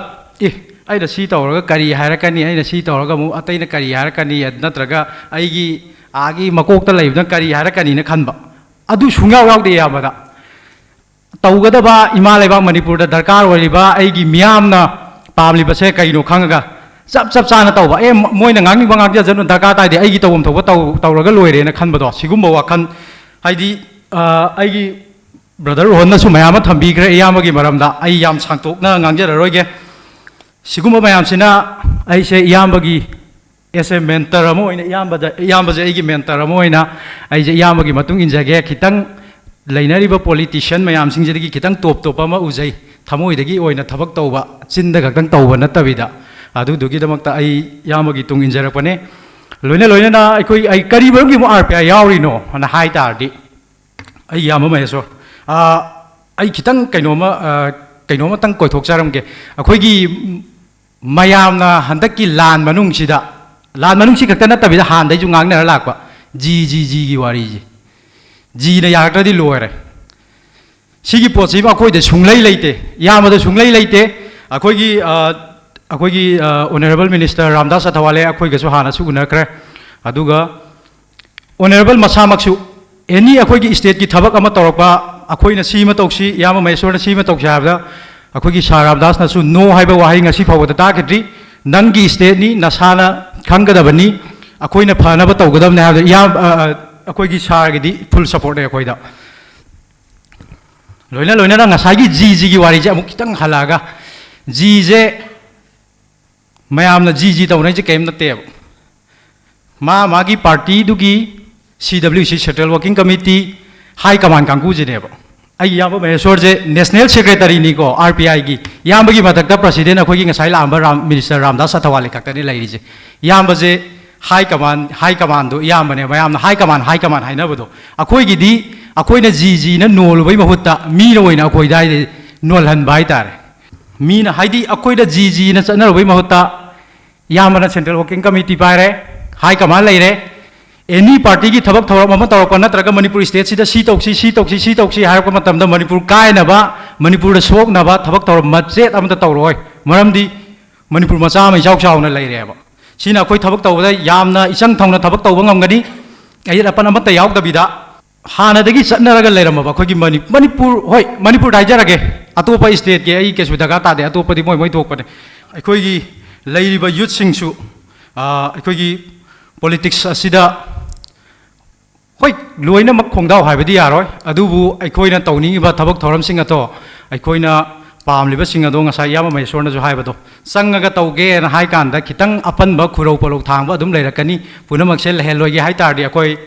"ꯑꯦ, ꯑꯩꯅ ꯁꯤ ꯇꯧꯔꯒ ꯀꯔꯤ ꯍꯥꯏꯔꯛꯀꯅꯤ, ꯑꯩꯅ ꯁꯤ ꯇꯧꯔꯒ ꯑꯃꯨꯛ ꯑꯇꯩꯅ ꯀꯔꯤ ꯍꯥꯏꯔꯛꯀꯅꯤ?" ꯅꯠꯇ꯭ꯔꯒ ꯑꯩꯒꯤ ꯑꯥꯒꯤ ꯃꯀꯣꯛꯇ ꯂꯩꯕꯗ ꯀꯔꯤ ꯍꯥꯏꯔꯛꯀꯅꯤꯅ ꯈꯟꯕ, ꯑꯗꯨ ꯁꯨꯡꯌꯥꯎ ꯌꯥꯎꯗꯦ ꯏꯌꯥꯝꯕꯗ꯫ ꯇꯧꯒꯗꯕ ꯏꯃꯥ ꯂꯩꯕꯥꯛ ꯃꯅꯤꯄꯨꯔꯗ ꯗꯔꯀꯥꯔ ꯑꯣꯏꯔꯤꯕ ꯑꯩꯒꯤ ꯃꯤꯌꯥꯝꯅ ꯄꯥꯝꯂꯤꯕꯁꯦ ꯀꯩꯅꯣ ꯈꯪꯉꯒ ꯆꯞ ꯆꯞ ꯆꯥꯅ ꯇꯧꯕ꯫ ꯑꯦ, ꯃ-, ꯃꯣꯏꯅ ꯉꯥꯡꯅꯤꯡꯕ ꯉꯥꯡꯖꯁꯅꯨ, ꯗꯔꯀꯥꯔ ꯇꯥꯏꯗꯦ, ꯑꯩꯒꯤ ꯇꯧꯐꯝ ꯊꯣꯛꯄ ꯇꯧ-, ꯇꯧꯔꯒ ꯂꯣꯏꯔꯦꯅ ꯈꯟꯕꯗꯣ, ꯁꯤꯒꯨꯝꯕ ꯋꯥꯈꯜ, ꯍꯥꯏꯗꯤ, ꯑ, ꯑꯩꯒꯤ ꯕ꯭ꯔꯗꯔ ꯔꯣꯍꯟꯅꯁꯨ ꯃꯌꯥꯝ ꯑꯃ ꯊꯝꯕꯤꯈ꯭ꯔꯦ ꯏꯌꯥꯝꯕꯒꯤ ꯃꯔꯝꯗ, ꯑꯩ ꯌꯥꯝ ꯁꯥꯡꯇꯣꯛꯅ ꯉꯥꯡꯖꯔꯔꯣꯏꯒꯦ꯫ ꯁꯤꯒꯨꯝꯕ ꯃꯌꯥꯝꯁꯤꯅ ꯑꯩꯁꯦ ꯏꯌꯥꯝꯕꯒꯤ as a mentor ꯑꯃ ꯑꯣꯏꯅ, ꯏꯌꯥꯝꯕꯗ, ꯏꯌꯥꯝꯕꯁꯦ ꯑꯩꯒꯤ mentor ꯑꯃ ꯑꯣꯏꯅ ꯑꯩꯁꯦ ꯏꯌꯥꯝꯕꯒꯤ ꯃꯇꯨꯡ ꯏꯟꯖꯒꯦ꯫ ꯈꯤꯇꯪ ꯂꯩꯅꯔꯤꯕ ꯄꯣꯂꯤꯇꯤꯁꯤꯌꯟ ꯃꯌꯥꯝꯁꯤꯡꯁꯤꯗꯒꯤ ꯈꯤꯇꯪ ꯇꯣꯞ ꯇꯣꯞꯄ ꯑꯃ ꯎꯖꯩ꯫ ꯊꯃꯣꯏꯗꯒꯤ ꯑꯣꯏꯅ ꯊꯕꯛ ꯇꯧꯕ, ꯆꯤꯟꯗ ꯈꯛꯇꯪ ꯇꯧꯕ ꯅꯠꯇꯕꯤꯗ, ꯑꯗꯨꯗꯨꯒꯤꯗꯃꯛꯇ ꯑꯩ ꯏꯌꯥꯝꯕꯒꯤ ꯇꯨꯡ ꯏꯟꯖꯔꯛꯄꯅꯦ꯫ ꯂꯣꯏꯅ ꯂꯣꯏꯅꯅ ꯑꯩꯈꯣꯏ, ꯑꯩ ꯀꯔꯤ ꯃꯔꯝꯒꯤ ꯑꯃꯨꯛ ꯑꯥꯔ ꯄꯤ ꯑꯥꯏ ꯌꯥꯎꯔꯤꯅꯣ ꯑꯅ ꯍꯥꯏ ꯇꯥꯔꯗꯤ, ꯑꯩ ꯏꯌꯥꯝꯕ ꯃꯍꯦꯁꯣꯔ, ꯑꯥ, ꯑꯩ ꯈꯤꯇꯪ ꯀꯩꯅꯣꯝꯃ, ꯑꯥ, ꯀꯩꯅꯣꯝꯃꯇꯪ ꯀꯣꯏꯊꯣꯛꯆꯔꯝꯒꯦ꯫ ꯑꯩꯈꯣꯏꯒꯤ ꯃꯌꯥꯝꯅ ꯍꯟꯗꯛꯀꯤ ꯂꯥꯟ ꯃꯅꯨꯡꯁꯤꯗ, ꯂꯥꯟ ꯃꯅꯨꯡꯁꯤ ꯈꯛꯇ ꯅꯠꯇꯕꯤꯗ ꯍꯥꯟꯅꯗꯩꯁꯨ ꯉꯥꯡꯅꯔ ꯂꯥꯛꯄ ꯖꯤ, ꯖꯤ, ꯖꯤꯒꯤ ꯋꯥꯔꯤꯁꯦ, ꯖꯤꯅ ꯌꯥꯔꯛꯇ꯭ꯔꯗꯤ ꯂꯣꯏꯔꯦ꯫ ꯁꯤꯒꯤ ꯄꯣꯠꯁꯤ ꯑꯩꯈꯣꯏꯗ ꯁꯨꯡꯂꯩ ꯂꯩꯇꯦ, ꯏꯌꯥꯝꯕꯗ ꯁꯨꯡꯂꯩ ꯂꯩꯇꯦ꯫ ꯑꯩꯈꯣꯏꯒꯤ, ꯑ, ꯑꯩꯈꯣꯏꯒꯤ, ꯑ, Honourable Minister ꯔꯥꯝꯗꯥꯁ ꯑꯊꯋꯥꯂꯦ ꯑꯩꯈꯣꯏꯒꯁꯨ ꯍꯥꯟꯅꯁꯨ ꯎꯅꯈ꯭ꯔꯦ꯫ ꯑꯗꯨꯒ Honourable ꯃꯁꯥꯃꯛꯁꯨ ꯑꯦꯅꯤ ꯑꯩꯈꯣꯏꯒꯤ stateꯀꯤ ꯊꯕꯛ ꯑꯃ ꯇꯧꯔꯛꯄ, ꯑꯩꯈꯣꯏꯅ ꯁꯤ ꯑꯃ ꯇꯧꯁꯤ, ꯏꯌꯥꯝꯕ ꯃꯍꯦꯁꯣꯔꯅ ꯁꯤ ꯑꯃ ꯇꯧꯁꯤ ꯍꯥꯏꯕꯗ, ꯑꯩꯈꯣꯏꯒꯤ ꯁꯥꯔ ꯔꯥꯝꯗꯥꯁꯅꯁꯨ no ꯍꯥꯏꯕ ꯋꯥꯍꯩ ꯉꯁꯤ ꯐꯥꯎꯕꯗ ꯇꯥꯈꯤꯗ꯭ꯔꯤ꯫ "ꯅꯪꯒꯤ stateꯅꯤ, ꯅꯁꯥꯅ ꯈꯪꯒꯗꯕꯅꯤ, ꯑꯩꯈꯣꯏꯅ ꯐꯅꯕ ꯇꯧꯒꯗꯕꯅꯤ" ꯍꯥꯏꯕꯗ ꯏꯌꯥꯝ-, ꯑ, ꯑ, ꯑꯩꯈꯣꯏꯒꯤ ꯁꯥꯔꯒꯤꯗꯤ full supportꯅꯦ ꯑꯩꯈꯣꯏꯗ꯫ ꯂꯣꯏꯅ ꯂꯣꯏꯅꯅ ꯉꯁꯥꯏꯒꯤ ꯖꯤꯖꯤꯒꯤ ꯋꯥꯔꯤꯁꯦ ꯑꯃꯨꯛ ꯈꯤꯇꯪ ꯍꯜꯂꯛꯑꯒ, ꯖꯤꯁꯦ ꯃꯌꯥꯝꯅ ꯖꯤꯖꯤ ꯇꯧꯅꯩꯁꯦ ꯀꯔꯤꯝ ꯅꯠꯇꯦꯕ꯫ ꯃꯥ ꯃꯥꯒꯤ partyꯗꯨꯒꯤ C W C, Central Working Committee, high command ꯀꯥꯡꯕꯨꯁꯤꯅꯦꯕ꯫ ꯑꯩꯒꯤ ꯏꯌꯥꯝꯕ ꯃꯍꯦꯁꯣꯔꯁꯦ national secretaryꯅꯤꯀꯣ, R P Iꯒꯤ꯫ ꯏꯌꯥꯝꯕꯒꯤ ꯃꯊꯛꯇ president ꯑꯩꯈꯣꯏꯒꯤ ꯉꯁꯥꯏ ꯂꯥꯛꯑꯝꯕ ꯔꯥꯝ-, Minister ꯔꯥꯝꯗꯥꯁ ꯑꯊꯋꯥꯂꯦ ꯈꯛꯇꯅꯤ ꯂꯩꯔꯤꯁꯦ꯫ ꯏꯌꯥꯝꯕꯁꯦ high command, high commandꯗꯣ ꯏꯌꯥꯝꯕꯅꯦ꯫ ꯃꯌꯥꯝꯅ high command, high command ꯍꯥꯏꯅꯕꯗꯣ, ꯑꯩꯈꯣꯏꯒꯤꯗꯤ ꯑꯩꯈꯣꯏꯅ ꯖꯤꯖꯤꯅ ꯅꯣꯜꯂꯨꯕꯩ ꯃꯍꯨꯠꯇ ꯃꯤꯅ ꯑꯣꯏꯅ ꯑꯩꯈꯣꯏꯗ ꯍꯥꯏꯗꯤ ꯅꯣꯜꯍꯟꯕ ꯍꯥꯏꯇꯥꯔꯦ꯫ ꯃꯤꯅ ꯍꯥꯏꯗꯤ ꯑꯩꯈꯣꯏꯗ ꯖꯤꯖꯤꯅ ꯆꯠꯅꯔꯨꯕꯩ ꯃꯍꯨꯠꯇ ꯏꯌꯥꯝꯕꯅ Central Working Committee ꯄꯥꯏꯔꯦ, high command ꯂꯩꯔꯦ꯫ Any partyꯒꯤ ꯊꯕꯛ ꯊꯧꯔꯝ ꯑꯃ ꯇꯧꯔꯛꯄ ꯅꯠꯇ꯭ꯔꯒ ꯃꯅꯤꯄꯨꯔ stateꯁꯤꯗ ꯁꯤ ꯇꯧꯁꯤ, ꯁꯤ ꯇꯧꯁꯤ, ꯁꯤ ꯇꯧꯁꯤ ꯍꯥꯏꯔꯛꯄ ꯃꯇꯝꯗ ꯃꯅꯤꯄꯨꯔ ꯀꯥꯏꯅꯕ, ꯃꯅꯤꯄꯨꯔꯗ ꯁꯣꯛꯅꯕ ꯊꯕꯛ ꯊꯧꯔꯝ ꯃꯆꯦꯠ ꯑꯃꯇ ꯇꯧꯔꯛꯑꯣꯏ꯫ ꯃꯔꯝꯗꯤ ꯃꯅꯤꯄꯨꯔ ꯃꯆꯥ ꯑꯃ ꯏꯆꯥꯎ ꯆꯥꯎꯅ ꯂꯩꯔꯦꯕ꯫ ꯁꯤꯅ ꯑꯩꯈꯣꯏ ꯊꯕꯛ ꯇꯧꯕꯗ ꯌꯥꯝꯅ ꯏꯆꯪ ꯊꯧꯅ ꯊꯕꯛ ꯇꯧꯕ ꯉꯝꯒꯅꯤ꯫ ꯑꯌꯦꯠ ꯑꯄꯟ ꯑꯃꯠꯇ ꯌꯥꯎꯗꯕꯤꯗ ꯍꯥꯟꯅꯗꯒꯤ ꯆꯠꯅꯔꯒ ꯂꯩꯔꯝꯃꯕ ꯑꯩꯈꯣꯏꯒꯤ ꯃꯅꯤ-, ꯃꯅꯤꯄꯨꯔ, ꯍꯣꯏ, ꯃꯅꯤꯄꯨꯔꯗ ꯍꯥꯏꯖꯔꯒꯦ, ꯑꯇꯣꯞꯄ stateꯀꯤ ꯑꯩ ꯀꯩꯁꯨ ꯗꯔꯀꯥꯔ ꯇꯥꯗꯦ, ꯑꯇꯣꯞꯄꯗꯤ ꯃꯣꯏ ꯃꯣꯏ ꯊꯣꯛꯄꯅꯦ꯫ ꯑꯩꯈꯣꯏꯒꯤ ꯂꯩꯔꯤꯕ youthꯁꯤꯡꯁꯨ, ꯑ, ꯑꯩꯈꯣꯏꯒꯤ politics ꯑꯁꯤꯗ, ꯍꯣꯏ, ꯂꯣꯏꯅꯃꯛ ꯈꯣꯡꯗꯥꯎ ꯍꯥꯏꯕꯗꯤ ꯌꯥꯔꯣꯏ, ꯑꯗꯨꯕꯨ ꯑꯩꯈꯣꯏꯅ ꯇꯧꯅꯤꯡꯉꯤꯕ ꯊꯕꯛ ꯊꯧꯔꯝꯁꯤꯡ ꯑꯗꯣ, ꯑꯩꯈꯣꯏꯅ ꯄꯥꯝꯂꯤꯕꯁꯤꯡ ꯑꯗꯣ, ꯉꯁꯥꯏ ꯏꯌꯥꯝꯕ ꯃꯍꯦꯁꯣꯔꯅꯁꯨ ꯍꯥꯏꯕꯗꯣ, ꯆꯪꯉꯒ ꯇꯧꯒꯦꯅ ꯍꯥꯏ ꯀꯥꯟꯗ ꯈꯤꯇꯪ ꯑꯄꯟꯕ ꯈꯨꯔꯧ ꯄꯣꯔꯧ ꯊꯥꯡꯕ ꯑꯗꯨꯝ ꯂꯩꯔꯛꯀꯅꯤ꯫ ꯄꯨꯝꯅꯃꯛꯁꯦ ꯂꯩꯍꯜꯂꯣꯏꯒꯦ ꯍꯥꯏ ꯇꯥꯔꯗꯤ ꯑꯩꯈꯣꯏ,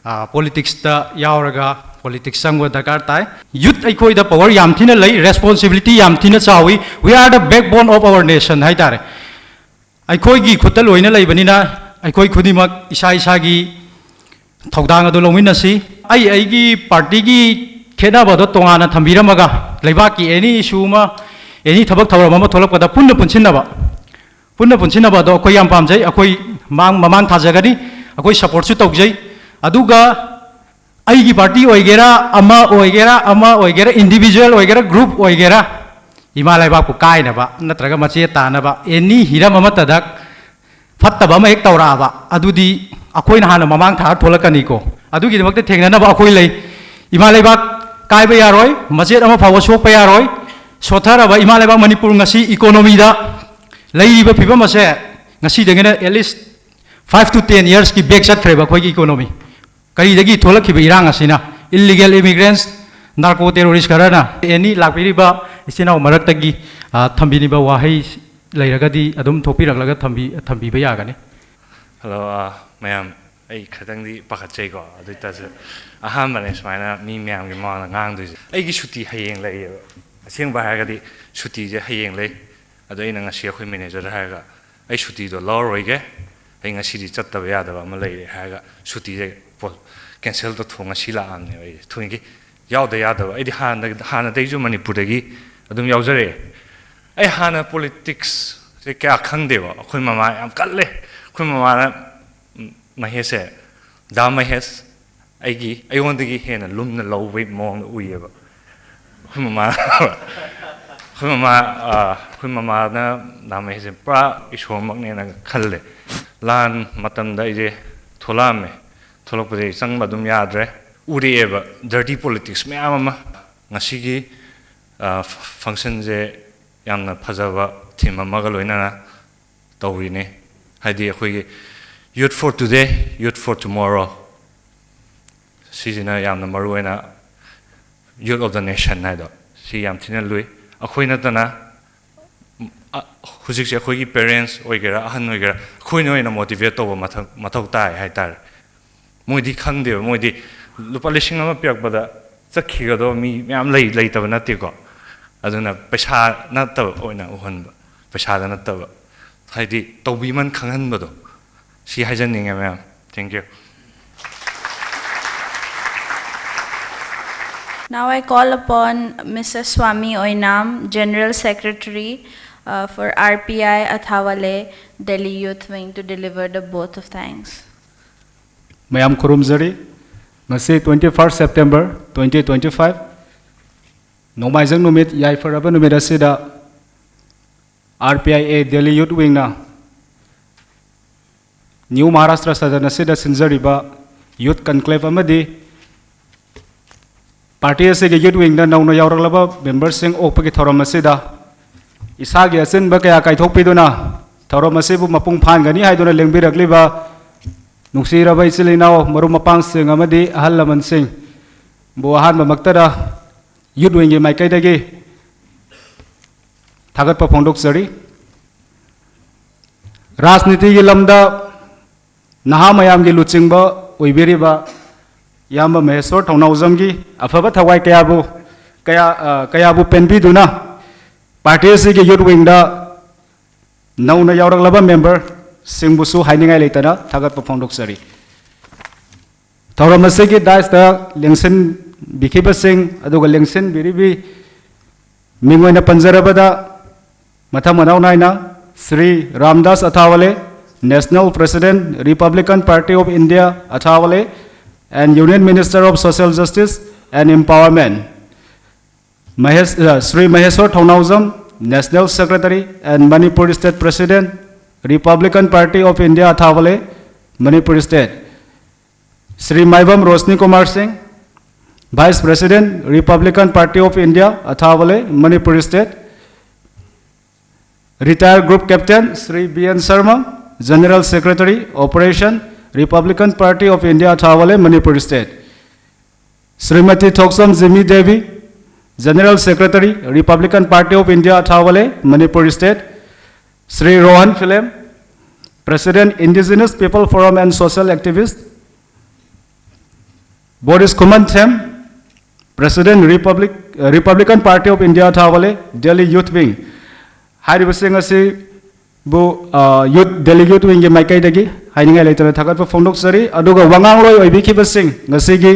ꯑ, politicsꯇ ꯌꯥꯎꯔꯒ politics ꯆꯪꯕ ꯗꯔꯀꯥꯔ ꯇꯥꯏ꯫ Youth ꯑꯩꯈꯣꯏꯗ power ꯌꯥꯝ ꯊꯤꯅ ꯂꯩ, responsibility ꯌꯥꯝ ꯊꯤꯅ ꯆꯥꯎꯏ꯫ We are the backbone of our nation ꯍꯥꯏ ꯇꯥꯔꯦ꯫ ꯑꯩꯈꯣꯏꯒꯤ ꯈꯨꯠꯇ ꯂꯣꯏꯅ ꯂꯩꯕꯅꯤꯅ, ꯑꯩꯈꯣꯏ ꯈꯨꯗꯤꯡꯃꯛ ꯏꯁꯥ ꯏꯁꯥꯒꯤ ꯊꯧꯗꯥꯡ ꯑꯗꯨ ꯂꯧꯃꯤꯟꯅꯁꯤ꯫ ꯑꯩ ꯑꯩꯒꯤ ꯄꯥꯔꯇꯤꯒꯤ ꯈꯦꯠꯅꯕꯗꯣ ꯇꯣꯉꯥꯟꯅ ꯊꯝꯕꯤꯔꯝꯃꯒ, ꯂꯩꯕꯥꯛꯀꯤ ꯑꯦꯅꯤ ꯏꯁꯨ ꯑꯃ, ꯑꯦꯅꯤ ꯊꯕꯛ ꯊꯧꯔꯝ ꯑꯃ ꯊꯣꯛꯂꯛꯄꯗ ꯄꯨꯟꯅ ꯄꯨꯟꯁꯤꯟꯅꯕ, ꯄꯨꯟꯅ ꯄꯨꯟꯁꯤꯟꯅꯕ ꯑꯗꯣ ꯑꯩꯈꯣꯏ ꯌꯥꯝ ꯄꯥꯝꯖꯩ꯫ ꯑꯩꯈꯣꯏ ꯃꯥꯡ-, ꯃꯃꯥꯡ ꯊꯥꯖꯒꯅꯤ, ꯑꯩꯈꯣꯏ ꯁꯄꯣꯔꯠꯁꯨ ꯇꯧꯖꯩ꯫ ꯑꯗꯨꯒ ꯑꯩꯒꯤ ꯄꯥꯔꯇꯤ ꯑꯣꯏꯒꯦꯔꯥ, ꯑꯃ ꯑꯣꯏꯒꯦꯔꯥ, ꯑꯃ ꯑꯣꯏꯒꯦꯔꯥ, ꯏꯟꯗꯤꯕꯤꯖꯨꯋꯦꯜ ꯑꯣꯏꯒꯦꯔꯥ, ꯒ꯭ꯔꯨꯞ ꯑꯣꯏꯒꯦꯔꯥ, ꯏꯃꯥ ꯂꯩꯕꯥꯛꯄꯨ ꯀꯥꯏꯅꯕ ꯅꯠꯇ꯭ꯔꯒ ꯃꯆꯦ ꯇꯥꯅꯕ ꯑꯦꯅꯤ ꯍꯤꯔꯝ ꯑꯃꯠꯇꯗ ꯐꯠꯇꯕ ꯑꯃ ꯍꯦꯛ ꯇꯧꯔꯛꯑꯕ, ꯑꯗꯨꯗꯤ ꯑꯩꯈꯣꯏꯅ ꯍꯥꯟꯅ ꯃꯃꯥꯡ ꯊꯥꯔ ꯊꯣꯛꯂꯛꯀꯅꯤꯀꯣ꯫ ꯑꯗꯨꯒꯤꯗꯃꯛꯇ ꯊꯦꯡꯅꯅꯕ ꯑꯩꯈꯣꯏ ꯂꯩ꯫ ꯏꯃꯥ ꯂꯩꯕꯥꯛ ꯀꯥꯏꯕ ꯌꯥꯔꯣꯏ, ꯃꯆꯦꯠ ꯑꯃ ꯐꯥꯎꯕ ꯁꯣꯛꯄ ꯌꯥꯔꯣꯏ꯫ ꯁꯣꯠꯊꯔꯕ ꯏꯃꯥ ꯂꯩꯕꯥꯛ ꯃꯅꯤꯄꯨꯔ ꯉꯁꯤ ꯏꯀꯣꯅꯣꯃꯤꯗ ꯂꯩꯔꯤꯕ ꯐꯤꯕꯝ ꯑꯁꯦ ꯉꯁꯤꯗꯒꯤꯅ at least five to ten yearsꯀꯤ back ꯆꯠꯈ꯭ꯔꯦꯕ ꯑꯩꯈꯣꯏꯒꯤ ꯏꯀꯣꯅꯣꯃꯤ꯫ ꯀꯔꯤꯗꯒꯤ ꯊꯣꯛꯂꯛꯈꯤꯕ ꯏꯔꯥꯡ ꯑꯁꯤꯅ? Illegal immigrants, narco terrorist ꯈꯔꯅ꯫ ꯑꯦꯅꯤ ꯂꯥꯛꯄꯤꯔꯤꯕ ꯏꯆꯤꯟ ꯏꯅꯥꯎ ꯃꯔꯛꯇꯒꯤ, ꯑ, ꯊꯝꯕꯤꯅꯤꯡꯕ ꯋꯥꯍꯩ ꯂꯩꯔꯒꯗꯤ ꯑꯗꯨꯝ ꯊꯣꯛꯄꯤꯔꯛꯂꯒ ꯊꯝꯕꯤ-, ꯊꯝꯕꯤꯕ ꯌꯥꯒꯅꯤ꯫ ꯍꯜꯂꯣ, ꯑ, ꯃꯌꯥꯝ, ꯑꯩ ꯈꯤꯇꯪꯗꯤ ꯄꯥꯈꯠꯆꯩꯀꯣ, ꯑꯗꯨ ꯑꯣꯏꯇꯥꯔꯁꯨ ꯑꯍꯥꯟꯕꯅꯦ ꯁꯨꯃꯥꯏꯅ ꯃꯤ ꯃꯌꯥꯝꯒꯤ ꯃꯃꯥꯡꯗ ꯉꯥꯡꯗꯣꯏꯁꯦ꯫ ꯑꯩꯒꯤ ꯁꯨꯇꯤ ꯍꯌꯦꯡ ꯂꯩꯌꯦꯕ꯫ ꯑꯁꯦꯡꯕ ꯍꯥꯏꯔꯒꯗꯤ ꯁꯨꯇꯤꯁꯦ ꯍꯌꯦꯡ ꯂꯩ꯫ ꯑꯗꯣ ꯑꯩꯅ ꯉꯁꯤ ꯑꯩꯈꯣꯏ ꯃꯦꯅꯦꯖꯔꯗ ꯍꯥꯏꯔꯒ, "ꯑꯩ ꯁꯨꯇꯤꯗꯣ ꯂꯧꯔꯔꯣꯏꯒꯦ, ꯑꯩ ꯉꯁꯤꯗꯤ ꯆꯠꯇꯕ ꯌꯥꯗꯕ ꯑꯃ ꯂꯩꯔꯦ" ꯍꯥꯏꯔꯒ ꯁꯨꯇꯤꯁꯦ ꯄꯣ-, cancel ꯇꯧꯊꯣꯛ, ꯉꯁꯤ ꯂꯥꯛꯑꯕꯅꯦꯕ꯫ ꯑꯩꯁꯦ ꯊꯣꯏꯒꯤ ꯌꯥꯎꯗ ꯌꯥꯗꯕ꯫ ꯑꯩꯗꯤ ꯍꯥꯟꯅ, ꯍꯥꯟꯅꯗꯒꯤꯁꯨ ꯃꯅꯤꯄꯨꯔꯗꯒꯤ ꯑꯗꯨꯝ ꯌꯥꯎꯖꯔꯛꯑꯦ꯫ ꯑꯩ ꯍꯥꯟꯅ politicsꯁꯦ ꯀꯌꯥ ꯈꯪꯗꯦꯕ꯫ ꯑꯩꯈꯣꯏ ꯃꯃꯥ ꯌꯥꯝ ꯀꯜꯂꯦ꯫ ꯑꯩꯈꯣꯏ ꯃꯃꯥꯅ, ꯎꯝ, ꯃꯍꯦꯁꯁꯦ, "ꯗꯥ ꯃꯍꯦꯁ, ꯑꯩꯒꯤ, ꯑꯩꯉꯣꯟꯗꯒꯤ ꯍꯦꯟꯅ ꯂꯨꯝꯅ ꯂꯧꯕꯒꯤ ꯃꯑꯣꯡꯗ ꯎꯏꯌꯦꯕ"꯫ ꯑꯩꯈꯣꯏ ꯃꯃꯥ, ꯑꯩꯈꯣꯏ ꯃꯃꯥ, ꯑ, ꯑꯩꯈꯣꯏ ꯃꯃꯥꯅ ꯗꯥ ꯃꯍꯦꯁꯁꯦ ꯄꯨꯔꯥ ꯏꯁꯣꯔꯃꯛꯅꯦꯅ ꯈꯜꯂꯦ꯫ ꯂꯥꯟ ꯃꯇꯝꯗ ꯑꯩꯁꯦ ꯊꯣꯛꯂꯛꯑꯝꯃꯦ꯫ ꯊꯣꯛꯂꯛꯄꯗꯒꯤ ꯆꯪꯕ ꯑꯗꯨꯝ ꯌꯥꯗ꯭ꯔꯦ꯫ ꯎꯔꯛꯑꯦꯕ dirty politics ꯃꯌꯥꯝ ꯑꯃ꯫ ꯉꯁꯤꯒꯤ, ꯑ, functionꯁꯦ ꯌꯥꯝꯅ ꯐꯖꯕ theme ꯑꯃꯒ ꯂꯣꯏꯅꯅ ꯇꯧꯔꯤꯅꯦ꯫ ꯍꯥꯏꯗꯤ ꯑꯩꯈꯣꯏꯒꯤ Youth for Today, Youth for Tomorrow, ꯁꯤꯁꯤꯅ ꯌꯥꯝꯅ ꯃꯔꯨ ꯑꯣꯏꯅ Youth of the Nation ꯍꯥꯏꯗꯣ, ꯁꯤ ꯌꯥꯝ ꯊꯤꯅ ꯂꯨꯏ꯫ ꯑꯩꯈꯣꯏ ꯅꯠꯇꯅ, ꯑ, ꯍꯧꯖꯤꯛꯁꯦ ꯑꯩꯈꯣꯏꯒꯤ parents ꯑꯣꯏꯒꯦꯔꯥ, ꯑꯍꯟ ꯑꯣꯏꯒꯦꯔꯥ, ꯑꯩꯈꯣꯏꯅ ꯑꯣꯏꯅ motivate ꯇꯧꯕ ꯃꯊꯧ, ꯃꯊꯧ ꯇꯥꯏ ꯍꯥꯏꯇꯥꯔꯦ꯫ ꯃꯣꯏꯗꯤ ꯈꯪꯗꯦꯕ, ꯃꯣꯏꯗꯤ ꯂꯨꯄꯥ ꯂꯤꯁꯤꯡ ꯑꯃ ꯄꯤꯔꯛꯄꯗ ꯆꯠꯈꯤꯒꯗꯕ ꯃꯤ ꯃꯌꯥꯝ ꯂꯩ, ꯂꯩꯇꯕ ꯅꯠꯇꯦꯀꯣ꯫ ꯑꯗꯨꯅ ꯄꯩꯁꯥ ꯅꯠꯇꯕ ꯑꯣꯏꯅ ꯎꯍꯟꯕ, ꯄꯩꯁꯥꯗ ꯅꯠꯇꯕ꯫ ꯍꯥꯏꯗꯤ ꯇꯧꯕꯤꯃꯟ ꯈꯪꯍꯟꯕꯗꯣ, ꯁꯤ ꯍꯥꯏꯖꯅꯤꯡꯉꯦ, ꯃꯌꯥꯝ꯫ Thank you. Now I call upon Mister Swami Oinam, General Secretary uh, for R P I Athawale, Delhi Youth Wing, to deliver the vote of thanks. ꯃꯌꯥꯝ ꯈꯨꯔꯨꯝꯖꯔꯤ꯫ ꯉꯁꯤ twenty first September twenty twenty five, ꯅꯣꯡꯃꯥꯏꯖꯤꯡ ꯅꯨꯃꯤꯠ, ꯌꯥꯏꯐꯔꯕ ꯅꯨꯃꯤꯠ ꯑꯁꯤꯗ, R P I A Delhi Youth Wing ꯅ New Maharashtra Sadan ꯑꯁꯤꯗ ꯁꯤꯟꯖꯔꯤꯕ Youth Conclave ꯑꯃꯗꯤ party ꯑꯁꯤꯒꯤ Youth Wing ꯗ ꯅꯧꯅ ꯌꯥꯎꯔꯛꯂꯕ member ꯁꯤꯡ ꯑꯣꯛꯄꯒꯤ ꯊꯧꯔꯝ ꯑꯁꯤꯗ ꯏꯁꯥꯒꯤ ꯑꯆꯤꯟꯕ ꯀꯌꯥ ꯀꯥꯏꯊꯣꯛꯄꯤꯗꯨꯅ ꯊꯧꯔꯝ ꯑꯁꯤꯕꯨ ꯃꯄꯨꯡ ꯐꯥꯍꯟꯒꯅꯤ ꯍꯥꯏꯗꯨꯅ ꯂꯦꯡꯕꯤꯔꯛꯂꯤꯕ ꯅꯨꯡꯁꯤꯔꯕ ꯏꯆꯤꯜ ꯏꯅꯥꯎ, ꯃꯔꯨꯞ ꯃꯄꯥꯡꯁꯤꯡ ꯑꯃꯗꯤ ꯑꯍꯜ ꯂꯃꯟꯁꯤꯡꯕꯨ ꯑꯍꯥꯟꯕꯃꯛꯇꯗ Youth Wing ꯒꯤ ꯃꯥꯏꯀꯩꯗꯒꯤ ꯊꯥꯒꯠꯄ ꯐꯣꯡꯗꯣꯛꯆꯔꯤ꯫ ꯔꯥꯖꯅꯤꯇꯤꯒꯤ ꯂꯝꯗ ꯅꯍꯥ ꯃꯌꯥꯝꯒꯤ ꯂꯨꯆꯤꯡꯕ ꯑꯣꯏꯕꯤꯔꯤꯕ ꯏꯌꯥꯝꯕ ꯃꯍꯦꯁꯣꯔ ꯊꯧꯅꯥꯎꯖꯝꯒꯤ ꯑꯐꯕ ꯊꯋꯥꯏ ꯀꯌꯥꯕꯨ, ꯀꯌꯥ, ꯑ, ꯀꯌꯥꯕꯨ ꯄꯦꯟꯕꯤꯗꯨꯅ party ꯑꯁꯤꯒꯤ Youth Wing ꯗ ꯅꯧꯅ ꯌꯥꯎꯔꯛꯂꯕ member ꯁꯤꯡꯕꯨꯁꯨ ꯍꯥꯏꯅꯤꯡꯉꯥꯏ ꯂꯩꯇꯅ ꯊꯥꯒꯠꯄ ꯐꯣꯡꯗꯣꯛꯆꯔꯤ꯫ ꯊꯧꯔꯝ ꯑꯁꯤꯒꯤ dais ꯇ ꯂꯦꯡꯁꯤꯟꯕꯤꯈꯤꯕꯁꯤꯡ ꯑꯗꯨꯒ ꯂꯦꯡꯁꯤꯟꯕꯤꯔꯤꯕꯤ ꯃꯤꯡ ꯑꯣꯏꯅ ꯄꯟꯖꯔꯕꯗ, ꯃꯊꯪ ꯃꯅꯥꯎ ꯅꯥꯏꯅ Shri Ramdas ꯑꯊꯥꯋꯥꯂꯦ, National President, Republican Party of India, Athawale, and Union Minister of Social Justice and Empowerment, Mahesh-, ꯑ, ꯁ꯭ꯔꯤ ꯃꯍꯦꯁꯣꯔ ꯊꯧꯅꯥꯎꯖꯝ, National Secretary and Manipur State President, Republican Party of India, Athawale, Manipur State, Shri ꯃꯥꯏꯕꯝ ꯔꯣꯁꯅꯤ ꯀꯨꯃꯥꯔ ꯁꯤꯡ, Vice President, Republican Party of India, Athawale, Manipur State, Retired Group Captain Shri B N Sharma, General Secretary, Operation, Republican Party of India, Athawale, Manipur State, Shrimati Thokchom Jimi Devi, General Secretary, Republican Party of India, Athawale, Manipur State, Shri Rohan Philem, President, Indigenous People Forum and Social Activist, Boris Khumanthem, President, Republic, Republican Party of India, Athawale, Delhi Youth Wing, ꯍꯥꯏꯔꯤꯕꯁꯤꯡ ꯑꯁꯤ ꯕꯨ, ꯑ, ꯌꯨꯠ, ꯗꯦꯜꯂꯤ ꯌꯨꯠ ꯋꯤꯡꯒꯤ ꯃꯥꯏꯀꯩꯗꯒꯤ ꯍꯥꯏꯅꯤꯡꯉꯥꯏ ꯂꯩꯇꯅ ꯊꯥꯒꯠꯄ ꯐꯣꯡꯗꯣꯛꯆꯔꯤ꯫ ꯑꯗꯨꯒ ꯋꯥꯉꯥꯡꯂꯣꯏ ꯑꯣꯏꯕꯤꯈꯤꯕꯁꯤꯡ ꯉꯁꯤꯒꯤ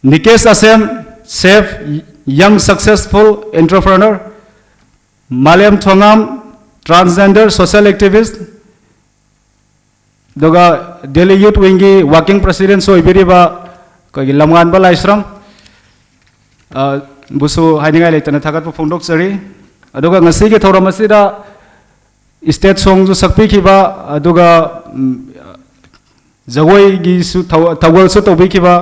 ꯅꯤꯀꯦꯁ ꯑꯁꯦꯝ, ꯁꯦꯐ, ꯌꯪ ꯁꯛꯁꯦꯁꯐꯨꯜ ꯑꯦꯟꯇꯔꯄ꯭ꯔꯦꯅꯔ, ꯃꯥꯂꯦꯝ ꯊꯣꯉꯥꯝ, ꯇ꯭ꯔꯥꯟꯁꯖꯦꯟꯗꯔ ꯁꯣꯁꯤꯌꯦꯜ ꯑꯦꯛꯇꯤꯚꯤꯁ, ꯑꯗꯨꯒ ꯗꯦꯜꯂꯤ ꯌꯨꯠ ꯋꯤꯡꯒꯤ ꯋꯥꯔꯀꯤꯡ ꯄ꯭ꯔꯦꯁꯤꯗꯦꯟꯁꯨ ꯑꯣꯏꯕꯤꯔꯤꯕ ꯑꯩꯈꯣꯏꯒꯤ ꯂꯝꯉꯥꯟꯕ ꯂꯥꯏꯁ꯭ꯔꯝ, ꯑ, ꯕꯨꯁꯨ ꯍꯥꯏꯅꯤꯡꯉꯥꯏ ꯂꯩꯇꯅ ꯊꯥꯒꯠꯄ ꯐꯣꯡꯗꯣꯛꯆꯔꯤ꯫ ꯑꯗꯨꯒ ꯉꯁꯤꯒꯤ ꯊꯧꯔꯝ ꯑꯁꯤꯗ ꯁ꯭ꯇꯦꯠ ꯁꯣꯡꯁꯨ ꯁꯛꯄꯤꯈꯤꯕ, ꯑꯗꯨꯒ, ꯎꯝ, ꯖꯒꯣꯏꯒꯤꯁꯨ ꯊꯧ-, ꯊꯧꯒꯜꯁꯨ ꯇꯧꯕꯤꯈꯤꯕ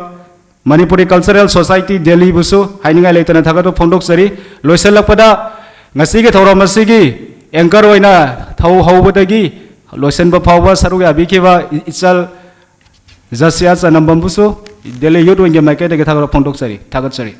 ꯃꯅꯤꯄꯨꯔꯤ ꯀꯜꯆꯔꯦꯜ ꯁꯣꯁꯥꯏꯇꯤ ꯗꯦꯜꯂꯤꯕꯨꯁꯨ ꯍꯥꯏꯅꯤꯡꯉꯥꯏ ꯂꯩꯇꯅ ꯊꯥꯒꯠꯄ ꯐꯣꯡꯗꯣꯛꯆꯔꯤ꯫ ꯂꯣꯏꯁꯤꯜꯂꯛꯄꯗ ꯉꯁꯤꯒꯤ ꯊꯧꯔꯝ ꯑꯁꯤꯒꯤ ꯑꯦꯡꯀꯔ ꯑꯣꯏꯅ ꯊꯧ ꯍꯧꯕꯗꯒꯤ ꯂꯣꯏꯁꯤꯟꯕ ꯐꯥꯎꯕ ꯁꯔꯨꯛ ꯌꯥꯕꯤꯈꯤꯕ ꯏ-, ꯏꯆꯜ ꯖꯁꯤꯌꯥ ꯆꯅꯝꯕꯝꯕꯨꯁꯨ ꯗꯦꯜꯂꯤ ꯌꯨꯠ ꯋꯤꯡꯒꯤ ꯃꯥꯏꯀꯩꯗꯒꯤ ꯊꯥꯒꯠꯄ ꯐꯣꯡꯗꯣꯛꯆꯔꯤ, ꯊꯥꯒꯠꯆꯔꯤ꯫